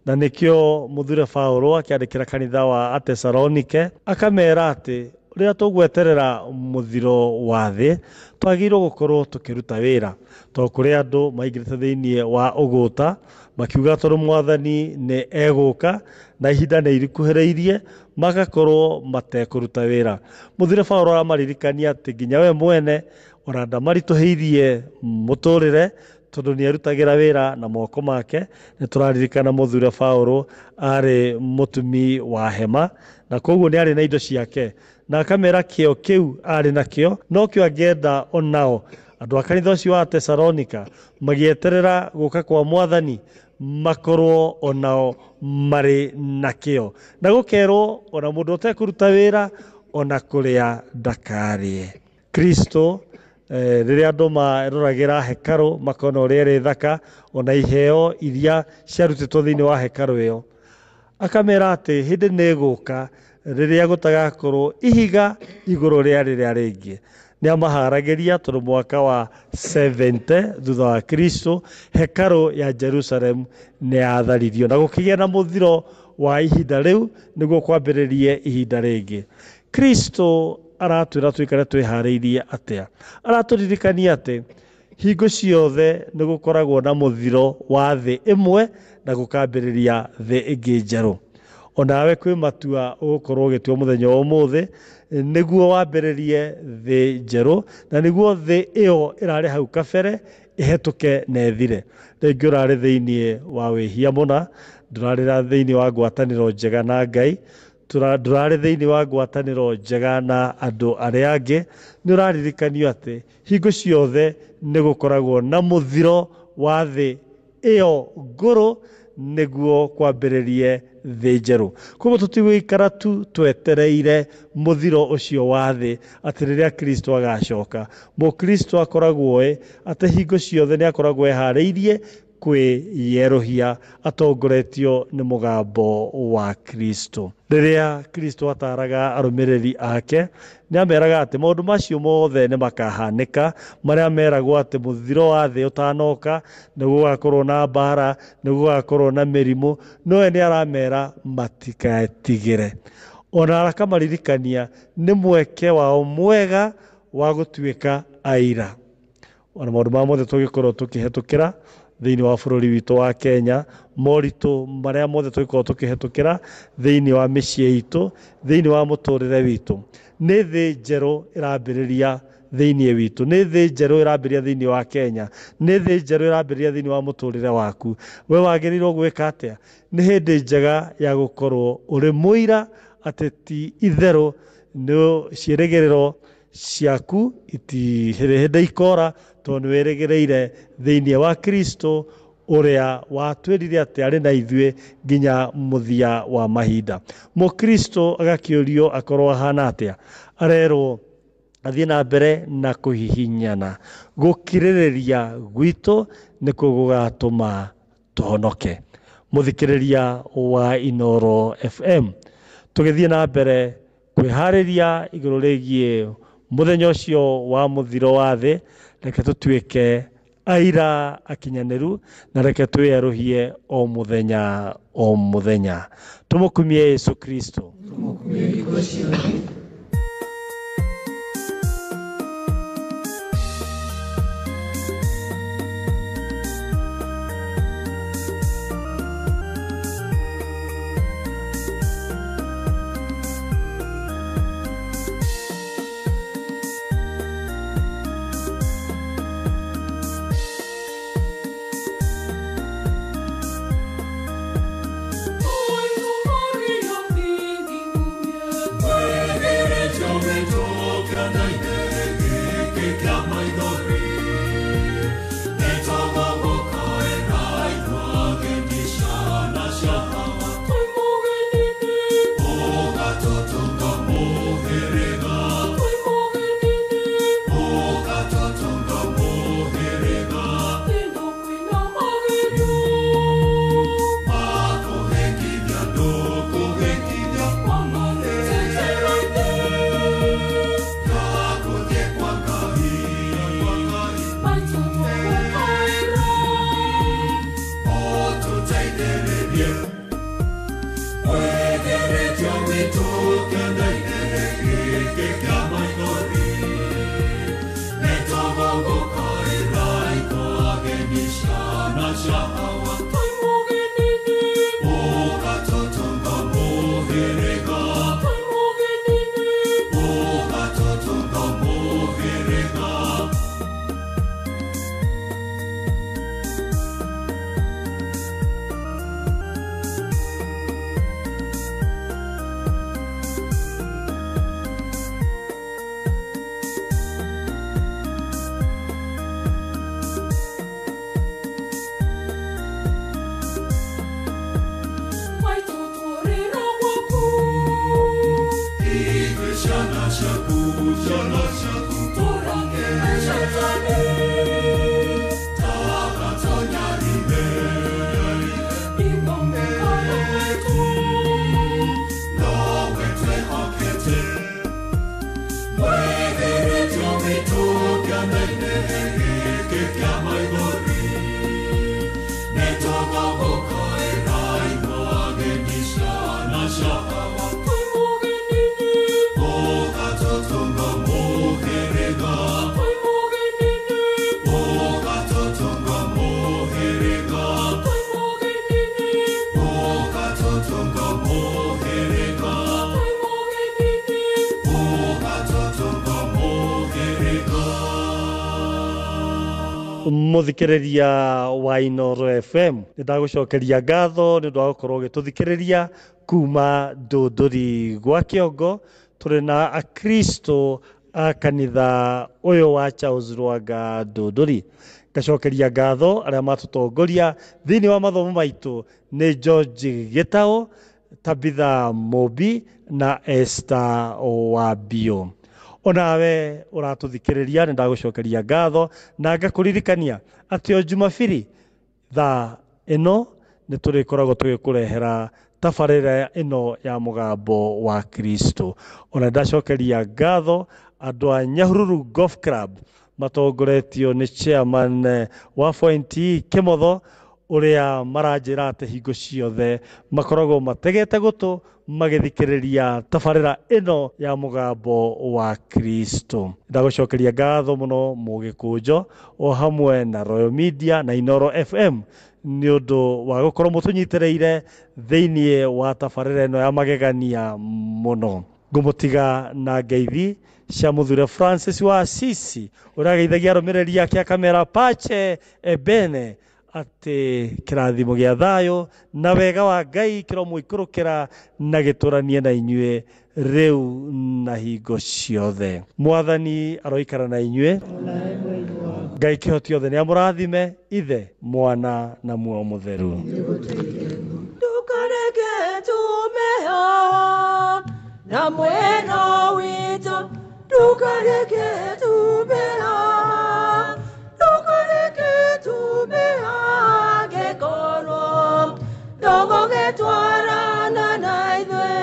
na nĩkĩo mũthure Paũlũ akĩandĩkĩra kanitha wa Atesalonike akamera atĩ rĩrĩa tũgweterera mũthiro wa thĩ twagĩrĩirwo gũkorwo tũkĩruta wĩra, tondũ kũrĩ andũ maingĩrĩte thĩinĩ wa ũgũta makiuga tondũ Mwathani nĩ egũka na ihinda nĩ irikuhĩrĩirie, magakorwo matekũruta wĩra. Mũthure Paũlũ aramaririkania atĩ nginya we mwene ona ndamaritũhĩirie mũtũrĩre, tondũ nĩ arutagĩra wĩra na moko make. Nĩ tũraririkana mũthure Paũlũ arĩ mũtumi wa hema, na koguo nĩ arĩ na indo ciake, na akamera kĩo kĩu arĩ nakĩo nokĩo angĩenda onao andũ a kanitha ũcio wa Tesalonika magĩeterera gũka kwa Mwathani makorwo onao marĩ nakĩo, na gũkerwo ona mũndũ ũtekũruta wĩra ona kũrĩa ndakarĩe. Kristo rĩrĩa andũ maroragĩra hekarũ makona ũrĩa ĩrĩ thaka, ona iheo iria ciarutĩtwo thĩinĩ wa hekarũ ĩyo, akamera atĩ hĩndĩ nĩ ĩgũka rĩrĩa gũtagakorwo ihiga igũrũ rĩa rĩrĩa rĩngĩ. Nĩ amaharagĩria tondũ mwaka wa 70 thutha wa Kristo hekarũ ya Jerusalem nĩ yatharirio, na gũkĩgĩa na mũthiro wa ihinda rĩu nĩguo kwambĩrĩrie ihinda rĩngĩ. Kristo aratwĩra tũikare twĩharĩirie atĩa? Aratũririkania atĩ hingo ciothe nĩ gũkoragwo na mũthiro wa thĩ ĩmwe na gũkambĩrĩria thĩ ĩngĩ njerũ. Onawe kwĩ matua ũgũkorwo ũgĩtua mũthenya wa ũmũthĩ nĩguo wambĩrĩrie thĩ njerũ, na nĩguo thĩ ĩyo ĩrarĩ hau kabere ĩhetũke na ĩthire. Rĩngĩ ũrarĩ thĩinĩ wa wĩhia mũna, ndũrarĩ thĩinĩ wa ngwatanĩro njega na Ngai, ndũrarĩ thĩinĩ wa ngwatanĩro njega na andũ arĩa angĩ, nĩ ũraririkanio atĩ hingo ciothe nĩ gũkoragwo na mũthiro wa thĩ ĩyo ngũrũ nĩguo kwambĩrĩrie thĩ njerũ. Koguo tũtigũikara tu twetereire mũthiro ũcio wa thĩ atĩ rĩrĩa Kristo agacoka. Mũkristo akoragwo ĩ atĩ hingo ciothe nĩ akoragwo eharĩirie kwĩyerũhia atongoretio nĩ mũgambo wa Kristo. Rĩrĩa Kristo ataraga arũmĩrĩri ake, nĩ ameraga atĩ maũndũ macio mothe nĩ makahanĩka, marĩa meragwo atĩ mũthiro wa thĩ ũtanoka nĩ gũgakorwo na mbara, nĩ gũgakorwo na mĩrimũ, no we nĩ aramera matiketigĩre. Ona akamaririkania nĩ mweke wao mwega wa gũtuĩka aira. Ona maũndũ maya mothe tũngĩkorwo tũkĩhetũkĩra thĩinĩ wa bũrũri witũ wa Kenya, moritũ marĩa mothe tũngĩkorwo tũkĩhetũkĩra thĩinĩ wa mĩciĩ itũ, thĩinĩ wa mũtũrĩre witũ, nĩ thĩ njerũ ĩrambĩrĩria thĩinĩ witũ, nĩ thĩ njerũ ĩrambĩrĩria thĩinĩ wa Kenya, nĩ thĩ njerũ ĩrambĩrĩria thĩinĩ wa mũtũrĩre waku. We wagĩrĩirwo gwĩka atĩa? Nĩ hĩndĩ njega ya gũkorwo ũrĩ mũira atĩ ti itherũ nĩ ciĩrĩgĩrĩro ciaku itirĩ hĩndĩ ikora, tondũ nĩ wĩrĩgĩrĩire thĩinĩ wa Kristo ũrĩa watwĩrire atĩ arĩ na ithuĩ nginya mũthia wa mahinda. Mũkristo agakĩũrio akorwo ahana atĩa? Arerwo Athiĩ na mbere na kũhihinyana. Gũkirĩrĩria gwitũ nĩkuo gũgatũma tũhonoke. Mũthikĩrĩria wa Inooro FM, tũgĩthiĩ na mbere kwĩharĩria igũrũ rĩgiĩ mũthenya ũcio wa mũthiro wa thĩ, reke tũtuĩke aira akinyanĩru na reke twĩerũhie o mũthenya o mũthenya. Tũmũkumie Yesu Kristo. Mũthikĩrĩria wa Inooro FM, nĩ ndagũcokeria ngatho nĩ ũndũ wa gũkorwo ũgĩtũthikĩrĩria kuma Ndũndũri gwa Kĩongo. Tũrĩ na akristo a kanitha ũyũ wa Charles Lwanga Ndũndũri. Ngacokeria ngatho arĩa matũtongoria thĩinĩ wa mathomo maitũ nĩ George Gĩtaũ, Tabitha Mũmbi na Esther Wambio. Onawe ũratũthikĩrĩria nĩ ndagũcokeria ngatho na ngakũririkania atĩ o Jumabiri thaa ĩno nĩ tũrĩkoragwo tũgĩkũrehera tabarĩra ĩno ya mũgambo wa Kristo. Ona ndacokeria ngatho andũ a Nyahururu Golf Club matongoretio nĩ chairman wa Point E Kĩmotho, ũrĩa maranjĩra atĩ hingo ciothe makoragwo mategete gũtũ magĩthikĩrĩria tabarĩra ĩno ya mũgambo wa Kristo. Ndagũcokeria ngatho mũno Mũgĩkũnjo o hamwe na Royal Media na Inooro FM nĩ ũndũ wa gũkorwo mũtũnyitĩrĩire thĩinĩ wa tabarĩra ĩno ya magegania mũno. Ngũmũtiga na ngeithi cia mũthure Francis wa Assisi ũrĩa ageithagia arũmĩrĩri ake akamera pace e bene, atĩ kĩrathimo gĩa thayũ na wega wa Ngai kĩromũikũrũkĩra na gĩtũranie na inyuĩ rĩu na hingo ciothe. Mwathani aroikara na inyuĩ. Ngai kĩhoti othe nĩ amũrathime, Ithe, Mwana na Muoyo Mũtheru. Ndũkareke tume haha na mwena witũ. Ndũkareke tumea, ndũkareke tumea angĩkorwo ndũgũgĩtwarana na ithuĩ.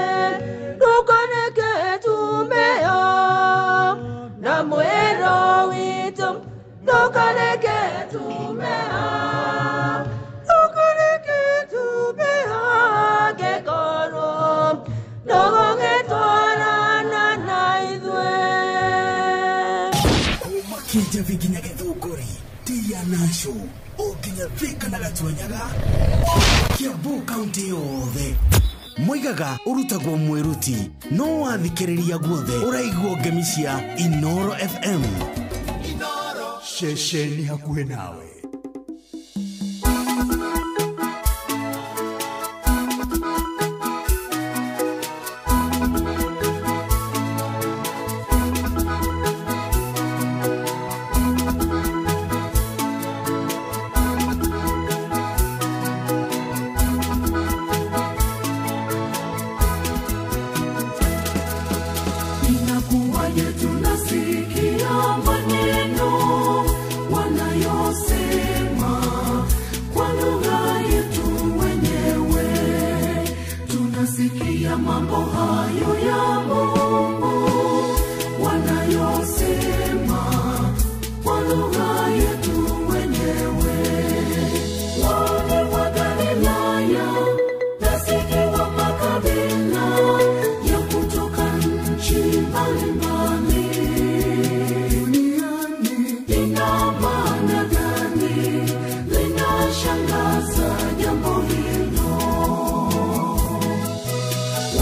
Ndũkareke tumea na mwĩro witũ, ndũkareke tumea, ndũkareke tumea angĩkorwo ndũgũgĩtwarana na ithuĩ. Kuma Kĩnjabi nginya Gĩthũngũri, Tia Nasho, o nginya Thika na Gatuanyaga, Kiambu kaunti yothe. Moigaga ũrutagwo mwĩruti, no wathikĩrĩria guothe ũraigua ngemi cia Inoro FM. Ceceni hakuhĩ nawe. Inakuwaje tunasikia maneno wanayosema kwa lugha yetu wenyewe? Tunasikia mambo hayo ya Mungu wanayosema kwa lugha yetu wenyewe. Wale wa Galilaya nasi wa makabila ya kutoka nchi mbalimbali duniani, ina maana gani? Linashangaza jambo hilo.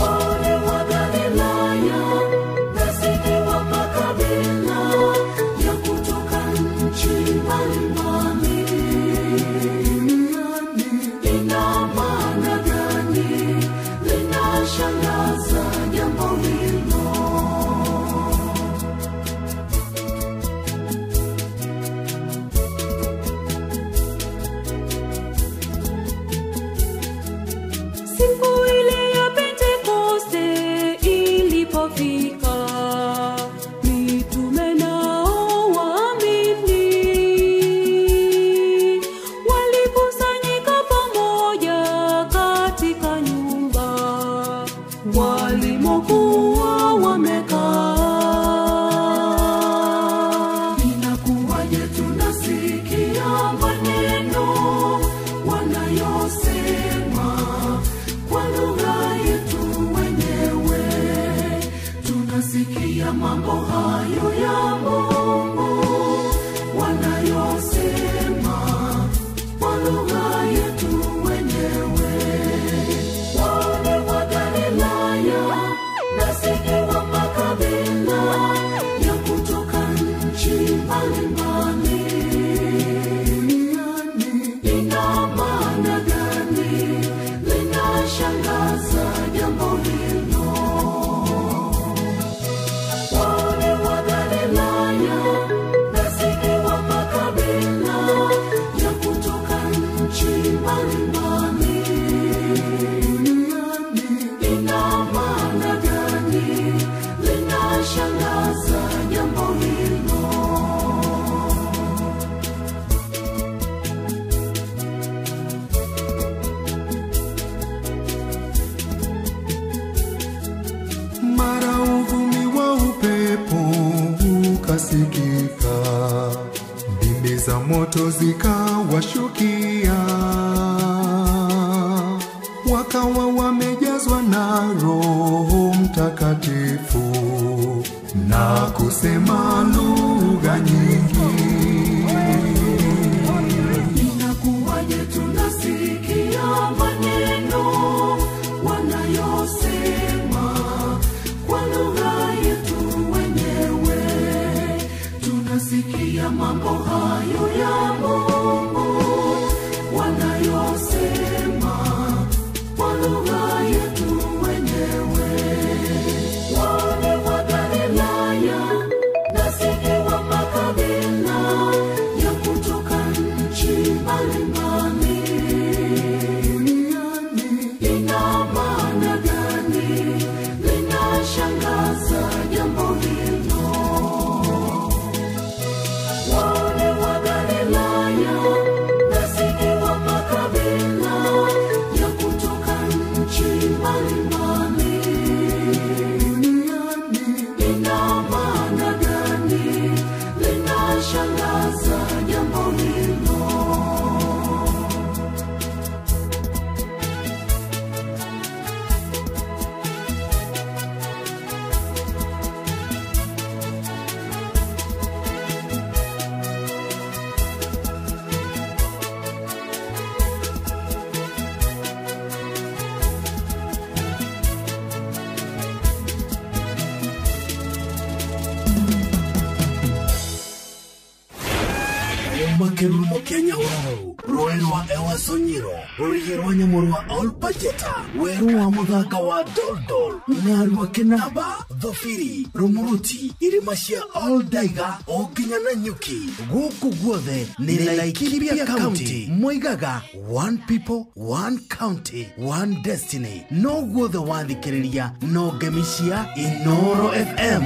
Wale wa Galilaya nasi wa makabila ya kutoka nchi mbalimbali duniani, ina maana gani? Linashangaza jambo hilo. Siku ile ya Pentekoste ilipofika, mitume nao waamini walikusanyika pamoja katika nyumba walimokuwa wamekaa. Inakuwaje tunasikia maneno wanayosema kwa lugha yetu wenyewe? Tunasikia mambo hayo ya Mungu wanayosema kwa lugha yetu wenyewe. Wale wa Galilaya nasi wa makabila ya kutoka nchi mbalimbali duniani, ina maana gani? Linashangaza jambo hilo. Wale wa Galilaya nasi wa makabila ya kutoka nchi mbalimbali duniani, ina maana gani? Linashangaza jambo hilo. Mara uvumi wa upepo ukasikika, ndimi za moto zikawashukia, wakawa wamejazwa na Roho Mtakatifu na kusema lugha nyingi. Inakuwaje tunasikia maneno wanayosema kwa lugha yetu wenyewe? Tunasikia mambo hayo ya Mungu wanayosema kwa lugha yetu wenyewe. Wale wa Galilaya nasi wa makabila ya kutoka nchi mbalimbali duniani, ina maana gani? Linashangaza jambo hilo. Kuma kĩrurumo kĩa Nyahururu, rũĩ rwa Ewaso Nyiro, rũrigi rwa nyamũ rwa Olpajeta, werũ wa mũthanga wa Doldol, Narua Kĩnamba, Thobiri, Rumuruti, irĩma cia Oldaiga o nginya Nanyuki. Gũkũ guothe nĩ Laikipia County. Moigaga one people, one county, one destiny. No guothe wathikĩrĩria no ngemi cia Inoro FM.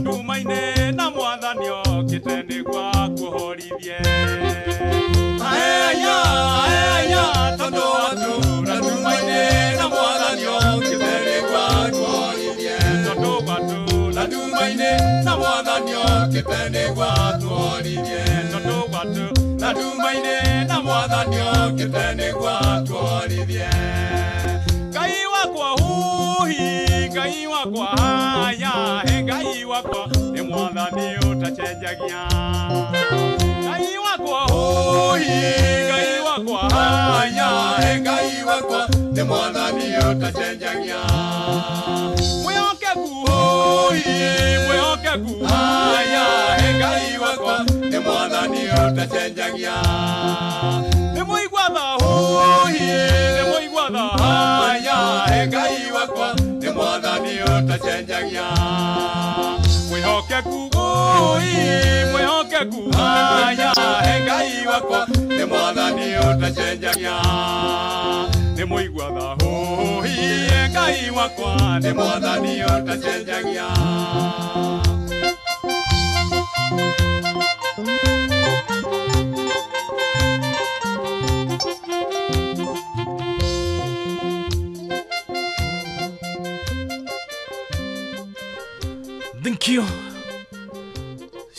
Tumaine na mwathani okite nĩguo akuhorithie. okĩte nĩguo atuorithie tondũ gwatũ na nduma-inĩ na mwathani okĩte nĩguo atuorithie. Ngai wakwa huhi, Ngai wakwa haya, he Ngai wakwa nĩ mwathani ũtacenjagia. Ngai wakwa huhi, Ngai wakwa haya, he Ngai wakwa nĩ mwathani ũtacenjagia. Mwĩhokeku huhi, mwĩhokeku haya, he Ngai wakwa nĩ mwathani ũtacenjagia. Nĩ mũigua tha huhi, nĩ mũigua tha haya, he Ngai wakwa nĩ mwathani ũtacenjagia. Mwĩhokeku huhi, mwĩhokeku haya, he Ngai wakwa nĩ mwathani ũtacenjagia. Nĩ mũigua tha huhi, Ngai wakwa nĩ mwathani ũtacenjagia. Thank you.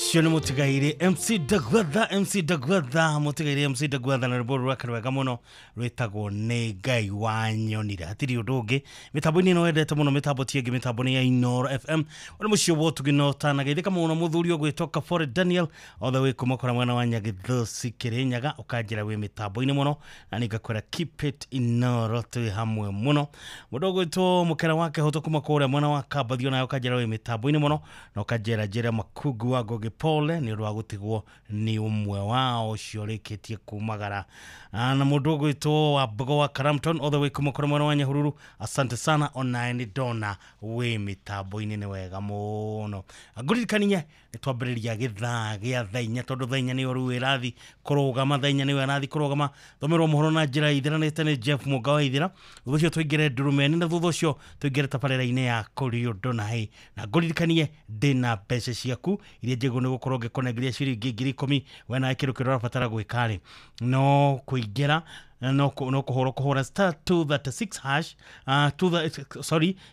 Cio nĩ mũtigaire MC Dagwatha, MC Dagwatha, mũtigaire MC Dagwatha na rwĩmbo rwake rwega mũno rwĩtagwo nĩ Ngai wanyonire. Hatirĩ ũndũ ũngĩ mĩtambo-inĩ ĩno wendete mũno, mĩtambo ti ĩngĩ, mĩtambo nĩ ya Inooro FM. Ũrĩ mũciĩ wa ũtugi na ũtanageithĩka mũno mũthuri ũgwĩtwo Kabore Daniel othe wĩ kuma kũrĩa mwena wa Nyagĩthũci Kĩrĩnyaga, ũkanjĩra wĩ mĩtambo-inĩ mũno na nĩ ngakwĩra keep it Inooro twĩ hamwe mũno. Mũndũ ũgwĩtwo Mũkera wa Kĩhoto kuma kũrĩa mwena wa Kambathio nawe ũkanjĩra wĩ mĩtambo-inĩ mũno na ũkanjĩra njĩra Makungu wa Ngũgĩ pole nĩ ũndũ wa gũtigwo nĩ ũmwe wao ũcio ũrĩkĩtie kumagara. Na mũndũ ũgwĩtwo wa Mbogo wa Karamton othe wĩ kuma kũrĩa mwena wa Nyahururu, asante sana onae nĩ ndona wĩ mĩtambo-inĩ nĩ wega mũno. Ngũririkanie nĩ twambĩrĩria gĩthaa gĩa thaa inya tondũ thaa inya nĩyo rĩu ĩrathi kũrũgama, thaa inya nĩyo ĩrathi kũrũgama. Thomerwo mohoro na njĩra ithiranĩte nĩ Jeff Mũnga wa Ithira, thutha ũcio tũingĩre ndurumeni na thutha ũcio tũingĩre tabarĩra-inĩ ya kũrĩ ũndũ na hĩ. Na ngũririkanie ndĩna mbeca ciaku iria njĩgu nĩ gũkorwo ngĩkũnengeria ciringi 10,000 we nawe kĩndũ kĩrĩa ũrabatara gwĩka rĩ no kũingĩra no kũhũra star 236 hash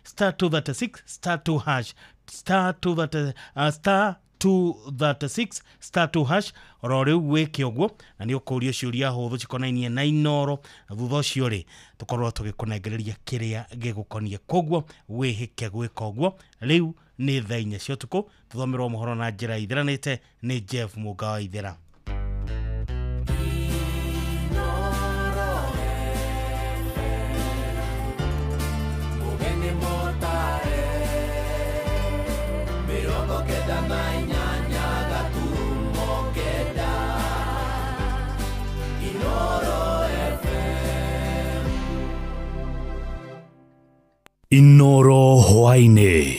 star 236 star 2 hash star 2 star 236 star 2 hash oro rĩu wĩke ũguo na nĩ ũkũrio ciũria hũthũ cikonainie na Inooro na thutha ũcio rĩ tũkorwo tũgĩkũnengereria kĩrĩa gĩgũkonie. Koguo wĩhĩke gwĩka ũguo. Rĩu nĩ thaa inya cia ũtukũ tũthomerwo mohoro na njĩra ithiranĩte nĩ Jeff Mũnga wa Ithira. Inooro hwaĩ-inĩ.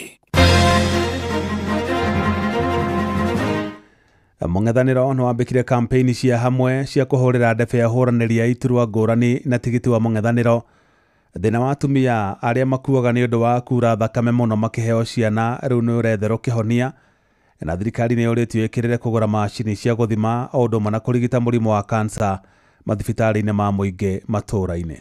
Mũng'ethanĩro nĩ wambĩkire kampeini cia hamwe cia kũhũrĩra ndebe ahũranĩri a iturwa ngũrani na tigiti wa mũng'ethanĩro. Thĩna wa atumia arĩa makuaga nĩ ũndũ wa kura thakame mũno makĩheo ciana rĩu nĩ ũretherwo kĩhonia, na thirikari nĩ yũrĩtio ĩkĩrĩre kũgũra macini cia gũthima o ũndũ ũmwe na kũrigita mũrimũ wa kansa mathibitarĩ-inĩ ma mũingĩ matũũra-inĩ.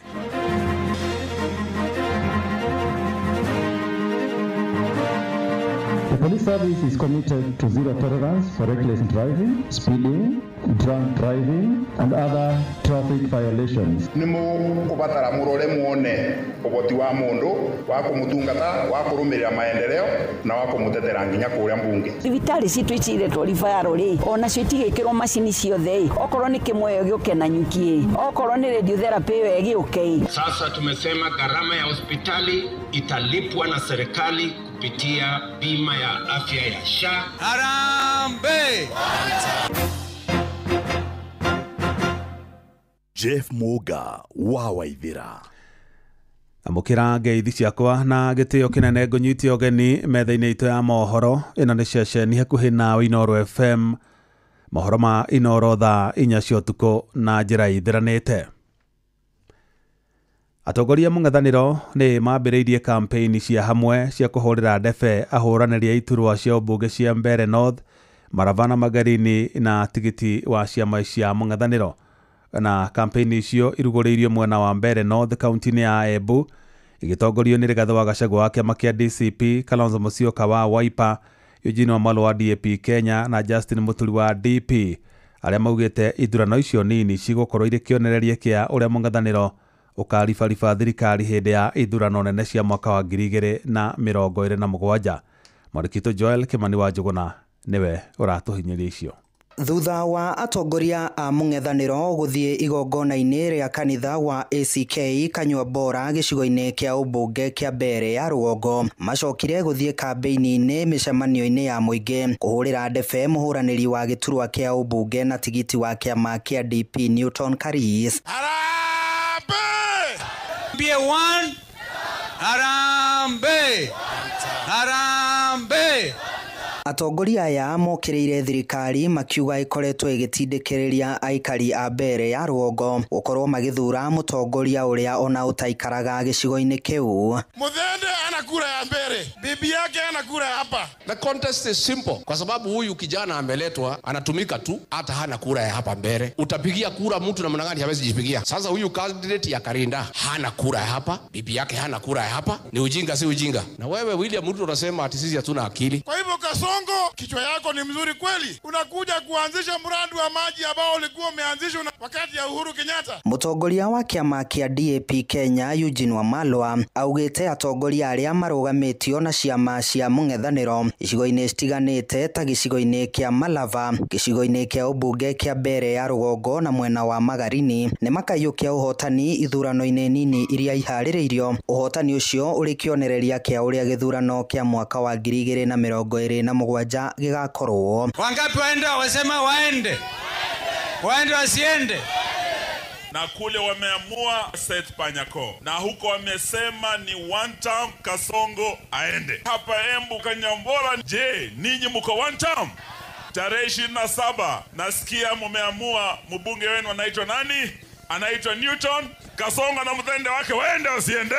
The police service is committed to zero tolerance for reckless driving, speeding, drunk driving, and other traffic violations. Nĩ mũkũbatara mũrore muone ũhoti wa mũndũ wa kũmũtungata, wa kũrũmĩrĩra maendeleo na wa kũmũtetera nginya kũrĩa mbunge. Thibitarĩ citũ iciretwo referral rĩ, ona cio itigĩkĩrwo macini ciothe ĩ, okorwo nĩ kĩmwe gĩũke na nyuki ĩ, okorwo nĩ radiotherapy ĩyo ĩgĩũke ĩ. Sasa tumesema gharama ya hospitali italipwa na serikali kupitia bima ya afya ya SHA. Harambee! Jeff Muga wa Waithira. Amũkĩra ngeithi ciakwa na gĩtĩo kĩnene ngũnyite ũgeni metha-inĩ itũ ya mohoro. Ĩno nĩ ceceni hakuhĩ nawe Inooro FM. Mohoro ma Inooro thaa inya cia ũtukũ na njĩra ithiranĩte. Atongoria mũng'ethanĩro nĩ mambĩrĩirie kampeini cia hamwe cia kũhũrĩra ndebe ahũranĩri a iturwa cia ũmbunge cia Mbeere North, Maravana Magarini na tigiti wa ciama cia mũng'ethanĩro. Na kampeini icio irugũrĩirio mwena wa Mbeere North kaunti-inĩ ya Embu igĩtongorio nĩ Rigathĩ wa Gachagua wa kĩama kĩa DCP, Kalonzo Musyoka wa Wiper, Eugene Wamalwa wa DAP Kenya na Justin Muturi wa DP arĩa maugĩte ithurano icio nini cigũkorwo irĩ kĩonereria kĩa ũrĩa mũng'ethanĩro ũkaribariba thirikari hĩndĩ ya ithurano nene cia mwaka wa 2027. Mwandĩki Joel Kimani wa Njuguna nĩwe ũratũhinyĩria icio. Thutha wa atongoria a mũng'ethanĩro gũthiĩ igongona-inĩ rĩa kanitha wa ACK Kanyua Bora gĩcigo-inĩ kĩa ũmbunge kĩa Mbere ya Rũgongo, macokire gũthiĩ kambĩini-inĩ mĩcemanio-inĩ ya mũingĩ kũhũrĩra ndebe mũhũranĩri wa gĩturwa kĩa ũmbunge na tigiti wa kĩama kĩa DP Newton Karis. Harambee! Harambee! Harambee! Atongoria aya mokĩrĩire thirikari makiuga ĩkoretwo ĩgĩtindĩkĩrĩria aikari a Mbere ya Rũgongo gũkorwo magĩthura mũtongoria ũrĩa ona ũtaikaraga gĩcigo-inĩ kĩu. Muthende ana kura ya Mbere, bibi yake ana kura hapa. The contest is simple kwa sababu huyu kijana ameletwa anatumika tu, hata hana kura ya hapa Mbere. Utapigia kura mtu namna gani hawezi jipigia? Sasa huyu candidate ya Karinda hana kura ya hapa, bibi yake hana kura ya hapa. Ni ujinga si ujinga? Na wewe William Ruto unasema ati sisi hatuna akili. Kwa hivyo Kasongo, kichwa yako ni mzuri kweli. Unakuja kuanzisha mradi wa maji ambao ulikuwa umeanzishwa wakati ya Uhuru Kenyatta. Mũtongoria wa kĩama kĩa DAP Kenya Eugene Wamalwa augĩte atongoria arĩa marũgamĩtio na ciama cia mũng'ethanĩro icigo-inĩ citiganĩte ta gĩcigo-inĩ kĩa Malava, gĩcigo-inĩ kĩa ũmbunge kĩa Mbere ya Rũgongo na mwena wa Magarini nĩ makaiyũkia ũhotani ithurano-inĩ nini iria iharĩrĩirio. Ũhotani ũcio ũrĩ kĩonereria kĩa ũrĩa gĩthurano kĩa mwaka wa 2027 gĩgakorwo. Wangapi waende wasema waende? Waende wasiende? Na kule wameamua Seth Panyako, na huko wamesema ni one term Kasongo aende. Hapa Embu Kanyambora, je, ninyi mko one term? Tarehe 27 nasikia mumeamua mbunge wenu anaitwa nani? Anaitwa Newton Kasongo na mthende wake, waende wasiende?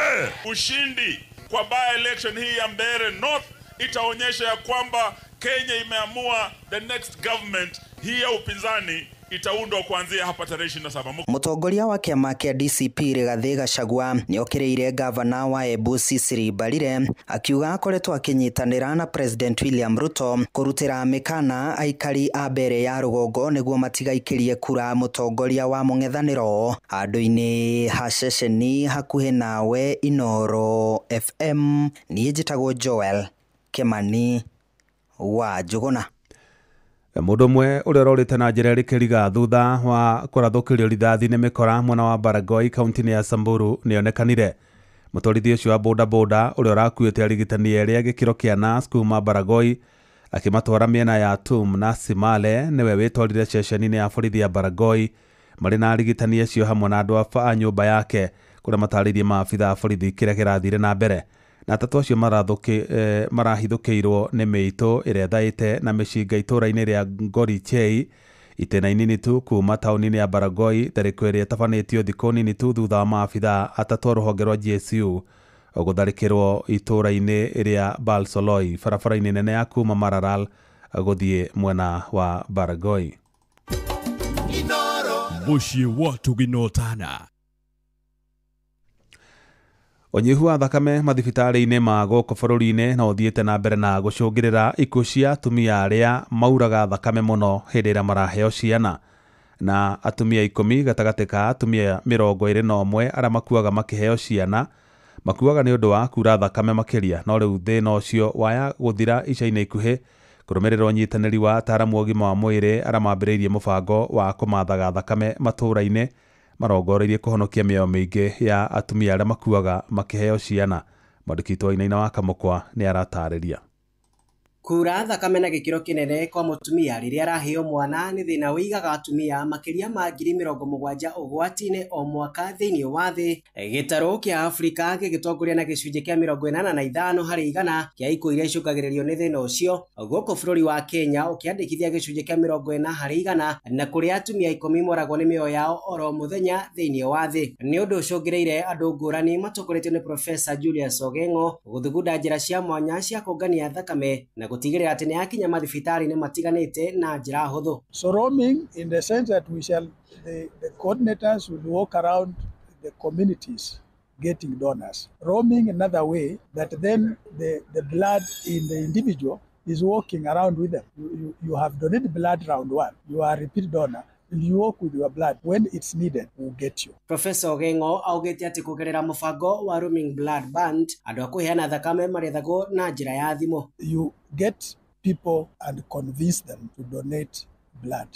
Ushindi kwa by election hii ya Mbere North itaonyesha ya kwamba Kenya imeamua the next government hii ya upinzani itaundwa kuanzia hapa tarehe 27. Mũtongoria wa kĩama kĩa DCP Rigathĩ Gachagua nĩokĩrĩire gavana wa Embu Cecily Mbarire akiuga akoretwo akĩnyitanĩra na President William Ruto kũrutĩra mĩkana aikari a Mbere ya Rũgongo nĩguo matigaikĩrie kura mũtongoria wa mũng'ethanĩro. Handũ-inĩ ha ceceni hakuhĩ nawe Inoro FM, niĩ njĩtagwo Joel Kimani wa Njuguna. Mũndũ ũmwe ũrĩa ũrorĩte na njĩra ĩrĩ thutha wa kũrathũkĩrio rithathi nĩ mĩkora mwena wa Baragoi kaunti-inĩ ya Samburu nĩonekanire. Mũtwarithia ũcio wa bodaboda ũrĩa ũrakuĩte arigitani erĩ a gĩkĩro kĩa NAS kuma Baragoi akĩmatwara mĩena ya Tum na Simale nĩwe wĩtwarire ceceni-inĩ ya borithi ya Baragoi marĩ na arigitani acio hamwe na andũ a nyũmba yake kũrĩa matarĩirie maabitha a borithi kĩrĩa kĩrathire na mbere. Na atatũ acio marahithũkĩirwo nĩ mĩitũ ĩrĩa ĩthaĩte na mĩcinga itũũra-inĩ rĩa Ngorichei itĩna inini tu kuma taũni-inĩ ya Baragoi tharĩko ĩrĩa ĩtabanĩtio thikũ nini tu thutha wa maabitha atatũ a rũhonge rwa GSU gũtharĩkĩrwo itũũra-inĩ rĩa Balsoloi barabara-inĩ nene ya kuma Maralal gũthiĩ mwena wa Baragoi. Mũciĩ wa Tũginotana. Ũnyihu wa thakame mathibitarĩ-inĩ ma gũkũ bũrũri-inĩ no ũthiĩte na mbere na gũcũngĩrĩra ikuũ cia atumia arĩa mauraga thakame mũno hĩndĩ ĩrĩa maraheo ciana. Na atumia 10 gatagatĩ ka atumia 21 arĩa makuaga makĩheo ciana makuaga nĩ ũndũ wa kura thakame makĩria. No rĩu thĩna ũcio waya gũthira ica-inĩ ikuhĩ kũrũmĩrĩra ũnyitanĩri wa ataaramu a ũgima wa mwĩrĩ arĩa mambĩrĩirie mũbango wa kũmathaga thakame matũũra-inĩ marongoreirie kũhonokia mĩoyo mĩingĩ ya atumia arĩa makuaga makĩheo ciana. Mwandĩki witũ Wainaina wa Kamũkwa nĩ aratarĩria. Kura thakame na gĩkĩro kĩnene kwa mũtumia rĩrĩa araheo mwana nĩ thĩna ũigaga atumia makĩria ma 70,000 ũgwati-inĩ o mwaka thĩinĩ wa thĩ. Gĩtarũ kĩa Afrika gĩgĩtongoria na gĩcunjĩ kĩa 85 harĩ igana kĩa ikuũ iria icũngagĩrĩrio nĩ thĩna ũcio, gũkũ bũrũri wa Kenya ũkĩandĩkithia gĩcunjĩ kĩa 40 harĩ igana, na kũrĩa atumia 10 moragwo nĩ mĩoyo yao oro mũthenya thĩinĩ wa thĩ. Nĩ ũndũ ũcũngĩrĩire andũ ngũrani matongoretio nĩ Professor Julius Ogengo gũthugunda njĩra cia mwanya cia kũngania thakame na gũtigĩrĩra atĩ nĩyakinya mathibitarĩ-inĩ matiganĩte na njĩra hũthũ. So roaming in the sense that we shall, the coordinators will walk around the communities getting donors. Roaming another way that then the blood in the individual is walking around with them. You have donated blood round one, you are a repeat donor, and you walk with your blood. When it's needed, we'll get you. Professor Ogengo augĩte atĩ kũgerera mũbango wa Roaming Blood Band andũ a kũheana thakame marethagwo na njĩra ya thimũ. You get people and convince them to donate blood.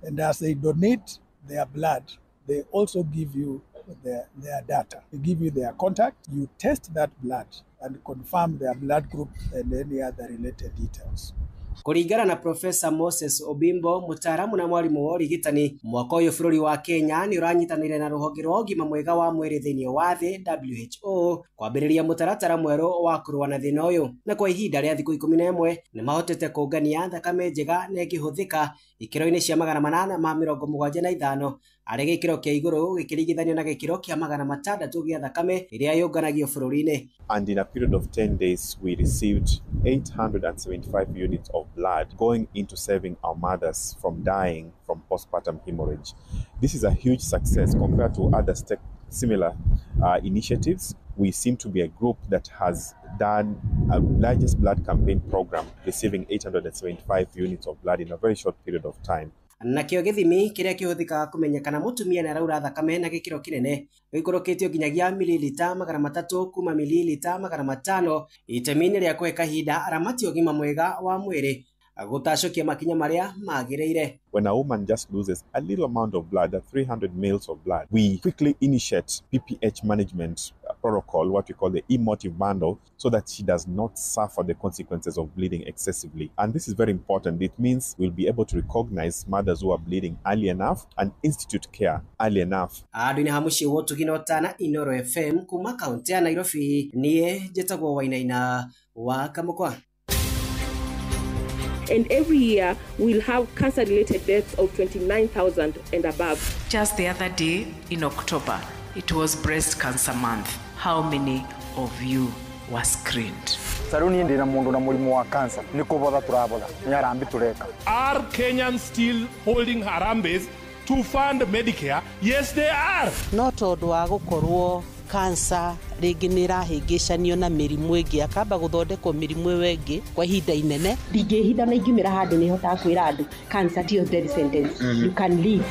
And as they donate their blood, they also give you their data. They give you their contact. You test that blood and confirm their blood group and any other related details. Kũringana na Professor Moses Obimbo, mũtaaramu na mwarimũ wa ũrigitani, mwaka ũyũ bũrũri wa Kenya nĩ ũranyitanĩire na rũhonge rwa ũgima mwega wa mwĩrĩ thĩinĩ wa thĩ WHO kwambĩrĩria mũtaratara mwerũ wa kũrũa na thĩna ũyũ, na kwa ihinda rĩa thikũ 11 nĩ mahotete kũngania thakame njega na ĩngĩhũthĩka ikĩro-inĩ cia 875 arĩ gĩkĩro kĩa igũrũ gĩkĩringithanio na gĩkĩro kĩa 600 gĩa thakame ĩrĩa yũnganagio bũrũri-inĩ. And in a period of 10 days, we received 875 units of blood going into saving our mothers from dying from postpartum hemorrhage. This is a huge success compared to other similar initiatives. We seem to be a group that has done a largest blood campaign program, receiving 875 units of blood in a very short period of time. Nakĩo gĩthimi kĩrĩa kĩhũthĩkaga kũmenya kana mũtumia nĩ araura thakame na gĩkĩro kĩnene gĩikũrũkĩtio nginyagia mililita 300 kuma mililita 500 itemi-inĩ rĩa kũhe kahinda aramati ũgima mwega wa mwĩrĩ gũtacũkia makinya marĩa magĩrĩire. When a woman just loses a little amount of blood, 300 mils of blood, we quickly initiate PPH management protocol, what we call the emotive bundle, so that she does not suffer the consequences of bleeding excessively. And this is very important. It means we'll be able to recognize mothers who are bleeding early enough and institute care early enough. Andũ-inĩ ha mũciĩ wa Ũtugi na Ũtana, Inooro FM kuma kaunti ya Nairobi, niĩ njĩtagwo Wainaina wa Kamũkwa. And every year, we'll have cancer-related deaths of 29,000 and above. Just the other day, in October, it was Breast Cancer Month. How many of you were screened? Saruni ndina mundu na murimu wa cancer. Ni kubotha turabotha. Ni harambi tureka. Are Kenyans still holding harambes to fund Medicare? Yes, they are. No tondu wa gukorwo cancer rĩngĩ nĩ ĩrahĩngĩcanio na mĩrimũ ĩngĩ akamba gũthondekwo mĩrimũ ĩyo ĩngĩ kwa ihinda inene. Ndingĩhitha na ingiumĩra handũ nĩ hotaga kwĩra andũ cancer tiyo death sentence. You can live.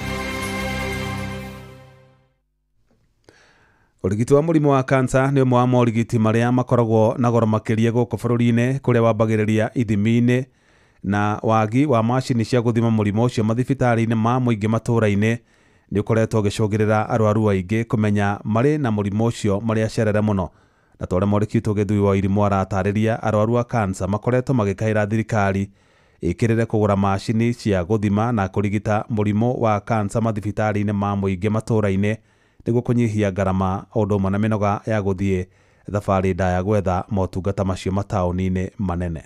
Ũrigiti wa mũrimũ wa kansa nĩ ũmwe wa morigiti marĩa makoragwo na goro makĩria gũkũ bũrũri-inĩ kũrĩa wambagĩrĩria ithimi-inĩ na wagi wa macini cia gũthima mũrimũ ũcio mathibitarĩ-inĩ ma mũingĩ matũũra-inĩ nĩ ũkoretwo ũgĩcũngĩrĩra arwaru aingĩ kũmenya marĩ na mũrimũ ũcio marĩ acerere mũno. Na ta ũrĩa mwandĩki witũ Gĩthui wa Irimũ aratarĩria, arwaru a kansa makoretwo magĩkaĩra thirikari ĩkĩrĩre kũgũra macini cia gũthima na kũrigita mũrimũ wa kansa mathibitarĩ-inĩ ma mũingĩ matũũra-inĩ nĩguo kũnyihia ngarama o ũndũ ũmwe na mĩnoga ya gũthiĩ thabarĩ ndaya gwetha motungata macio mataũni-inĩ manene.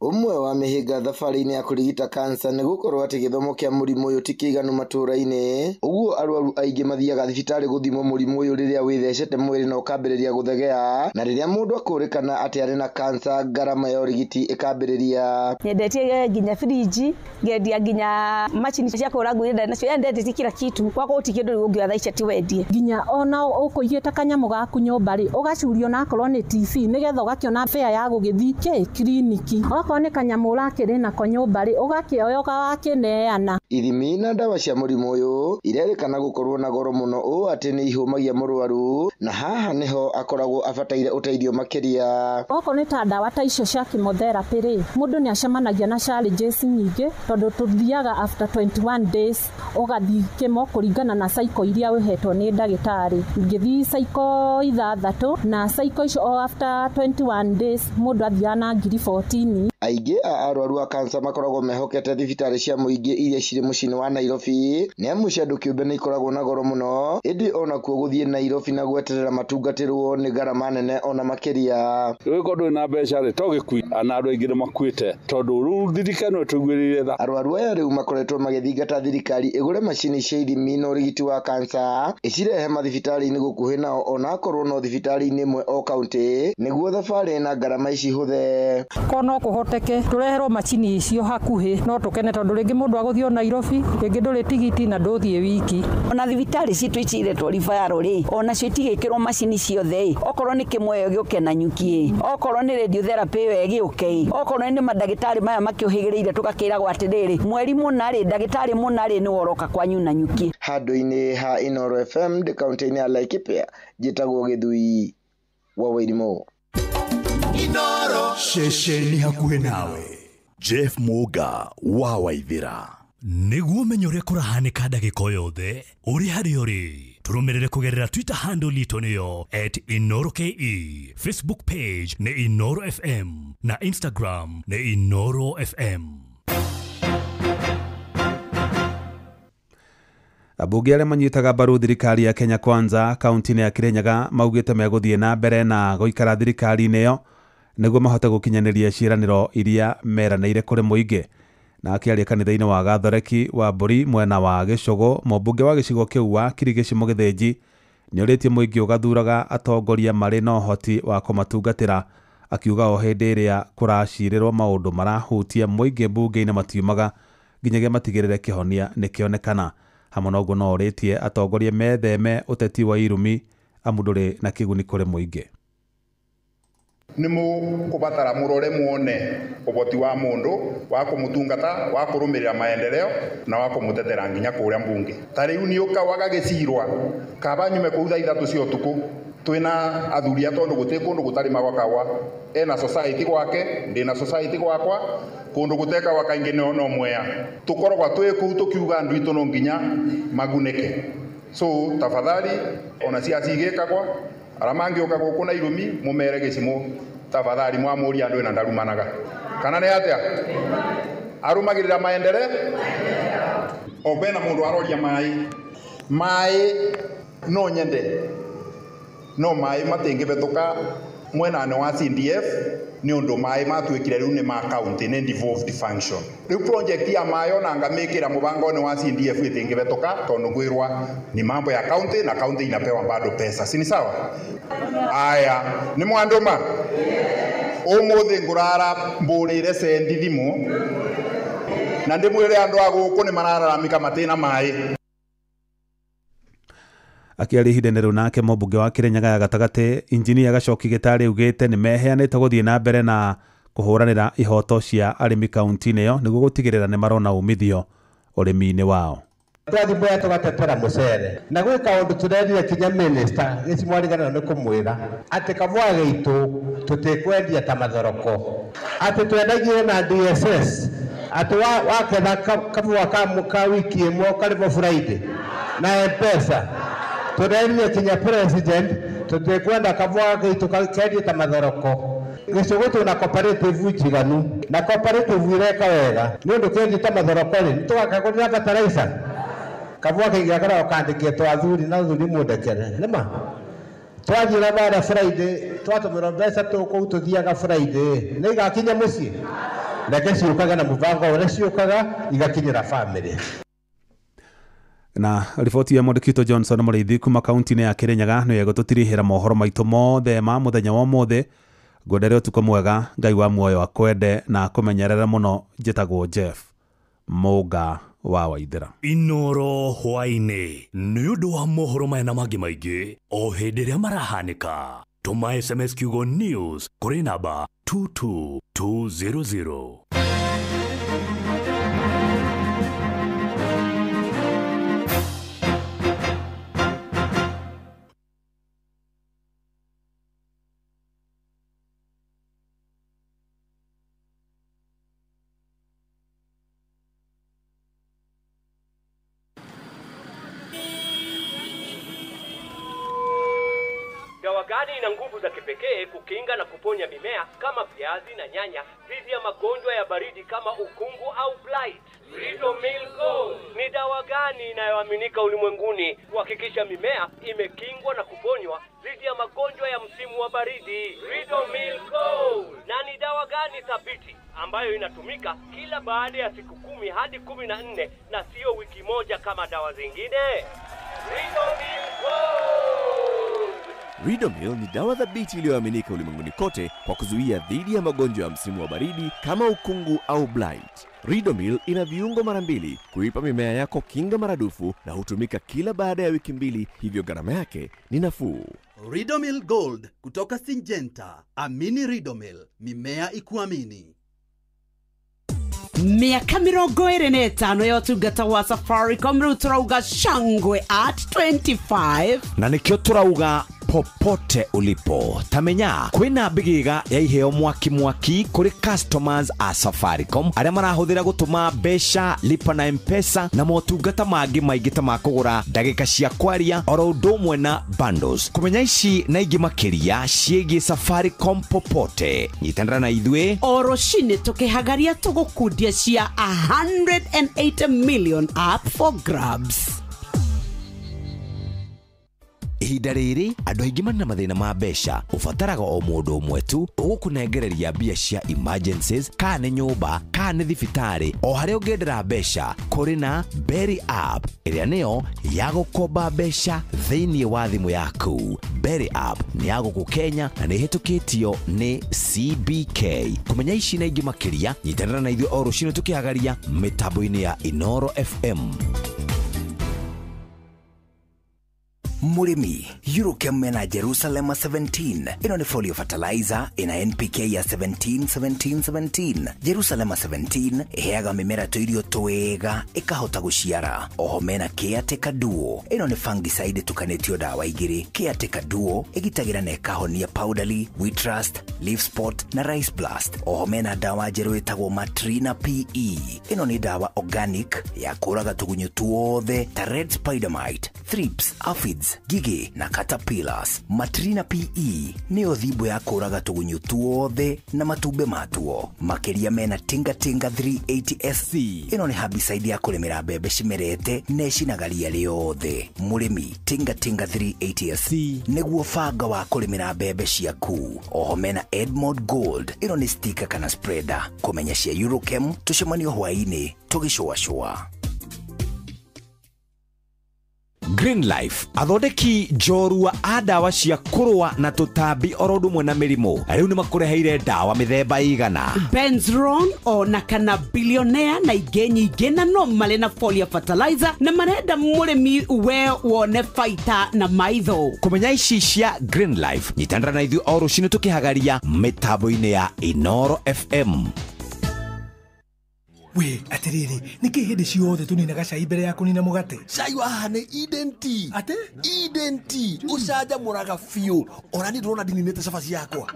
Ũmwe wa mĩhĩnga thabarĩ-inĩ ya kũrigita kansa nĩ gũkorwo atĩ gĩthomo kĩa mũrimũ ũyũ ti kĩiganu matũũra-inĩ, ũguo arwaru aingĩ mathiaga thibitarĩ gũthimwo mũrimũ ũyũ rĩrĩa wĩthecete mwĩrĩ na ũkambĩrĩria gũthegea, na rĩrĩa mũndũ akũrĩkana atĩ arĩ na kansa ngarama ya ũrigiti ĩkambĩrĩria. Nyendetie nginya friji, ngendia nginya macini cia kũhũra nguo iria nacio, ndendetie kila kitu kwakwa gũtirĩ kĩndũ rĩu ũngĩoya thaa ici atĩ wendie. Nginya ona ũkũigĩte kanyamũ gaku nyũmba rĩ, ũgacurio na akorwo nĩ TV nĩgetha ũgakĩona fare ya gũgĩthiĩ kĩ kiriniki. Okorwo nĩ kanyamũ ũrakĩrĩ nako nyũmba rĩ, ũgakĩoya ũgakĩneana. Ithimi na ndawa cia mũrimũ ũyũ irerĩkana gũkorwo na goro mũno ũũ atĩ nĩ ihũmagia mũrwaru, na haha nĩho akoragwo abataire ũteithio makĩria. Okorwo nĩ ta ndawa ta icio cia chemotherapy rĩ, mũndũ nĩ acemanagia na challenges nyingĩ tondũ tũthiaga after 21 days ũgathiĩ kĩmo kũringana na cycle iria ũhetwo nĩ ndagĩtarĩ. Ngĩthiĩ cycle 6 na cycle icio o after 21 days mũndũ athiaga na 14,000. Aingĩ a arwaru a kansa makoragwo mehokete thibitarĩ cia mũingĩ iria cirĩ mũciĩ-inĩ wa Nairobi, nĩ amu cia andũ kĩũmbe nĩ ikoragwo na goro mũno, ĩndĩ onakuo gũthiĩ Nairobi na gweterera matungatĩrwo nĩ ngarama nene ona makĩria. Rĩu korwo ndũrĩ na mbeca rĩ, to gĩkui na andũ aingĩ nĩ makuĩte tondũ rĩu thirikari no ĩtũiguĩrĩire tha. Arwaru aya rĩu makoretwo magĩthingata thirikari ĩgũre macini cia ithimi na ũrigiti wa kansa ĩcirehe mathibitarĩ-inĩ gũkuhĩ nao onakorwo no thibitarĩ-inĩ ĩmwe o kaũntĩ, nĩguo thabarĩ na ngarama ici hũthe. Korwo no kũhote kũhoteke tũreherwo macini icio hakuhĩ no tũkene tondũ rĩngĩ mũndũ agũthiĩ Nairobi, rĩngĩ ndũrĩ tigiti na ndũthiĩ wiki. Ona thibitarĩ citũ ici iretwo referral rĩ, ona cio itigĩkĩrwo macini ciothe, okorwo nĩ kĩmwe gĩũke na nyuki, okorwo nĩ radiotherapy ĩyo ĩgĩũke, okorwo nĩ mandagĩtarĩ maya makĩũhĩgĩrĩire tũgakĩragwo atĩrĩrĩ, mweri mũna rĩ, ndagĩtarĩ mũna rĩ nĩwe ũroka kwanyu na nyuki. Handũ-inĩ ha Inooro FM ndĩ kaunti-inĩ ya Laikipia, njĩtagwo Gĩthui wa Wairimu. Inooro ceceni hakuhĩ nawe. Jeff Muga wa Waithira. Nĩguo ũmenye ũrĩa kũrahanĩka ndagĩka o yothe ũrĩ harĩa ũrĩ, tũrũmĩrĩre kũgerera Twitter handle itũ nĩyo @InooroKE, Facebook page nĩ Inooro FM na Instagram nĩ Inooro FM. Ambunge arĩa manyitaga mbaru thirikari ya Kenya Kwanza kaunti-inĩ ya Kirinyaga maugĩte megũthiĩ na mbere na gũikara thirikari-inĩ ĩyo nĩguo mahote gũkinyanĩria ciĩranĩro iria meranĩire kũrĩ mũingĩ. Na akĩaria kanitha-inĩ wa Gathoreki wa Mbũri mwena wa Gĩcũgũ, mũmbunge wa gĩcigo kĩu wa Kirigĩci Mũgĩthĩnji nĩorĩtie mũingĩ ũgathuraga atongoria marĩ na ũhoti wa kũmatungatĩra, akiuga o hĩndĩ ĩrĩa kũracirĩrwo maũndũ marahutia mũingĩ mbunge-inĩ matiumaga nginyagia matigĩrĩre kĩhonia nĩkĩonekana. Hamwe na ũguo no ũrĩtie atongoria metheme ũteti wa irumi amu ndũrĩ na kĩguni kũrĩ mũingĩ. Nĩ mũkũbatara mũrore muone ũhoti wa mũndũ wa kũmũtungata, wa kũrũmĩrĩra maendeleo na wa kũmũtetera nginya kũrĩa mbunge. Ta rĩu nĩ ũkawaga gĩcirwa kaba nyume kũu thaa 3 cia ũtukũ twĩna athuri a tondũ gũtirĩ kũndũ gũtarĩmagwo kawa, ena society gwake, ndĩna society gwakwa, kũndũ gũtekawa kaingĩ no Mwea. Tũkoragwo twĩ kũu tũkiuga andũ aitũ no nginya magunĩke. So tafadhali ona ciaci igĩkagwa arĩa mangĩũka gũkũ na irumi mũmere gĩcimo tafadhali mwamũria andũ ĩna ndarumanaga. Kana nĩ atĩa? Arũmagĩrĩra maendeleo. O bena mũndũ aroria maĩ. Maĩ no nyende no maĩ matingĩbetũka mwenane wa CDF nĩ ũndũ maĩ matuĩkire rĩu nĩ ma county, nĩ devolved function. Rĩu project ya maĩ ona ngamĩkĩra mũbango-inĩ wa CDF ĩtingĩbetũka tondũ kwĩrwa ni mambo ya county na county inapewa bado pesa. Si ni sawa? Aya, nĩ mwandũma? Ũmũthĩ ngũrara mbũrĩre sendi thimũ na ndĩmwĩre andũ a gũkũ nĩ marararamika matĩna maĩ. Akĩaria ihinda-inĩ rĩu nake mũmbunge wa Kirinyaga ya gatagatĩ injinia Gacoki Gĩtarĩ augĩte nĩ meheanĩte gũthiĩ na mbere na kũhũranĩra ihoto cia arĩmi kaunti-inĩ ĩyo nĩguo gũtigĩrĩra nĩ marona umithio ũrĩmi-inĩ wao. Twathi Mwea tũgatetera mũcere na gwĩ kaũndũ tũrerire kinya minister gĩcimwarigana nĩ kũmwĩra atĩ kabwa gĩitũ tũtikwendia ta mathoroko, atĩ twendagie na DSS atĩ waketha kabwa ka wiki ĩmwe ũkarĩhwo Friday na M-Pesa. Tũrerire kinya president tũtikwenda kabwa gĩitũ kendie ta mathoroko. Gĩcũgũ twĩna cooperative njiganu na cooperative ireka wega nĩ ũndũ kendie ta mathoroko rĩ nĩtũgakagũrĩra fertilizer. Kabwa kĩingĩ kandĩkĩtwo athuri na athuri mũndekere nĩma twathiĩ na bara Friday twatũmĩrwo mbeca tũkũu tũthiaga Friday nĩ igakinya mũciĩ, reke ciũkaga na mũbango ũrĩa ciũkaga igakinyĩra famĩlĩ. Na riboti ya mwandĩki witũ Johnson Mũrĩithi kuma kaunti-inĩ ya Kirinyaga nĩyo ĩgũtũtirihĩra mohoro maitũ mothe ma mũthenya wa ũmũthĩ. Ngwendere ũtukũ mwega, Ngai wa muoyo akwende na akũmenyerere mũno. Njĩtagwo Jeff Mũnga wa Waithera. Inooro hwaĩ-inĩ nĩ ũndũ wa mohoro maya na mangĩ maingĩ o hĩndĩ ĩrĩa marahanĩka. Tũma SMS kiugo news kũrĩ namba 22200. Dawa gani ina nguvu za kipekee kukinga na kuponya mimea kama viazi na nyanya dhidi ya magonjwa ya baridi kama ukungu au blight? Ridomil Gold. Ni dawa gani inayoaminika ulimwenguni kuhakikisha mimea imekingwa na kuponywa dhidi ya magonjwa ya msimu wa baridi? Ridomil Gold. Na ni dawa gani thabiti ambayo inatumika kila baada ya siku 10 hadi 14 na sio wiki moja kama dawa zingine? Ridomil Gold. Ridomil ni dawa thabiti iliyoaminika ulimwenguni kote kwa kuzuia dhidi ya magonjwa ya msimu wa baridi kama ukungu au blight. Ridomil ina viungo mara mbili kuipa mimea yako kinga maradufu na hutumika kila baada ya wiki 2, hivyo gharama yake ni nafuu. Ridomil Gold kutoka Syngenta. Amini Ridomil, mimea ikuamini. Miaka 25 ya ũtungata wa Safaricom rĩu tũrauga shangwe at 25 na nĩkĩo tũrauga popote ulipo tamenya kwina mbigiga ya iheo mwaki mwaki kuri customers a Safaricom aria marahuthira gutuma mbeca lipa na M-Pesa na motungata mangi maingi ta ma kugura ndagika cia kwaria oro undu umwe na bundles. Kumenya ici na ingi makiria ciĩgiĩ Safaricom popote, nyitanĩra na ithuĩ o rũcinĩ tũkĩhagaria tũgũkundia cia 180 million up for grabs. Ihinda rĩrĩ andũ aingĩ marĩ na mathĩna ma mbeca, ũbataraga o mũndũ ũmwe tu ũgũkũnengereria mbia cia emergencies, kana nĩ nyũmba kana nĩ thibitarĩ, o harĩa ũngĩendera mbeca. Kũrĩ na Berry app ĩrĩa nĩyo ya gũkomba mbeca thĩinĩ wa thimũ yaku. Berry app nĩ ya gũkũ Kenya na nĩ ĩhĩtũkĩtio nĩ CBK. Kũmenya ici na ingĩ makĩria, nyitanĩra na ithuĩ o rũcinĩ tũkĩhagaria mĩtambo-inĩ ya Inoro FM. Mũrĩmi, Eurochem mena Jerusalem 17. Ĩno nĩ folio fertilizer ĩna NPK ya 17 17 17. Jerusalem 17 ĩheaga mĩmera tũirio twega ĩkahota gũciara. Oho mena Caretaker Duo. Ĩno nĩ fungicide ĩtukanĩtio dawa igĩrĩ. Caretaker Duo ĩgitagĩra na ĩkahonia powdery, wheat rust, leaf spot na rice blast. Oho mena dawa njerũ ĩtagwo Matrina PE. Ĩno nĩ dawa organic ya kũraga tũgunyũ tuothe ta red spider mite, thrips, aphids, gigi na caterpillars. Matrina PE nĩyo thimbo ya kũraga tũgunyũ tuothe na matumbĩ matuo. Makĩria mena Tinga Tinga 380 SC. Ĩno nĩ herbicide ya kũrĩmĩra mbembe cimerete na ĩcinaga ria rĩothe. Mũrĩmi, Tinga Tinga 380 SC nĩguo banga wa kũrĩmĩra mbembe ciaku. Oho mena Edmond Gold. Ĩno nĩ sticker kana spreader. Kũmenya cia Eurochem tũcemanio hwaĩ-inĩ tũgĩcũacũa. Green Life athondeki njorua a ndawa cia kũrũa na tũtambi oro ũndũ ũmwe na mĩrimũ rĩu nĩ makũreheire ndawa mĩthemba igana Benzron ona kana billionaire na ingĩ nyingĩ na no marĩ na folia fertilizer na marenda mũrĩmi we wone faita na maitho. Kũmenya ici cia Green Life, nyitanĩra na ithuĩ o rũcinĩ tũkĩhagaria mĩtambo-inĩ ya Inoro FM. We atiriri niki hindi ciothe tuninaga cai mbere ya kunina mugate? Cai wa haha nĩ Eden Tea. Ate? Eden Tea ũcanjamũraga biũ. Ona niĩ ndĩrona ndininĩte cabaci yakwa.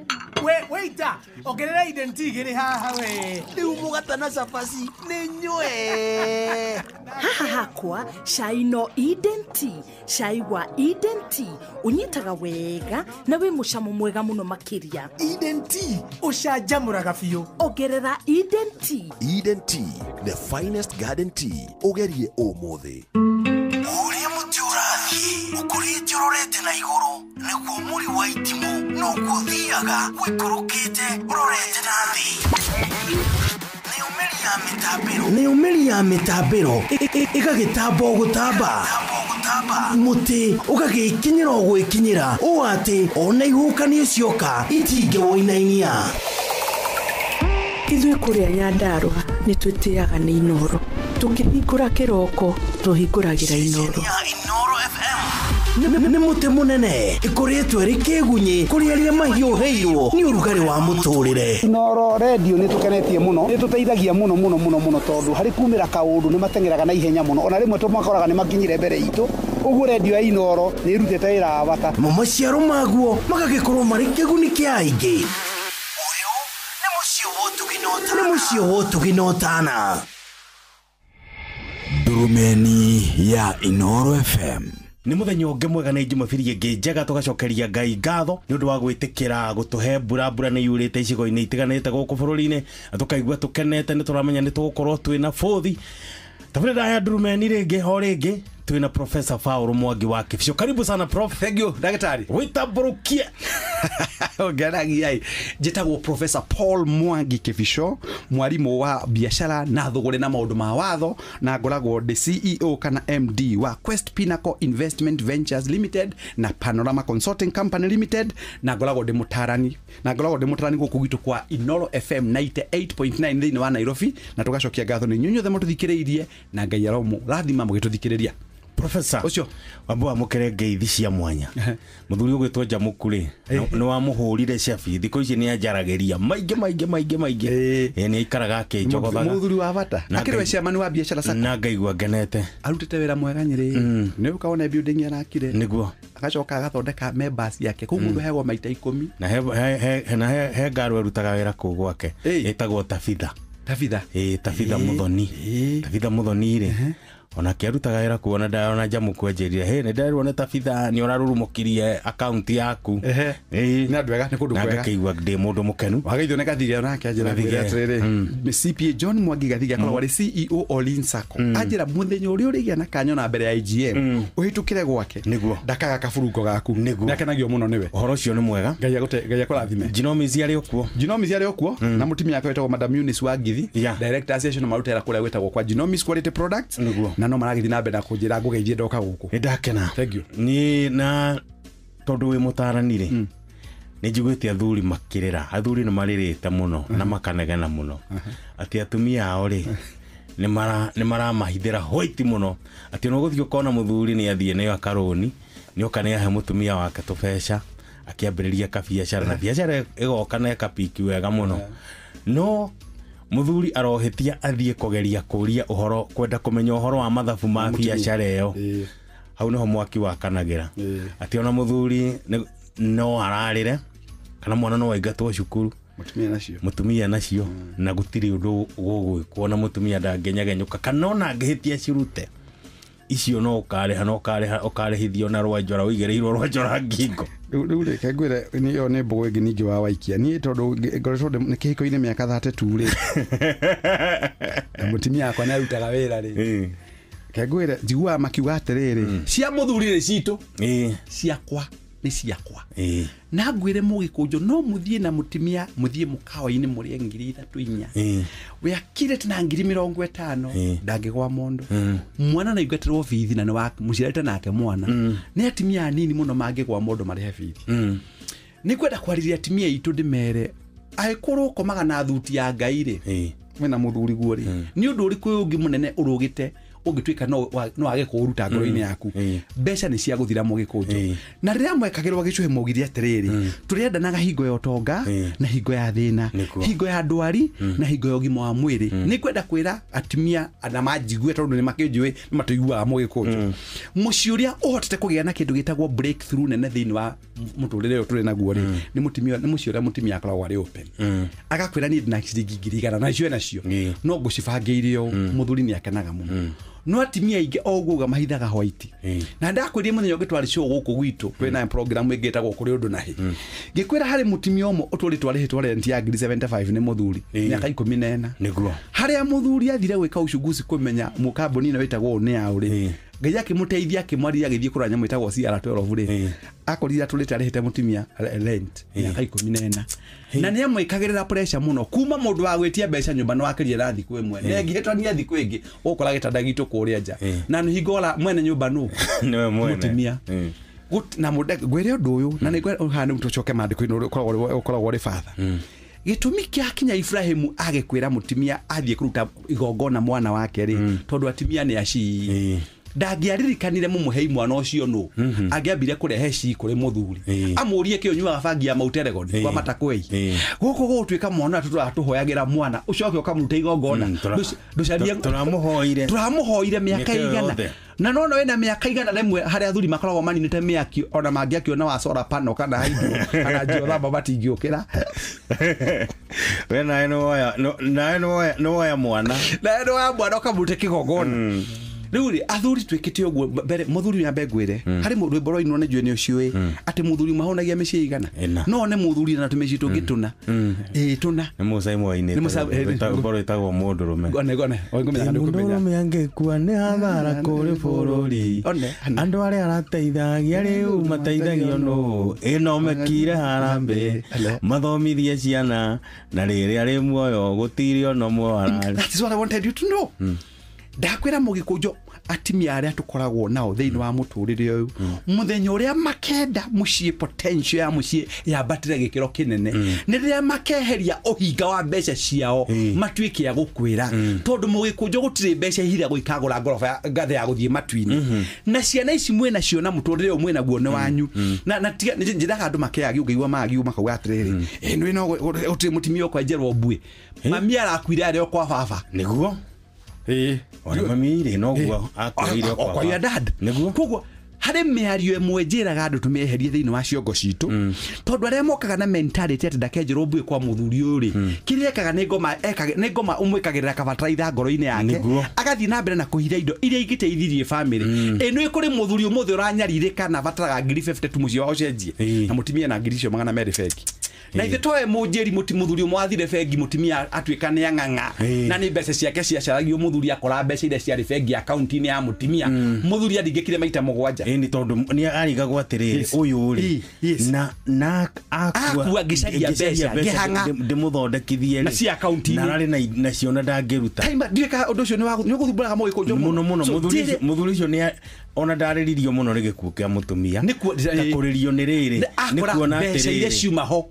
We waiter, ongerera Eden Tea igĩrĩ haha we. Rĩu mũgate na cabaci nĩ nyue. Haha hakwa cai no Eden Tea. Cai wa Eden Tea ũnyitaga wega na wĩ mũcamo mwega mũno makĩria. Eden Tea ũcanjamũraga biũ. Ongerera Eden Tea. Eden Tea, the finest garden tea. Ũgerie ũmũthĩ. Ũrĩa mũtĩ ũrathiĩ ũkũrĩte ũrorete na igũrũ nĩguo mũri wa itimũ noguo ũthiaga ũikũrũkĩte ũrorete na thĩ. Nĩyo mĩri ya mĩtambĩro ĩgagĩtamba o gũtamba, mũtĩ ũgagĩkinyĩra o gwĩkinyĩra ũũ atĩ ona ihuhũkanio cioka itingĩwũinainia. Ithuĩ kũrĩa Nyandarũa nĩ twĩtĩaga nĩ Inoro. Tũkĩhingũra kĩroko tũhingũragĩra Inoro. Nĩ mũtĩ mũnene ĩkũrĩtwo ĩrĩ kĩgunyĩ kũrĩ arĩa mahiũhĩirwo nĩ ũrugarĩ wa mũtũrĩre. Inoro redio nĩ tũkenetie mũno, nĩ tũteithagia mũno mũno mũno mũno tondũ harĩ kumĩra kaũndũ nĩ mateng'eraga na ihenya mũno, ona rĩmwe tũmakoraga nĩ makinyire mbere itũ. Ũguo redio ya Inoro nĩ ĩrutĩte wĩra wa bata. Mo maciaro maguo magagĩkorwo marĩ kĩguni kĩa aingĩ. Nĩ mũciĩ wa ũtugi na ũtana. Ndurumeni ya Inoro FM. Nĩ mũthenya ũngĩ mwega nĩ Jumapili ĩngĩ njega tũgacokeria Ngai ngatho nĩ ũndũ wa gwĩtĩkĩra gũtũhe mbura. Mbura nĩ yurĩte icigo-inĩ itiganĩte gũkũ bũrũri-inĩ na tũkaigua tũkenete nĩ tũramenya nĩ tũgũkorwo twĩna bũthi. Tabarĩra ya Ndurumeni rĩngĩ o rĩngĩ twĩna Professor Paul Mwangi wa Kĩbico. Karibu sana Prof. Thank you, daktari. Wĩtambũrũkie. Ngeragia njĩtagwo Professor Paul Mwangi Kibicho, mwarimũ wa biacara na thũgũrĩ na maũndũ ma watho, na ngoragwo ndĩ CEO kana MD wa Quest Pinnacle Investment Ventures Limited na Panorama Consulting Company Limited, na ngoragwo ndĩ mũtarani gũkũ gwitũ kwa Inoro FM 98.9 thĩinĩ wa Nairobi, na tũgacokia ngatho nĩ inyuĩ inyuothe mũtũthikĩrĩirie, na Ngai aromũrathima mũgĩtũthikĩrĩria. Professor ucio wambo wamũkĩre ngeithi cia mwanya. Mũthuri ũgwĩtwo Njamũku rĩ, nĩ wamũhũrire cabi thikũ ici nĩ anjaragĩria maingĩ maingĩ maingĩ maingĩ, nĩ aikaraga akĩnjogothaga. Mũthuri wa bata akĩrĩ we chairman wa biacara sacco, na ngaigua ngenete, arutĩte wĩra mwega Nyĩrĩ, nĩ ũkaona building arakire nĩguo agacoka agathondeka members yake kũu mũndũ heagwo maita 10, na he ngaro arutaga wĩra kũu gwake ĩtagwo Tabitha. Tabitha Muthoni. Tabitha Muthoni rĩ, ona kĩarutaga wĩra kuona ndona Njamũku anjĩrire, "Hey, nĩ nderwo nĩ Tabitha nĩ ũrarurumũkirie akaunti yaku." Nĩ andũ ega, nĩ kũndũ kwega. Na ngakĩigua ndĩ mũndũ mũkenu. Wageithio nĩ Gathige onake anjĩra atĩrĩrĩ, CPA John Mwangi Gathige akoragwo arĩ CEO Olin Sacco, anjĩra mũthenya ũrĩa ũrĩgĩa na kanya na mbere ya IGM ũhĩtũkĩre gwake, nĩguo ndakaga kaburungo gaku, nĩ akenagio mũno nĩwe. Ũhoro ũcio nĩ mwega. Ngai akũrathime. Jinomis arĩ okuo. Jinomis arĩ okuo na mũtumia wake wĩtagwo Madam Eunice Wangithi, director acio no marutĩra kũrĩa gwĩtagwo kwa Jinomis Quality Products, na no maragĩthiĩ na mbere na kũnjĩra ngũgeithie ndoka gũkũ. Nĩ ndakena. Thank you. Niĩ na tondũ wĩ mũtarani rĩ, nĩ njiguĩte athuri makĩrĩra. Athuri nĩ marĩrĩte mũno na makanegena mũno atĩ atumia ao rĩ nĩ maramahithĩra white mũno, atĩ ona ũgũthiĩ ũkona mũthuri nĩ athiĩ nĩ akarũni nĩ oka nĩ ahe mũtumia wake tũbeca akĩambĩrĩria kabiacara, na biacara ĩgoka na ĩkapiki wega mũno, no muthuri arohĩtia athiĩ kũgeria kũria ũhoro, kwenda kũmenya ũhoro wa mathabu ma biacara ĩyo, hau nĩho mwaki wakanagĩra, atĩ ona muthuri no ararĩre kana mwana no aingatwo cukuru, mũtumia nacio na gũtirĩ ũndũ gũgwĩkwo, na mũtumia ndangĩnyegenyũka kana ona angĩhĩtia cirute icio no ũkarĩha, no ũkarĩhithio na rwa njora ũigĩrĩirwo rwa njora ngingo. Rĩu reke ngwĩre ĩyo nĩ mbũgũ ĩngĩ ningĩ wa waikia. Niĩ tondũ ngoretwo nĩ kĩhiko-inĩ mĩaka 32 rĩ, na mũtumia wakwa nĩ arutaga wĩra rĩ, reke ngwĩre njiguaga makiuga atĩrĩrĩ, cia mũthuri nĩ citũ, ciakwa nĩ ciakwa. Na ngwĩre mũgĩkũnjũ no mũthiĩ na mũtumia mũthiĩ mũkawa-inĩ mũrĩe 3,000 4,000 wĩakirĩte na 50,000 ndangĩgwa mondo. Mwana na ingatĩrwo bithi na nĩ mũciarĩte nake mwana, nĩ atumia anini mũno mangĩgwa mondo marĩhe bithi. Nĩ kwenda kwarĩria atumia aitũ ndĩmere, angĩkorwo ũkomaga na thuti ya Ngai rĩ, wĩna mũthuri guo rĩ, nĩ ũndũ ũrĩkũ ũngĩ mũnene ũrũgĩte ũngĩtuĩka no wage kũũruta ngoro-inĩ yaku? Mbeca nĩ cia gũthira mũgĩkũnjũ. Na rĩrĩa mwekagĩrwo gĩcũhĩ maugire atĩrĩrĩ, tũrĩendanaga hingo ya ũtonga na hingo ya thĩna, hingo ya ndwari na hingo ya ũgima wa mwĩrĩ. Nĩ kwenda kwĩra atumia na manjigue tondũ nĩ makĩnjũĩ, nĩ matũiguaga mũgĩkũnjũ, mũciĩ ũrĩa ũhotete kũgĩa na kĩndũ gĩtagwo breakthrough nene thĩinĩ wa mũtũrĩre ũyũ tũrĩ naguo rĩ, nĩ mũciĩ ũrĩa mũtumia akoragwo arĩ open, agakwĩra niĩ ndĩna ciringi 100,000 na icio nacio no ngũcibangĩire ũũ, mũthuri nĩ akenaga mũno. No atumia aingĩ o ũguo mahithaga white. Na ndakwĩrire mũthenya ũngĩ twarĩ show gũkũ gwitũ, kwĩna program ĩngĩ ĩtagwo kũrĩ ũndũ na hĩ, ngĩkwĩra harĩ mũtumia ũmwe ũtũrĩtwo arĩhĩtwo rent ya 75,000 nĩ mũthuri mĩaka 14. Nĩguo harĩa mũthuri athire gwĩka uchunguzi kũmenya mũkambuni ĩno ĩtagwo nĩ yaũ rĩ, Ngai akĩmũteithia akĩmwarĩria agĩthiĩ kũrora nyamũ ĩtagwo CR12 rĩ, akorire atũrĩte arĩhĩte mũtumia rent mĩaka 14, na nĩ amwĩkagĩrĩra pressure mũno kuma mũndũ wa gwĩtia mbeca nyũmba no akĩrie na thikũ ĩmwe na ĩngĩhĩtania thikũ ĩngĩ ũgũkora gĩtanda gitũ kũrĩa nja, na nĩ hingo ora mwene nyũmba nũ mũtumia. Na ngwĩre ũndũ ũyũ na nĩ ngwĩra tũcoke maandĩko-inĩ ũkoragwo ũrĩ father. Gĩtũmi kĩa kinya Ibrahimu agĩkwĩra mũtumia athiĩ kũruta igongona mwana wake rĩ, tondũ atumia nĩ acii, ndangĩaririkanire mũmũhei mwana ũcio nũ, angĩambire kũrehe cii kũrĩ mũthuri amũrie kĩ ũnyuaga bangi ya Mount Elgon kwa Matakwei, gũkũ gũgũtuĩka mwana tũratũhoyagĩra mwana ũcoke ũkamũruta igongona, tũramũhoire mĩaka igana na no wĩna mĩaka 101 harĩa athuri makoragwo maninĩte mĩaki, ona mangĩakio na wa solar panel kana hydro kana geothermal matingĩũkĩra. We nawe nĩ woya mwana, nawe nĩ woya mwana ũkamũrute kĩgongona. Rĩu rĩ athuri twĩkĩte ũguo mbere mũthuri nyambe ngwĩre harĩ rwĩmbo rwainwo nĩ njũĩ nĩ ũciũĩ atĩ mũthuri mahonagia mĩciĩ igana no one mũthuri na tũmĩciĩ tũngĩ tũna ĩĩ tũna nĩ Musa imwe-inĩ rwĩmbo rwĩtagwo mũndũrũme mũndũrũme angĩkua nĩ hathara kũrĩ bũrũri andũ arĩa arateithagia rĩu mateithagio nũ ĩno mekire harambĩ mathomithie ciana na rĩrĩa rĩ muoyo gũtirĩ ona ũmwe wararĩ. That is what I wanted you to know. Ndakwĩra mũgĩkũnjo atimia arĩa tũkoragwo nao thĩinĩ wa mũtũrĩre ũyũ mũthenya ũrĩa makenda mũciĩ potential ya mũciĩ yambatĩre gĩkĩro kĩnene nĩ rĩrĩa makeheria ũhinga wa mbeca ciao matuĩke a gũkwĩra tondũ mũgĩkũnjo gũtirĩ mbeca iria gũikagũra ngoroba ngathe ya gũthiĩ matu-inĩ na ciana ici mwĩnacio na mũtũrĩre ũyũ mwĩnaguo nĩ wanyu na njĩraga andũ makeagi ũngĩigua magi makauga atĩrĩrĩ ĩno ĩno gũtirĩ mũtimia ũkwenjerwo mbuĩ mami arakuire arĩ o kwa baba nĩguo ona mami rĩ noguo akuire kwa your dad nĩguo koguo harĩ mĩario ĩmwe njĩraga andũ tũmĩeherie thĩinĩ wa ciongo citũ tondũ arĩa mokaga na mentality atĩ ndakenjerwo mbuĩ kwa mũthuri ũyũ rĩ kĩrĩa ekaga nĩ ngoma nĩ ngoma ũmwĩkagĩrĩra kabataraitha ngoro-inĩ yake agathiĩ na mbere na kũhitha indo iria ingĩteithirie family ĩno ĩkũrĩ mũthuri ũmũthĩ ũranyarirĩka na abataraga 50,000 tu mũciĩ wao ũcenjie na mũtimia na 2,200 bengi na ithe toe mũnjĩri mũthuri ũmwe wathire bengi mũtimia atuĩka nĩ ang'ang'a na nĩ mbeca ciake ciacaragio mũthuri akora mbeca iria ciarĩ bengi akaunti-inĩ ya mũtimia mũthuri aringĩkire maita 7 ĩni tondũ nĩ arigagwo atĩrĩrĩ ũyũ rĩ na akua ngĩcaria mbeca ngĩhang'a ndĩmũthondekithie na cia akaunti-inĩ na ararĩ nacio na ndangĩruta ndiũĩ ũndũ ũcio nĩ ũgũthumbũraga mũgĩkũnjo mũno mũno mũthuri ũcio nĩ ona ndarĩririo mũno nĩ gĩkuũ kĩa mũtumia kũrĩrio nĩ rĩrĩ nĩ kuona mbeca iria ciuma ho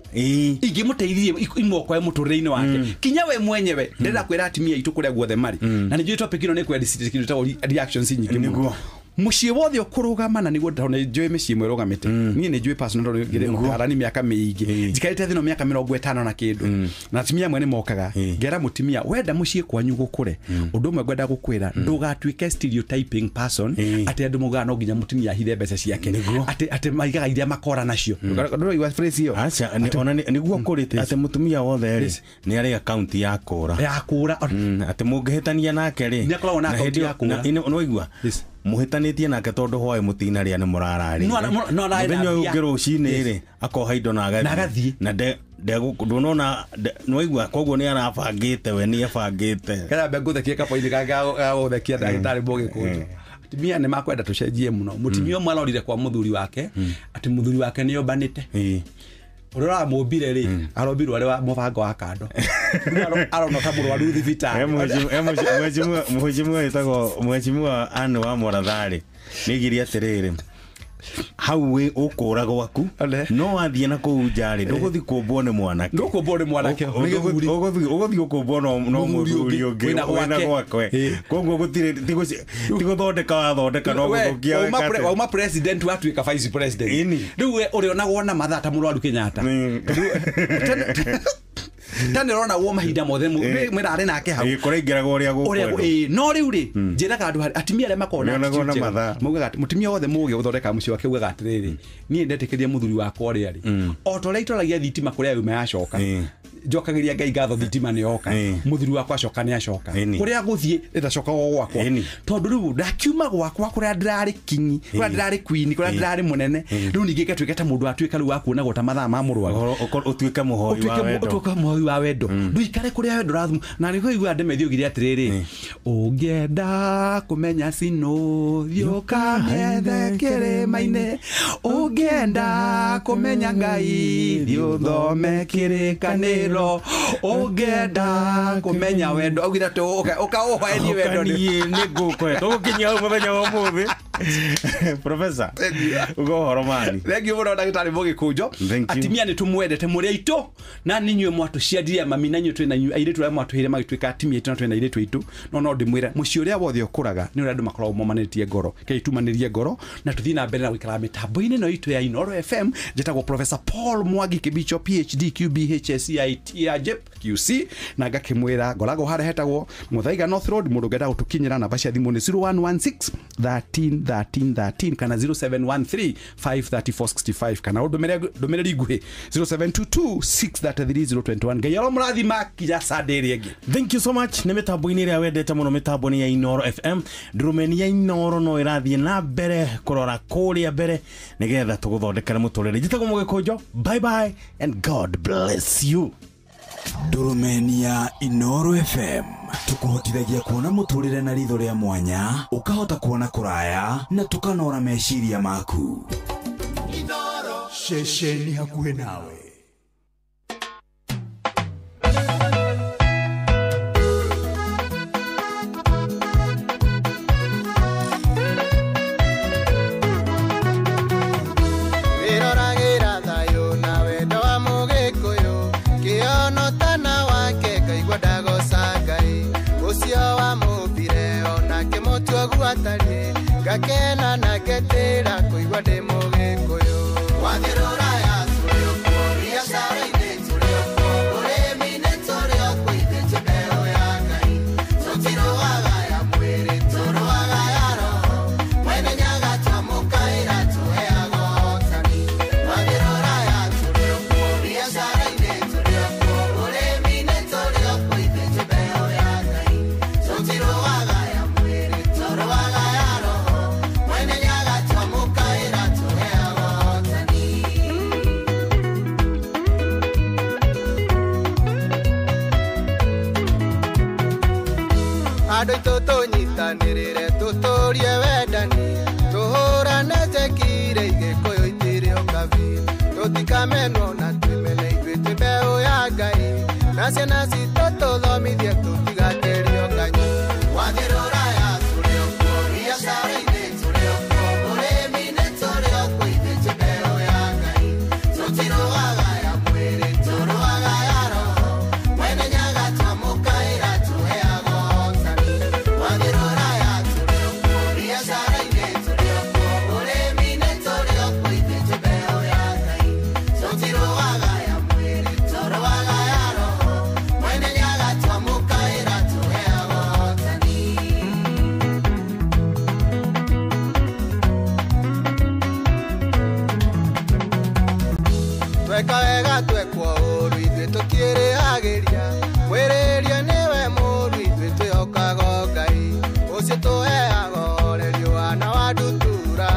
ingĩmũteithirie imwokoe mũtũrĩre-inĩ wake kinya we mwenyewe ndĩrenda kwĩra atimia aitũ kũrĩa guothe marĩ na nĩ njũĩ topic ĩno nĩ kwendicite kĩndũ gĩtagwo reactions nyingĩ mũno mũciĩ wothe ũkũrũgama na nĩguo tondũ nĩ njũĩ mĩciĩ ĩmwe ĩrũgamĩte niĩ nĩ njũĩ personal tondũ ngĩrĩ mũtaarani mĩaka mĩingĩ njikarĩte thĩ ĩno mĩaka 50 na kĩndũ na atimia amwe nĩ mokaga ngera mũtimia wenda mũciĩ kwanyu gũkũre ũndũ ũmwe ngwenda gũkwĩra ndũgatuĩke stereotyping person atĩ andũ maugaga no nginya mũtimia ahithe mbeca ciake atĩ maigaga iria makora nacio ndũraigua phrase ĩyo aca ona nĩguo kũrĩ atĩ mũtumia wothe rĩ nĩ arĩ akaunti ya kũra atĩ mũngĩhĩtania nake rĩ nĩ akoragwo na akaunti ya kũra nĩwaigua muhitanitie nake tondu hwaĩ mũtinarĩa nĩ mũrararĩire mũthenya ũyũ ũngĩ rũcinĩ rĩ akoha indo na agathiĩ na ndũnona nĩwaigua koguo nĩ arabangĩte we nĩ abangĩte kara ngũthekie kapoinĩ ga gũthekia ndagĩtarĩ mũgĩkũnjo atumia nĩ makwenda tũcenjie mũno mũtimia ũmwe arorire kwa mũthuri wake atĩ mũthuri wake nĩ ombanĩte ũrĩa ũramũmbire rĩ arombirwo arĩ wa mũbango wa kando arona ta mũrwaru thibitarĩ mheshimiwa wĩtagwo mheshimiwa Anne wa Mũratharĩ nĩaigire atĩrĩrĩ hau wĩ ũkũra gwaku no wathiĩ na kũu nja rĩ ndũgũthiĩ kũmbwo nĩ mwanake ndũkũmbwo nĩ mwanake ũgũthiĩ gũkũmbwo no mũthuri ũngĩ wĩna gwakwe koguo gũtirĩ ti gũthondeka wathondeka no gũthũkia wauma president watuĩka vice president rĩu we ũrĩonagwo na mathaa ta mũrwaru Kenyatta tene rona wo mahinda mothe mwĩra arĩ nake hau kũraingĩragwo ũrĩa gũkwendwo no rĩu rĩ njĩraga andũ atimia arĩa makoragwo na maugaga atĩ mũtimia wothe mũũgĩ ũthondekaga mũciĩ wake ugaga atĩrĩrĩ niĩ ndetĩkĩria mũthuri wakwa ũrĩa rĩ o ta ũrĩa itwaragia thitima kũrĩa yuma yacoka njokagĩria Ngai ngatho thitima nĩ yoka mũthuri wakwa acoka nĩ acoka kũrĩa gũthiĩ ĩtacoka o gwakwa tondũ rĩu ndakiuma gwakwa kũrĩa ndĩrarĩ kinyi kũrĩa ndĩrarĩ queen kũrĩa ndĩrarĩ mũnene rĩu ningĩ ngatuĩka ta mũndũ atuĩka rĩu wa kuonagwo ta mathaa ma mũrwaru ũtuĩke mũhoi wa wendo ũtuĩke mũhoi wa wendo ndũikare kũrĩa wendo ũrathumu na nĩguo igua Ndemethi oigire atĩrĩrĩ ũngĩenda kũmenya Sino thiĩ ũkamĩethe kĩrĩma-inĩ ũngĩenda kũmenya Ngai thiĩ ũthome kĩrĩkanĩro ũngĩenda kũmenya wendo augire atĩ ũka ũhoenie wendo niĩ nĩ ngũkũhe tũgũkinyia hau mũthenya wa ũmũthĩ Professor uga ũhoro mani thengiũ mũno ndagĩtarĩ mũgĩkũnjo atimia nĩ tũmwendete mũrĩ aitũ na nĩ inyuĩ mwatũciarire mami na inyuĩ twĩna inyuĩ airĩtu arĩa mwatũheire magĩtuĩka atimia aitũ na twĩna airĩtu aitũ no ndĩmwĩre mũciĩ ũrĩa wothe ũkũraga nĩ ũrĩa andũ makoragwo momanĩtie ngoro kei tumanĩrie ngoro na tũthiĩ na mbere na gũikara mĩtambo-inĩ ĩno itũ ya Inooro FM. Njĩtagwo Professor Paul Mwangi Kibicho PhD QBHSCITRJP QC na ngakĩmwĩra ngoragwo harĩa hetagwo Muthaiga North Road. Mũndũ ũngĩenda gũtũkinyĩra namba cia thimũ nĩ 0116 13 13 13 kana 0713 534 65 kana ndũmĩrĩri nguhĩ 0722 633 021. Ngai aromũrathima kinya Sunday ĩrĩa ĩngĩ. Thank you so much. Nĩ mĩtambo-inĩ ĩrĩa wendete mũno, mĩtambo nĩ ya Inooro FM. Ndurumeni ya Inooro no ĩrathiĩ na mbere kũrora kũrĩa mbere nĩgetha tũgũthondekere mũtũrĩre. Njĩtagwo Mũgĩkũnjo. Bye bye and God bless you. Ndurumeni ya Inooro FM tukuhotithagia kuona muturire na ritho ria mwanya, ukahota kuona kuraya na tukanora meciria maku. Inooro ceceni hakuhi nawe. Gakena na getira kuigua ndi Mũgĩkũyũ. Wathirũra ya tũrĩ okuo, biacara-inĩ tũrĩ okuo, ũrĩmi-inĩ tũrĩ okuo, ithuĩ twĩ mbeũ ya Ngai. Tũtirũaga ya mwĩrĩ, tũrũaga ya roho. Mwene Nyaga twamũkaĩra tũheagwo ũhotani. Wathirũra ya tũrĩ okuo, biacara-inĩ tũrĩ okuo, ũrĩmi-inĩ tũrĩ okuo, ithuĩ twĩ mbeũ ya Ngai. Tũtirũaga ya mwĩrĩ, tũrũaga ya roho. Mwene Nyaga twamũkaĩra tũheagwo ũhotani. Andũ aitũ tũnyitanĩrĩre tũtũrie wendani, tũhũrane njekire Gĩkũyũ itirĩ ũkabi. Tũtikamenwo na twĩmene ithuĩ twĩ mbeũ ya Ngai, na ciana citũ tũthomithie tũtigatĩrio kanyi. Wathirũra ya tũrĩ okuo, biacara-inĩ tũrĩ okuo, ũrĩmi-inĩ tũrĩ okuo, ithuĩ twĩ mbeũ ya Ngai. Tũtirũaga ya mwĩrĩ, tũrũaga ya roho. Mwene Nyaga twamũkaĩra tũheagwo ũhotani. Wathirũra ya tũrĩ okuo, biacara-inĩ tũrĩ okuo, ũrĩmi-inĩ tũrĩ okuo, ithuĩ twĩ mbeũ ya Ngai. Tũtirũaga ya mwĩrĩ, tũrũaga ya roho. Mwene Nyaga twamũkaĩra tũheagwo ũhotani. Tweka wega twekwo ũũru ithuĩ tũtiĩrĩhagĩria, mwĩrĩrie nĩwe mũũru ithuĩ twĩhokaga Ngai. Ũcio tũheaga ũhoreria ũhana wa ndutura,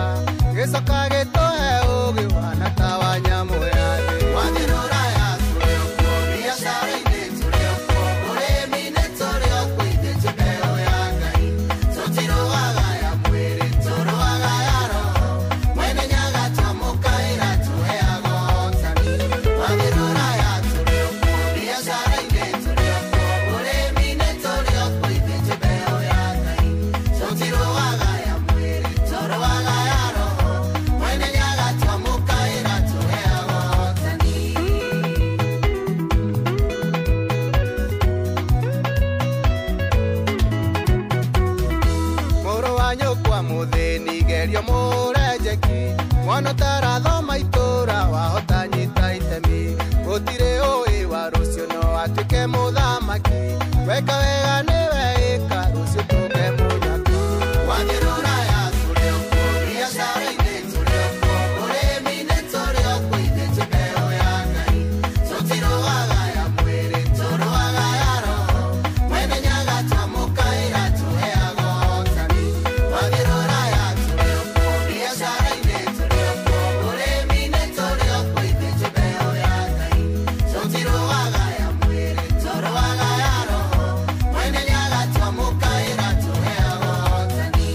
gĩcoka gĩtũhe ũũgĩ ũhana ta wa nyamũ ya thĩ. Wathirũra ya tũrĩ okuo, biacara-inĩ tũrĩ okuo, ũrĩmi-inĩ tũrĩ okuo, ithuĩ twĩ mbeũ ya Ngai. Tũtirũaga ya mwĩrĩ, tũrũaga ya roho. Mwene Nyaga twamũkaĩra tũheagwo ũhotani. Wathirũra ya tũrĩ okuo, biacara-inĩ tũrĩ okuo, ũrĩmi-inĩ tũrĩ okuo, ithuĩ twĩ mbeũ ya Ngai. Tũtirũaga ya mwĩrĩ, tũrũaga ya roho. Mwene Nyaga twamũkaĩra tũheagwo ũhotani. Mũrũ wa nyũkwa mũthĩni gerio mũrenjeki, mwana ũtarathoma itũra wahota nyita itemi. Gũtirĩ ũĩ wa rũciũ no atuĩke mũthamaki, weka wega nĩwe ĩka rũciũ tũke mũnyaku. Wathirũra ya tũrĩ okuo, biacara-inĩ tũrĩ okuo, ũrĩmi-inĩ tũrĩ okuo, ithuĩ twĩ mbeũ ya Ngai. Tũtirũaga ya mwĩrĩ, tũrũaga ya roho. Mwene Nyaga twamũkaĩra tũheagwo ũhotani. Wathirũra ya tũrĩ okuo, biacara-inĩ tũrĩ okuo, ũrĩmi-inĩ tũrĩ okuo, ithuĩ twĩ mbeũ ya Ngai. Tũtirũaga ya mwĩrĩ, tũrũaga ya roho. Mwene Nyaga twamũkaĩra tũheagwo ũhotani.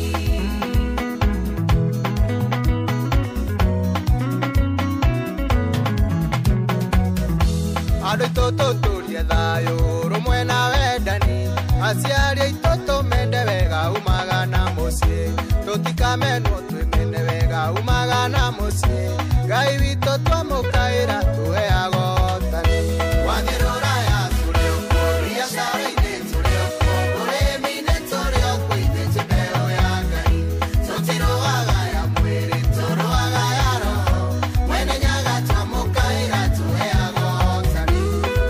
Andũ aitũ tũtũrie thayũ, ũrũmwe na wendani, aciari aitũ tũmende wega umaga na mũciĩ. Tũtikamenwo twĩmene wega umaga na mũciĩ. Ngai witũ twamũkaĩra tũheagwo ũhotani. Wathirũra ya tũrĩ okuo, biacara-inĩ tũrĩ okuo, ũrĩmi-inĩ tũrĩ okuo, ithuĩ twĩ mbeũ ya Ngai. Tũtirũaga ya mwĩrĩ, tũrũaga ya roho. Mwene Nyaga twamũkaĩra tũheagwo ũhotani.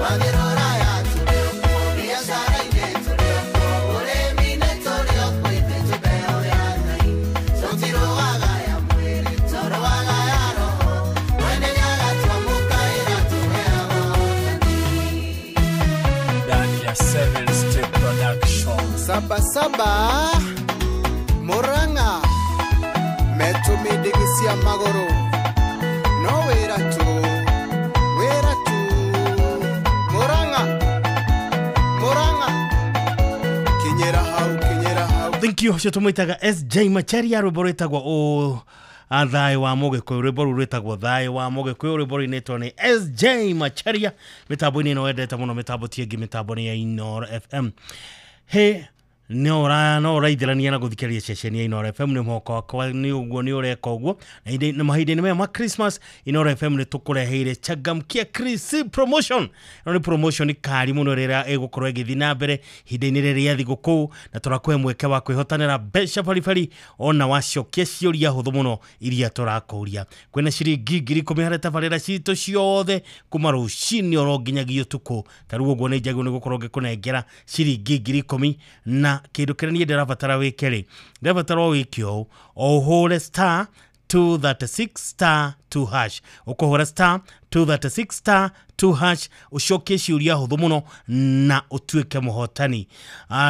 Wathirũra ya tũrĩ okuo, biacara-inĩ tũrĩ okuo, ũrĩmi-inĩ tũrĩ okuo, ithuĩ twĩ mbeũ ya Ngai. Tũtirũaga Baba Murang'a Metũmĩndĩgĩcia magũrũ no wĩra tu wĩra tu Murang'a Murang'a kinyĩra hau kinyĩra hau. Thank you. Ũcio tũmwĩtaga SJ Macharia, rwĩmbo rwĩtagwo thayũ wa Mũgĩkũyũ, rwĩmbo rũu rwĩtagwo thayũ wa Mũgĩkũyũ, rwĩmbo rũinĩtwo nĩ SJ Macharia. Mĩtambo-inĩ ĩno wendete mũno, mĩtambo ti ĩngĩ, mĩtambo nĩ ya Inooro FM. He no ũraithĩrania na gũthikĩrĩria ceceni ya Inooro FM, nĩ mũhoko wakwa nĩ ũguo nĩ ũreka ũguo. Na mahinda-inĩ maya ma Christmas, Inooro FM nĩ tũkũreheire Changamkia Chris promotion. Ĩno nĩ promotion kari mũno rĩrĩa ĩgũkorwo ĩgĩthiĩ na mbere ihinda-inĩ rĩrĩ rĩa thigũkũ, na tũrakũhe mweke wa kwĩhotanĩra mbeca baribari ona wacokia ciũria hũthũ mũno iria tũrakũria. Kwĩna ciringi 10,000 harĩ tabarĩra citũ ciothe kuma rũcinĩ oro nginyagia ũtukũ. Ta rĩu ũguo nĩ njagĩrĩirwo nĩ gũkorwo ngĩkũnengera ciringi 10,000, na kĩndũ kĩrĩa niĩ ndĩrabatara wĩke rĩ, ndĩrabatara o wĩke ũũ, o ũhũre star 236 star 2 hash. Ũkũhũra star 236 star 2 hash ũcokie ciũria hũthũ mũno na ũtuĩke mũhotani.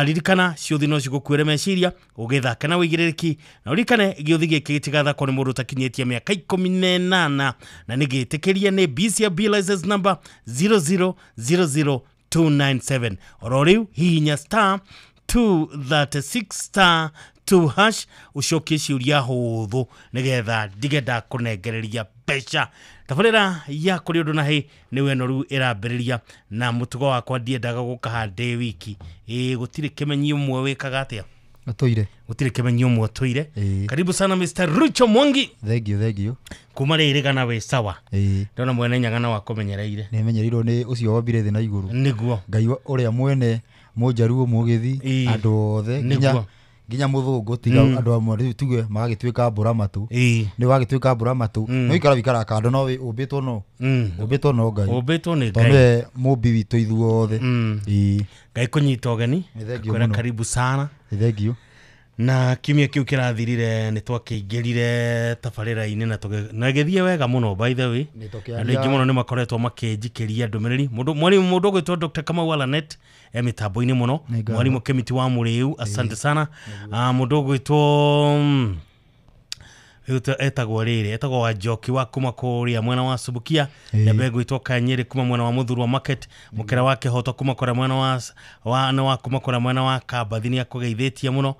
Ririkana ciũthi no cigũkuĩre meciria ũgĩthaka na wĩigĩrĩrĩki, na ũririkane gĩũthi gĩkĩ gĩtigathakwo nĩ mũndũ ũtakinyĩtie mĩaka 18 na nĩ gĩtĩkĩrie nĩ BCB license number 0000297. Oro rĩu hihinya star 236 star 2 hash ũcokie ciũria hũthũ nĩgetha ndige ndakũnengereria mbeca. Tabarĩra ya kũrĩ ũndũ na hĩ nĩ weno rĩu ĩrambĩrĩria, na mũtugo wakwa ndiendaga gũkaha ndĩ wiki. Ĩĩ gũtirĩ kĩmenyi ũmwe wĩkaga atĩa? Ũtũire. Gũtirĩ kĩmenyi ũmwe ũtũire. Karibu sana Mr. Rucho Mwangi. Thank you, thank you. Kuma rĩrĩ gana wĩ sawa. Ndona mwene nyaga na wakũmenyereire. Nĩ menyereirwo nĩ ũcio wombire thĩ na igũrũ. Nĩguo. Ngai ũrĩa mwene mũnjaruo mũgĩthi andũ othe nginya mũthũngũ tiga andũ amwe rĩu tuge magagĩtuĩka mbũra matũ. Nĩ wagĩtuĩka mbũra matũ no ikara wikara kando no ũmbĩtwo no ũmbĩtwo no Ngai, ũmbĩtwo nĩ Ngai, tondũ nĩwe mũmbi witũ ithuothe. Ngai kũnyita ũgeni, kwĩra karibu sana. Thank you. Na kiumia kĩu kĩrathirire nĩ twakĩingĩrire tabarĩra-inĩ na ĩgĩthiĩ wega mũno, by the way. Andũ aingĩ mũno nĩ makoretwo makĩnjikĩria ndũmĩrĩri. Mwarimũ mũndũ ũgwĩtwo Dr. Kamau Alanet e mĩtambo-inĩ mũno, mwarimũ Kĩmiti wa Mũrĩu, asante sana. Mũndũ ũgwĩtwo etagwo rĩrĩ, etagwo Wanjoki wa kuma kũrĩa mwena wa Subukia, Nyambe gwĩtwo Kanyĩrĩ kuma mwena wa Mũthurwa Market, Mũkĩra wa Kĩhoto kuma kũrĩa mwena wa kuma kũrĩa mwena wa Kambathi nĩ akũgeithĩtie mũno.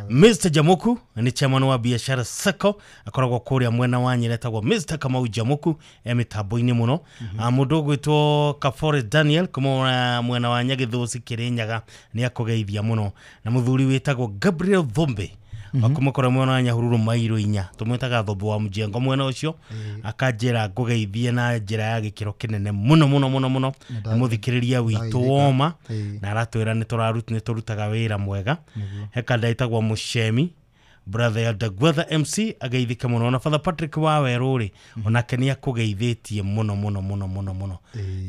Mr. Jamuku nĩ chairman wa Biashara Sacco, akoragwo kũrĩa mwena wa Nyĩrĩ, etagwo Mr. Kamau Jamuku e mĩtambo-inĩ mũno. Mũndũ ũgwĩtwo Kafore Daniel kuma mwena wa Nyagĩthũci Kĩrĩnyaga nĩ akũgeithia mũno, na mũthuri wĩtagwo Gabriel Thombe wakumukora mwena wa Nyahururu mairo 4 tumwitaga Thombe wa Mjengo mwena ucio, akanjĩra ngũgeithie na njĩra ya gĩkĩro kĩnene mũno mũno mũno mũno. Nĩ mũthikĩrĩria witũ woma, na aratwĩra nĩ tũrutaga wĩra mwega. He kanda ĩtagwo Mũcemi brother ya Dagwetha MC ageithĩke mũno, na Father Patrick wa Werũ rĩ onake nĩ akũgeithĩtie mũno mũno mũno mũno mũno.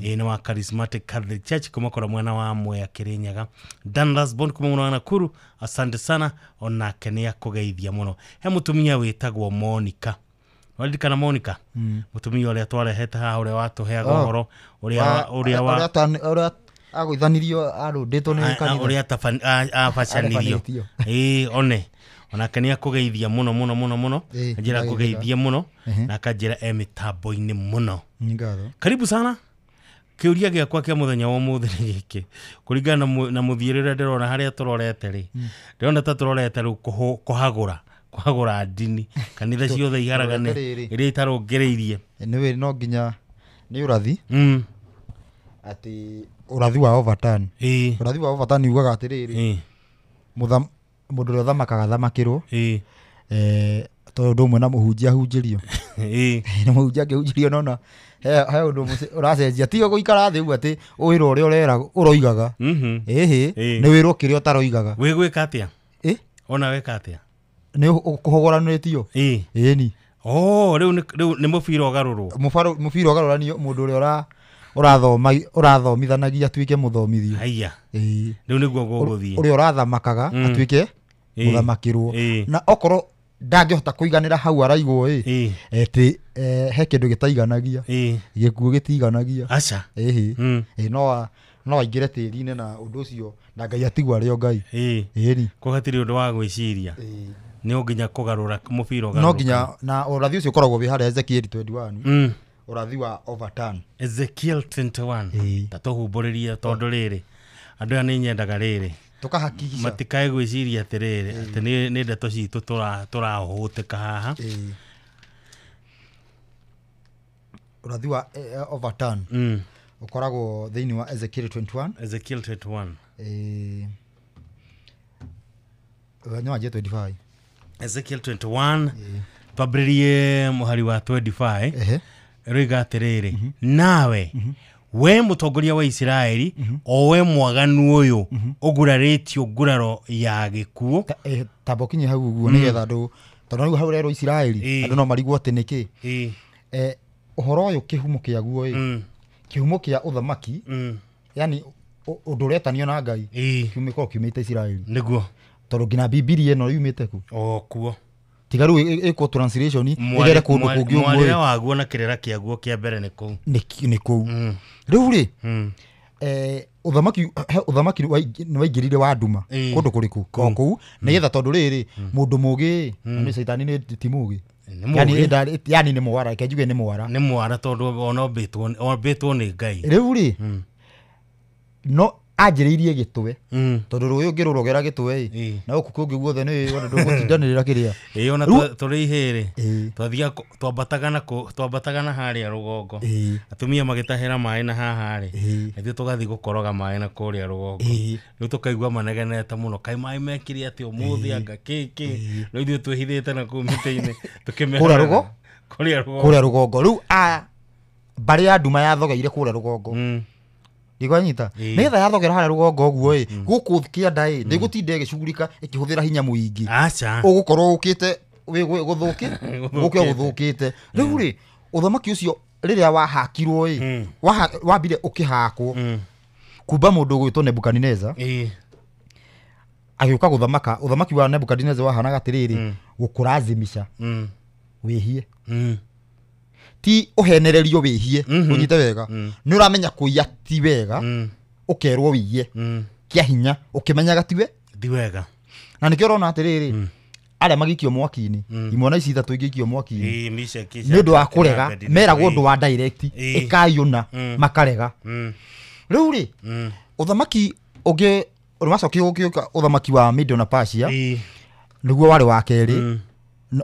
Ĩĩ nĩ wa Charismatic Catholic Church kuma kũrĩa mwena wa Mwea Kĩrĩnyaga. Dan Lasbon kuma mwena wa Nakuru, asante sana, onake nĩ akũgeithia mũno. He mũtumia wĩtagwo Monica, waririkana Monica? Mũtumia ũrĩa twarehete haha, ũrĩa watũheaga ũhoro ũrĩa agũithanirio arũndĩtwo nĩ kanitha, ũrĩa abacanirio. Ĩĩ one onake nĩ akũgeithia mũno mũno mũno mũno, njĩra kũgeithia mũno na akanjĩra e mĩtambo-inĩ mũno. Karibu sana. Kĩũria gĩakwa kĩa mũthenya wa ũmũthĩ nĩ gĩkĩ, kũringana na mũthiĩre ũrĩa ndĩrona harĩa tũrorete rĩ, ndĩrona ta tũrorete rĩu kũhagũra ndini kanitha ciothe iharagane iria itarũngĩrĩirie. Nĩ no nginya nĩ ũrathi atĩ ũrathi wa Overton. Ũrathi wa Overton ugaga atĩrĩrĩ, mũndũ ũrĩa ũthamakaga athamakĩrwo, tondũ ũndũ ũmwe na mũhunjia ahunjĩrio. Na mũhunjia angĩhunjĩrio nona he ũndũ ũracenjia, tiga gũikara thĩ ũguo atĩ wĩra ũrĩa ũrera ũroigaga. Ĩhĩ nĩ wĩrwo kĩrĩa ũtaroigaga. Wĩ gwĩka atĩa? Ona weka atĩa? Nĩ kũhogoranĩtio. Ĩni. Oh, rĩu nĩ mũbira ũgarũrwo. Mũbira ũgarũranio, mũndũ ũrĩa ũrathomithanagia atuĩke mũthomithio. Haiya. Rĩu nĩguo gũgũthiĩ. Ũrĩa ũrathamakaga atuĩke mũthamakĩrwo. Na okorwo ndangĩhota kũiganĩra hau araigwo ĩ, atĩ he kĩndũ gĩtaiganagia, gĩkuũ gĩtiganagia. Aca. Ĩhĩ. No No aingĩre tĩri-inĩ na ũndũ ũcio na Ngai atigwo arĩ o Ngai. Ĩni. Ko hatirĩ ũndũ wa gwĩciria. Nĩ nginya kũgarũra mũbira ũgarũrũka. No nginya na ũrathi ũcio ũkoragwo wĩ harĩa Ezekiel 21. Ũrathi wa overturn. Ezekiel 21. Ta tũhumbũrĩrie tondũ rĩrĩ andũ aya nĩ nyendaga rĩrĩ tũkahakikica matikae gwĩciria atĩrĩrĩ atĩ nĩ ndeto citũ tũrahũtĩka haha. Ũrathi wa overturn ũkoragwo thĩinĩ wa Ezekiel 21. Ezekiel 21. Nĩ 25. Ezekiel 21 twambĩrĩrie mũhari wa 25. Rĩiga atĩrĩrĩ, nawe we mũtongoria wa Isiraeli, o we mwaganu ũyũ ũgurarĩtio nguraro ya gĩkuũ. Tamba ũkinye hau ũguo nĩgetha andũ, tondũ rĩu hau rerwo Isiraeli andũ no marigwo atĩ nĩkĩ. Ũhoro ũyũ kĩhumo kĩaguo ĩ, kĩhumo kĩa ũthamaki, yani ũndũ ũretanio na Ngai, kiumĩkorwo kiumĩte Isiraeli. Nĩguo. Tondũ nginya Bibilia ĩno yumĩte ku? O kuo. Tiga rĩu ĩkwo translation ĩgere kũndũ kũngĩ ũguo. Mwarĩre waguo na kĩrĩra kĩaguo kĩa mbere nĩ kũu. Nĩ kũu. Rĩu rĩ, ũthamaki nĩ waingĩrire wa nduma kũndũ kũrĩkũ? O kũu nĩgetha tondũ rĩrĩ mũndũ mũgĩ nĩ caitani nĩ ti mũgĩ. Yani nĩ mwara, reke njuge nĩ mwara. Nĩ mwara tondũ ona ombĩtwo nĩ Ngai. Rĩu rĩ, no anjĩrĩirie gĩtwe tondũ rũĩ ũngĩrũrogera gĩtwe ĩ na gũkũ kũngĩ guothe nĩ ona ndũgũtindanĩrĩra kĩrĩa. Ĩ ona tũrĩ ihĩrĩ twathiaga twambataga na harĩa rũgongo, atumia magĩtahĩra maĩ na haha rĩ, ithuĩ tũgathiĩ gũkoroga maĩ na kũrĩa rũgongo. Rĩu tũkaigua manegenete mũno, kaĩ maĩ mekire atĩ ũmũthĩ anga kĩ kĩ, no ithuĩ twĩhithĩte na kũu mĩtĩ-inĩ tũkĩmera kũrĩa rũgongo. Rĩu mbarĩ ya nduma yathogeire kũrĩa rũgongo. Ndigwanyita nigetha yathogera harĩa rũgongo ũguo ĩ gũkũ kĩanda ĩ ndĩgũtinda ĩgĩcugurika ĩkĩhũthĩra hinya mũingĩ. Aca. Ũgũkorwo ũkĩte gũthũkĩ gũke gũthũkĩte. Rĩu rĩ ũthamaki ũcio rĩrĩa wahakirwo ĩ wambire ũkĩhakwo kumba mũndũ ũgwĩtwo Nebukadineza agĩũka gũthamaka. Ũthamaki wa Nebukadineza wahanaga atĩrĩrĩ, gũkũrazimisha wĩhie, ti ũhenererio wĩhie, ũnyite wega, nĩ ũramenya kũiya ti wega, ũkerwo wĩiye kĩa hinya ũkĩmenyaga tiwe ti wega. Na nĩkĩo ũrona atĩrĩrĩ arĩa magĩikio mwaki-inĩ, imwana ici ithatũ ingĩikio mwaki-inĩ nĩ ũndũ wa kũrega, meragwo ũndũ wa direct ĩkaiũna makarega. Rĩu rĩ ũthamaki ũngĩ ũrĩmacokio gũkĩũka ũthamaki wa Medo na Persia nĩguo warĩ wa kerĩ.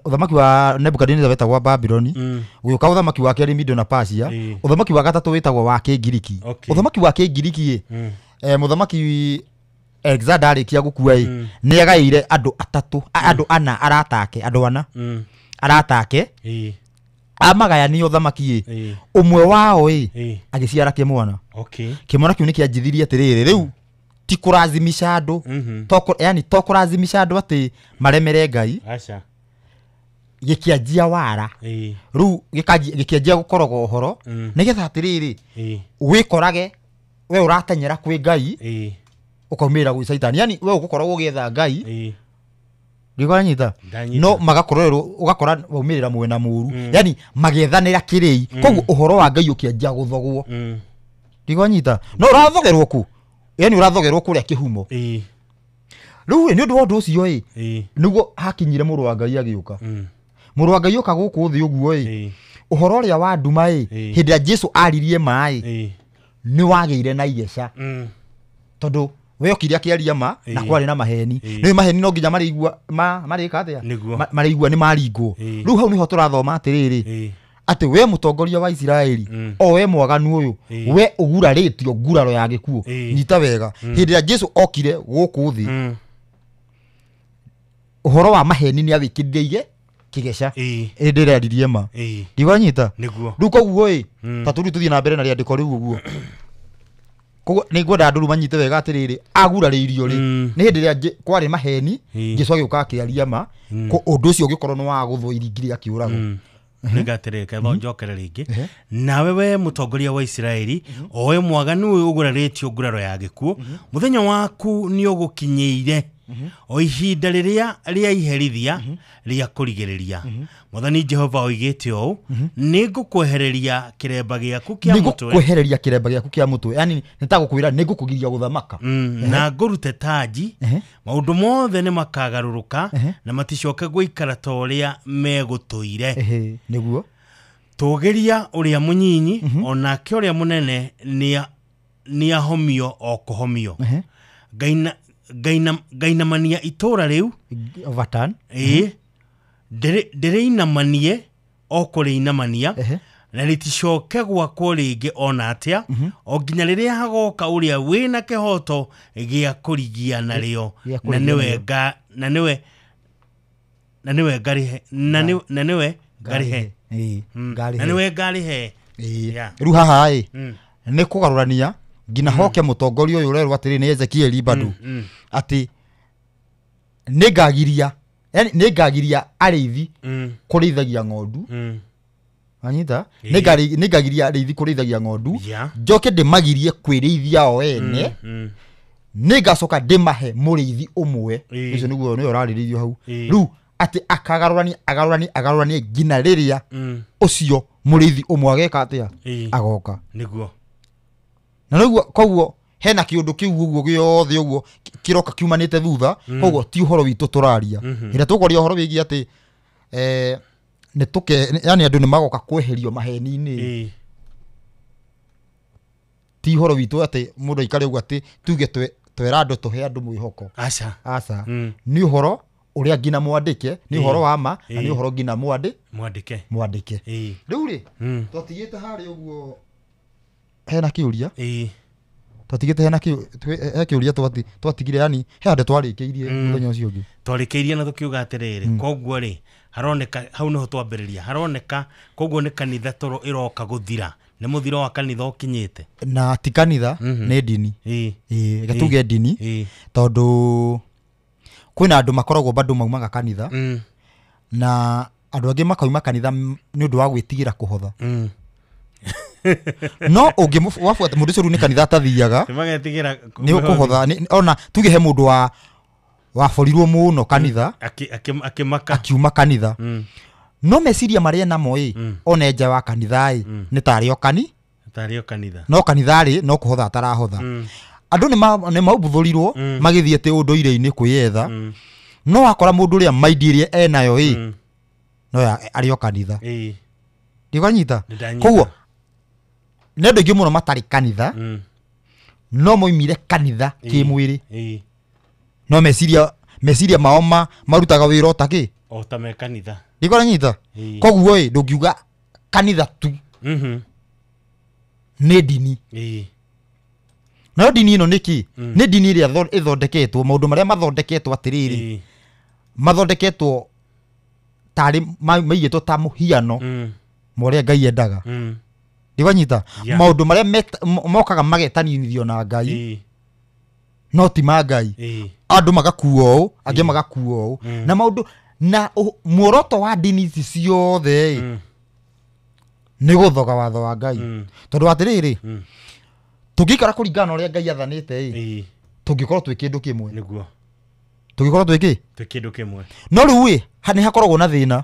Ũthamaki wa Nebukadineza wetagwo wa Babyloni, ũgĩũka ũthamaki wa kerĩ Medo na Persia, ũthamaki wa gatatũ wĩtagwo wa Kĩngiriki. Ũthamaki wa Kĩngiriki ĩ, mũthamaki Alexander arĩkia gũkua ĩ, nĩ agaĩire andũ atatũ, andũ ana aratake, andũ ana aratake, amagayania ũthamaki ĩ, ũmwe wao ĩ agĩciara kĩmwana. Kĩmwana kĩu nĩ kĩanjithirie atĩrĩrĩ, rĩu ti kũrazimisha andũ, yani to kũrazimisha andũ atĩ maremere Ngai. Aca. Gĩkĩanjia wara rĩu gĩkĩanjia gũkoroga ũhoro nĩgetha atĩrĩrĩ wĩkorage we ũratenyera kwĩ Ngai ũkaumĩrĩra gwĩ caitani, yani we ũgũkoragwo ũgĩetha Ngai ndĩkwanyita no magakorerwo ũgakora waumĩrĩra mwena mũru, yani magĩethanĩra kĩrĩi, koguo ũhoro wa Ngai ũkĩanjia gũthogwo. Ndĩkwanyita no ũrathogerwo kũ, yani ũrathogerwo kũrĩa kĩhumo. Rĩu nĩ ũndũ wa ũndũ ũcio ĩ nĩguo hakinyire mũrũ wa Ngai agĩũka. Mũrũ wa Ngai oka gũkũ thĩ ũguo ĩ, ũhoro ũrĩa wa nduma ĩ, hĩndĩ ĩrĩa Jesu aririe maĩ nĩ wagĩire na igeca, tondũ we okire akĩaria ma na kwarĩ na maheni. Nĩ maheni no nginya marĩigua marĩka atĩa, marĩigua nĩ maringwo. Rĩu hau nĩho tũrathoma atĩrĩrĩ, atĩ we mũtongoria wa Isiraeli, o we mwaganu ũyũ, we ũgurarĩtio nguraro ya gĩkuũ. Nyita wega, hĩndĩ ĩrĩa Jesu okire gũkũ thĩ, ũhoro wa maheni nĩ awĩkĩrire kĩgeca hĩndĩ ĩrĩa aririe ma. Ndiwanyita rĩu koguo ĩ, ta tũrĩu tũthiĩ na mbere na rĩandĩko rĩu ũguo. Koguo nĩ ngwenda andũ rĩu manyite wega atĩrĩrĩ, agurarĩirio rĩ nĩ hĩndĩ ĩrĩa kwarĩ maheni, Jesu agĩũka akĩaria ma, ũndũ ũcio ũgĩkorwo nĩ wa gũthwo iringi rĩa kĩũrago. Nĩngatĩrĩrĩ ketho njokere rĩngĩ. Nawe we mũtongoria wa Isiraeli, o we mwaganu ũyũ ũgurarĩtio nguraro ya gĩkuũ, mũthenya waku nĩ ũgũkinyĩire O ihinda rĩrĩa rĩa iherithia rĩa kũrigĩrĩria. Mwathani Jehova oigĩte ũũ, nĩ ngũkwehereria kĩremba gĩaku kĩa mũtwe. Nĩngũkwehereria kĩremba gĩaku kĩa mũtwe, yani nĩtagũkwĩra nĩngũkũgiria gũthamaka. Na ngũrute taji, maũndũ mothe nĩ makagarũrũka na maticoke gũikara ta ũrĩa megũtũire. Nĩguo tũgĩria ũrĩa mũnyinyi onake ũrĩa mũnene nĩ ahomio o kũhomio. Ngainamania itũra rĩu overturn, ndĩrĩinamanie o kũrĩinamania na rĩticoke gwakwo rĩngĩ ona atĩa, o nginya rĩrĩa hagoka ũrĩa wĩna kĩhoto gĩa kũrigia narĩo, na nĩwe ngarĩhe, na nĩwe ngarĩhe, na nĩwe ngarĩhe. Rĩu haha ĩ nĩ kũgarũrania nginya hoke mũtongoria ũyũ ũrerwo atĩrĩ nĩ Ezekieli bado atĩ nĩngagiria, yani nĩngagiria arĩithi kũrĩithagia ng'ondu. Anyita nĩngagiria arĩithi kũrĩithagia ng'ondu, njoke ndĩmagirie kwĩrĩithia o ene, nĩngacoka ndĩmahe mũrĩithi ũmwe. Ũcio nĩguo nĩwe ũrarĩrĩirio hau. Rĩu atĩ akagarũrania agarũranie agarũranie nginya rĩrĩa ũcio mũrĩithi ũmwe ageka atĩa, agoka. Nĩguo na nĩguo koguo hena kĩũndũ kĩu ũguo gĩothe ũguo kĩroka kiumanĩte thutha. Koguo ti ũhoro witũ tũraria ĩrĩa tũkwaria ũhoro wĩgiĩ atĩ nĩtũke, yani andũ nĩmagoka kweherio maheni-inĩ. Ti ũhoro witũ atĩ mũndũ aikare ũguo atĩ tuge twera andũ tũhe andũ mwĩhoko. Aca aca, nĩ ũhoro ũrĩa nginya mwandĩke, nĩ ũhoro wa ma, na nĩ ũhoro nginya mwandĩke. Rĩu rĩ twatigĩte harĩa ũguo hena kĩũria, twatigĩte hena kĩũria twatigire, yani he handũ twarĩkĩirie mũthenya ũcio ũngĩ twarĩkĩirie na tũkiuga atĩrĩrĩ, koguo rĩ haroneka hau nĩho twambĩrĩria, haroneka koguo nĩ kanitha toro ĩroka gũthira, nĩ mũthiro wa kanitha ũkinyĩte. Na ti kanitha, nĩ ndini. Reke tuge ndini, tondũ kwĩna andũ makoragwo bado maumaga kanitha, na andũ angĩ makauma kanitha nĩ ũndũ wa gwĩtigĩra kũhotha. No ũngĩwabuata mũndũ ũcio rĩu nĩ kanitha atathiaga, nĩ ũkũhotha. Ona tuge he mũndũ waborirwo mũno kanitha, akĩmaka akiuma kanitha, no meciria marĩa namo ĩ ona nja wa kanitha ĩ nĩ tarĩ o kanitha, no kanitha rĩ no kũhotha atarahotha. Andũ nĩ maumbuthũrirwo magĩthiĩ atĩ ũndũire-inĩ kwĩyetha, no wakora mũndũ ũrĩa maindi ĩrĩa enayo ĩ no arĩ o kanitha. Ndikanyita koguo nĩ andũ aingĩ mũno matarĩ kanitha, no moimire kanitha kĩmwĩrĩ, no meciria mao marutaga wĩra o ta kĩ, o ta me kanitha. Ndikanyita koguo ĩ ndũngiuga kanitha tu nĩ ndini. Nayo ndini ĩno nĩkĩ? Nĩ ndini ĩrĩa ĩthondeketwo, maũndũ marĩa mathondeketwo atĩrĩrĩ, mathondeketwo tarĩ maigĩtwo ta mũhiano ma ũrĩa Ngai endaga. Ndikanyita maũndũ marĩa mokaga magetanithio na Ngai no ti ma Ngai. Andũ magakuo ũũ, angĩ magakuo ũũ, na maũndũ na muoroto wa ndini ici ciothe nĩ gũthoga watho wa Ngai. Tondũ atĩrĩrĩ, tũngĩikara kũringana na ũrĩa Ngai athanĩte ĩ, tũngĩkorwo twĩ kĩndũ kĩmwe. Nĩguo tũngĩkorwo twĩ kĩ? Twĩ kĩndũ kĩmwe. No rĩu ĩ nĩ hakoragwo na thĩna.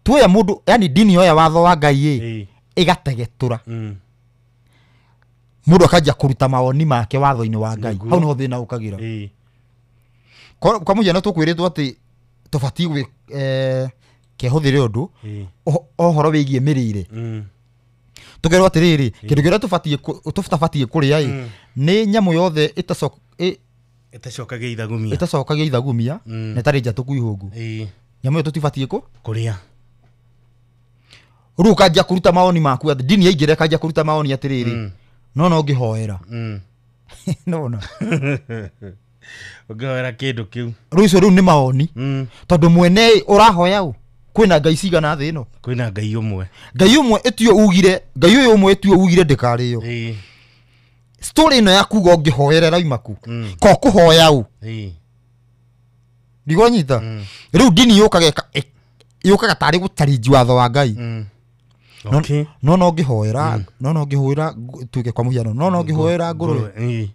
Tuoya mũndũ, yani ndini yoya watho wa Ngai ĩ ĩgategetũra, mũndũ akanjia kũruta mawoni make watho-inĩ wa Ngai. Hau nĩho thĩna ũkagĩra. Kwa mũhiano tũkwĩrĩtwo atĩ tũbatiĩ kehũthĩre ũndũ ũhoro wĩgiĩ mĩrĩre. Tũkerwo atĩrĩrĩ, kĩndũ kĩrĩa tũtabatiĩ kũrĩa ĩ nĩ nyamũ yothe ĩtacokagia ithagumia na ĩtarĩ njatũku ihũngũ. Nyamũ ĩyo tũtibatiĩ kũrĩa. Rĩu ũkanjia kũruta mawoni maku atĩ ndini yaingĩra ĩkanjia kũruta mawoni atĩrĩrĩ, no no ngĩhoera. Nona ũngĩhoera kĩndũ kĩu. Rĩu icio rĩu nĩ mawoni, tondũ mwene ũrahoya ũ kwĩna ngai cigana thĩ ĩno? Kwĩna Ngai ũmwe. Ngai ũmwe ĩtio ugire, Ngai ũyũ ũmwe ĩtio ugire ndĩkarĩo. Story ĩno ya kuga ũngĩhoera ĩrauma kũ? Ko kũhoya ũ? Ndigonyita. Rĩu ndini yũkaga yũkaga tarĩ gũtarĩnji watho wa Ngai. No no ngĩhoera, no no ngĩhoera tuge kwa mũhiano, no no ngĩhoera ngũrwe.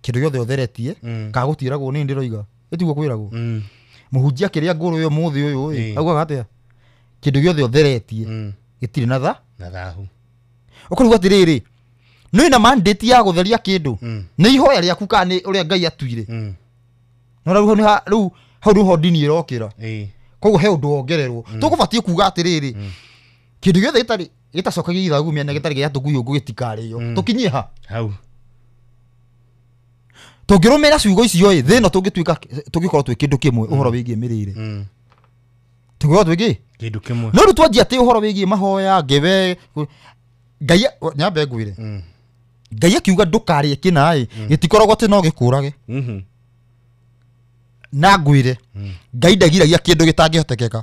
Kĩndũ gĩothe ũtheretie kana gũtiĩragwo nĩ ndĩroiga ĩtiguo kwĩragwo mũhunjia kĩrĩa ngũrũ ĩyo mũthĩ ũyũ ĩ augaga atĩa kĩndũ gĩothe ũtheretie gĩtirĩ na tha na thahu ũkauga atĩrĩrĩ nĩ na mandate ya gũtheria kĩndũ nĩ ihoya rĩaku kana nĩ ũrĩa Ngai atuire no rĩu rĩu hau nĩho ndini ĩrokĩra koguo he ũndũ wongererwo tũkũbatiĩ kuga atĩrĩrĩ kĩndũ gĩothe gĩtarĩ gĩtacokagia ithagu mĩena gĩtarĩ gĩa tũgunyũ gĩtikarĩo tũkinyie ha hau tũngĩrũmĩrĩra ciugo icio ĩ thĩ ĩno tũngĩtuĩka tũngĩkorwo twĩ kĩndũ kĩmwe ũhoro wĩgiĩ mĩrĩre tũngĩkorwo twĩ kĩ kĩndũ kĩmwe no rĩu twanjia atĩ ũhoro wĩgiĩ mahoya ngebe Ngai nyambe ngwĩre Ngai akiuga ndũkarĩe kĩna ĩ gĩtikoragwo atĩ no gĩkũrage na ngwĩre Ngai ndagiragia kĩndũ gĩtangĩhotekeka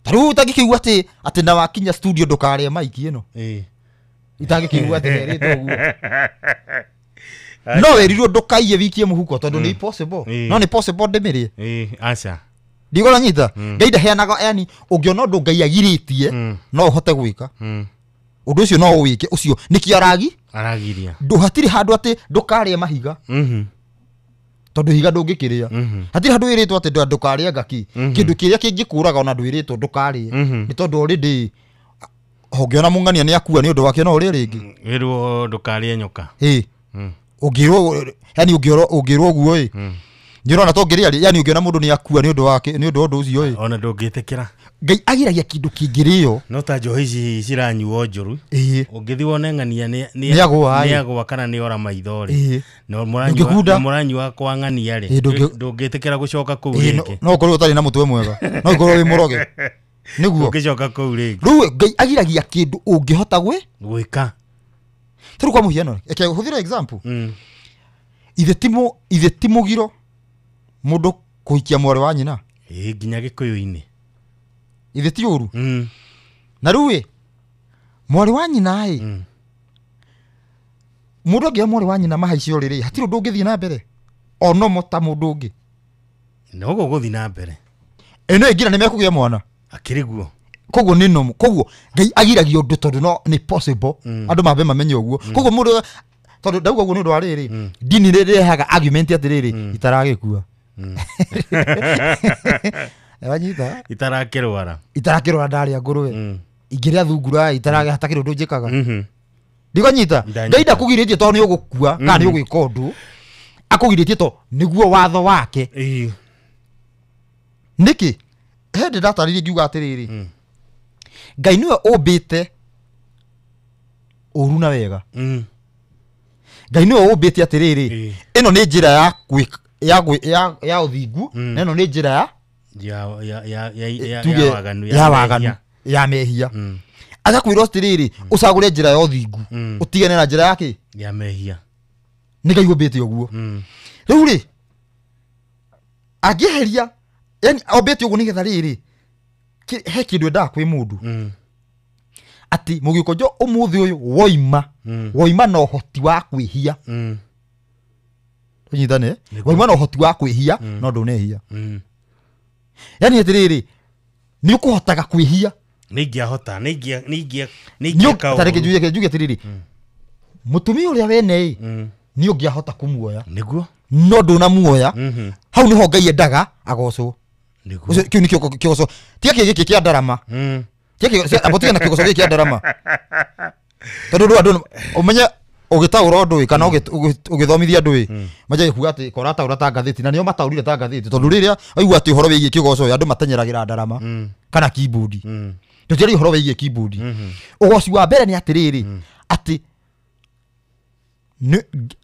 ta rĩu ũtangĩkĩigua atĩ atĩ na wakinya studio ndũkarĩe maiki ĩno itangĩkĩigua atĩ herĩtwo ũguo no wĩrirwo ndũkaiye wikie mũhuko tondũ nĩ impossible no nĩ possible ndĩmĩrĩe aca ndigora nyita Ngai ndaheanaga yani ũngĩona ũndũ Ngai agirĩtie no ũhote gwĩka ũndũ ũcio no ũwĩke ũcio nĩkĩo aragi aragiria hatirĩ handũ atĩ ndũkarĩe mahiga tondũ ihiga ndũngĩkĩrĩa hatirĩ handũ wĩrĩtwo atĩ ndũkarĩe ngaki kĩndũ kĩrĩa kĩngĩkũraga ona ndwĩrĩtwo ndũkarĩe nĩ tondũ already ũngĩona mũng'ania nĩ akua nĩ ũndũ wake no ũrĩe rĩngĩ wĩrwo ndũkarĩe nyoka ũngĩrwo yani ũngĩrwo ũguo ĩ nĩ ũrona tũngĩrĩa yani ũngĩona mũndũ nĩ akua nĩ ũndũ wake nĩ ũndũ wa ũndũ ũcio ĩ ona ndũngĩtĩkĩra Ngai agiragia kĩndũ kĩngĩrĩo no ta njohi ici ciranyuo njũru ũngĩthiĩ wone ng'ania nĩ agũa kana nĩ ora maitho rĩ no mũranyua kwa ng'ania rĩ ndũngĩtĩkĩra gũcoka kũu rĩngĩ no ũkorwo ũtarĩ na mũtwe mwega no ũkorwo wĩ mũroge nĩguo ũngĩcoka kũu rĩngĩ rĩu Ngai agiragia kĩndũ ũngĩhota gwĩka tarĩu kwa mũhiano reke hũthĩre example ithe ti mũgiro mũndũ kũhikia mwarĩ wa nyina nginya gĩkũyũ-inĩ ithe ti ũru na rĩu ĩ mwarĩ wa nyina ĩ mũndũ angĩoya mwarĩ wa nyina mahaice ũrĩrĩ hatirĩ ũndũ ũngĩthiĩ na mbere onomo ta mũndũ ũngĩ noguo gũthiĩ na mbere ĩno ĩngira nĩ mekũgĩa mwana akĩrĩ guo koguo nĩ nomo koguo Ngai agiragia ũndũ tondũ no nĩ possible andũ mambe mamenye ũguo koguo mũndũ tondũ ndauga ũguo nĩ ũndũ wa rĩrĩ ndini rĩrehaga argument atĩrĩrĩ itaragĩkua wanyita itarakĩrwara itarakĩrwara ndarĩa ngũrwe ingĩrĩa thungura itaragĩ hatakĩrĩ ũndũ njĩkaga ndigonyita Ngai ndakũgirĩtie tondũ nĩ ũgũkua kana nĩ ũgwĩka ũndũ akũgirĩtie to nĩguo watho wake nĩkĩ he ndĩ ndatarĩrie ngiuga atĩrĩrĩ Ngai nĩwe ũmbĩte ũru na wega Ngai nĩwe ũmbĩte atĩrĩrĩ ĩno nĩ njĩra ya ũthingu na ĩno nĩ njĩra ya waganu ya mehia agakwĩra atĩrĩrĩ ũcagũre njĩra ya ũthingu ũtigane na njĩra yake ya mehia nĩ Ngai ũmbĩte ũguo rĩu rĩ angĩeheria yani ombĩte ũguo nĩgetha rĩrĩ he kĩndũ endaga kwĩ mũndũ atĩ mũgĩkũnjo ũmũthĩ ũyũ woima woima na ũhoti wa kwĩhia tũnyitane woima na ũhoti wa kwĩhia no ndũnehia yani atĩrĩrĩ nĩ ũkũhotaga kwĩhia nĩ ingĩahota nĩ ingĩka ta reke njuge atĩrĩrĩ mũtumia ũrĩa wene ĩ nĩ ũngĩahota kũmuoya nĩguo no ndũnamuoya hau nĩho Ngai endaga agocwo ũcio kĩu nĩkĩo kĩgoco tiga kĩ gĩkĩ kĩa ndarama tiga na kĩgoco gĩkĩ kĩa ndarama tondũ andũ ũmenye ũgĩtaũra ũndũ ĩ kana ũgĩthomithia andũ ĩ manjagia kuga atĩ korataũra ta ngathĩti na nĩo mataũrire ta ngathĩti tondũ rĩrĩa waigua atĩ ũhoro wĩgiĩ kĩgoco ĩ andũ matenyeragĩra ndarama kana keyboard tũtiaria ũhoro wĩgiĩ keyboard ũgoci wa mbere nĩ atĩrĩrĩ atĩ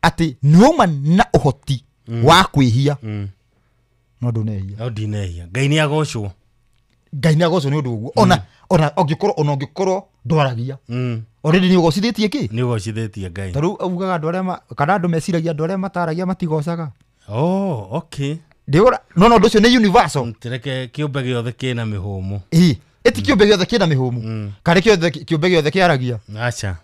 atĩ nĩwauma na ũhoti wa kwĩhia no ndũnehia no ndinehia Ngai nĩ agocwo Ngai nĩ agocwo nĩ ũndũ ũguo ona ũngĩkorwo ndwaragia already nĩ ũgocithĩtie kĩ nĩ ũgocithĩtie Ngai ta rĩu augaga andũ arĩa kana andũ meciragia andũ arĩa mataragia matigocaga oh okay ndĩgora no ũndũ ũcio nĩ universal tireke kĩũmbe gĩothe kĩna mĩhũmũ ĩ ĩti kĩũmbe gĩothe kĩna mĩhũmũ kana kĩũmbe gĩothe kĩaragia acha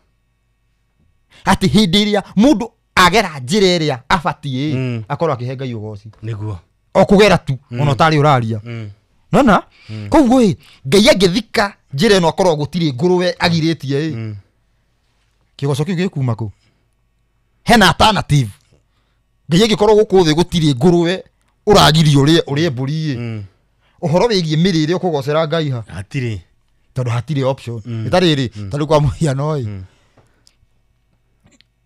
atĩ hĩndĩ ĩrĩa mũndũ agera njĩra ĩrĩa abatiĩ akorwo akĩhe Ngai ũgoci nĩguo o kũgera tu ona ũtarĩ ũraria nona koguo ĩ Ngai angĩthika njĩra ĩno akorwo gũtirĩ ngũrwe agirĩtie ĩ kĩgoco kĩu gĩkuma kũ? Hena alternative. Ngai ĩngĩkorwo gũkũ thĩ gũtirĩ ngũrwe ũragirio ũrĩe mbũri ĩ. Ũhoro wĩgiĩ mĩrĩre ũkũgocera Ngai ha? Hatirĩ. Tondũ hatirĩ option. Ĩtarĩ rĩ, tondũ kwa mũhiano ĩ.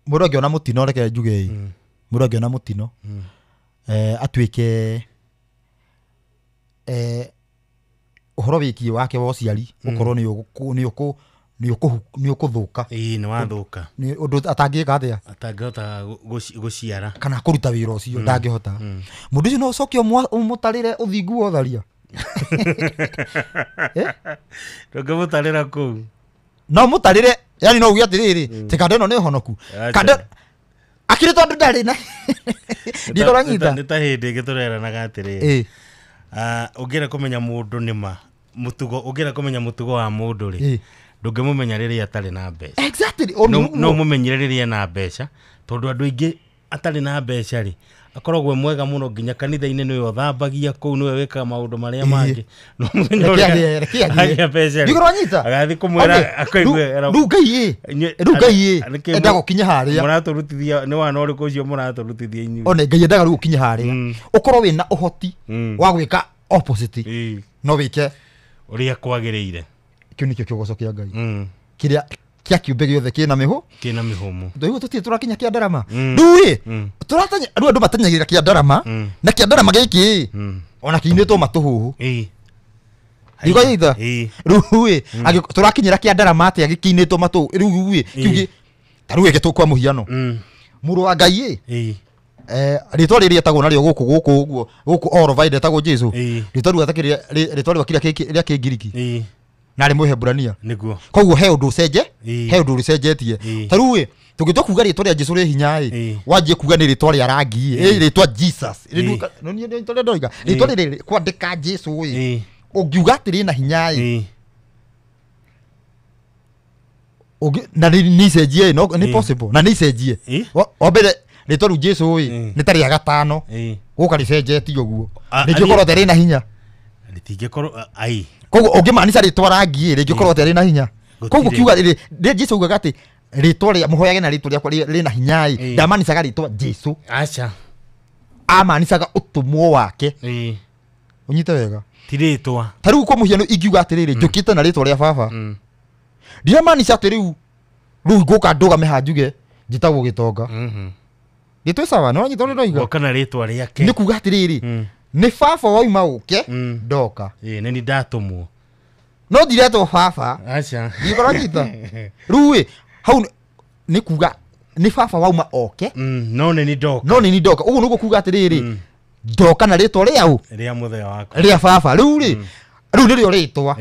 Mũndũ angĩona mũtino reke njuge ĩ. Mũndũ angĩona mũtino. Atuĩke ũhoro wĩgiĩ wake wa ũciari ũkorwo nĩ ũkũthũka. Ĩĩ nĩ wathũka. Nĩ ũndũ atangĩka atĩa? Atangĩhota gũciara. Kana kũruta wĩra ũcio ndangĩhota. Mũndũ ũcio no ũcoke ũmũtarĩre ũthingu wa ũtharia. Ndũngĩmũtarĩra kũu. No mũtarĩre, yani no uge atĩrĩrĩ, ti kando ĩno nĩ honoku. Kando akĩrĩ tondũ ndarĩ na ndikũranyita. Nĩ ta hĩndĩ ĩngĩ tũreranaga atĩrĩrĩ. Ũngĩenda kũmenya mũndũ nĩma mũtugo, ũngĩenda kũmenya mũtugo wa mũndũ rĩ, ndũngĩmũmenya rĩrĩa atarĩ na mbeca. Exactly. No mũmenyere rĩrĩa ena mbeca, tondũ andũ aingĩ atarĩ na mbeca rĩ, akoragwo e mwega mũno nginya kanitha-inĩ nĩwe ũthambagia kũu, nĩwe wĩkaga maũndũ marĩa mangĩ. No mũmenya ũrĩa agĩa mbeca rĩ, agathiĩ kũmwĩra akaigua rĩu Ngai ĩ, rĩu Ngai ĩ endaga gũkinya harĩa. Mũratũrutithia nĩ wana ũrĩkũ ũcio mũratũrutithia inyuĩ? One Ngai endaga rĩu gũkinya harĩa ũkorwo wĩna ũhoti wa gwĩka opposite, no wĩke ũrĩa kwagĩrĩire. Kĩu nĩkĩo kĩgoco kĩa Ngai kĩrĩa kĩa kĩũmbe gĩothe kĩna mĩhũ, kĩna mĩhũmũ. Ndũigua tũtirĩ tũrakinya kĩa ndarama. Rĩu ĩ tũratanya, rĩu andũ matanyagĩrĩra kĩa ndarama, na kĩa ndarama gĩkĩ ĩ ona kĩinĩtwo matũhũhũ. Ndikũnyita? Rĩu ĩ tũrakinyĩra kĩa ndarama atĩa gĩkĩinĩtwo matũhũhũ? Rĩu ĩ kiu ta rĩu ĩke kwa mũhiano, mũrũ wa Ngai ĩ rĩtwa rĩrĩ etagwo narĩo gũkũ gũkũ ũguo gũkũ all over etagwo Jesu. Rĩtwa rĩu atakĩrĩ rĩtwa rĩu rĩa Kĩngiriki na rĩ Mũheburania. Nĩguo. Koguo he ũndũ ũcenje, he ũndũ ũcenjetie. Ta rĩu ĩ tũngĩtua kuga rĩtwa rĩa Jesu rĩ hinya ĩ, wanjie kuga nĩ rĩtwa rĩa rangi ĩ, rĩtwa Jesus. Rĩtwa rĩrĩ kwandĩka Jesu ĩ, ũngiuga atĩ rĩna hinya ĩ, na nĩ icenjie, no nĩ possible, na nĩ icenjie. Wa mbere rĩtwa rĩu Jesu ĩ nĩ ta rĩa gatano gũka rĩcenjetie ũguo, rĩngĩkorwo atĩ rĩna hinya. Rĩtingĩkorwo ai. Koguo ũngĩmaanica rĩtwa rangi ĩ rĩngĩkorwo atĩ rĩna hinya. Koguo kiuga rĩ Jesu augaga atĩ rĩtwa rĩa mũhoyage na rĩtwa rĩakwa rĩna hinya ĩ, ndamanicaga rĩtwa Jesu. Aca. Amanicaga ũtũmwo wake. Ũnyite wega. Ti rĩtwa. Ta rĩu kwa mũhiano ingiuga atĩrĩrĩ, njũkĩte na rĩtwa rĩa baba. Ndiramaanica atĩ rĩu ngũka ndũgame haha njuge njĩtagwo Gĩtonga. Rĩtwa sawa, nĩ wanyita ũrĩa ndoiga? Goka na rĩtwa rĩake. Nĩ kuga atĩrĩrĩ, nĩ baba wauma ũke ndoka. Ĩ nĩ ndatũmwo. No ndiretwo baba. Aca. Ndikũranyita. Rĩu ĩ hau nĩ kuga nĩ baba wauma oke. No nĩ ndoka. No nĩ ndoka. Ũguo nĩguo kuga atĩrĩrĩ, ndoka na rĩtwa rĩa ũ? Rĩa mũthee wakwa. Rĩa baba. Rĩu rĩ, rĩu nĩrĩo rĩtwa.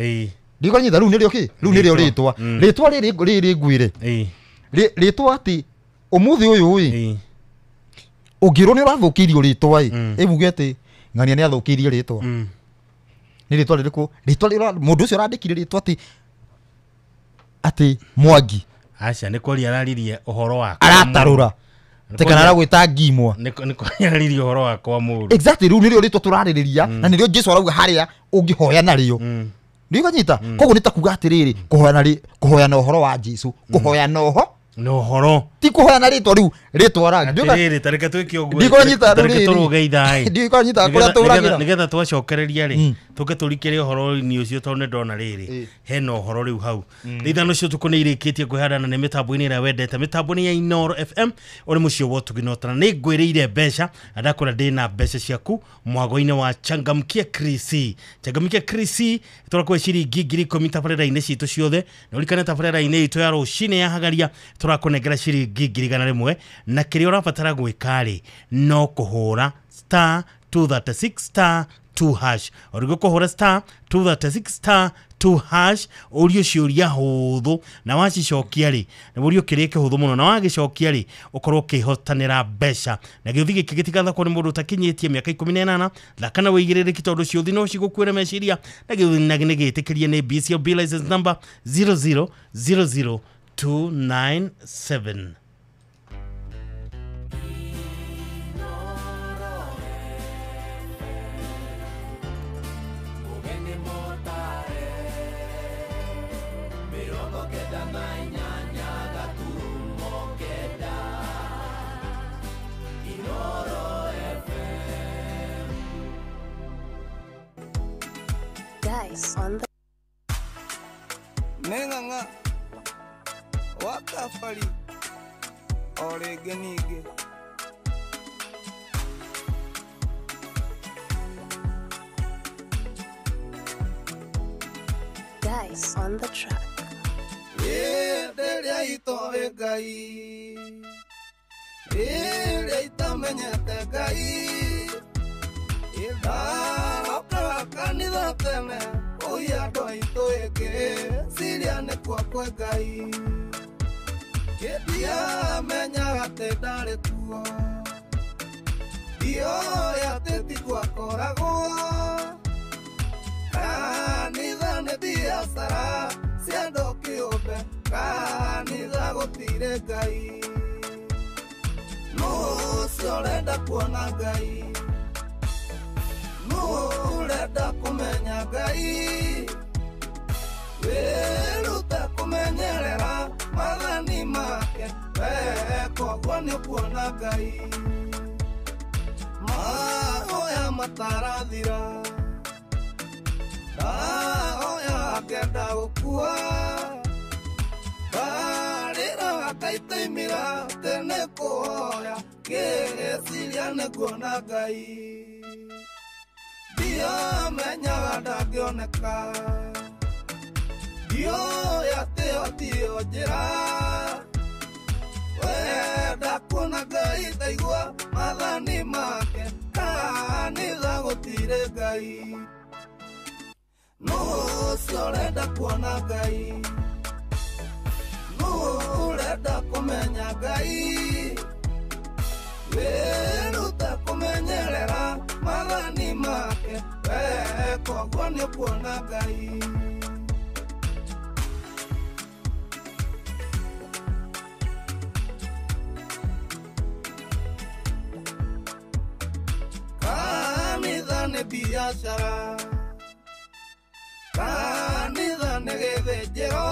Ndikũranyita rĩu nĩrĩo kĩ? Rĩu nĩrĩo rĩtwa. Rĩtwa rĩrĩ rĩrĩ ngwĩre. Rĩtwa atĩ ũmũthĩ ũyũ ĩ, ũngĩrwo nĩ ũrathũkĩirio rĩtwa ĩ, ĩbuge atĩ ng'ania nĩ athũkĩirie rĩtwa. Nĩ rĩtwa rĩrĩkũ? Rĩtwa rĩrĩa mũndũ ũcio ũrandĩkire rĩtwa atĩ atĩ Mwangi. Aca nĩ kwaria araririe ũhoro wakwa. Aratarũra. Te kana aragwĩta Ngimwa. Nĩ kwaria araririe ũhoro wakwa mũũru. Exactly, rĩu nĩrĩo rĩtwa tũrarĩrĩria na nĩrĩo Jesu arauga harĩa ũngĩhoya narĩo. Ndikũnyita? Koguo nĩ ta kuga atĩrĩrĩ, kũhoya na ũhoro wa Jesu, kũhoya na ũhoro na ũhoro, ti kũhoya na rĩtwa rĩu rĩtwa rangi. Atĩrĩrĩ, ta reke twĩke ũguo. Ndikũnyita Ta reke tũrũge ithaa ĩ. Ndikũnyita kũrĩa tũragĩra. Nĩgetha twacokereria rĩ, tũke tũrikĩre ũhoro-inĩ ũcio tondũ nĩ ndona rĩrĩ hena ũhoro rĩu hau. Thaa ithano cia ũtukũ nĩ irĩkĩtie kwĩhandana nĩ mĩtambo-inĩ ĩrĩa wendete, mĩtambo-inĩ ya Inooro FM ũrĩ mũciĩ wa ũtugi na ũtana. Nĩ ngwĩrĩire mbeca na ndakwĩra ndĩna mbeca ciaku mwago-inĩ wa Changamkia Krisi. Changamkia Krisi tũrakũhe ciringi 10,000 tabarĩra-inĩ citũ ciothe, na ũririkane tabarĩra-inĩ itũ ya rũcinĩ ya Hagaria tũrakũnengera ciringi 100,000, na kĩrĩa ũrabatara gwĩka rĩ no kũhũra star 236 star 2 hash. Ũrĩgũ kũhũra star 236 star 2 hash ũrio ciũria hũthũ, na wacicokia rĩ, na ũrio kĩrĩa kĩhũthũ mũno, na wagĩcokia rĩ ũkorwo ũkĩhotanĩra mbeca. Na gĩũthi gĩkĩ gĩtigathakwo nĩ mũndũ ũtakinyĩtie mĩaka 18, thaka na wĩigĩrĩrĩki tondũ ciũthi no cigũkuĩre meciria, na gĩũthi na nĩ gĩtĩkĩrie nĩ BCLB license number 0000297. Dice on the Nĩ ng'ang'a wa kabari o rĩngĩ ningĩ. Dice on the track. Rĩrĩa itoĩ Ngai, rĩrĩa itamenyete Ngai, ndarokaga kanitha tene kũiya andũ aitũ ĩngĩ ciria nĩ kwa Ngai. Ndiamenyaga atĩ ndarĩ kuo, ndioĩ atĩ ti gwakoragwo. Kanitha nĩ biacara cia andũ kĩũmbe, kanitha gũtirĩ Ngai. Nũ ũcio ũrenda kuona Ngai? Nũ ũrenda kũmenya Ngai? Wĩrute kũmenyerera maathani make, weka ũguo nĩũkuona Ngai. Mahoya matarathira, ndahoya ngenda gũkua, ndarĩraga ngaitaimĩra atĩ nĩ kũhoya, ngĩciria nĩnguona Ngai. Ndiamenyaga ndangĩoneka, ndioĩ atĩ ĩyo tiyo njĩra. Wenda kuona Ngai taigua maathani make, kanitha gũtirĩ Ngai. Nũ ũcio ũrenda kuona Ngai? Nũ ũrenda kũmenya Ngai? Wĩrute kũmenyerera maathani make, weka ũguo nĩũkuona Ngai. Kanitha nĩ biacara, kanitha nĩ gĩthĩnjĩro,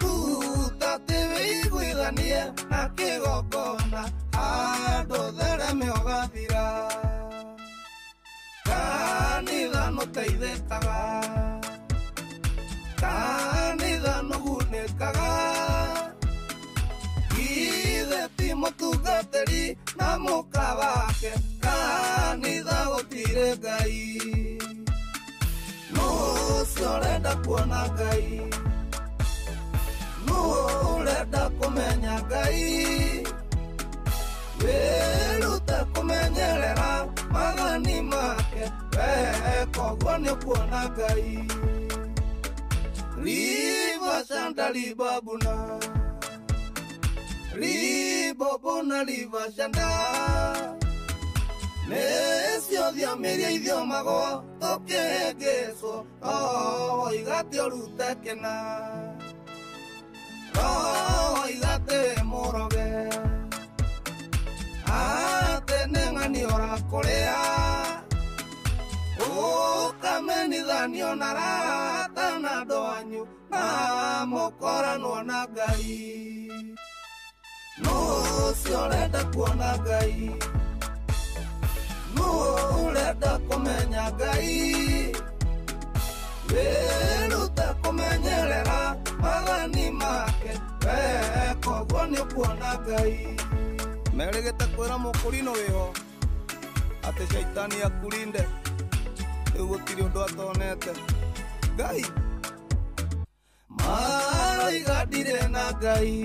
ruta atĩ wĩiguithanie na kĩgongona, handũ thereme ũgathira. Kanitha nũteithĩkaga, kanitha nũgunĩkaga, githĩ ti mũtungatĩri na mũka wake, kanitha gũtirĩ Ngai. Nũ ũcio ũrenda kuona Ngai? Nũ ũrenda kũmenya Ngai? Wĩrute kũmenyerera maathani make, weka ũguo nĩũkuona Ngai. Riba shanda ribabuna, ribobona riba shanda, nĩcio thiomiria ithiomagwo tũkĩhĩngĩcwo, oiga atĩ ũrute kĩna, oiga atĩ wĩ mũroge, atĩ nĩ ng'ani ũrakũrĩa, ũkamenithanio na arata na andũ anyu, na mũkoranwo na Ngai. Nũ ũcio ũrenda kuona Ngai? Nũ ũrenda kũmenya Ngai? Wĩrute kũmenyerera maathani make, weka ũguo nĩũkuona Ngai. Merĩgĩte kwĩra mũkũrinũ wĩho atĩ caitani akurinde, rĩu gũtirĩ ũndũ atonete. Ngai maroiga ndirĩ na Ngai,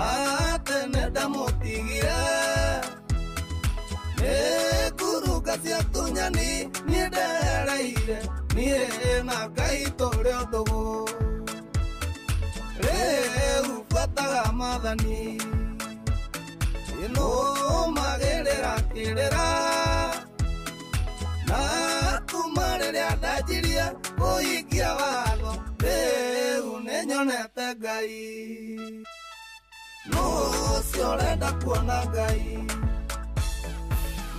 atĩ nĩ ndamũtigire, nĩ ngurunga cia tunyani niĩ ndereire, niĩ na Ngai tũrĩ o ndũgũ. Rĩu buataga maathani, nũmagĩrĩra kĩrĩra, na kuma rĩrĩa ndanjirie kũhingia watho, rĩu nĩnyonete Ngai. Nũ ũcio ũrenda kuona Ngai?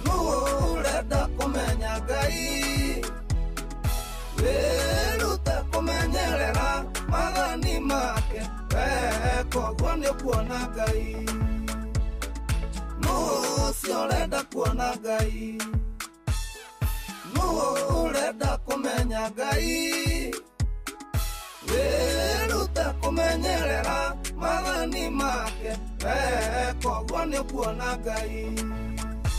Nũ ũrenda kũmenya Ngai? Wĩrute kũmenyerera maathani make, weka ũguo nĩũkuona Ngai. Nũ ũcio ũrenda kuona Ngai? Nũ kũmenya Ngai wĩrute kũmenyerera maathani make koguo nĩ kuona Ngai.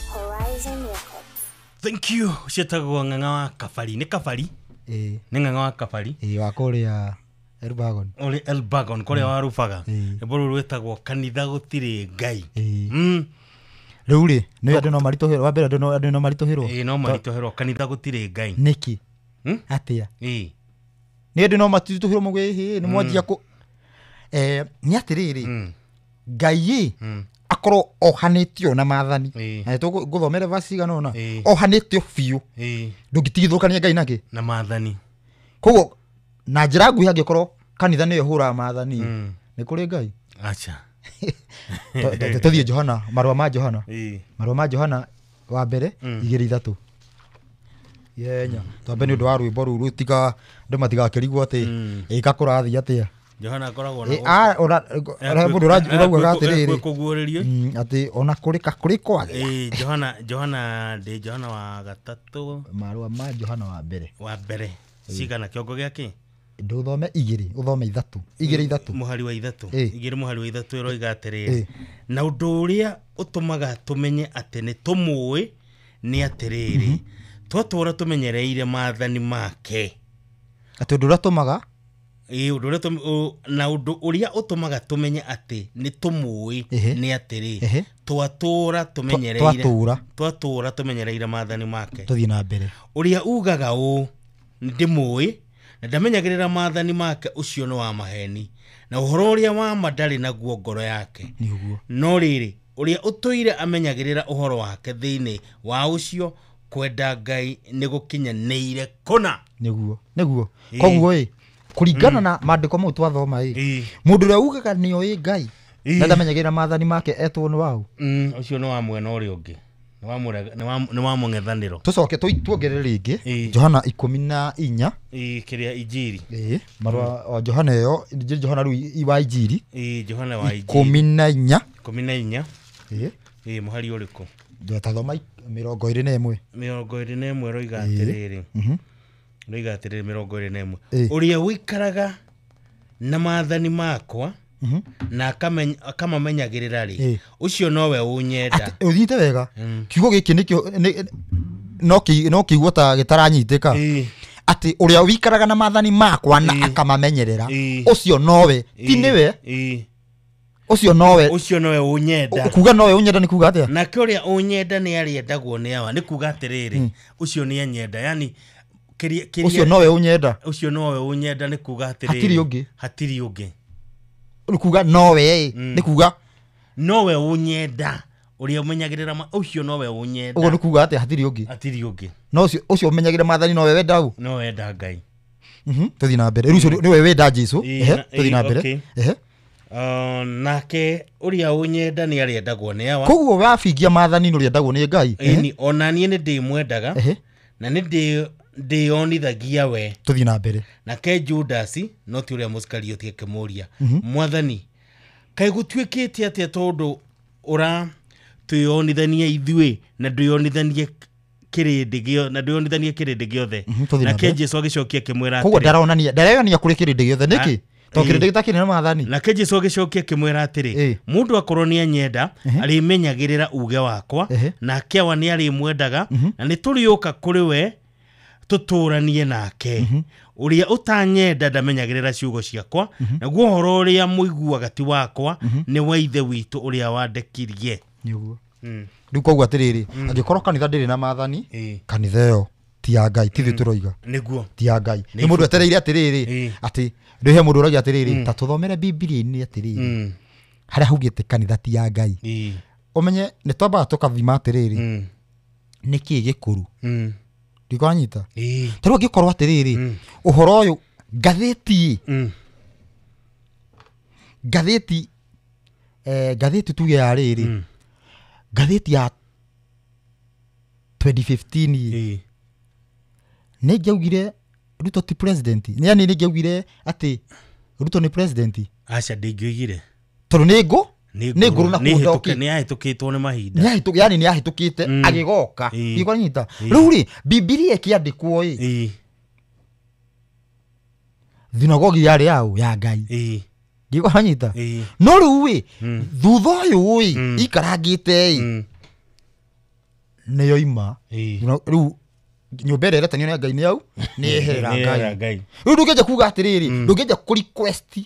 Horizon Records. Thank you. Ciĩtagwo Ng'ang'a wa Kabari. Nĩ Kabari? Ĩĩ. Nĩ Ng'ang'a wa Kabari. Ĩĩ, wa kũrĩa Elbagon. Ũrĩ Elbagon kũrĩa warubaga. Rwĩmbo rũu rwĩtagwo kanitha gũtirĩ Ngai. Rĩu rĩ, nĩ andũ no maritũhĩrwo, wa mbere andũ no maritũhĩrwo. Ĩĩ, no maritũhĩrwo kanitha gũtirĩ Ngai. Nĩkĩ? Atĩa? Ĩĩ. Nĩ andũ no maritũhĩrwo mauge ĩhĩ, nĩ mwanjia kũ nĩ atĩrĩrĩ, Ngai ĩ akorwo ohanĩtio na maathani. Na tũgũthomere verse cigana ũna. Ohanĩtio biũ. Ndũngĩtigithũkania Ngai nakĩ? Na maathani. Koguo na njĩra nguhĩ angĩkorwo kanitha nĩyo ĩhũraga maathani, nĩ kũrĩ Ngai. Acha. Tũthiĩ Johana, marũa ma Johana. Marũa ma Johana wa mbere 2:3. Yenya. Twambe nĩ ũndũ wa rwĩmbo rũu rũtiga andũ matigakĩrigwo atĩ ĩka kũrathiĩ atĩa. Johana akoragwo na Ona mũndũ ũraugaga atĩrĩrĩ kũguũrĩrio atĩ ona kũrĩ kũrĩ kwagĩa. Johana Johana ndĩ Johana wa gatatũ. Marũa ma Johana wa mbere. Wa mbere. Cigana kĩongo gĩake? Ndũthome 2, ũthome 3. 2 3. Mũhari wa 3. 2 mũhari wa 3 ĩroiga atĩrĩrĩ. Na ũndũ ũrĩa ũtũmaga tũmenye atĩ nĩ tũmũĩ nĩ atĩrĩrĩ. Twatũũra tũmenyereire maathani make. Atĩ ũndũ ũrĩa ũtũmaga? Ĩĩ, ũndũ ũrĩa na ũndũ ũrĩa ũtũmaga tũmenye atĩ nĩ tũmũĩ nĩ atĩrĩ. Twatũũra tũmenyereire. Twatũũra tũmenyereire maathani make. Tũthiĩ na mbere. Ũrĩa ugaga ũũ ndĩmũĩ na ndamenyagĩrĩra maathani make ũcio nĩ wa maheni na ũhoro ũrĩa wa ma ndarĩ naguo ngoro yake. Nĩguo. No rĩrĩ, ũrĩa ũtũire amenyagĩrĩra ũhoro wake thĩinĩ wa ũcio kwenda Ngai nĩ gũkinyanĩire kũna. Nĩguo. Nĩguo. Koguo ĩ kũringana na maandĩko mau twathoma ĩ mũndũ ũrĩa ugaga nĩoĩ Ngai na ndamenyagĩrĩra maathani make etwo nĩ waũ. Ũcio nĩ wa mwena ũrĩa ũngĩ. Nĩ wa mũng'ethanĩro. Tũcoke tuongerere rĩngĩ Johana 14. Kĩrĩa Injiri. Marũa wa Johana ĩyo, Injiri Johana rĩu wa Injiri. Johana wa Injiri. 14. 14. Mũhari ũrĩkũ? Tathoma 21. 21 ĩroiga atĩrĩrĩ. Ĩroiga atĩrĩrĩ 21. Ũrĩa ũikaraga na maathani makwa na akamamenyagĩrĩra rĩ, ũcio nowe ũnyenda. Ũthiĩte wega. Kiugo gĩkĩ nĩkĩo no kĩiguo ta gĩtaranyitĩka. Atĩ ũrĩa ũikaraga na maathani makwa na akamamenyerera, ũcio nowe, ti nĩwe. Ũcio nowe. Ũcio nowe ũnyenda. Kuga nowe ũnyenda nĩ kuga atĩa? Nake ũrĩa ũnyenda nĩ arĩendagwo nĩ awa, nĩ kuga atĩrĩrĩ, ũcio nĩ anyenda, yani ũcio nowe ũnyenda. Ũcio nowe ũnyenda nĩ kuga atĩrĩrĩ. Hatirĩ ũngĩ. Hatirĩ ũngĩ. Nĩ kuga nowe, nĩ kuga nowe ũnyenda, ũrĩa ũmenyagĩrĩra ũcio nowe ũnyenda. Ũguo nĩ kuga atĩa hatirĩ ũngĩ. Hatirĩ ũngĩ. No ũcio ũmenyagĩrĩra maathani nowe wenda ũ? No wenda Ngai. Tũthiĩ na mbere. Rĩu ũcio nĩwe wenda Jesũ. Tũthiĩ na mbere. Nake ũrĩa ũnyenda nĩ arĩendagwo nĩ awa. Koguo wabingia maathani nĩ ũrĩendagwo nĩ Ngai. Ĩni, ona niĩ nĩ ndĩmwendaga na nĩ ndĩyonithagia we. Tũthiĩ na mbere. Nake Judasi no ti ũrĩa Mũisikarioti akĩmũũria, Mwathani, kaĩ gũtuĩkĩte atĩa tondũ ũra twĩyonithania ithuĩ na ndwĩyonithanie kĩrĩndĩ gĩothe na ndwĩyonithanie kĩrĩndĩ gĩothe. Nake Jesũ agĩcokia akĩmwĩra atĩrĩ. Koguo ndareyonania kũrĩ kĩrĩndĩ gĩothe nĩkĩ? Tondũ kĩrĩndĩ gĩtakĩrĩ na maathani. Nake Jesũ agĩcokia akĩmwĩra atĩrĩ, mũndũ akorwo nĩ anyenda arĩmenyagĩrĩra uge wakwa, nake awa nĩ arĩmwendaga, na nĩ tũrĩũka kũrĩ we tũtũranie nake. Ũrĩa ũtanyenda ndamenyagĩrĩra ciugo ciakwa, naguo ũhoro ũrĩa mũiguaga ti wakwa, nĩ wa Ithe witũ ũrĩa wandekirie. Nĩguo. Rĩu koguo atĩrĩrĩ, angĩkorwo kanitha ndĩrĩ na maathani, kanitha ĩyo ti ya Ngai, ti ithuĩ tũroiga. Nĩguo. Ti ya Ngai. Nĩ mũndũ etereire atĩrĩrĩ, atĩ rĩu he mũndũ ũragia atĩrĩrĩ, ta tũthomere Bibilia-inĩ atĩrĩrĩ, harĩa haugĩte kanitha ti ya Ngai. Ũmenye nĩ twambaga tũkathima atĩrĩrĩ, nĩkĩĩ gĩkũrũ. Ndikanyita. Ta rĩu angĩkorwo atĩrĩrĩ, ũhoro ũyũ ngathĩti ngathĩti ngathĩti tuge ya rĩrĩ, ngathĩti ya 2015 nĩ ngĩaugire Ruto ti president. Yani nĩ ngĩaugire atĩ Ruto nĩ president. Aca ndingĩoigire. Tondũ nĩ ngũ nĩ ngũrũ na kũndoki. Nĩ yahĩtũkĩtwo nĩ mahinda. Yani nĩ yahĩtũkĩte agĩgoka. Ndikanyita. Rĩu rĩ, Bibilia ĩkĩandĩkwo ĩ. Thinagogi yarĩ yao ya Ngai. Ndikwanyita. No rĩu ĩ thutha ũyũ ĩ ikarangĩte ĩ nĩyo ima. Rĩu nyũmba ĩrĩa ĩretanio nĩ Ngai nĩ yau nĩ yeherera Ngai. Rĩu ndũngĩanjia kuga atĩrĩrĩ, ndũngĩanjia kũ request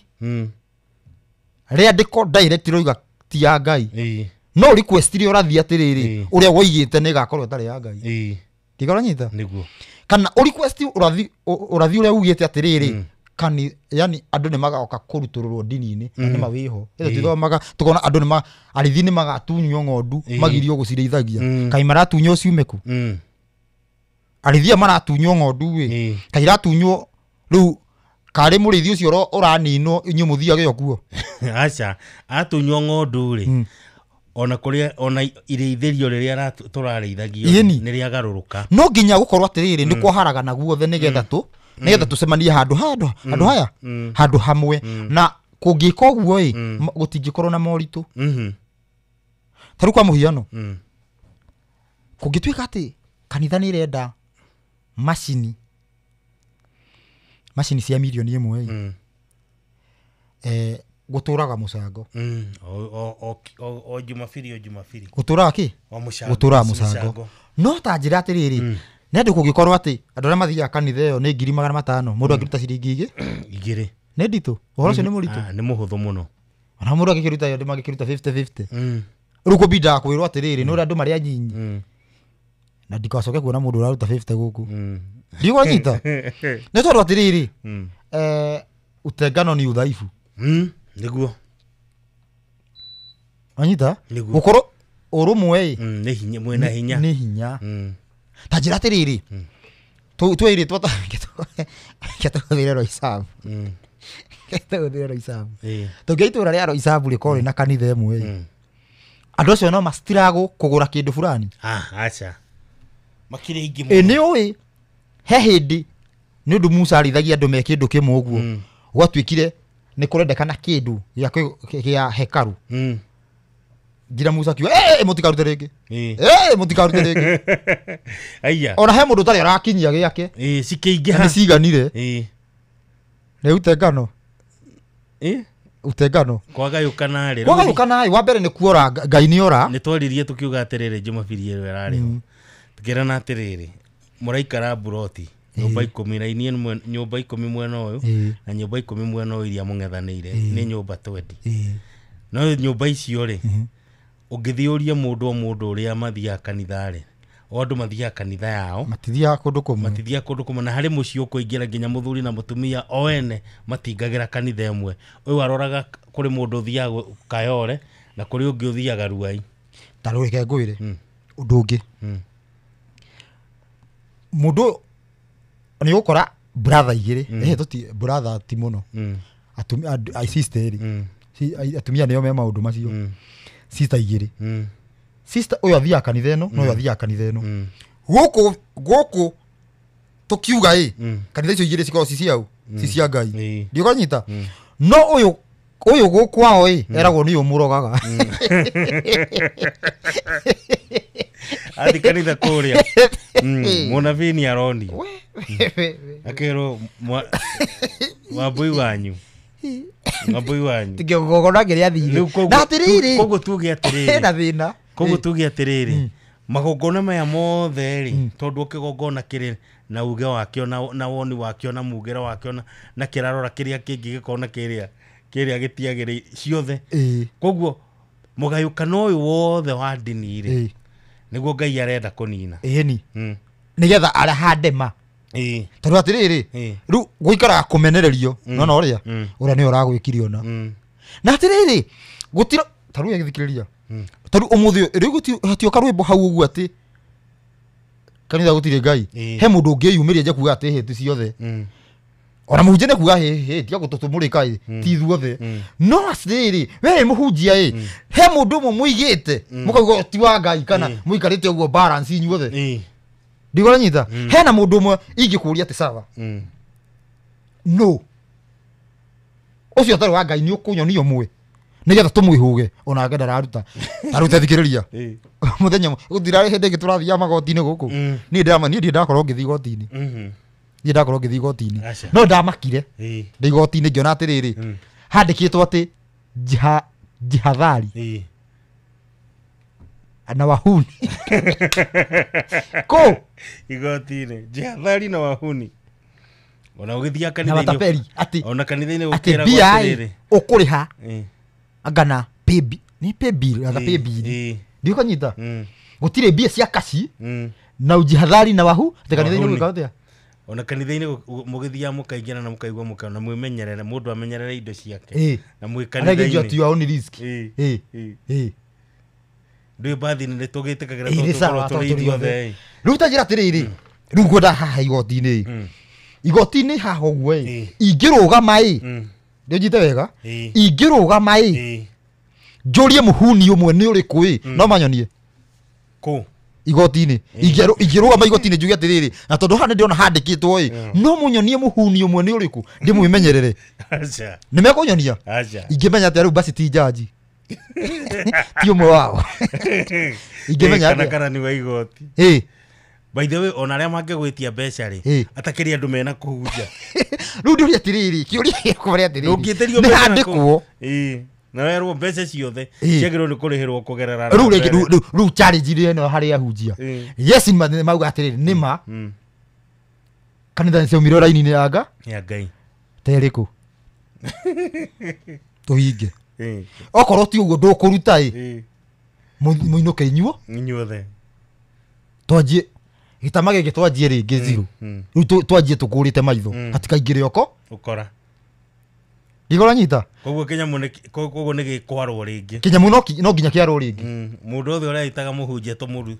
rĩandĩko direct rĩoiga ti ya Ngai. No request rĩ ũrathiĩ atĩrĩrĩ ũrĩa woigĩte nĩ ĩgakorwo ĩtarĩ ya Ngai. Ndikoranyita? Nĩguo. Kana ũ request ũrathi ũrĩa ugĩte atĩrĩrĩ kani yani andũ nĩ magoka kũrutũrũrwo ndini-inĩ na nĩ mawĩho. Ĩthe tuthomaga tukona andũ nĩ arĩithi nĩ magatunywo ng'ondu magirio gũcirĩithagia. Kaĩ maratunywo ciume kũ? Arĩithi maratunywo ng'ondu ĩ kaĩ iratunywo rĩu karĩ mũrĩithi ũcio ũraninwo inyuĩ mũthiage o kuo. Aca atunywo ng'ondu rĩ ona kũrĩa ona irĩithĩrio rĩrĩa tũrarĩithagio nĩ rĩagarũrũka. No nginya gũkorwo atĩrĩrĩ nĩ kwaharagana guothe nĩgetha tu nĩgetha tũcemanie handũ handũ handũ haya handũ hamwe na kũngĩka ũguo ĩ gũtingĩkorwo na moritũ. Ta rĩu kwa mũhiano kũngĩtuĩka atĩ kanitha nĩ ĩrenda macini cia mirioni ĩmwe ĩ gũtũraga mũcango o Jumapili o Jumapili gũtũraga kĩ gũtũraga mũcango. No ta njĩra atĩrĩrĩ nĩ andũ kũngĩkorwo atĩ andũ arĩa mathiaga kanitha ĩyo nĩ 500,000 mũndũ angĩruta ciringi igĩrĩ nĩ nditũ ũhoro ũcio nĩ mũritũ. Nĩ mũhũthũ mũno. Ona mũndũ angĩkĩruta ĩyo andũ mangĩkĩruta 50-50 rĩu kũbindaga kwĩrwo atĩrĩrĩ nĩ ũrĩa andũ marĩ anyinyi na ndikacoke kuona mũndũ ũraruta 50 gũkũ. Ndikwanyita nĩ tondũ atĩrĩrĩ utengano ni udhaifu. Nĩguo. Wanyita gũkorwo ũrũmwe ĩ nĩ hinya mwĩna hinya nĩ hinya. Ta njĩra atĩrĩrĩ twĩrĩtwo ketũhũthĩre Roysambu ketũhũthĩre Roysambu tũngĩa itũra rĩa Roysambu rĩkorwo rĩna kanitha ĩmwe ĩ andũ acio no mastruggle kũgũra kĩndũ fulani. Aca makĩrĩ aingĩ mũno. Nĩ ũĩ he hĩndĩ nĩ ũndũ Musa arĩithagia andũ me kĩndũ kĩmwe ũguo gwatuĩkire nĩ kũrendekana kĩndũ gĩa hekaru ngira Musa akiuga mũtikarute rĩngĩ mũtikarute rĩngĩ. Aya ona he mũndũ ũtarĩ arakinyia gĩake cikĩingĩha nĩ ciganire. Nĩ utengano utengano kwagayũkana rĩ kwagayũkana wa mbere nĩ kuora Ngai nĩ ora. Nĩ twaririe tũkiuga atĩrĩrĩ Jumapili ĩyo ĩrarĩ ho tũkĩrana atĩrĩrĩ mũraikara mburoti nyũmba 10 na inie nyũmba 10 mwena ũyũ na nyũmba 10 mwena ũyũ iria mũng'ethanĩire nĩ nyũmba 20. No nyũmba icio rĩ ũngĩthiĩ ũrie mũndũ o mũndũ ũrĩa mathiaga kanitha rĩ o andũ mathiaga kanitha yao matithiaga kũndũ kũmwe matithiaga kũndũ kũmwe na harĩ mũciĩ ũkũingĩra nginya mũthuri na mũtumia o ene matingagĩra kanitha ĩmwe. Ũyũ aroraga kũrĩ mũndũ ũthiaga Kayore na kũrĩ ũngĩ ũthiaga Ruai. Ta rĩu reke ngwĩre ũndũ ũngĩ mũndũ nĩ ũgũkora brother igĩrĩ tũti brother ti mũno atumia sister rĩ atumia nĩo me maũndũ macio sister igĩrĩ sister ũyũ athiaga kanitha ĩno na ũyũ athiaga kanitha ĩno gũkũ tũkiuga ĩ kanitha icio igĩrĩ cikoragwo ci ciao ci cia Ngai ndiũkanyita. No ũyũ gũkũ kwao ĩ eragwo nĩ ũmũrogaga athi kanitha kũrĩa mũnabii nĩ aronio akĩrwo wambui wanyu wambui wanyu kĩgongona kĩrĩa athire na atĩrĩrĩ koguo tuge atĩrĩrĩ hena thĩna koguo tuge atĩrĩrĩ magongona maya mothe rĩ tondũ kĩgongona kĩrĩ na uge wakĩo na woni wakĩo na mugĩre wakĩo na kĩrarora kĩrĩa kĩngĩ gĩkona kĩrĩa kĩrĩa gĩtiagĩrĩire ciothe. Koguo mũgayũkano ũyũ wothe wa ndini rĩ nĩguo Ngai arenda kũnina. Ĩni nĩgetha arahande ma tondũ atĩrĩrĩ rĩu gũikaraga kũmenererio nona ũrĩa ũrĩa nĩwe ũragwĩkire ona na atĩrĩrĩ gũtira ta rĩu agĩthikĩrĩria ta rĩu ũmũthĩ rĩu hatioka rwĩmbo hau ũguo atĩ kanitha gũtirĩ Ngai he mũndũ ũngĩyumĩria nje kuga atĩ hĩ ti ciothe ona mũhunjia nĩ kuga hĩ tiga gũtũtũmũrĩka ĩ ti ithuothe. No atĩrĩrĩ we wĩ mũhunjia ĩ he mũndũ ũmwe mũigĩte mũkauga ti wa Ngai kana mũikarĩte ũguo balance inyuothe ndikoranyita hena mũndũ ũmwe ingĩkũria atĩ sawa no ũcio ũtarĩ wa Ngai nĩ ũkũnyonia ũmwe nĩgetha tũmwĩhũge onake ndararuta tarute thikĩrĩria mũthenya gũtirarĩ hĩndĩ ĩngĩ tũrathiaga magoti-inĩ gũkũ niĩ ndirĩ ndakorwo ngĩthiĩ igoti-inĩ Niĩ ndakorwo ngĩthiĩ igoti-inĩ. Aca. No ndamakire. Ĩĩ. Ndĩ igoti-inĩ ngĩona atĩrĩrĩ, handĩkĩtwo atĩ jihadhari Ĩĩ. na wahuni. Kũ? Igoti-inĩ jihadhari na wahuni. Ona ũgĩthiaga Na kanitha-inĩ watapeli atĩ ona kanitha-inĩ atĩ gũkĩragwo mbia atĩrĩrĩ. ũkũrĩha Ĩĩ. angana pay bill nĩ pay bill anga pay bill. Ĩĩ. Ndiũkanyita? Mm. Gũtirĩ mbia cia kaci Mm. na ujihadhari na wahu atĩ kanitha-inĩ Wahuni. gwĩka atĩa? Ona kanitha-inĩ mũgĩthiaga mũkaingĩra na mũkaigua mũkana mwĩmenyerere mũndũ amenyerere indo ciake. Ĩĩ. Na mwĩ Arĩa at kanitha-inĩ. your own risk. Ĩĩ. Ĩĩ. Ĩĩ. Ĩĩ. Ndũĩ mbathi-inĩ nĩ tũgĩtĩkagĩra Ĩĩ, tondũ nĩ sawa, tũkorwo tũrĩ tondũ tũrĩ ithuothe. othe. Rĩu ta njĩra atĩrĩrĩ, rĩu ngwenda haha igoti-inĩ Mm. igoti-inĩ haha ũguo ĩ ingĩrũgama ĩ ndĩnjite wega Ĩĩ. ingĩrũgama ĩ Ĩĩ. njũrie mũhuni ũmwe nĩ ũrĩkũ ĩ no manyonie Kũ? igoti-inĩ. Ingĩrũgama igoti-inĩ njuge atĩrĩrĩ, na tondũ haha nĩndĩrona handĩkĩtwo ĩ no mũnyonie mũhuni ũmwe nĩ ũrĩkũ ndĩmwĩmenyerere. Aca. Nĩ mekũnyonia? Aca. Ingĩmenya atĩa rĩu basi ti njanji ti ũmwe wao. Ingĩmenya Ĩĩ, kana atĩa? karani wa igoti. Ĩĩ. By the way, ona arĩa mangĩgwĩtia mbeca rĩ, Ĩĩ. atakĩrĩ andũ mena kũhunja. Rĩu ndĩũria atĩrĩrĩ, kĩũria gĩakwa nĩ atĩrĩrĩ, Ndũngĩtĩrio nĩ mbeca na handĩkwo kũu. Ĩĩ. Na werwo mbeca ciothe Ĩĩ. ciagĩrĩirwo nĩ kũrĩhĩrwo kũgerera rĩu namba rĩngĩ ĩrĩa. rĩu challenge ĩrĩa ĩno harĩ ahunjia. Ĩĩ. Yes, nĩ mauga atĩrĩrĩ, nĩ ma Mm. kanitha nĩ ciaumire raini-inĩ ya nga Ya Ngai. ta ĩrĩkũ tũhinge. Ĩĩ. Okorwo ti ũguo ndũkũruta ĩ Ĩĩ. mũinũke inyuo Inyuothe. twanjie gĩtama gĩkĩ twanjie rĩngĩ zero. Rĩu twanjie tũkũrĩte maitho hatikaingĩre oko Ũkora. ndigoranyita Koguo kĩnyamũ nĩ koguo nĩ gĩkwarwo rĩngĩ. kĩnyamũ no nginya kĩarwo rĩngĩ. Mũndũ wothe ũrĩa ĩtaga mũhunjia tũmũru.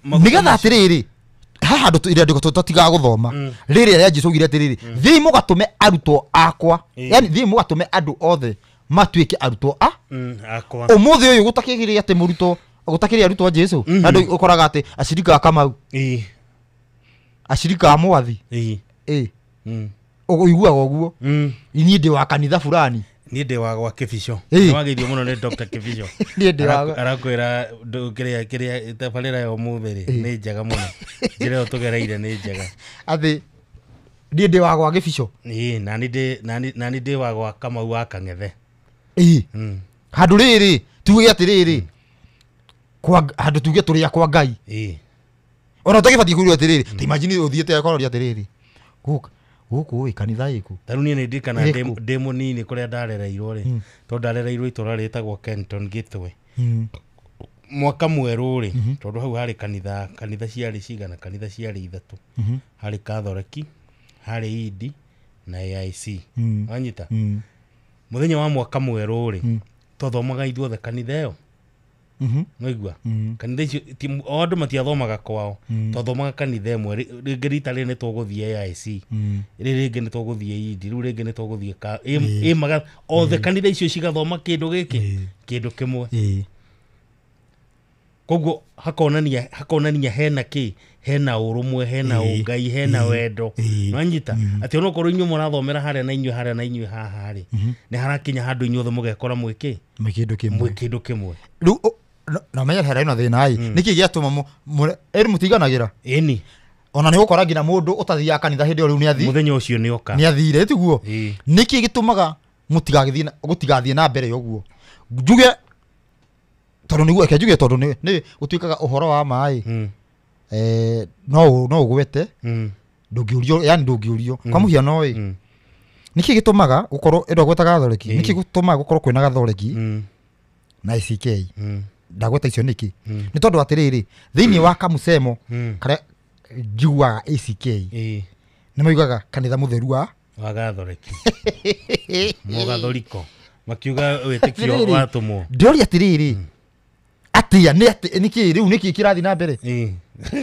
Nĩgetha atĩrĩrĩ haha handũ irĩandĩko tũtatigaga gũthoma rĩrĩa rĩa Jesũ augire atĩrĩrĩ, thiĩi mũgatũme arutwo akwa. Ĩĩ. Yani thiĩi mũgatũme andũ othe matuĩke arutwo a Akwa. Ũmũthĩ ũyũ gũtakĩgĩrĩ atĩ mũrutwo gũtakĩrĩ arutwo a Jesũ. Mhm. Na andũ ũkoraga atĩ acirika a Kamau, Ĩĩ. acirika a Mwathi. Ĩĩ. Ĩĩ. Ũiguaga ũguo niĩ ndĩ wa kanitha fulani. Niĩ ndĩ wa gwa Kĩbico. Ĩĩ. Nĩ wageithio mũno nĩ Dr. Kĩbico. Niĩ ndĩ wa gwa- Arakwĩra kĩrĩa kĩrĩa tabarĩra ya ũmũthĩ rĩ Ĩĩ. nĩ njega mũno. Njĩra ĩyo tũgereire nĩ njega. Atĩ niĩ ndĩ wa gwa Gĩbico. Ĩĩ, nani ndĩ nani ndĩ wa gwa Kamau wa Kang'ethe. Ĩĩ. Handũ rĩrĩ tuge atĩrĩrĩ, kwa handũ tuge tũrĩ a kwa Ngai. Ĩĩ. Ona ũtagĩbatiĩ kũria atĩrĩrĩ, ta imagine ũthiĩte akoria atĩrĩrĩ, gũkũ gũkũ ĩ kanitha ĩkũ? Ta rĩu niĩ nĩ ndirikanaga Ĩkũ? ndĩ mũnini kũrĩa ndarereirwo rĩ, tondũ ndarereirwo itũra rĩtagwo Kenton Gĩtwe. Mwaka mwerũ rĩ, tondũ hau harĩ kanitha kanitha ciarĩ cigana, kanitha ciarĩ ithatũ. Harĩ Katholeki, harĩ Indi na AIC. Wanyita? Mũthenya wa mwaka mwerũ rĩ, twathomaga ithuothe kanitha ĩyo. Nĩwaigua? Kanitha icio o andũ matiathomaga kwao. Twathomaga kanitha ĩmwe. Rĩngĩ rita rĩrĩ nĩ tũgũthiĩ AIC. Rĩrĩ rĩngĩ nĩ tũgũthiĩ Indi, rĩu rĩngĩ nĩ tũgũthiĩ ka ĩ maga othe kanitha icio cigathoma kĩndũ gĩkĩ kĩndũ kĩmwe. Koguo hakonania hena kĩ, hena ũrũmwe, hena ũngai, hena wendo. Nwanyita atĩ onokorwo inyuĩ mũrathomera harĩa na inyuĩ harĩa na inyuĩ haha rĩ, nĩ harakinya handũ inyuothe mũgekora mwĩ kĩ, Mwĩ kĩndũ kĩmwe. Mwĩ kĩndũ kĩmwe. Rĩu na menya hera ĩno thĩna ĩ nĩkĩ gĩatũma ĩrĩ mũtiganagĩra? Ĩni. Ona nĩ ũgũkora nginya mũndũ ũtathiaga kanitha hĩndĩ ĩyo rĩu nĩ athi mũthenya ũcio nĩ oka. Nĩ athire tiguo. Ĩĩ. Nĩkĩ gĩtũmaga mũtigagĩthiĩ gũtigathiĩ na mbere ũguo? Njuge tondũ nĩguo reke njuge tondũ nĩ gũtuĩkaga ũhoro wa maĩ no ũgwete ndũngĩũrio, yani ndũngĩũrio. Kwa mũhiano ĩ nĩkĩ gĩtũmaga gũkorwo ĩndo gweta Gathoreki, nĩkĩ gĩtũmaga gũkorwo kwĩna Gathoreki na ACK? Ndagweta icio nĩkĩ? Nĩ tondũ atĩrĩrĩ, thĩinĩ wa kamusemo karĩa njiguaga ACK nĩ maugaga kanitha mũtheru wa wa Gathoreki Mũgathoriko makiuga wĩtĩkio Atĩrĩrĩ, watũmwo. ndĩroria atĩrĩrĩ, atĩa nĩ atĩ nĩkĩ rĩu nĩkĩ kĩrathiĩ na mbere?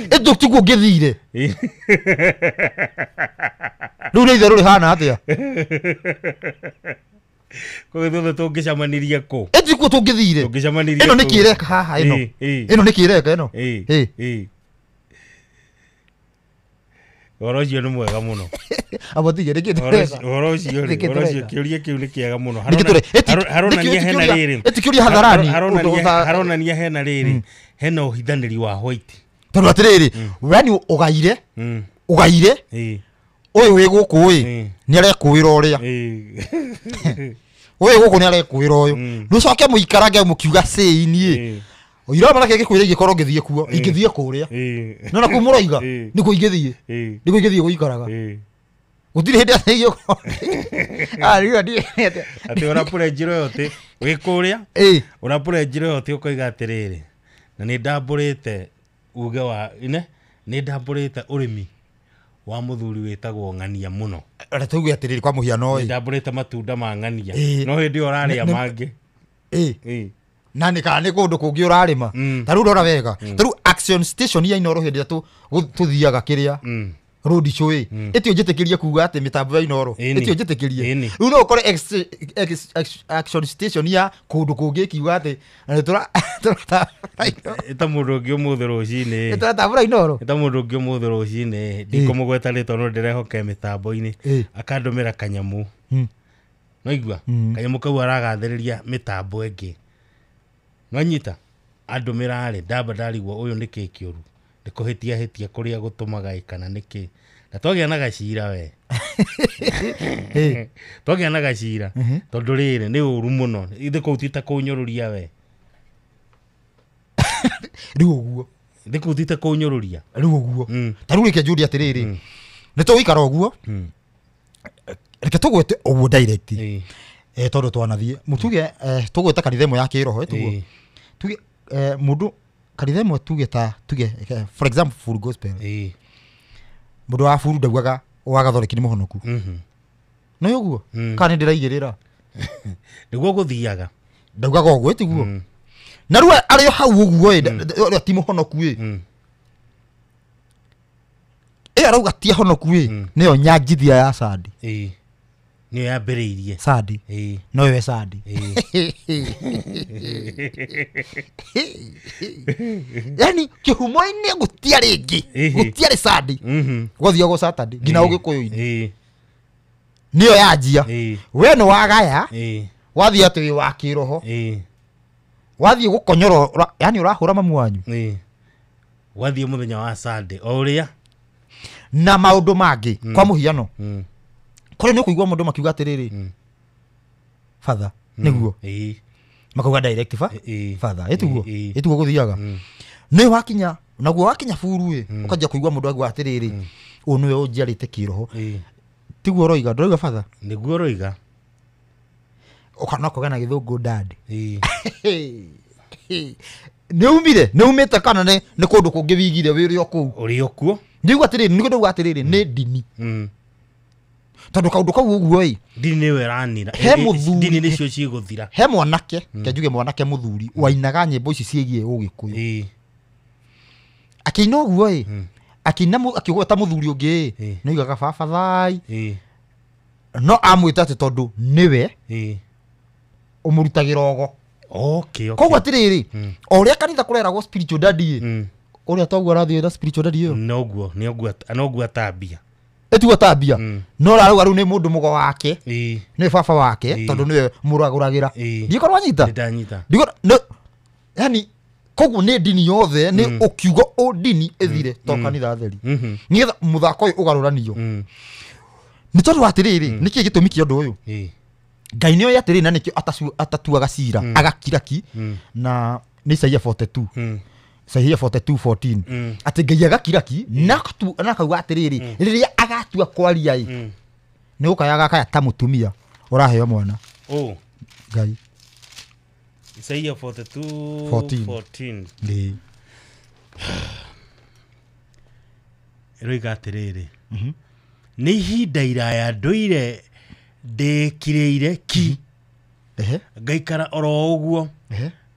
Ĩndũ tiguo ngĩthire rĩu nĩ itherũ rĩhana atĩa? Koguo ithuothe tũngĩcemanirie kũ? Ĩtiguo tũngĩthire. Tũngĩcemanirie Ĩno nĩ kũ? kĩreka haha ĩno. Ĩno nĩ kĩreka ĩno. Ĩĩ. Ũhoro ũcio nĩ mwega mũno. Abo tige nĩkĩ Ũhoro tũreka? ũhoro ũcio rĩ, Nĩkĩ ũhoro ũcio tũreka? kĩũria kĩu nĩ kĩega mũno. Nĩkĩ Haronania hena rĩrĩ. ĩti kĩũria hadharani. Haronania hena rĩrĩ. Hena ũhithanĩri wa white. Tondũ atĩrĩrĩ, yani ũgaire, ũgaire, Ũyũ wĩ gũkũ ĩ nĩ arekũĩra ũrĩa. Ũyũ gũkũ nĩ arekũĩra ũyũ. Nũcoke mũikarange mũkiuga cĩi-inĩ. Ũira marake gĩkwĩra ingĩkorwo ngĩthiĩ kuo, ingĩthiĩ kũrĩa. No na kũu mũroiga nĩkuo ingĩthiĩ. Nĩkuo ingĩthiĩ gũikaraga. Gũtirĩ hĩndĩ atĩ ingĩkorwo. Ah, rĩu ndi atĩ ũrapũrenjirwo ĩyo tĩ wĩ kũrĩa. Ũrapũrenjirwo ĩyo tĩ ũkoiga atĩrĩrĩ na nĩ ndambũrĩte uge wa ine nĩ ndambũrĩte ũrĩmi wa mũthuri wĩtagwo ng'ania mũno. Reke tuge atĩrĩrĩ kwa mũhiano ĩ. Ndambũrĩte matunda ma ng'ania. No hĩndĩ ĩyo ũrarĩa mangĩ. Na nĩ kana nĩ kũndũ kũngĩ ũrarĩma. Ta rĩu rora wega. Ta rĩu action station ya Inooro hĩndĩ ĩrĩa tũthiaga kĩrĩa road show ĩ ĩtio njĩtĩkĩrie kuga atĩ mĩtambo ya Inooro ĩtio njĩtĩkĩrie. Rĩu no ũkore action station ya kũndũ kũngĩ ĩkiuga atĩ ĩta mũndũ ũngĩ ũmũthĩ rũcinĩ. Ĩtũratambũra Inooro. Ĩta mũndũ ũngĩ ũmũthĩ rũcinĩ ndikũmũgweta rĩtwa no ndĩrehoke mĩtambo-inĩ akandũmĩra kanyamũ. Noigua kanyamũ kau aragathĩrĩria mĩtambo ĩngĩ. Nwanyita andũmĩra rĩ ndamba ndarigwo ũyũ nĩ kĩ kĩũru nĩ kũhĩtia hĩtia kũrĩa gũtũmaga ĩ kana nĩ kĩ na twagĩa na gacira we. Twagĩa na gacira tondũ rĩrĩ nĩ ũru mũno ithe kũu ti ta kũnyũrũria we. Rĩu ũguo ithe kũu ti ta kũnyũrũria rĩu ũguo. Ta rĩu reke njũrie atĩrĩrĩ nĩ tũgũikara ũguo reke tũgwete ũguo direct tondũ twanathiĩ mũtuge tũgwete kanitha ĩmwe ya kĩroho tũguo tuge mũndũ kanitha ĩmwe tuge ta tuge for example full gospel mũndũ wa buru ndaugaga wa gathoreki nĩ mũhonoku. No ũguo kana nĩ ndĩraigĩrĩra nĩguo gũthiaga ndaugaga ũguo tiguo. Na rĩu arĩ hau ũguo ĩ ũrĩa ti mũhonoku ĩ ĩ arauga ti ahonoku ĩ nĩyo nyanjithia ya Sandi. Nĩyo yambĩrĩirie Sandi. No yo Sandi. Yani kĩhumo-inĩ gũtiarĩ ĩngĩ gũtiarĩ Sandi gwathiagwo Saturday nginya ũgĩkũyũ-inĩ nĩyo yanjia. We nĩ wagaya wathiĩ atĩ wĩ wa kĩroho wathiĩ gũkonyora yani ũrahũra mamu wanyu wathiĩ mũthenya wa Sunday o ũrĩa na maũndũ mangĩ kwa mũhiano. Kũrĩ nĩ ũkũigua mũndũ makiuga atĩrĩrĩ father nĩguo makauga direct father ĩtiguo ĩtiguo gũthiaga nĩ wakinya naguo wakinya buru ĩ ũkanjia kũigua mũndũ auga atĩrĩrĩ ũyũ nĩwe ũnjiarĩte kĩroho tiguo ũroiga ndũrauga father nĩguo ũroiga ũkana kũgĩa na gĩthũngũ dad. Nĩ umire nĩ umĩte kana nĩ kũndũ kũngĩ wigire wĩ ũrĩ o kũu ũrĩ o kuo nĩguo atĩrĩrĩ nĩguo ndauga atĩrĩrĩ nĩ ndini tondũ kaũndũ kau ũguo ĩ ndini nĩyo ĩranira ndini nĩcio cigũthira. He mwanake ke njuge mwanake mũthuri wainaga nyĩmbo ici ciĩgiĩ ũgĩkũyũ akĩina ũguo ĩ akĩina akĩgweta mũthuri ũngĩ ĩ nĩoigaga baba thai no amwĩta atĩ tondũ nĩwe ũmũrutagĩra ogo. Koguo atĩrĩrĩ o ũrĩa kanitha kũreragwo spiritual daddy ĩ ũrĩa toguo arathiĩ na spiritual daddy ĩyo noguo noguo atambia ĩtiguo tambia no rarauga rĩu nĩ mũndũ mũgo wake nĩ baba wake tondũ nĩwe mũragũragĩra ndikorwo wanyita yani koguo nĩ ndini yothe nĩ ũkiuga ũ ndini ĩthire to kanitha theri nĩgetha mũthako ũyũ ũgarũranio. Nĩ tondũ atĩrĩrĩ nĩkĩĩ gĩtũmi kĩa ũndũ ũyũ Ngai nĩoĩ atĩrĩrĩ na nĩkĩo atatuaga cira agakira ki na nĩ Isaia 42 Isaia 42:14 atĩ Ngai agakira ki na akauga atĩrĩrĩ rĩrĩa agatua kwaria ĩ nĩ gũkaya agakaya ta mũtumia ũraheo mwana. Ngai Isaia 42:14 nĩ ĩroiga atĩrĩrĩ nĩ ihinda iraya ndũire ndĩkirĩire ki ngaikara oro ũguo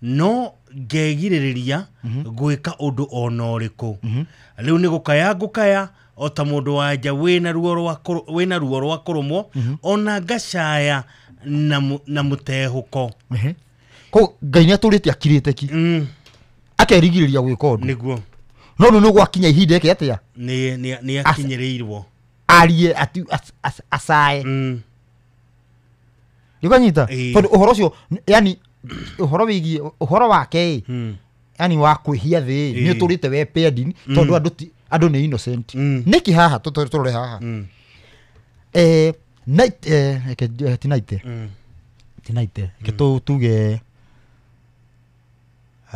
no ngegirĩrĩria gwĩka ũndũ ona ũrĩkũ rĩu nĩ gũkaya ngũkaya o ta mũndũ wa nja wĩna ruo rwa kũrũmwo ona ngacaya na mũtehũko. Koguo Ngai nĩ atũrĩte akirĩte ki akerigĩrĩria gwĩka ũndũ nĩguo no rĩu nĩ gwakinya ihinda eke atĩa nĩ akinyĩrĩirwo arie acae ndikanyita tondũ ũhoro ũcio yani ũhoro wĩgiĩ ũhoro wake ĩ yani wa kwĩhia thĩ nĩ ũtũrĩte we pending tondũ andũ nĩ innocent. Nĩkĩ haha tũrore haha Night tinaite tinaite ke tuge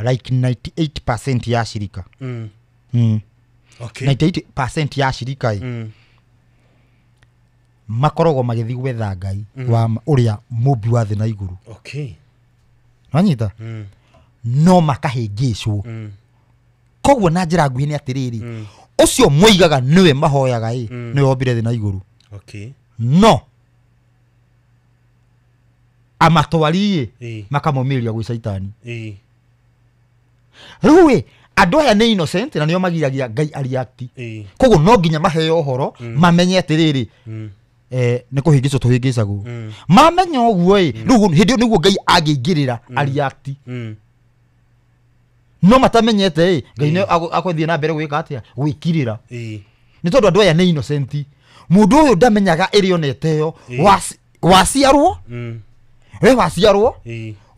like 98% ya shirika. Okay. 98% ya shirika makoragwo magĩthiĩ gwetha Ngai wa ũrĩa mũmbi wa thĩ na igũrũ. Okay. Nĩwanyita? No makahĩngĩcwo. Koguo na njĩra nguhĩ nĩ atĩrĩrĩ, ũcio moigaga nĩwe mahoyaga ĩ, nĩwe wombire thĩ na igũrũ. Okay. No amatwari ĩ makamomĩria gwĩ Caitani. Rĩu ĩ andũ aya nĩ innocent na nĩo magiragia Ngai areact. Koguo no nginya maheo ũhoro mamenye atĩrĩrĩ nĩ kũhĩngĩcwo tũhĩngĩcagwo. Mamenya ũguo ĩ rĩu hĩndĩ ĩyo nĩguo Ngai angĩingĩrĩra areact. No matamenyete ĩ Ngai nĩ akwathiĩ na mbere gwĩka atĩa gwĩkirĩra. Nĩ tondũ andũ aya nĩ innocent. Mũndũ ũyũ ndamenyaga ĩrĩa onete ĩyo waciarwo we waciarwo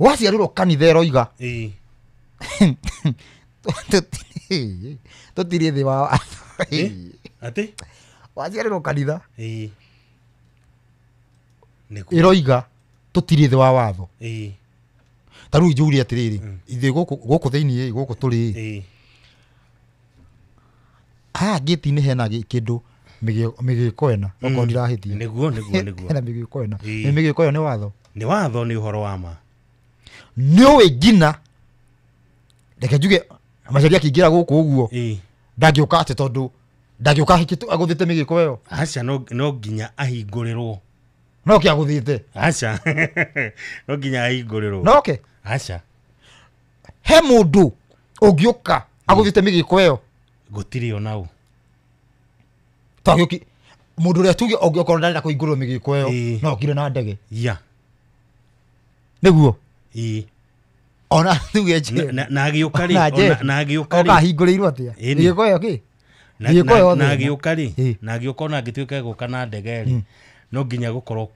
waciarĩrwo kanitha ĩroiga tũtirĩ thĩ wa atĩ waciarĩrwo kanitha ĩroiga tũtirĩ thĩ wa watho. Ta rĩu njũrie atĩrĩrĩ, ithuĩ gũkũ thĩinĩ gũkũ tũrĩ haha ngĩti-inĩ hena kĩndũ mĩgĩko ĩna okorwo ndirahĩtia. Nĩguo hena mĩgĩko ĩna. Nĩ mĩgĩko ĩyo nĩ watho. Nĩ watho, nĩ ũhoro wa ma. Nĩũĩ nginya reke njuge Macharia akĩingĩra gũkũ ũguo ndangĩũka atĩ tondũ ndangĩũka agũthĩte mĩgĩko ĩyo. Aca, no nginya ahingũrĩrwo. No ke agũthĩte. Aca. No nginya ahingũrĩrwo. No ke. Aca. He mũndũ ũngĩũka agũthĩte mĩgĩko ĩyo. Gũtirĩ ona ũ. Twagĩũki mũndũ ũrĩa tuge ũngĩokorwo ndarenda kũhingũrĩrwo mĩgĩko ĩyo no okire na ndege. Ya. Nĩguo. Ona tuge na agĩũka rĩ, na agĩũka rĩ okahingũrĩirwo atĩa mĩgĩko ĩyo kĩ mĩgĩko ĩyo na agĩũka rĩ, na agĩũka ona angĩtuĩka gũka na ndege rĩ, no nginya gũkorwo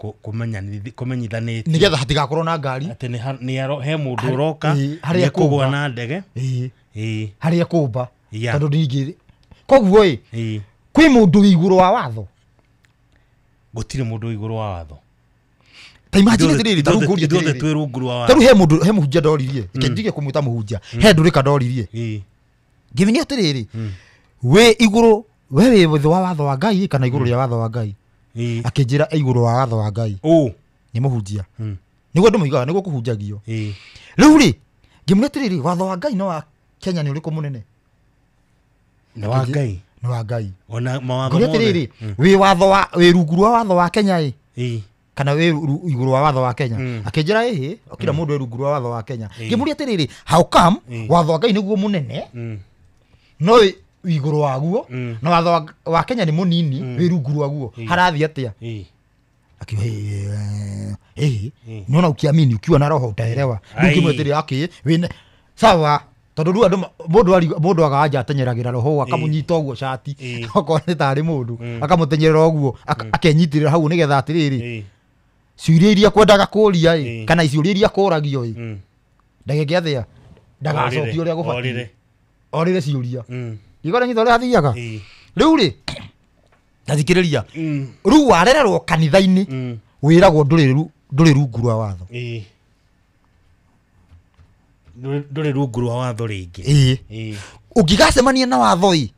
kũmenyithanĩtio nĩgetha hatigakorwo na ngari atĩ nĩ he mũndũ ũroka harĩa kũgũa na ndege harĩa kũmba tondũ ningĩ koguo ĩ kwĩ mũndũ wĩ igũrũ wa watho. Gũtirĩ mũndũ wĩ igũrũ wa watho. Ta imagine atĩrĩrĩ, ta rĩu ngũrie atĩrĩrĩ, twĩ rungu rwa watho. Ta rĩu he mũndũ, he mũhunjia ndoririe, reke ndige kũmwĩta mũhunjia, he ndũrĩka ndoririe ngĩmenya atĩrĩrĩ, wĩ igũrũ, we wĩ thĩ wa watho wa Ngai kana igũrũ rĩa watho wa Ngai? Akĩnjĩra igũrũ wa watho wa Ngai. Nĩ mũhunjia. Nĩguo andũ moigaga, nĩguo kũhunjagio. Rĩu rĩ ngĩmwĩra atĩrĩrĩ, watho wa Ngai na wa Kenya nĩ ũrĩkũ mũnene? Nĩ wa Ngai. Nĩ wa Ngai. Ona mawatho mothe. Atĩrĩrĩ, wĩ watho wa wĩ rungu rwa watho wa Kenya ĩ kana wĩ igũrũ wa watho wa Kenya? Akĩnjĩra ĩhĩ, kila mũndũ wĩ rungu rwa watho wa Kenya. Ngĩmũria atĩrĩrĩ, how come watho wa Ngai nĩguo mũnene no wĩ igũrũ waguo na watho wa Kenya nĩ mũnini wĩ rungu rwaguo, harathiĩ atĩa? Akiuga nĩona ukiamini ukiwa na roho utaelewa. Rĩu ngĩmwĩra atĩrĩrĩ, okay, wĩna sawa, tondũ rĩu andũ mũndũ agaga nja atenyeragĩra roho akamũnyita ũguo cati okorwo nĩ tarĩ mũndũ akamũtenyerera ũguo akenyitĩrĩra hau nĩgetha atĩrĩrĩ ciũria iria kwendaga kũria ĩ kana ciũria iria kũragio ĩ ndageke atĩa ndagacokie ũrĩa gũbatiĩ orĩre ciũria igora nyita ũrĩa hathiaga. Rĩu rĩ tathikĩrĩria, rĩu warererwo kanitha-inĩ wĩragwo ndũrĩ rungu rwa watho. Ndũrĩ rungu rwa watho rĩngĩ. Ũngĩgacemania na watho ĩ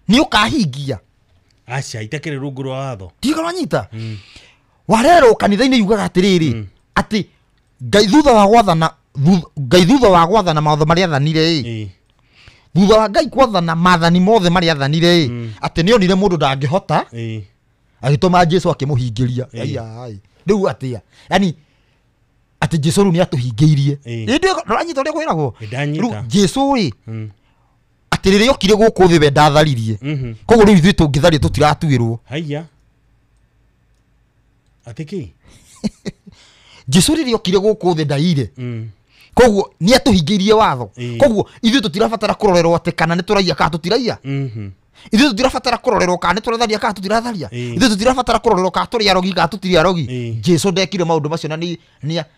nĩ ũkahingia. Aca, itakĩrĩ rungu rwa watho. Ndiga wanyita. Warererwo kanitha-inĩ yugaga atĩrĩrĩ atĩ Ngai thutha wa gwathana, Ngai thutha wa gwathana mawatho marĩa athanire ĩ, thutha wa Ngai gwathana maathani mothe marĩa athanire ĩ, atĩ nĩonire mũndũ ndangĩhota agĩtũma Jesu akĩmũhingĩria. Rĩu atĩa? Yani atĩ Jesu rĩu nĩatũhingĩirie. Ĩndĩ ndũranyita ũrĩa kwĩragwo? Rĩu Jesu ĩ atĩ rĩrĩa okire gũkũ thĩ we ndatharirie, koguo rĩu ithuĩ tũngĩtharia tũtiratuĩrwo. Haiya. Atĩ kĩ? Jesu rĩrĩa okire gũkũ thĩ ndaire, koguo nĩatũhingĩirie watho. Koguo ithuĩ tũtirabatara kũrorerwo atĩ kana nĩtũraiya kana tũtiraiya. Ithuĩ tũtirabatara kũrorerwo kana nĩtũratharia kana tũtiratharia. Ithuĩ tũtirabatara kũrorerwo kana tũrĩ arogi kana tũtirĩ arogi. Jesu ndekire maũndũ macio na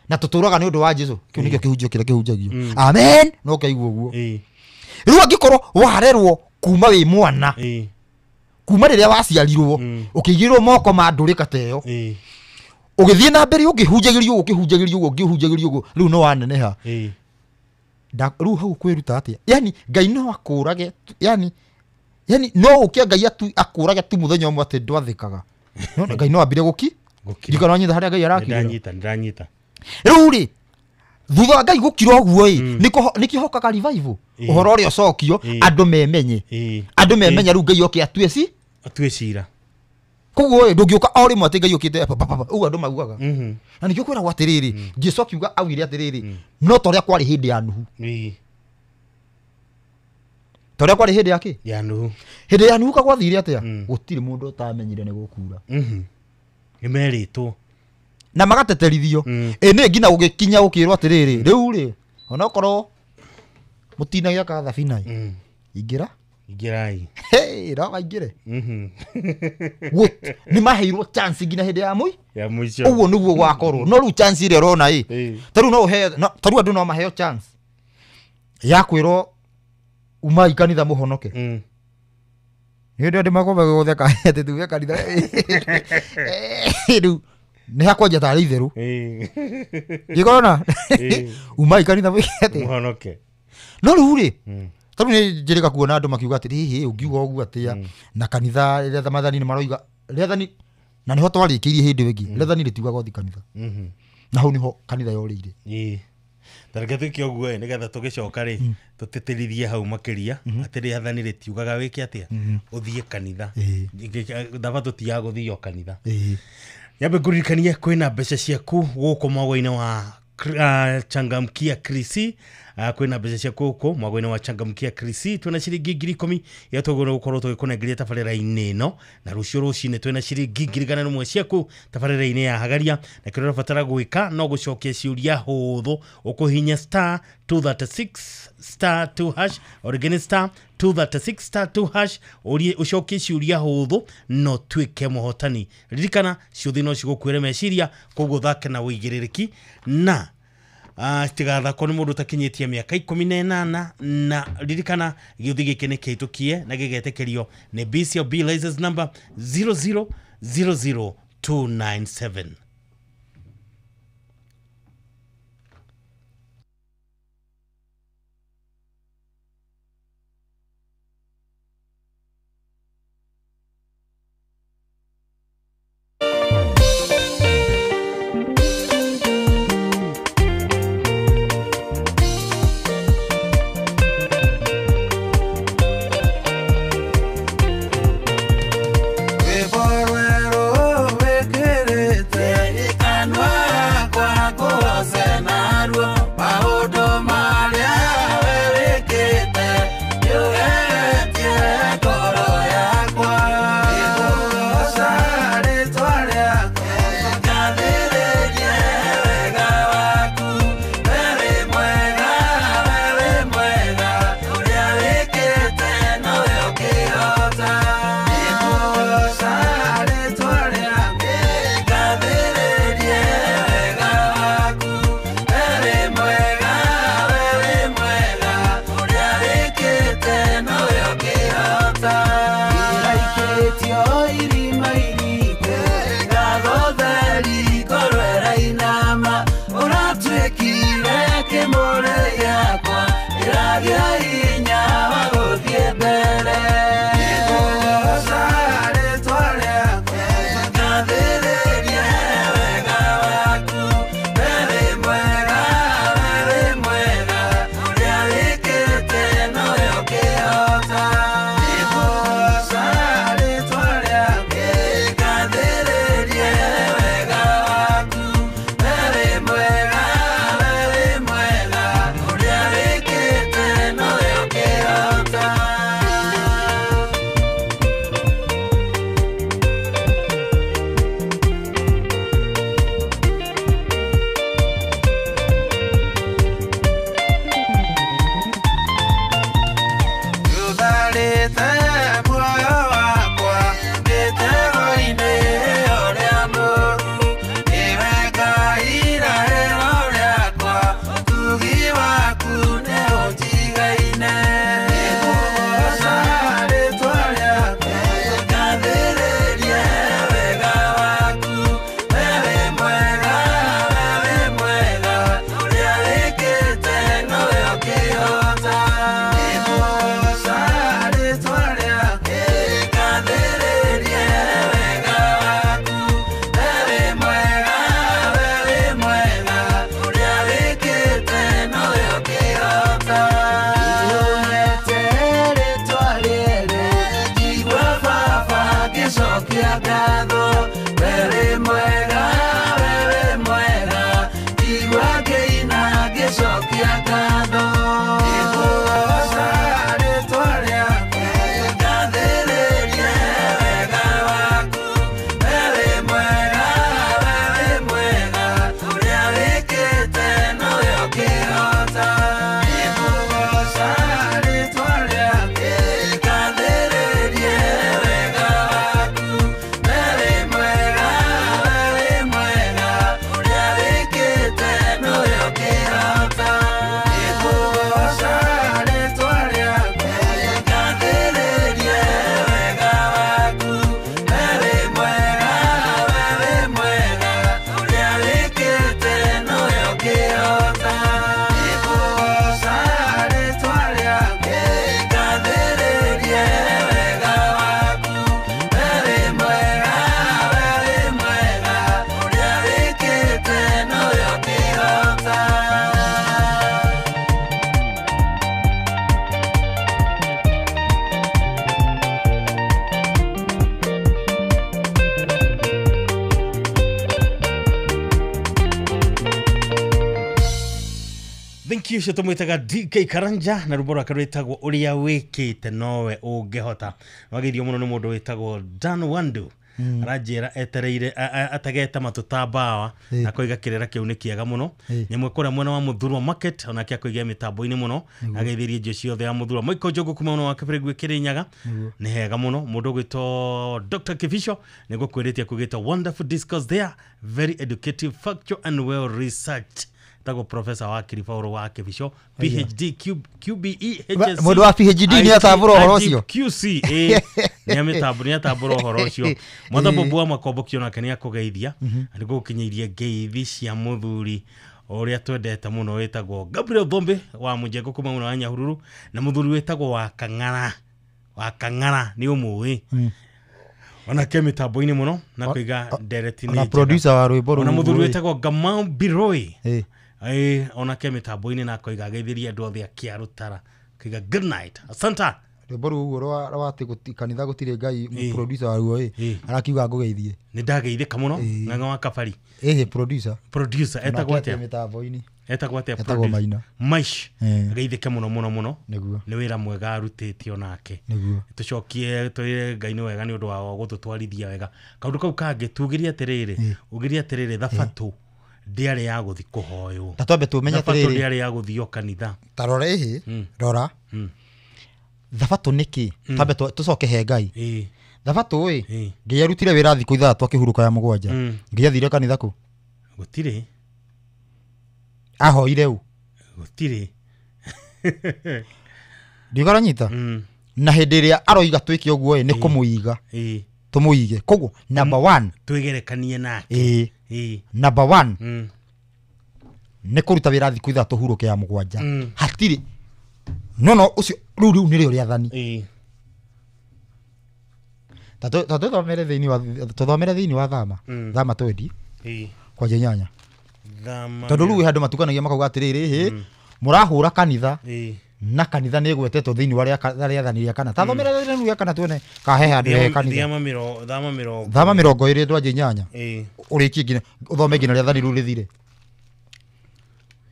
na tũtũraga nĩ ũndũ wa Jesu. Kĩu nĩkĩo kĩhunjio kĩrĩa kĩhunjagio. Amen. No kaigua ũguo. Rĩu angĩkorwo warerwo kuma wĩ mwana Kuma rĩrĩa waciarirwo ũkĩigĩrwo moko ma ndũrĩka ta ĩyo ũgĩthiĩ na mbere ũkĩhunjagĩrio ũkĩhunjagĩrio ũkĩhunjagĩrio ũguo rĩu no waneneha. Rĩu hau kwĩruta atĩa? Yani Ngai no akũrage, yani no ũke Ngai akũrage tu mũthenya ũmwe atĩ ndwathĩkaga. No Ngai no ambire gũki ndikana nyita harĩa Ngai arakirĩra. Ndanyita. Rĩu rĩ thutha wa Ngai gũkira ũguo ĩ nĩkĩo hokaga revival ũhoro ũrĩa ũcokio andũ memenye. Andũ memenye rĩu Ngai oke atue ci atue cira. Koguo ĩ ndũngĩũka o rĩmwe atĩ Ngai ũkĩte ũguo andũ maugaga. Na nĩkĩo kwĩragwo atĩrĩrĩ Jesũ akiuga augire atĩrĩrĩ no ta ũrĩa kwarĩ hĩndĩ ya Nuhu. Ta ũrĩa kwarĩ hĩndĩ ya kĩ? Ya Nuhu. Hĩndĩ ya Nuhu ka gwathire atĩa? Gũtirĩ mũndũ ũtamenyire nĩ gũkura. Nĩmerĩtwo na magateterithio. Ĩ nĩ nginya gũgĩkinya gũkĩrwo atĩrĩrĩ rĩu rĩ onokorwo mũtinagĩaka thabina ingĩra ingĩrai. Hey, no maingĩre. Nĩ maheirwo chance nginya hĩndĩ ya ya mũico. Ũguo nĩguo gwakorwo. No rĩu chance ĩrĩa ũrona ĩ ta rĩu no ũheo, ta rĩu andũ no maheo chance ya kwĩrwo umai kanitha mũhonoke. Nĩ ũndũ andũ makomba gũtheka atĩ tuge kanitha rĩu nĩ hakwanjia tarĩ itherũ. Ndĩkorona umai kanitha mũhonoke. No rĩu rĩ tarĩu nĩ njĩrĩga kuona andũ makiuga atĩrĩ hĩ ũngiuga ũguo atĩa na kanitha rĩrĩa mathani nĩ maroiga rĩathani na nĩho twarĩkĩirie hĩndĩ ĩngĩ rĩathani rĩtiugaga ũthiĩ kanitha. Na hau nĩho kanitha yorĩire. Tareke twĩke ũguo ĩ nĩgetha tũgĩcoka rĩ tũtĩtĩrithie hau makĩria atĩ rĩathani rĩtiugaga wĩke atĩa ũthiĩ kanitha. Thabatũ ti ya gũthio kanitha. Nyambe ngũririkanie kwĩna mbeca ciaku gũkũ mwago-inĩ wa Changamkia Krisi. Kwĩna mbeca ciaku gũkũ mwago-inĩ wa Changamkia Krisi twĩna ciringi 10,000 iria tũgũrwo gũkorwo tũgĩkũnengeria tabarĩra-inĩ ĩno na rũciũ rũcinĩ twĩna ciringi 101,000 ciaku tabarĩra-inĩ ya Hagaria na kĩrĩa ũrabatara gwĩka no gũcokia ciũria hũthũ ũkũhihinya star 236 star 2 hash or again star 236 star 2 hash ũrie ũcokie ciũria hũthũ no tuĩke mũhotani. Ririkana ciũthi no cigũkuĩre meciria koguo thake na ũigĩrĩrĩki na tigathakwo nĩ mũndũ ũtakinyĩtie mĩaka 18 na ririkana gĩũthi gĩkĩ nĩ kĩhĩtũkie na gĩgetĩkĩrio nĩ BCLB license number 0000297. Thank you cio tũmwĩtaga DK Karanja na rwĩmbo rwake rwĩtagwo ũrĩa wĩkĩte nowe ũngĩhota. Wagĩirio mũno nĩ mũndũ wĩtagwo Dan Wandu. Aranjĩra etereire ategete matũ ta mbawa na koiga kĩrĩra kĩu nĩ kĩega mũno. Nyamwe kũrĩa mwena wa Mũthurwa Market onake akoiga mĩtambo-inĩ mũno ageithĩrie njũ ciothe ya Mũthurwa. Michael Njogu kuma mwena wa Kĩbĩrĩgwe Kĩrĩnyaga nĩ hega mũno. Mũndũ ũgwĩtwo Dr. Kibicho nĩguo kwĩrĩtie kugĩta wonderful discourse there, very educative, factual and well researched. Tagwo professor wa Kiribauro wa Kibicho PhD QBE HSC. Mũndũ wa PhD nĩ atambũra ũhoro ũcio. QC nĩ atambũra ũhoro ũcio. Mwatha wa Makombo kĩonake nĩ akũgeithia nĩ gũkinyĩirie ngeithi cia mũthuri ũrĩa twendete mũno wĩtagwo Gabriel Thombe wa Mũjengo kuma mwena wa Nyahururu na mũthuri wĩtagwo wa Kang'ara wa Kang'ara nĩ ũmũĩ onake mĩtambo-inĩ mũno na kũiga ndereti nĩ na producer wa rwĩmbo rũu ona mũthuri wĩtagwo Gamau Biroi onake mĩtambo-inĩ na koiga ageithirie andũ othe a Kĩarũtara koiga good night asanta. Rwĩmbo rũu rwa atĩ kanitha gũtirĩ Ngai producer wa ruo arakiuga ngũgeithie nĩ ndageithĩka mũno ng'ang'a wa Kabari producer etagwo atĩa mĩtambo-inĩ etagwo atĩa etagwo Maina Maish ageithĩke mũno mũno mũno nĩ wĩra mwega arutĩte onake tũcokie twĩre Ngai nĩ wega nĩ ũndũ wa gũtũtwarithia wega. Kaũndũ kau kangĩ tugĩrie atĩrĩrĩ ugĩrie atĩrĩrĩ thabatũ ndĩarĩ ya gũthi kũhoywo ta twambe tũmenye atĩrĩrĩ thabatũ ndĩarĩ ya gũthio kanitha ta rora rora thabatũ nĩkĩ twambe tũcoke he Ngai thabatũ ĩ Ngai arutire wĩra thikũ ithathatũ akĩhurũka ya mũgwanja Ngai athire kanitha kũ gũtirĩ ahoire ũ gũtirĩ ndigaranyita na hĩndĩ ĩrĩa aroiga twĩke ũguo nĩ kũmũiga tũmũige koguo number 1 twĩgerekanie nake number 1 nĩ kũruta wĩra thikũ ithathatũ hurũke ya mũgwanja hatirĩ no ũcio rĩu nĩrĩo rĩathani ta tũthomere thĩinĩ wa thama thama 20 kwanja 8 tondũ rĩu handũ matukanagia makauga atĩrĩrĩ mũrahũra kanitha na kanitha nĩ ĩgwetetwo thĩinĩ wa rĩathani rĩa kana tathomere rĩathani rĩa kana tuone kahe handũ he kanitha thama 20 ndwanje 8 ũrĩkie nginya ũthome nginya rĩathani rĩu rĩthire.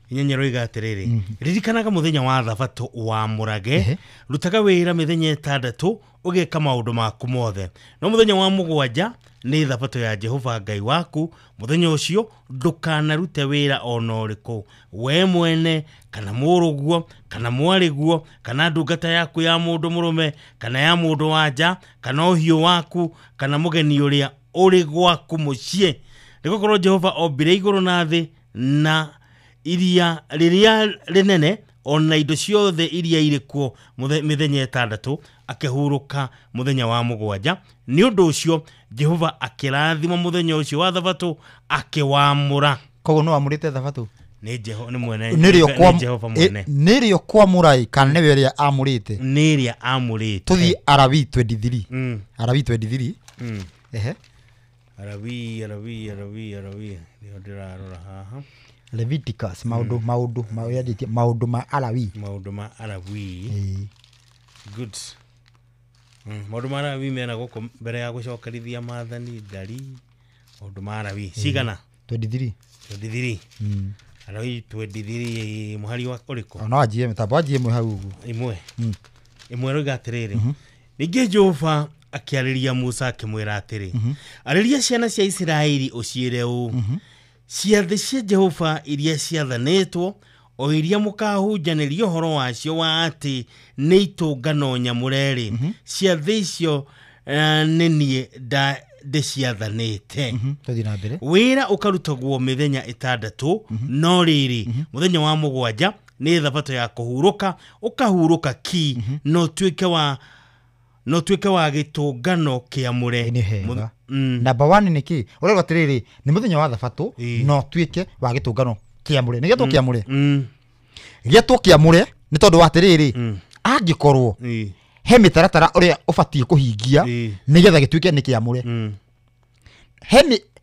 Inyanya roiga atĩrĩrĩ ririkanaga mũthenya wa thabatũ wa mũrage rutaga wĩra mĩthenya ĩtandatũ ũgĩka maũndũ maku mothe no mũthenya wa mũgwanja nĩ thabatũ ya Jehova Ngai waku mũthenya ũcio ndũkanarute wĩra ona ũrĩkũ we mwene kana mũrũguo kana mwarĩguo kana ndungata yaku ya mũndũ mũrũme kana ya mũndũ wa nja kana ũhiũ waku kana mũgeni ũrĩa ũrĩ gwaku mũciĩ nĩgũkorwo Jehova ombire igũrũ na thĩ na iria rĩrĩa rĩnene ona indo ciothe iria irĩ kuo mĩthenya ĩtandatũ akĩhurũka mũthenya wa mũgwanja nĩ ũndũ ũcio Jehova akĩrathima mũthenya ũcio wa thabatũ akĩwamũra. Koguo no amũrĩte thabatũ nĩ Jehova nĩ mwene nĩ Jehova mwene nĩrĩo kwamũra kana nĩwe ũrĩa amũrĩte nĩ ĩrĩa amũrĩte. Tũthiĩ Arabii 23 Arabii 23 ehe Arabii nĩho ndĩrarora haha Leviticus maũndũ maũndũ maũndũ ma Alawi maũndũ ma Alawi good maũndũ ma Alawi mena gũkũ mbere ya gũcokerithia maathani ndari maũndũ ma Alawi cigana 23 Alawi 23 mũhari wa ũrĩkũ no anjie mĩtambo anjie ĩmwe hau ũguo ĩmwe roiga atĩrĩrĩ ningĩ Jehova akĩarĩria Musa akĩmwĩra atĩrĩ arĩria ciana cia Isiraeli ũciĩre ũũ ciathĩ cia Jehova iria ciathanĩtwo o iria mũkahunjanĩria ũhoro wacio wa atĩ nĩ itũngano nyamũre-rĩ ciathĩ icio nĩ niĩ ndĩciathanĩte. Wĩra ũkarutagwo mĩthenya ĩtandatũ no rĩrĩ mũthenya wa mũgwanja nĩ thabatũ ya kũhurũka ũkahurũka ki no tuĩke wa gĩtũngano kĩamũre. Number 1 nĩ kĩ ũrerwo atĩrĩrĩ nĩ mũthenya wa thabatũ no tuĩke wa gĩtũngano kĩamũre nĩ gĩtwo kĩamũre gĩtwo kĩamũre nĩ tondũ wa atĩrĩrĩ angĩkorwo he mĩtaratara ũrĩa ũbatiĩ kũhingia nĩgetha gĩtuĩke nĩ kĩamũre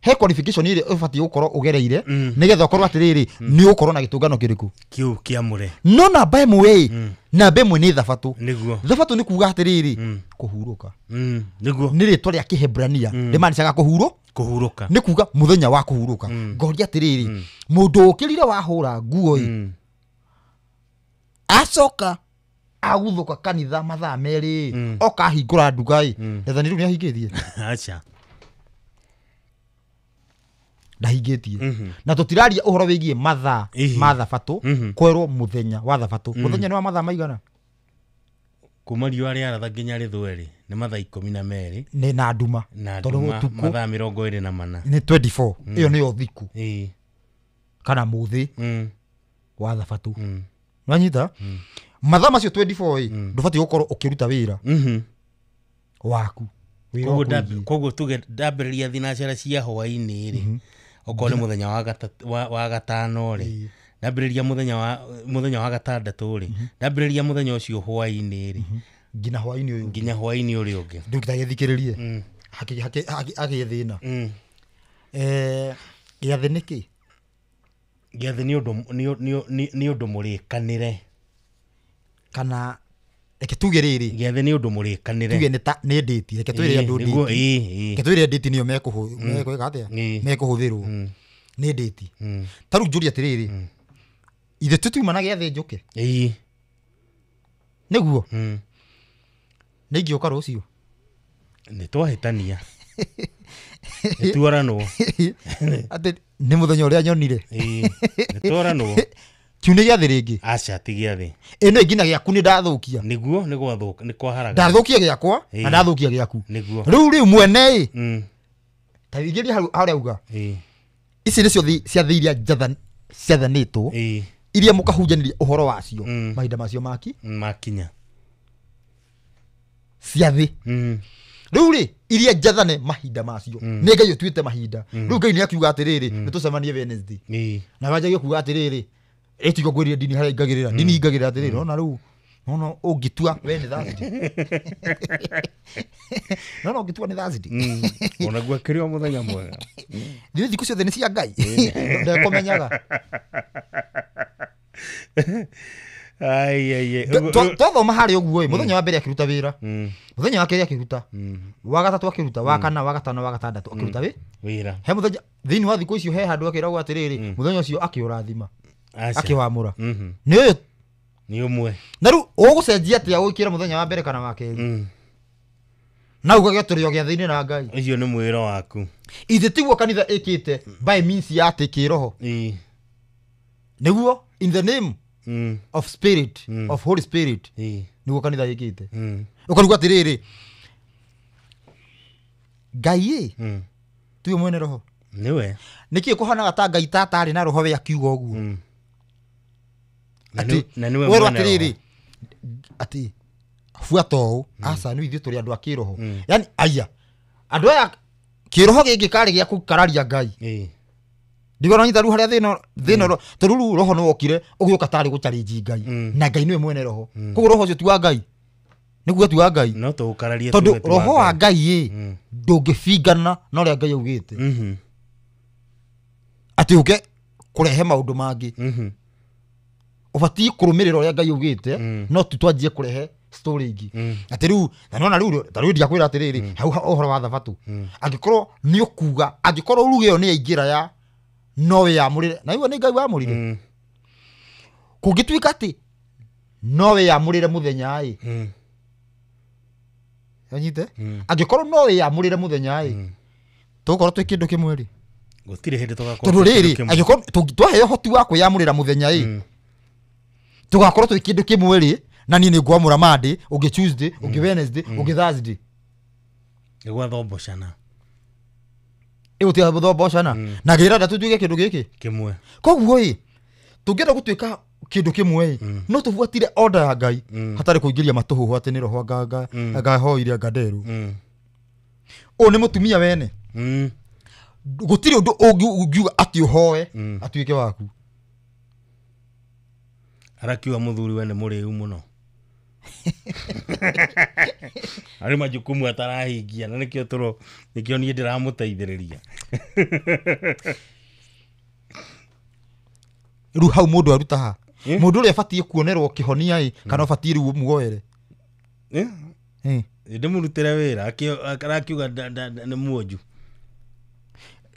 he qualification ĩrĩa ũbatiĩ gũkorwo ũgereire nĩgetha ũkorwo atĩrĩrĩ nĩ ũgũkorwo na gĩtũngano kĩrĩkũ kĩu kĩamũre no namba ĩmwe namba ĩmwe nĩ thabatũ thabatũ nĩ kuga atĩrĩrĩ kũhurũka nĩguo nĩ rĩtwa rĩa Kĩhebrania rĩmaanishaga kũhurũka nĩ kuga mũthenya wa kũhurũka ngoria atĩrĩrĩ mũndũ ũkĩrire wahũra nguo ĩ Acoka aguthuka kanitha mathaa merĩ oka ahingũra nduka ĩ rĩathani rĩu nĩahingĩtie. Aca. Ndahingĩtie. Na tũtiraria ũhoro wĩgiĩ mathaa ma thabatũ kwerwo mũthenya wa thabatũ. Mũthenya nĩ wa mathaa maigana? Kuma riũa rĩaratha nginya rĩthũe rĩ nĩ mathaa 12 nĩ na nduma. Tondũ ũtukũ mathaa 24 nĩ 24. Ĩyo nĩyo thikũ kana mũthĩ wa thabatũ. Nĩwanyita? Mathaa macio 24 ĩ ndũbatiĩ gũkorwo ũkĩruta wĩra waku. Koguo tuge ndambĩrĩria thinacara cia hwaĩ-inĩ rĩ okorwo nĩ mũthenya wa gatano rĩ ndambĩrĩria mũthenya wa gatandatũ rĩ ndambĩrĩria mũthenya ũcio hwaĩ-inĩ rĩ nginya hwaĩ-inĩ ũyũ nginya hwaĩ-inĩ ũrĩa ũngĩ ndũgĩthikĩrĩrie hakĩ thĩna. Gĩathĩ nĩ kĩ? Gĩathĩ nĩ ũndũ mũrĩkanĩre kana reke tuge rĩrĩ gĩathĩ nĩ ũndũ mũrĩkanĩre tuge nĩ ndĩti reke twĩre andũ ndĩti reke twĩre ndĩti nĩyo mekũhũthĩrwo atĩa mekũhũthĩrwo nĩ ndĩti. Ta rĩu njũrie atĩrĩrĩ ithe tũtiuma na gĩathĩ njũke nĩguo nĩ ingĩũka rũciũ nĩ twahĩtania nĩ tuoranwo atĩ nĩ mũthenya ũrĩa nyonire nĩ tuoranwo. Kiu nĩ gĩathĩ rĩngĩ? Aca ti gĩathĩ. Ĩno ĩngĩ na gĩaku nĩ ndathũkia. Nĩguo nĩ gwathũka nĩ kwaharaga. Ndathũkia gĩakwa na ndathũkia gĩaku. Nĩguo. Rĩu mwene ĩ ta ingĩria hau harĩa uga. Ici nĩcio ciathĩ iria ciathanĩtwo iria mũkahunjanĩria ũhoro wacio mahinda macio maki makinya. Ciathĩ. Rĩu rĩ iria njathane mahinda macio nĩ Ngai ũtuĩte mahinda. Rĩu Ngai nĩ akiuga atĩrĩrĩ nĩ tũcemanie Wednesday. Na wanjagie kuuga atĩrĩrĩ ĩtigo ngwĩrire ndini harĩa ingagĩrĩra ndini ingagĩrĩra atĩrĩrĩ ona rĩu nona ũngĩtua we nĩ Thursday nona ũngĩtua nĩ Thursday onaguo akĩrĩ o mũthenya mwega. Thiĩ thikũ ciothe nĩ cia Ngai ndekũmenyaga. Twathoma harĩa ũguo ĩ mũthenya wa mbere akĩruta wĩra mũthenya wa kerĩ akĩruta wa gatatũ akĩruta wa kana wa gatano wa gatandatũ akĩruta wĩra. He mũthenya thĩinĩ wa thikũ icio he handũ akĩragwo atĩrĩrĩ mũthenya ũcio akĩũrathima akĩwamũra nĩ ũyũ nĩ ũmwe. Na rĩu ũgũcenjia atĩa ũgĩkĩra mũthenya wa mbere kana wa kerĩ na ugage tũrĩ o gĩathĩ-inĩ na Ngai. Ũcio nĩ mwĩro waku. Ithe tiguo kanitha ĩkĩte by means ya atĩ kĩroho nĩguo in the name of spirit of Holy Spirit nĩguo kanitha ĩkĩte. Ũkaruga atĩrĩrĩ Ngai ĩ tuwe mwene roho nĩwe nĩkĩ kũhanaga ta Ngai tatarĩ na roho we akiuga ũguo atĩ werwo atĩrĩrĩ atĩ buata ũũ aca nĩ ithuĩ tũrĩ andũ a kĩroho yani aya andũ aya kĩroho gĩkĩ karĩ gĩa gũkararia Ngai ndigona nyita rĩu harĩa thĩna tondũ rĩu roho nĩ wokire ũgĩũka tarĩ gũcarĩnji Ngai na Ngai nĩwe mwene roho koguo roho ũcio ti wa Ngai nĩguo ti wa Ngai no tũgũkararia tondũ roho wa Ngai ĩ ndũngĩbingana na ũrĩa Ngai augĩte atĩ ũke kũrehe maũndũ mangĩ ũbatiĩ kũrũmĩrĩra ũrĩa Ngai augĩte no tu twanjie kũrehe story ingĩ atĩ rĩu na nona rĩu ta rĩu ndigakwĩra atĩrĩrĩ hau ũhoro wa thabatũ angĩkorwo nĩ ũkuga angĩkorwo ruge ĩyo nĩ yaingĩra ya no wĩyamũrĩre na igua nĩ Ngai wamũrire kũngĩtuĩka atĩ no wĩyamũrĩre mũthenya ĩ anyite angĩkorwo no wĩyamũrĩre mũthenya ĩ tũgũkorwo twĩ kĩndũ kĩmwe rĩ gũtirĩ hĩndĩ tũgakorwo tondũ rĩrĩ angĩkorwo twaheo ũhoti wa kwĩyamũrĩra mũthenya ĩ tũgakorwo twĩ kĩndũ kĩmwe rĩ na niĩ nĩ ngwamũra Monday ũngĩ Tuesday ũngĩ Wednesday ũngĩ Thursday nĩ gwathombocana ĩgũtiga gũthombocana na ngĩrenda tũtuĩke kĩndũ gĩkĩ kĩmwe. Koguo ĩ tũngĩenda gũtuĩka kĩndũ kĩmwe ĩ no tũbuatire order ya Ngai hatarĩ kũingĩria matũhũhũ atĩ nĩ roho angahoire anga nderũ. Ũyũ nĩ mũtumia wene gũtirĩ ũndũ ũngiuga atĩ ũhoe atuĩke waku. Arakiuga mũthuri we nĩ mũrĩu mũno arĩ majukumu atarahingia na nĩkĩo tũro nĩkĩo niĩ ndĩramũteithĩrĩria. Rĩu hau mũndũ aruta ha mũndũ ũrĩa abatiĩ kuonerwo kĩhonia ĩ kana ũbatiĩ rĩu ũmuoere ndĩmũrutĩre wĩra arakiuga nĩ muonju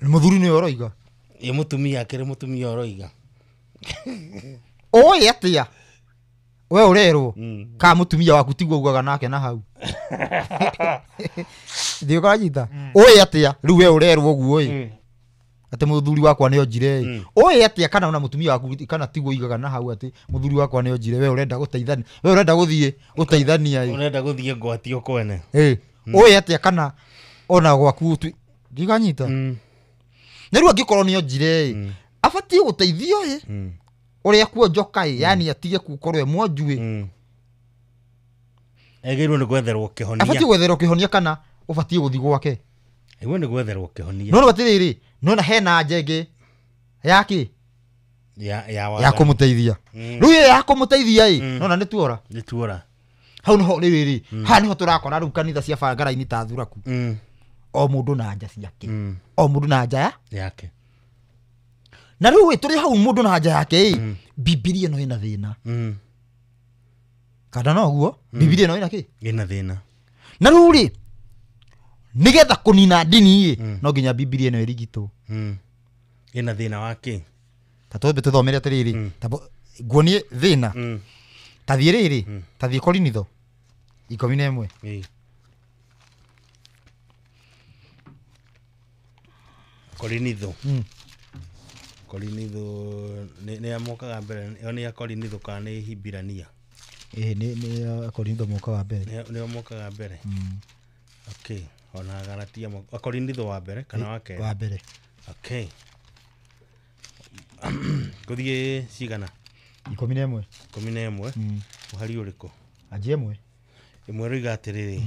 mũthuri nĩwe ũroiga ĩ mũtumia akĩrĩ mũtumia ũroiga oĩ atĩa We ũrerwo ka mũtumia waku tiguo ugaga nake na hau. Ndio kanyita. Ũĩ atĩa rĩu we ũrerwo ũguo ĩ. Atĩ mũthuri wakwa nĩ onjire ĩ. Ũĩ atĩa kana ona mũtumia waku kana tiguo igaga na hau atĩ mũthuri wakwa nĩ onjire we ũrenda gũteithania. We ũrenda gũthiĩ gũteithania ĩ. Ũrenda gũthiĩ ngwatio kwene. Ĩ. Ũĩ atĩa kana ona gwaku ndiganyita. Na rĩu angĩkorwo nĩ onjire ĩ. Abatiĩ gũteithio ĩ. Ũrĩa kuonjoka ĩ yani atige gũkorwo e mwonju ĩ. Agĩrĩirwo nĩ gwetherwo kĩhonia. Abatiĩ gwetherwo kĩhonia kana ũbatiĩ gũthiĩ gwake. Agĩrĩirwo nĩ gwetherwo kĩhonia. No atĩrĩrĩ nona hena njenge yake ya kũmũteithia. Rĩu ĩyo ya kũmũteithia ĩ nona nĩ tuora. Nĩ tuora. Hau niho rĩrĩ haha niho tũrakora rĩu kanitha cia bangara-inĩ ta thuraku. O mũndũ na nja ciake. O mũndũ na nja yake. Na rĩu ĩ tũrĩ hau mũndũ na nja yake ĩ Bibilia no ĩna thĩna. Kana no guo Bibilia no ĩna kĩ? Ĩna thĩna. Na rĩu rĩ nĩgetha kũnina ndini ĩ no nginya Bibilia ĩno ĩrigitwo. Ĩna thĩna wa kĩ? Ta twambe tũthomere atĩrĩrĩ nguonie thĩna. Ta thiĩ rĩrĩ ta thiĩ Korinitho 11. Korinitho. Korinitho nĩ ya mokaga mbere ĩyo nĩ ya Korinitho kana nĩ Hibirania? Ĩĩ nĩ ya Korinitho mokaga mbere. Nĩ mokaga mbere. Okay, ona Galatia Korinitho wa mbere kana wa kerĩ? Wa mbere. Okay. Gũthiĩ cigana? 11. 11. Mũhari ũrĩkũ? Anjie ĩmwe. Ĩmwe rĩiga atĩrĩrĩ.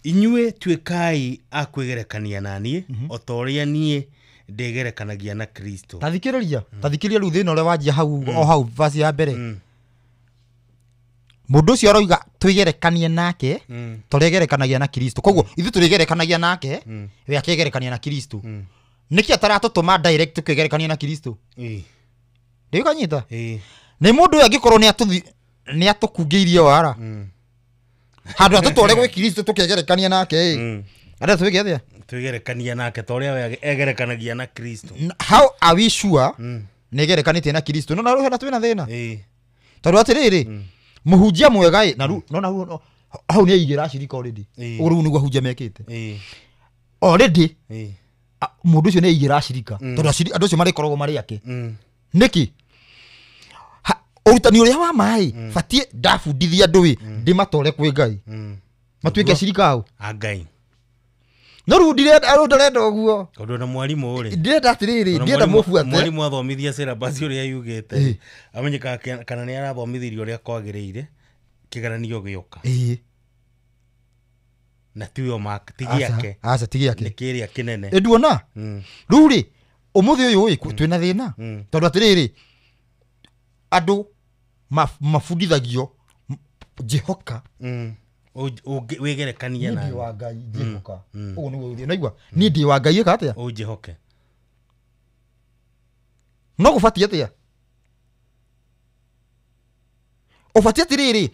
Inyuĩ tuĩkai a kwĩgerekania na niĩ o ta ũrĩa niĩ ndĩgerekanagia na Kristo. Tathikĩrĩria, tathikĩrĩria rĩu thĩna ũrĩa wanjia hau o hau verse ya mbere. Mũndũ ũcio aroiga twĩgerekanie nake tũrĩgerekanagia na Kristo. Koguo ithuĩ tũrĩgerekanagia nake we akĩgerekania na Kristo. Nĩkĩ ataratũtũma direct kwĩgerekania na Kristo? Ndio kanyita? Nĩ mũndũ ũyũ angĩkorwo nĩ atũkungĩirie wara. Handũ atũtware gwĩ Kristo tũkĩgerekania nake ĩ. Arĩa twĩke atĩa? Twĩgerekania nake ta ũrĩa we egerekanagia na Kristo. How are we sure nĩ egerekanĩtie na Kristo? No na rĩu hena twĩna thĩna. Tondũ atĩrĩrĩ mũhunjia mwega ĩ na rĩu nona hau nĩ aigĩra acirika already. Ũguo rĩu nĩguo ahunjia mekĩte. Already mũndũ ũcio nĩ aigĩra acirika tondũ andũ acio marĩkoragwo marĩ ake. Nĩkĩ? Ũrutani ũrĩa wa maĩ batiĩ ndabundithia andũ ĩ ndĩmatware kwĩ Ngai. Matuĩke acirika ao. A Ngai. No rĩu ndirenda ũguo. Tondũ na mwarimũ rĩ. Ndirenda atĩrĩrĩ, ndirenda mũbuate. Mwarimũ athomithia syllabus ũrĩa yugĩte. Amenyekaga kana nĩ arathomithirie ũrĩa kwagĩrĩire kĩgeranio gĩoka. Na tiwe mark ti gĩake. Aca ti gĩake. Nĩ kĩrĩa kĩnene. Ĩ nduona? Rĩu rĩ ũmũthĩ ũyũ ĩ twĩna thĩna. Tondũ atĩrĩrĩ andũ mabundithagio njĩhoka. Wĩgerekanie na niĩ ndĩ wa Ngai njĩhoka. Ũguo nĩguo ũthiĩ. Naigua niĩ ndĩ wa Ngai ĩka atĩa? Ũnjĩhoke. No gũbatiĩ atĩa? Ũbatiĩ atĩrĩrĩ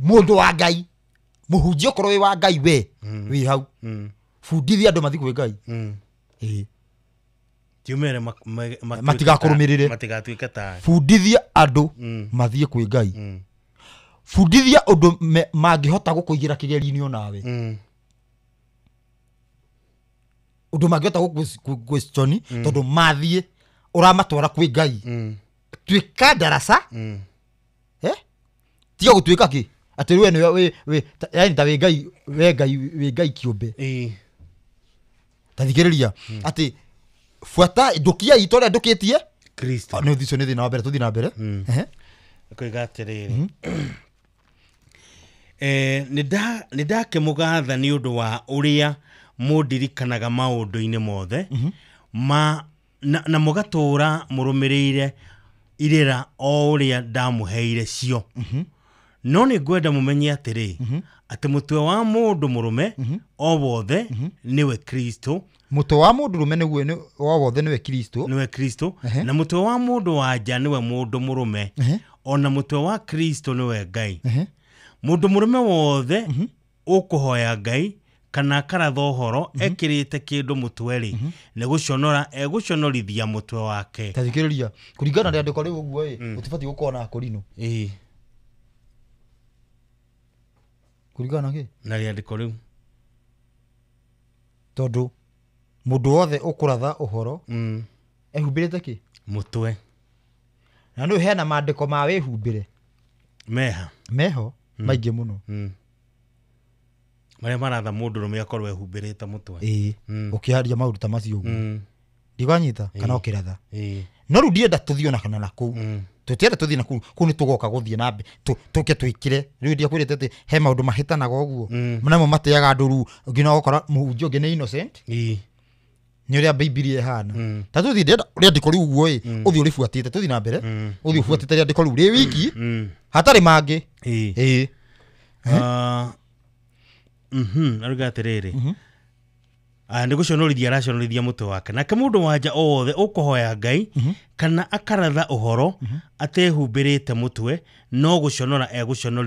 mũndũ wa Ngai mũhunjia okorwo wĩ wa Ngai we wĩ hau bundithia andũ mathiĩ kwĩ Ngai. Ĩĩ. Tiumere matigakũrũmĩrĩre. Matigatuĩke ta. Bundithia andũ mathiĩ kwĩ Ngai. Bundithia ũndũ mangĩhota gũkũigĩra kĩgerio-inĩ onawe. Ũndũ mangĩhota gũkũ-question tondũ mathiĩ ũramatwara kwĩ Ngai. Tuĩka darasa. Tiga gũtuĩka kĩ? Atĩ we nĩwe wĩ yani ta wĩ Ngai we Ngai wĩ Ngai kĩũmbe. Tathikĩrĩria atĩ buata ndũkiai ta ũrĩa ndũkĩtie Kristo. Nĩ ũcio nĩ thĩna wa mbere tũthiĩ na mbere. Koiga atĩrĩrĩ. Nĩ ndakĩmũgatha nĩ ũndũ wa ũrĩa mũndirikanaga maũndũ-inĩ mothe na mũgatũũra mũrũmĩrĩire irĩra o ũrĩa ndamũheire cio. No nĩ ngwenda mũmenye atĩrĩ atĩ mũtwe wa mũndũ mũrũme o wothe nĩwe Kristo. Mũtwe wa mũndũ mũrũme nĩwe o wothe nĩwe Kristo. Nĩwe Kristo. Na mũtwe wa mũndũ wa nja nĩwe mũndũ mũrũme. Ona mũtwe wa Kristo nĩwe Ngai. Mũndũ mũrũme wothe ũkũhoya Ngai kana akaratha ũhoro ekĩrĩte kĩndũ mũtwe rĩ nĩ gũconora egũconorithia mũtwe wake. Tathikĩrĩria kũringana na rĩandĩko rĩu ũguo ĩ ũtibatiĩ gũkorwo na Akorino. Ĩĩ. Kũringana na kĩ? Na rĩandĩko rĩu. Tondũ mũndũ wothe ũkũratha ũhoro ehumbĩrĩte kĩ? Mũtwe. Na nĩ hena maandĩko ma wĩhumbĩre. Meha. Meho maingĩ mũno. Marĩa maratha mũndũ rũme akorwo ehumbĩrĩte mũtwe. Ĩĩ. Ũkĩaria maũndũ ta macio ũguo. Ndigwanyita kana ũkĩratha. Ĩĩ. No rĩu ndienda tũthiĩ ona kana na kũu. Tũtienda tũthiĩ na kũu, kũu nĩ tũgoka gũthiĩ na mbere. Tũke twĩkĩre. Rĩu ndiakwĩrĩte atĩ he maũndũ mahĩtanaga ũguo. Namo mateaga andũ rĩu nginya ũgakora mũhunjia ũngĩ nĩ innocent. Ĩĩ. Nĩ ũrĩa Bibilia ĩhana. Ta tũthiĩ ndĩrenda rĩandĩko rĩu ũguo ĩ, ũthiĩ ũrĩbuatĩte, tũthiĩ na mbere. Ũthiĩ ũbuatĩte rĩandĩko rĩu rĩ wiki. Hatarĩ mangĩ. Ĩĩ. Ĩĩ. Aruga atĩrĩrĩ. Nĩ gũconorithia araconorithia mũtwe wake. Nake mũndũ wanja o wothe ũkũhoya Ngai kana akaratha ũhoro atehumbĩrĩte mũtwe no gũconora egũconorithia.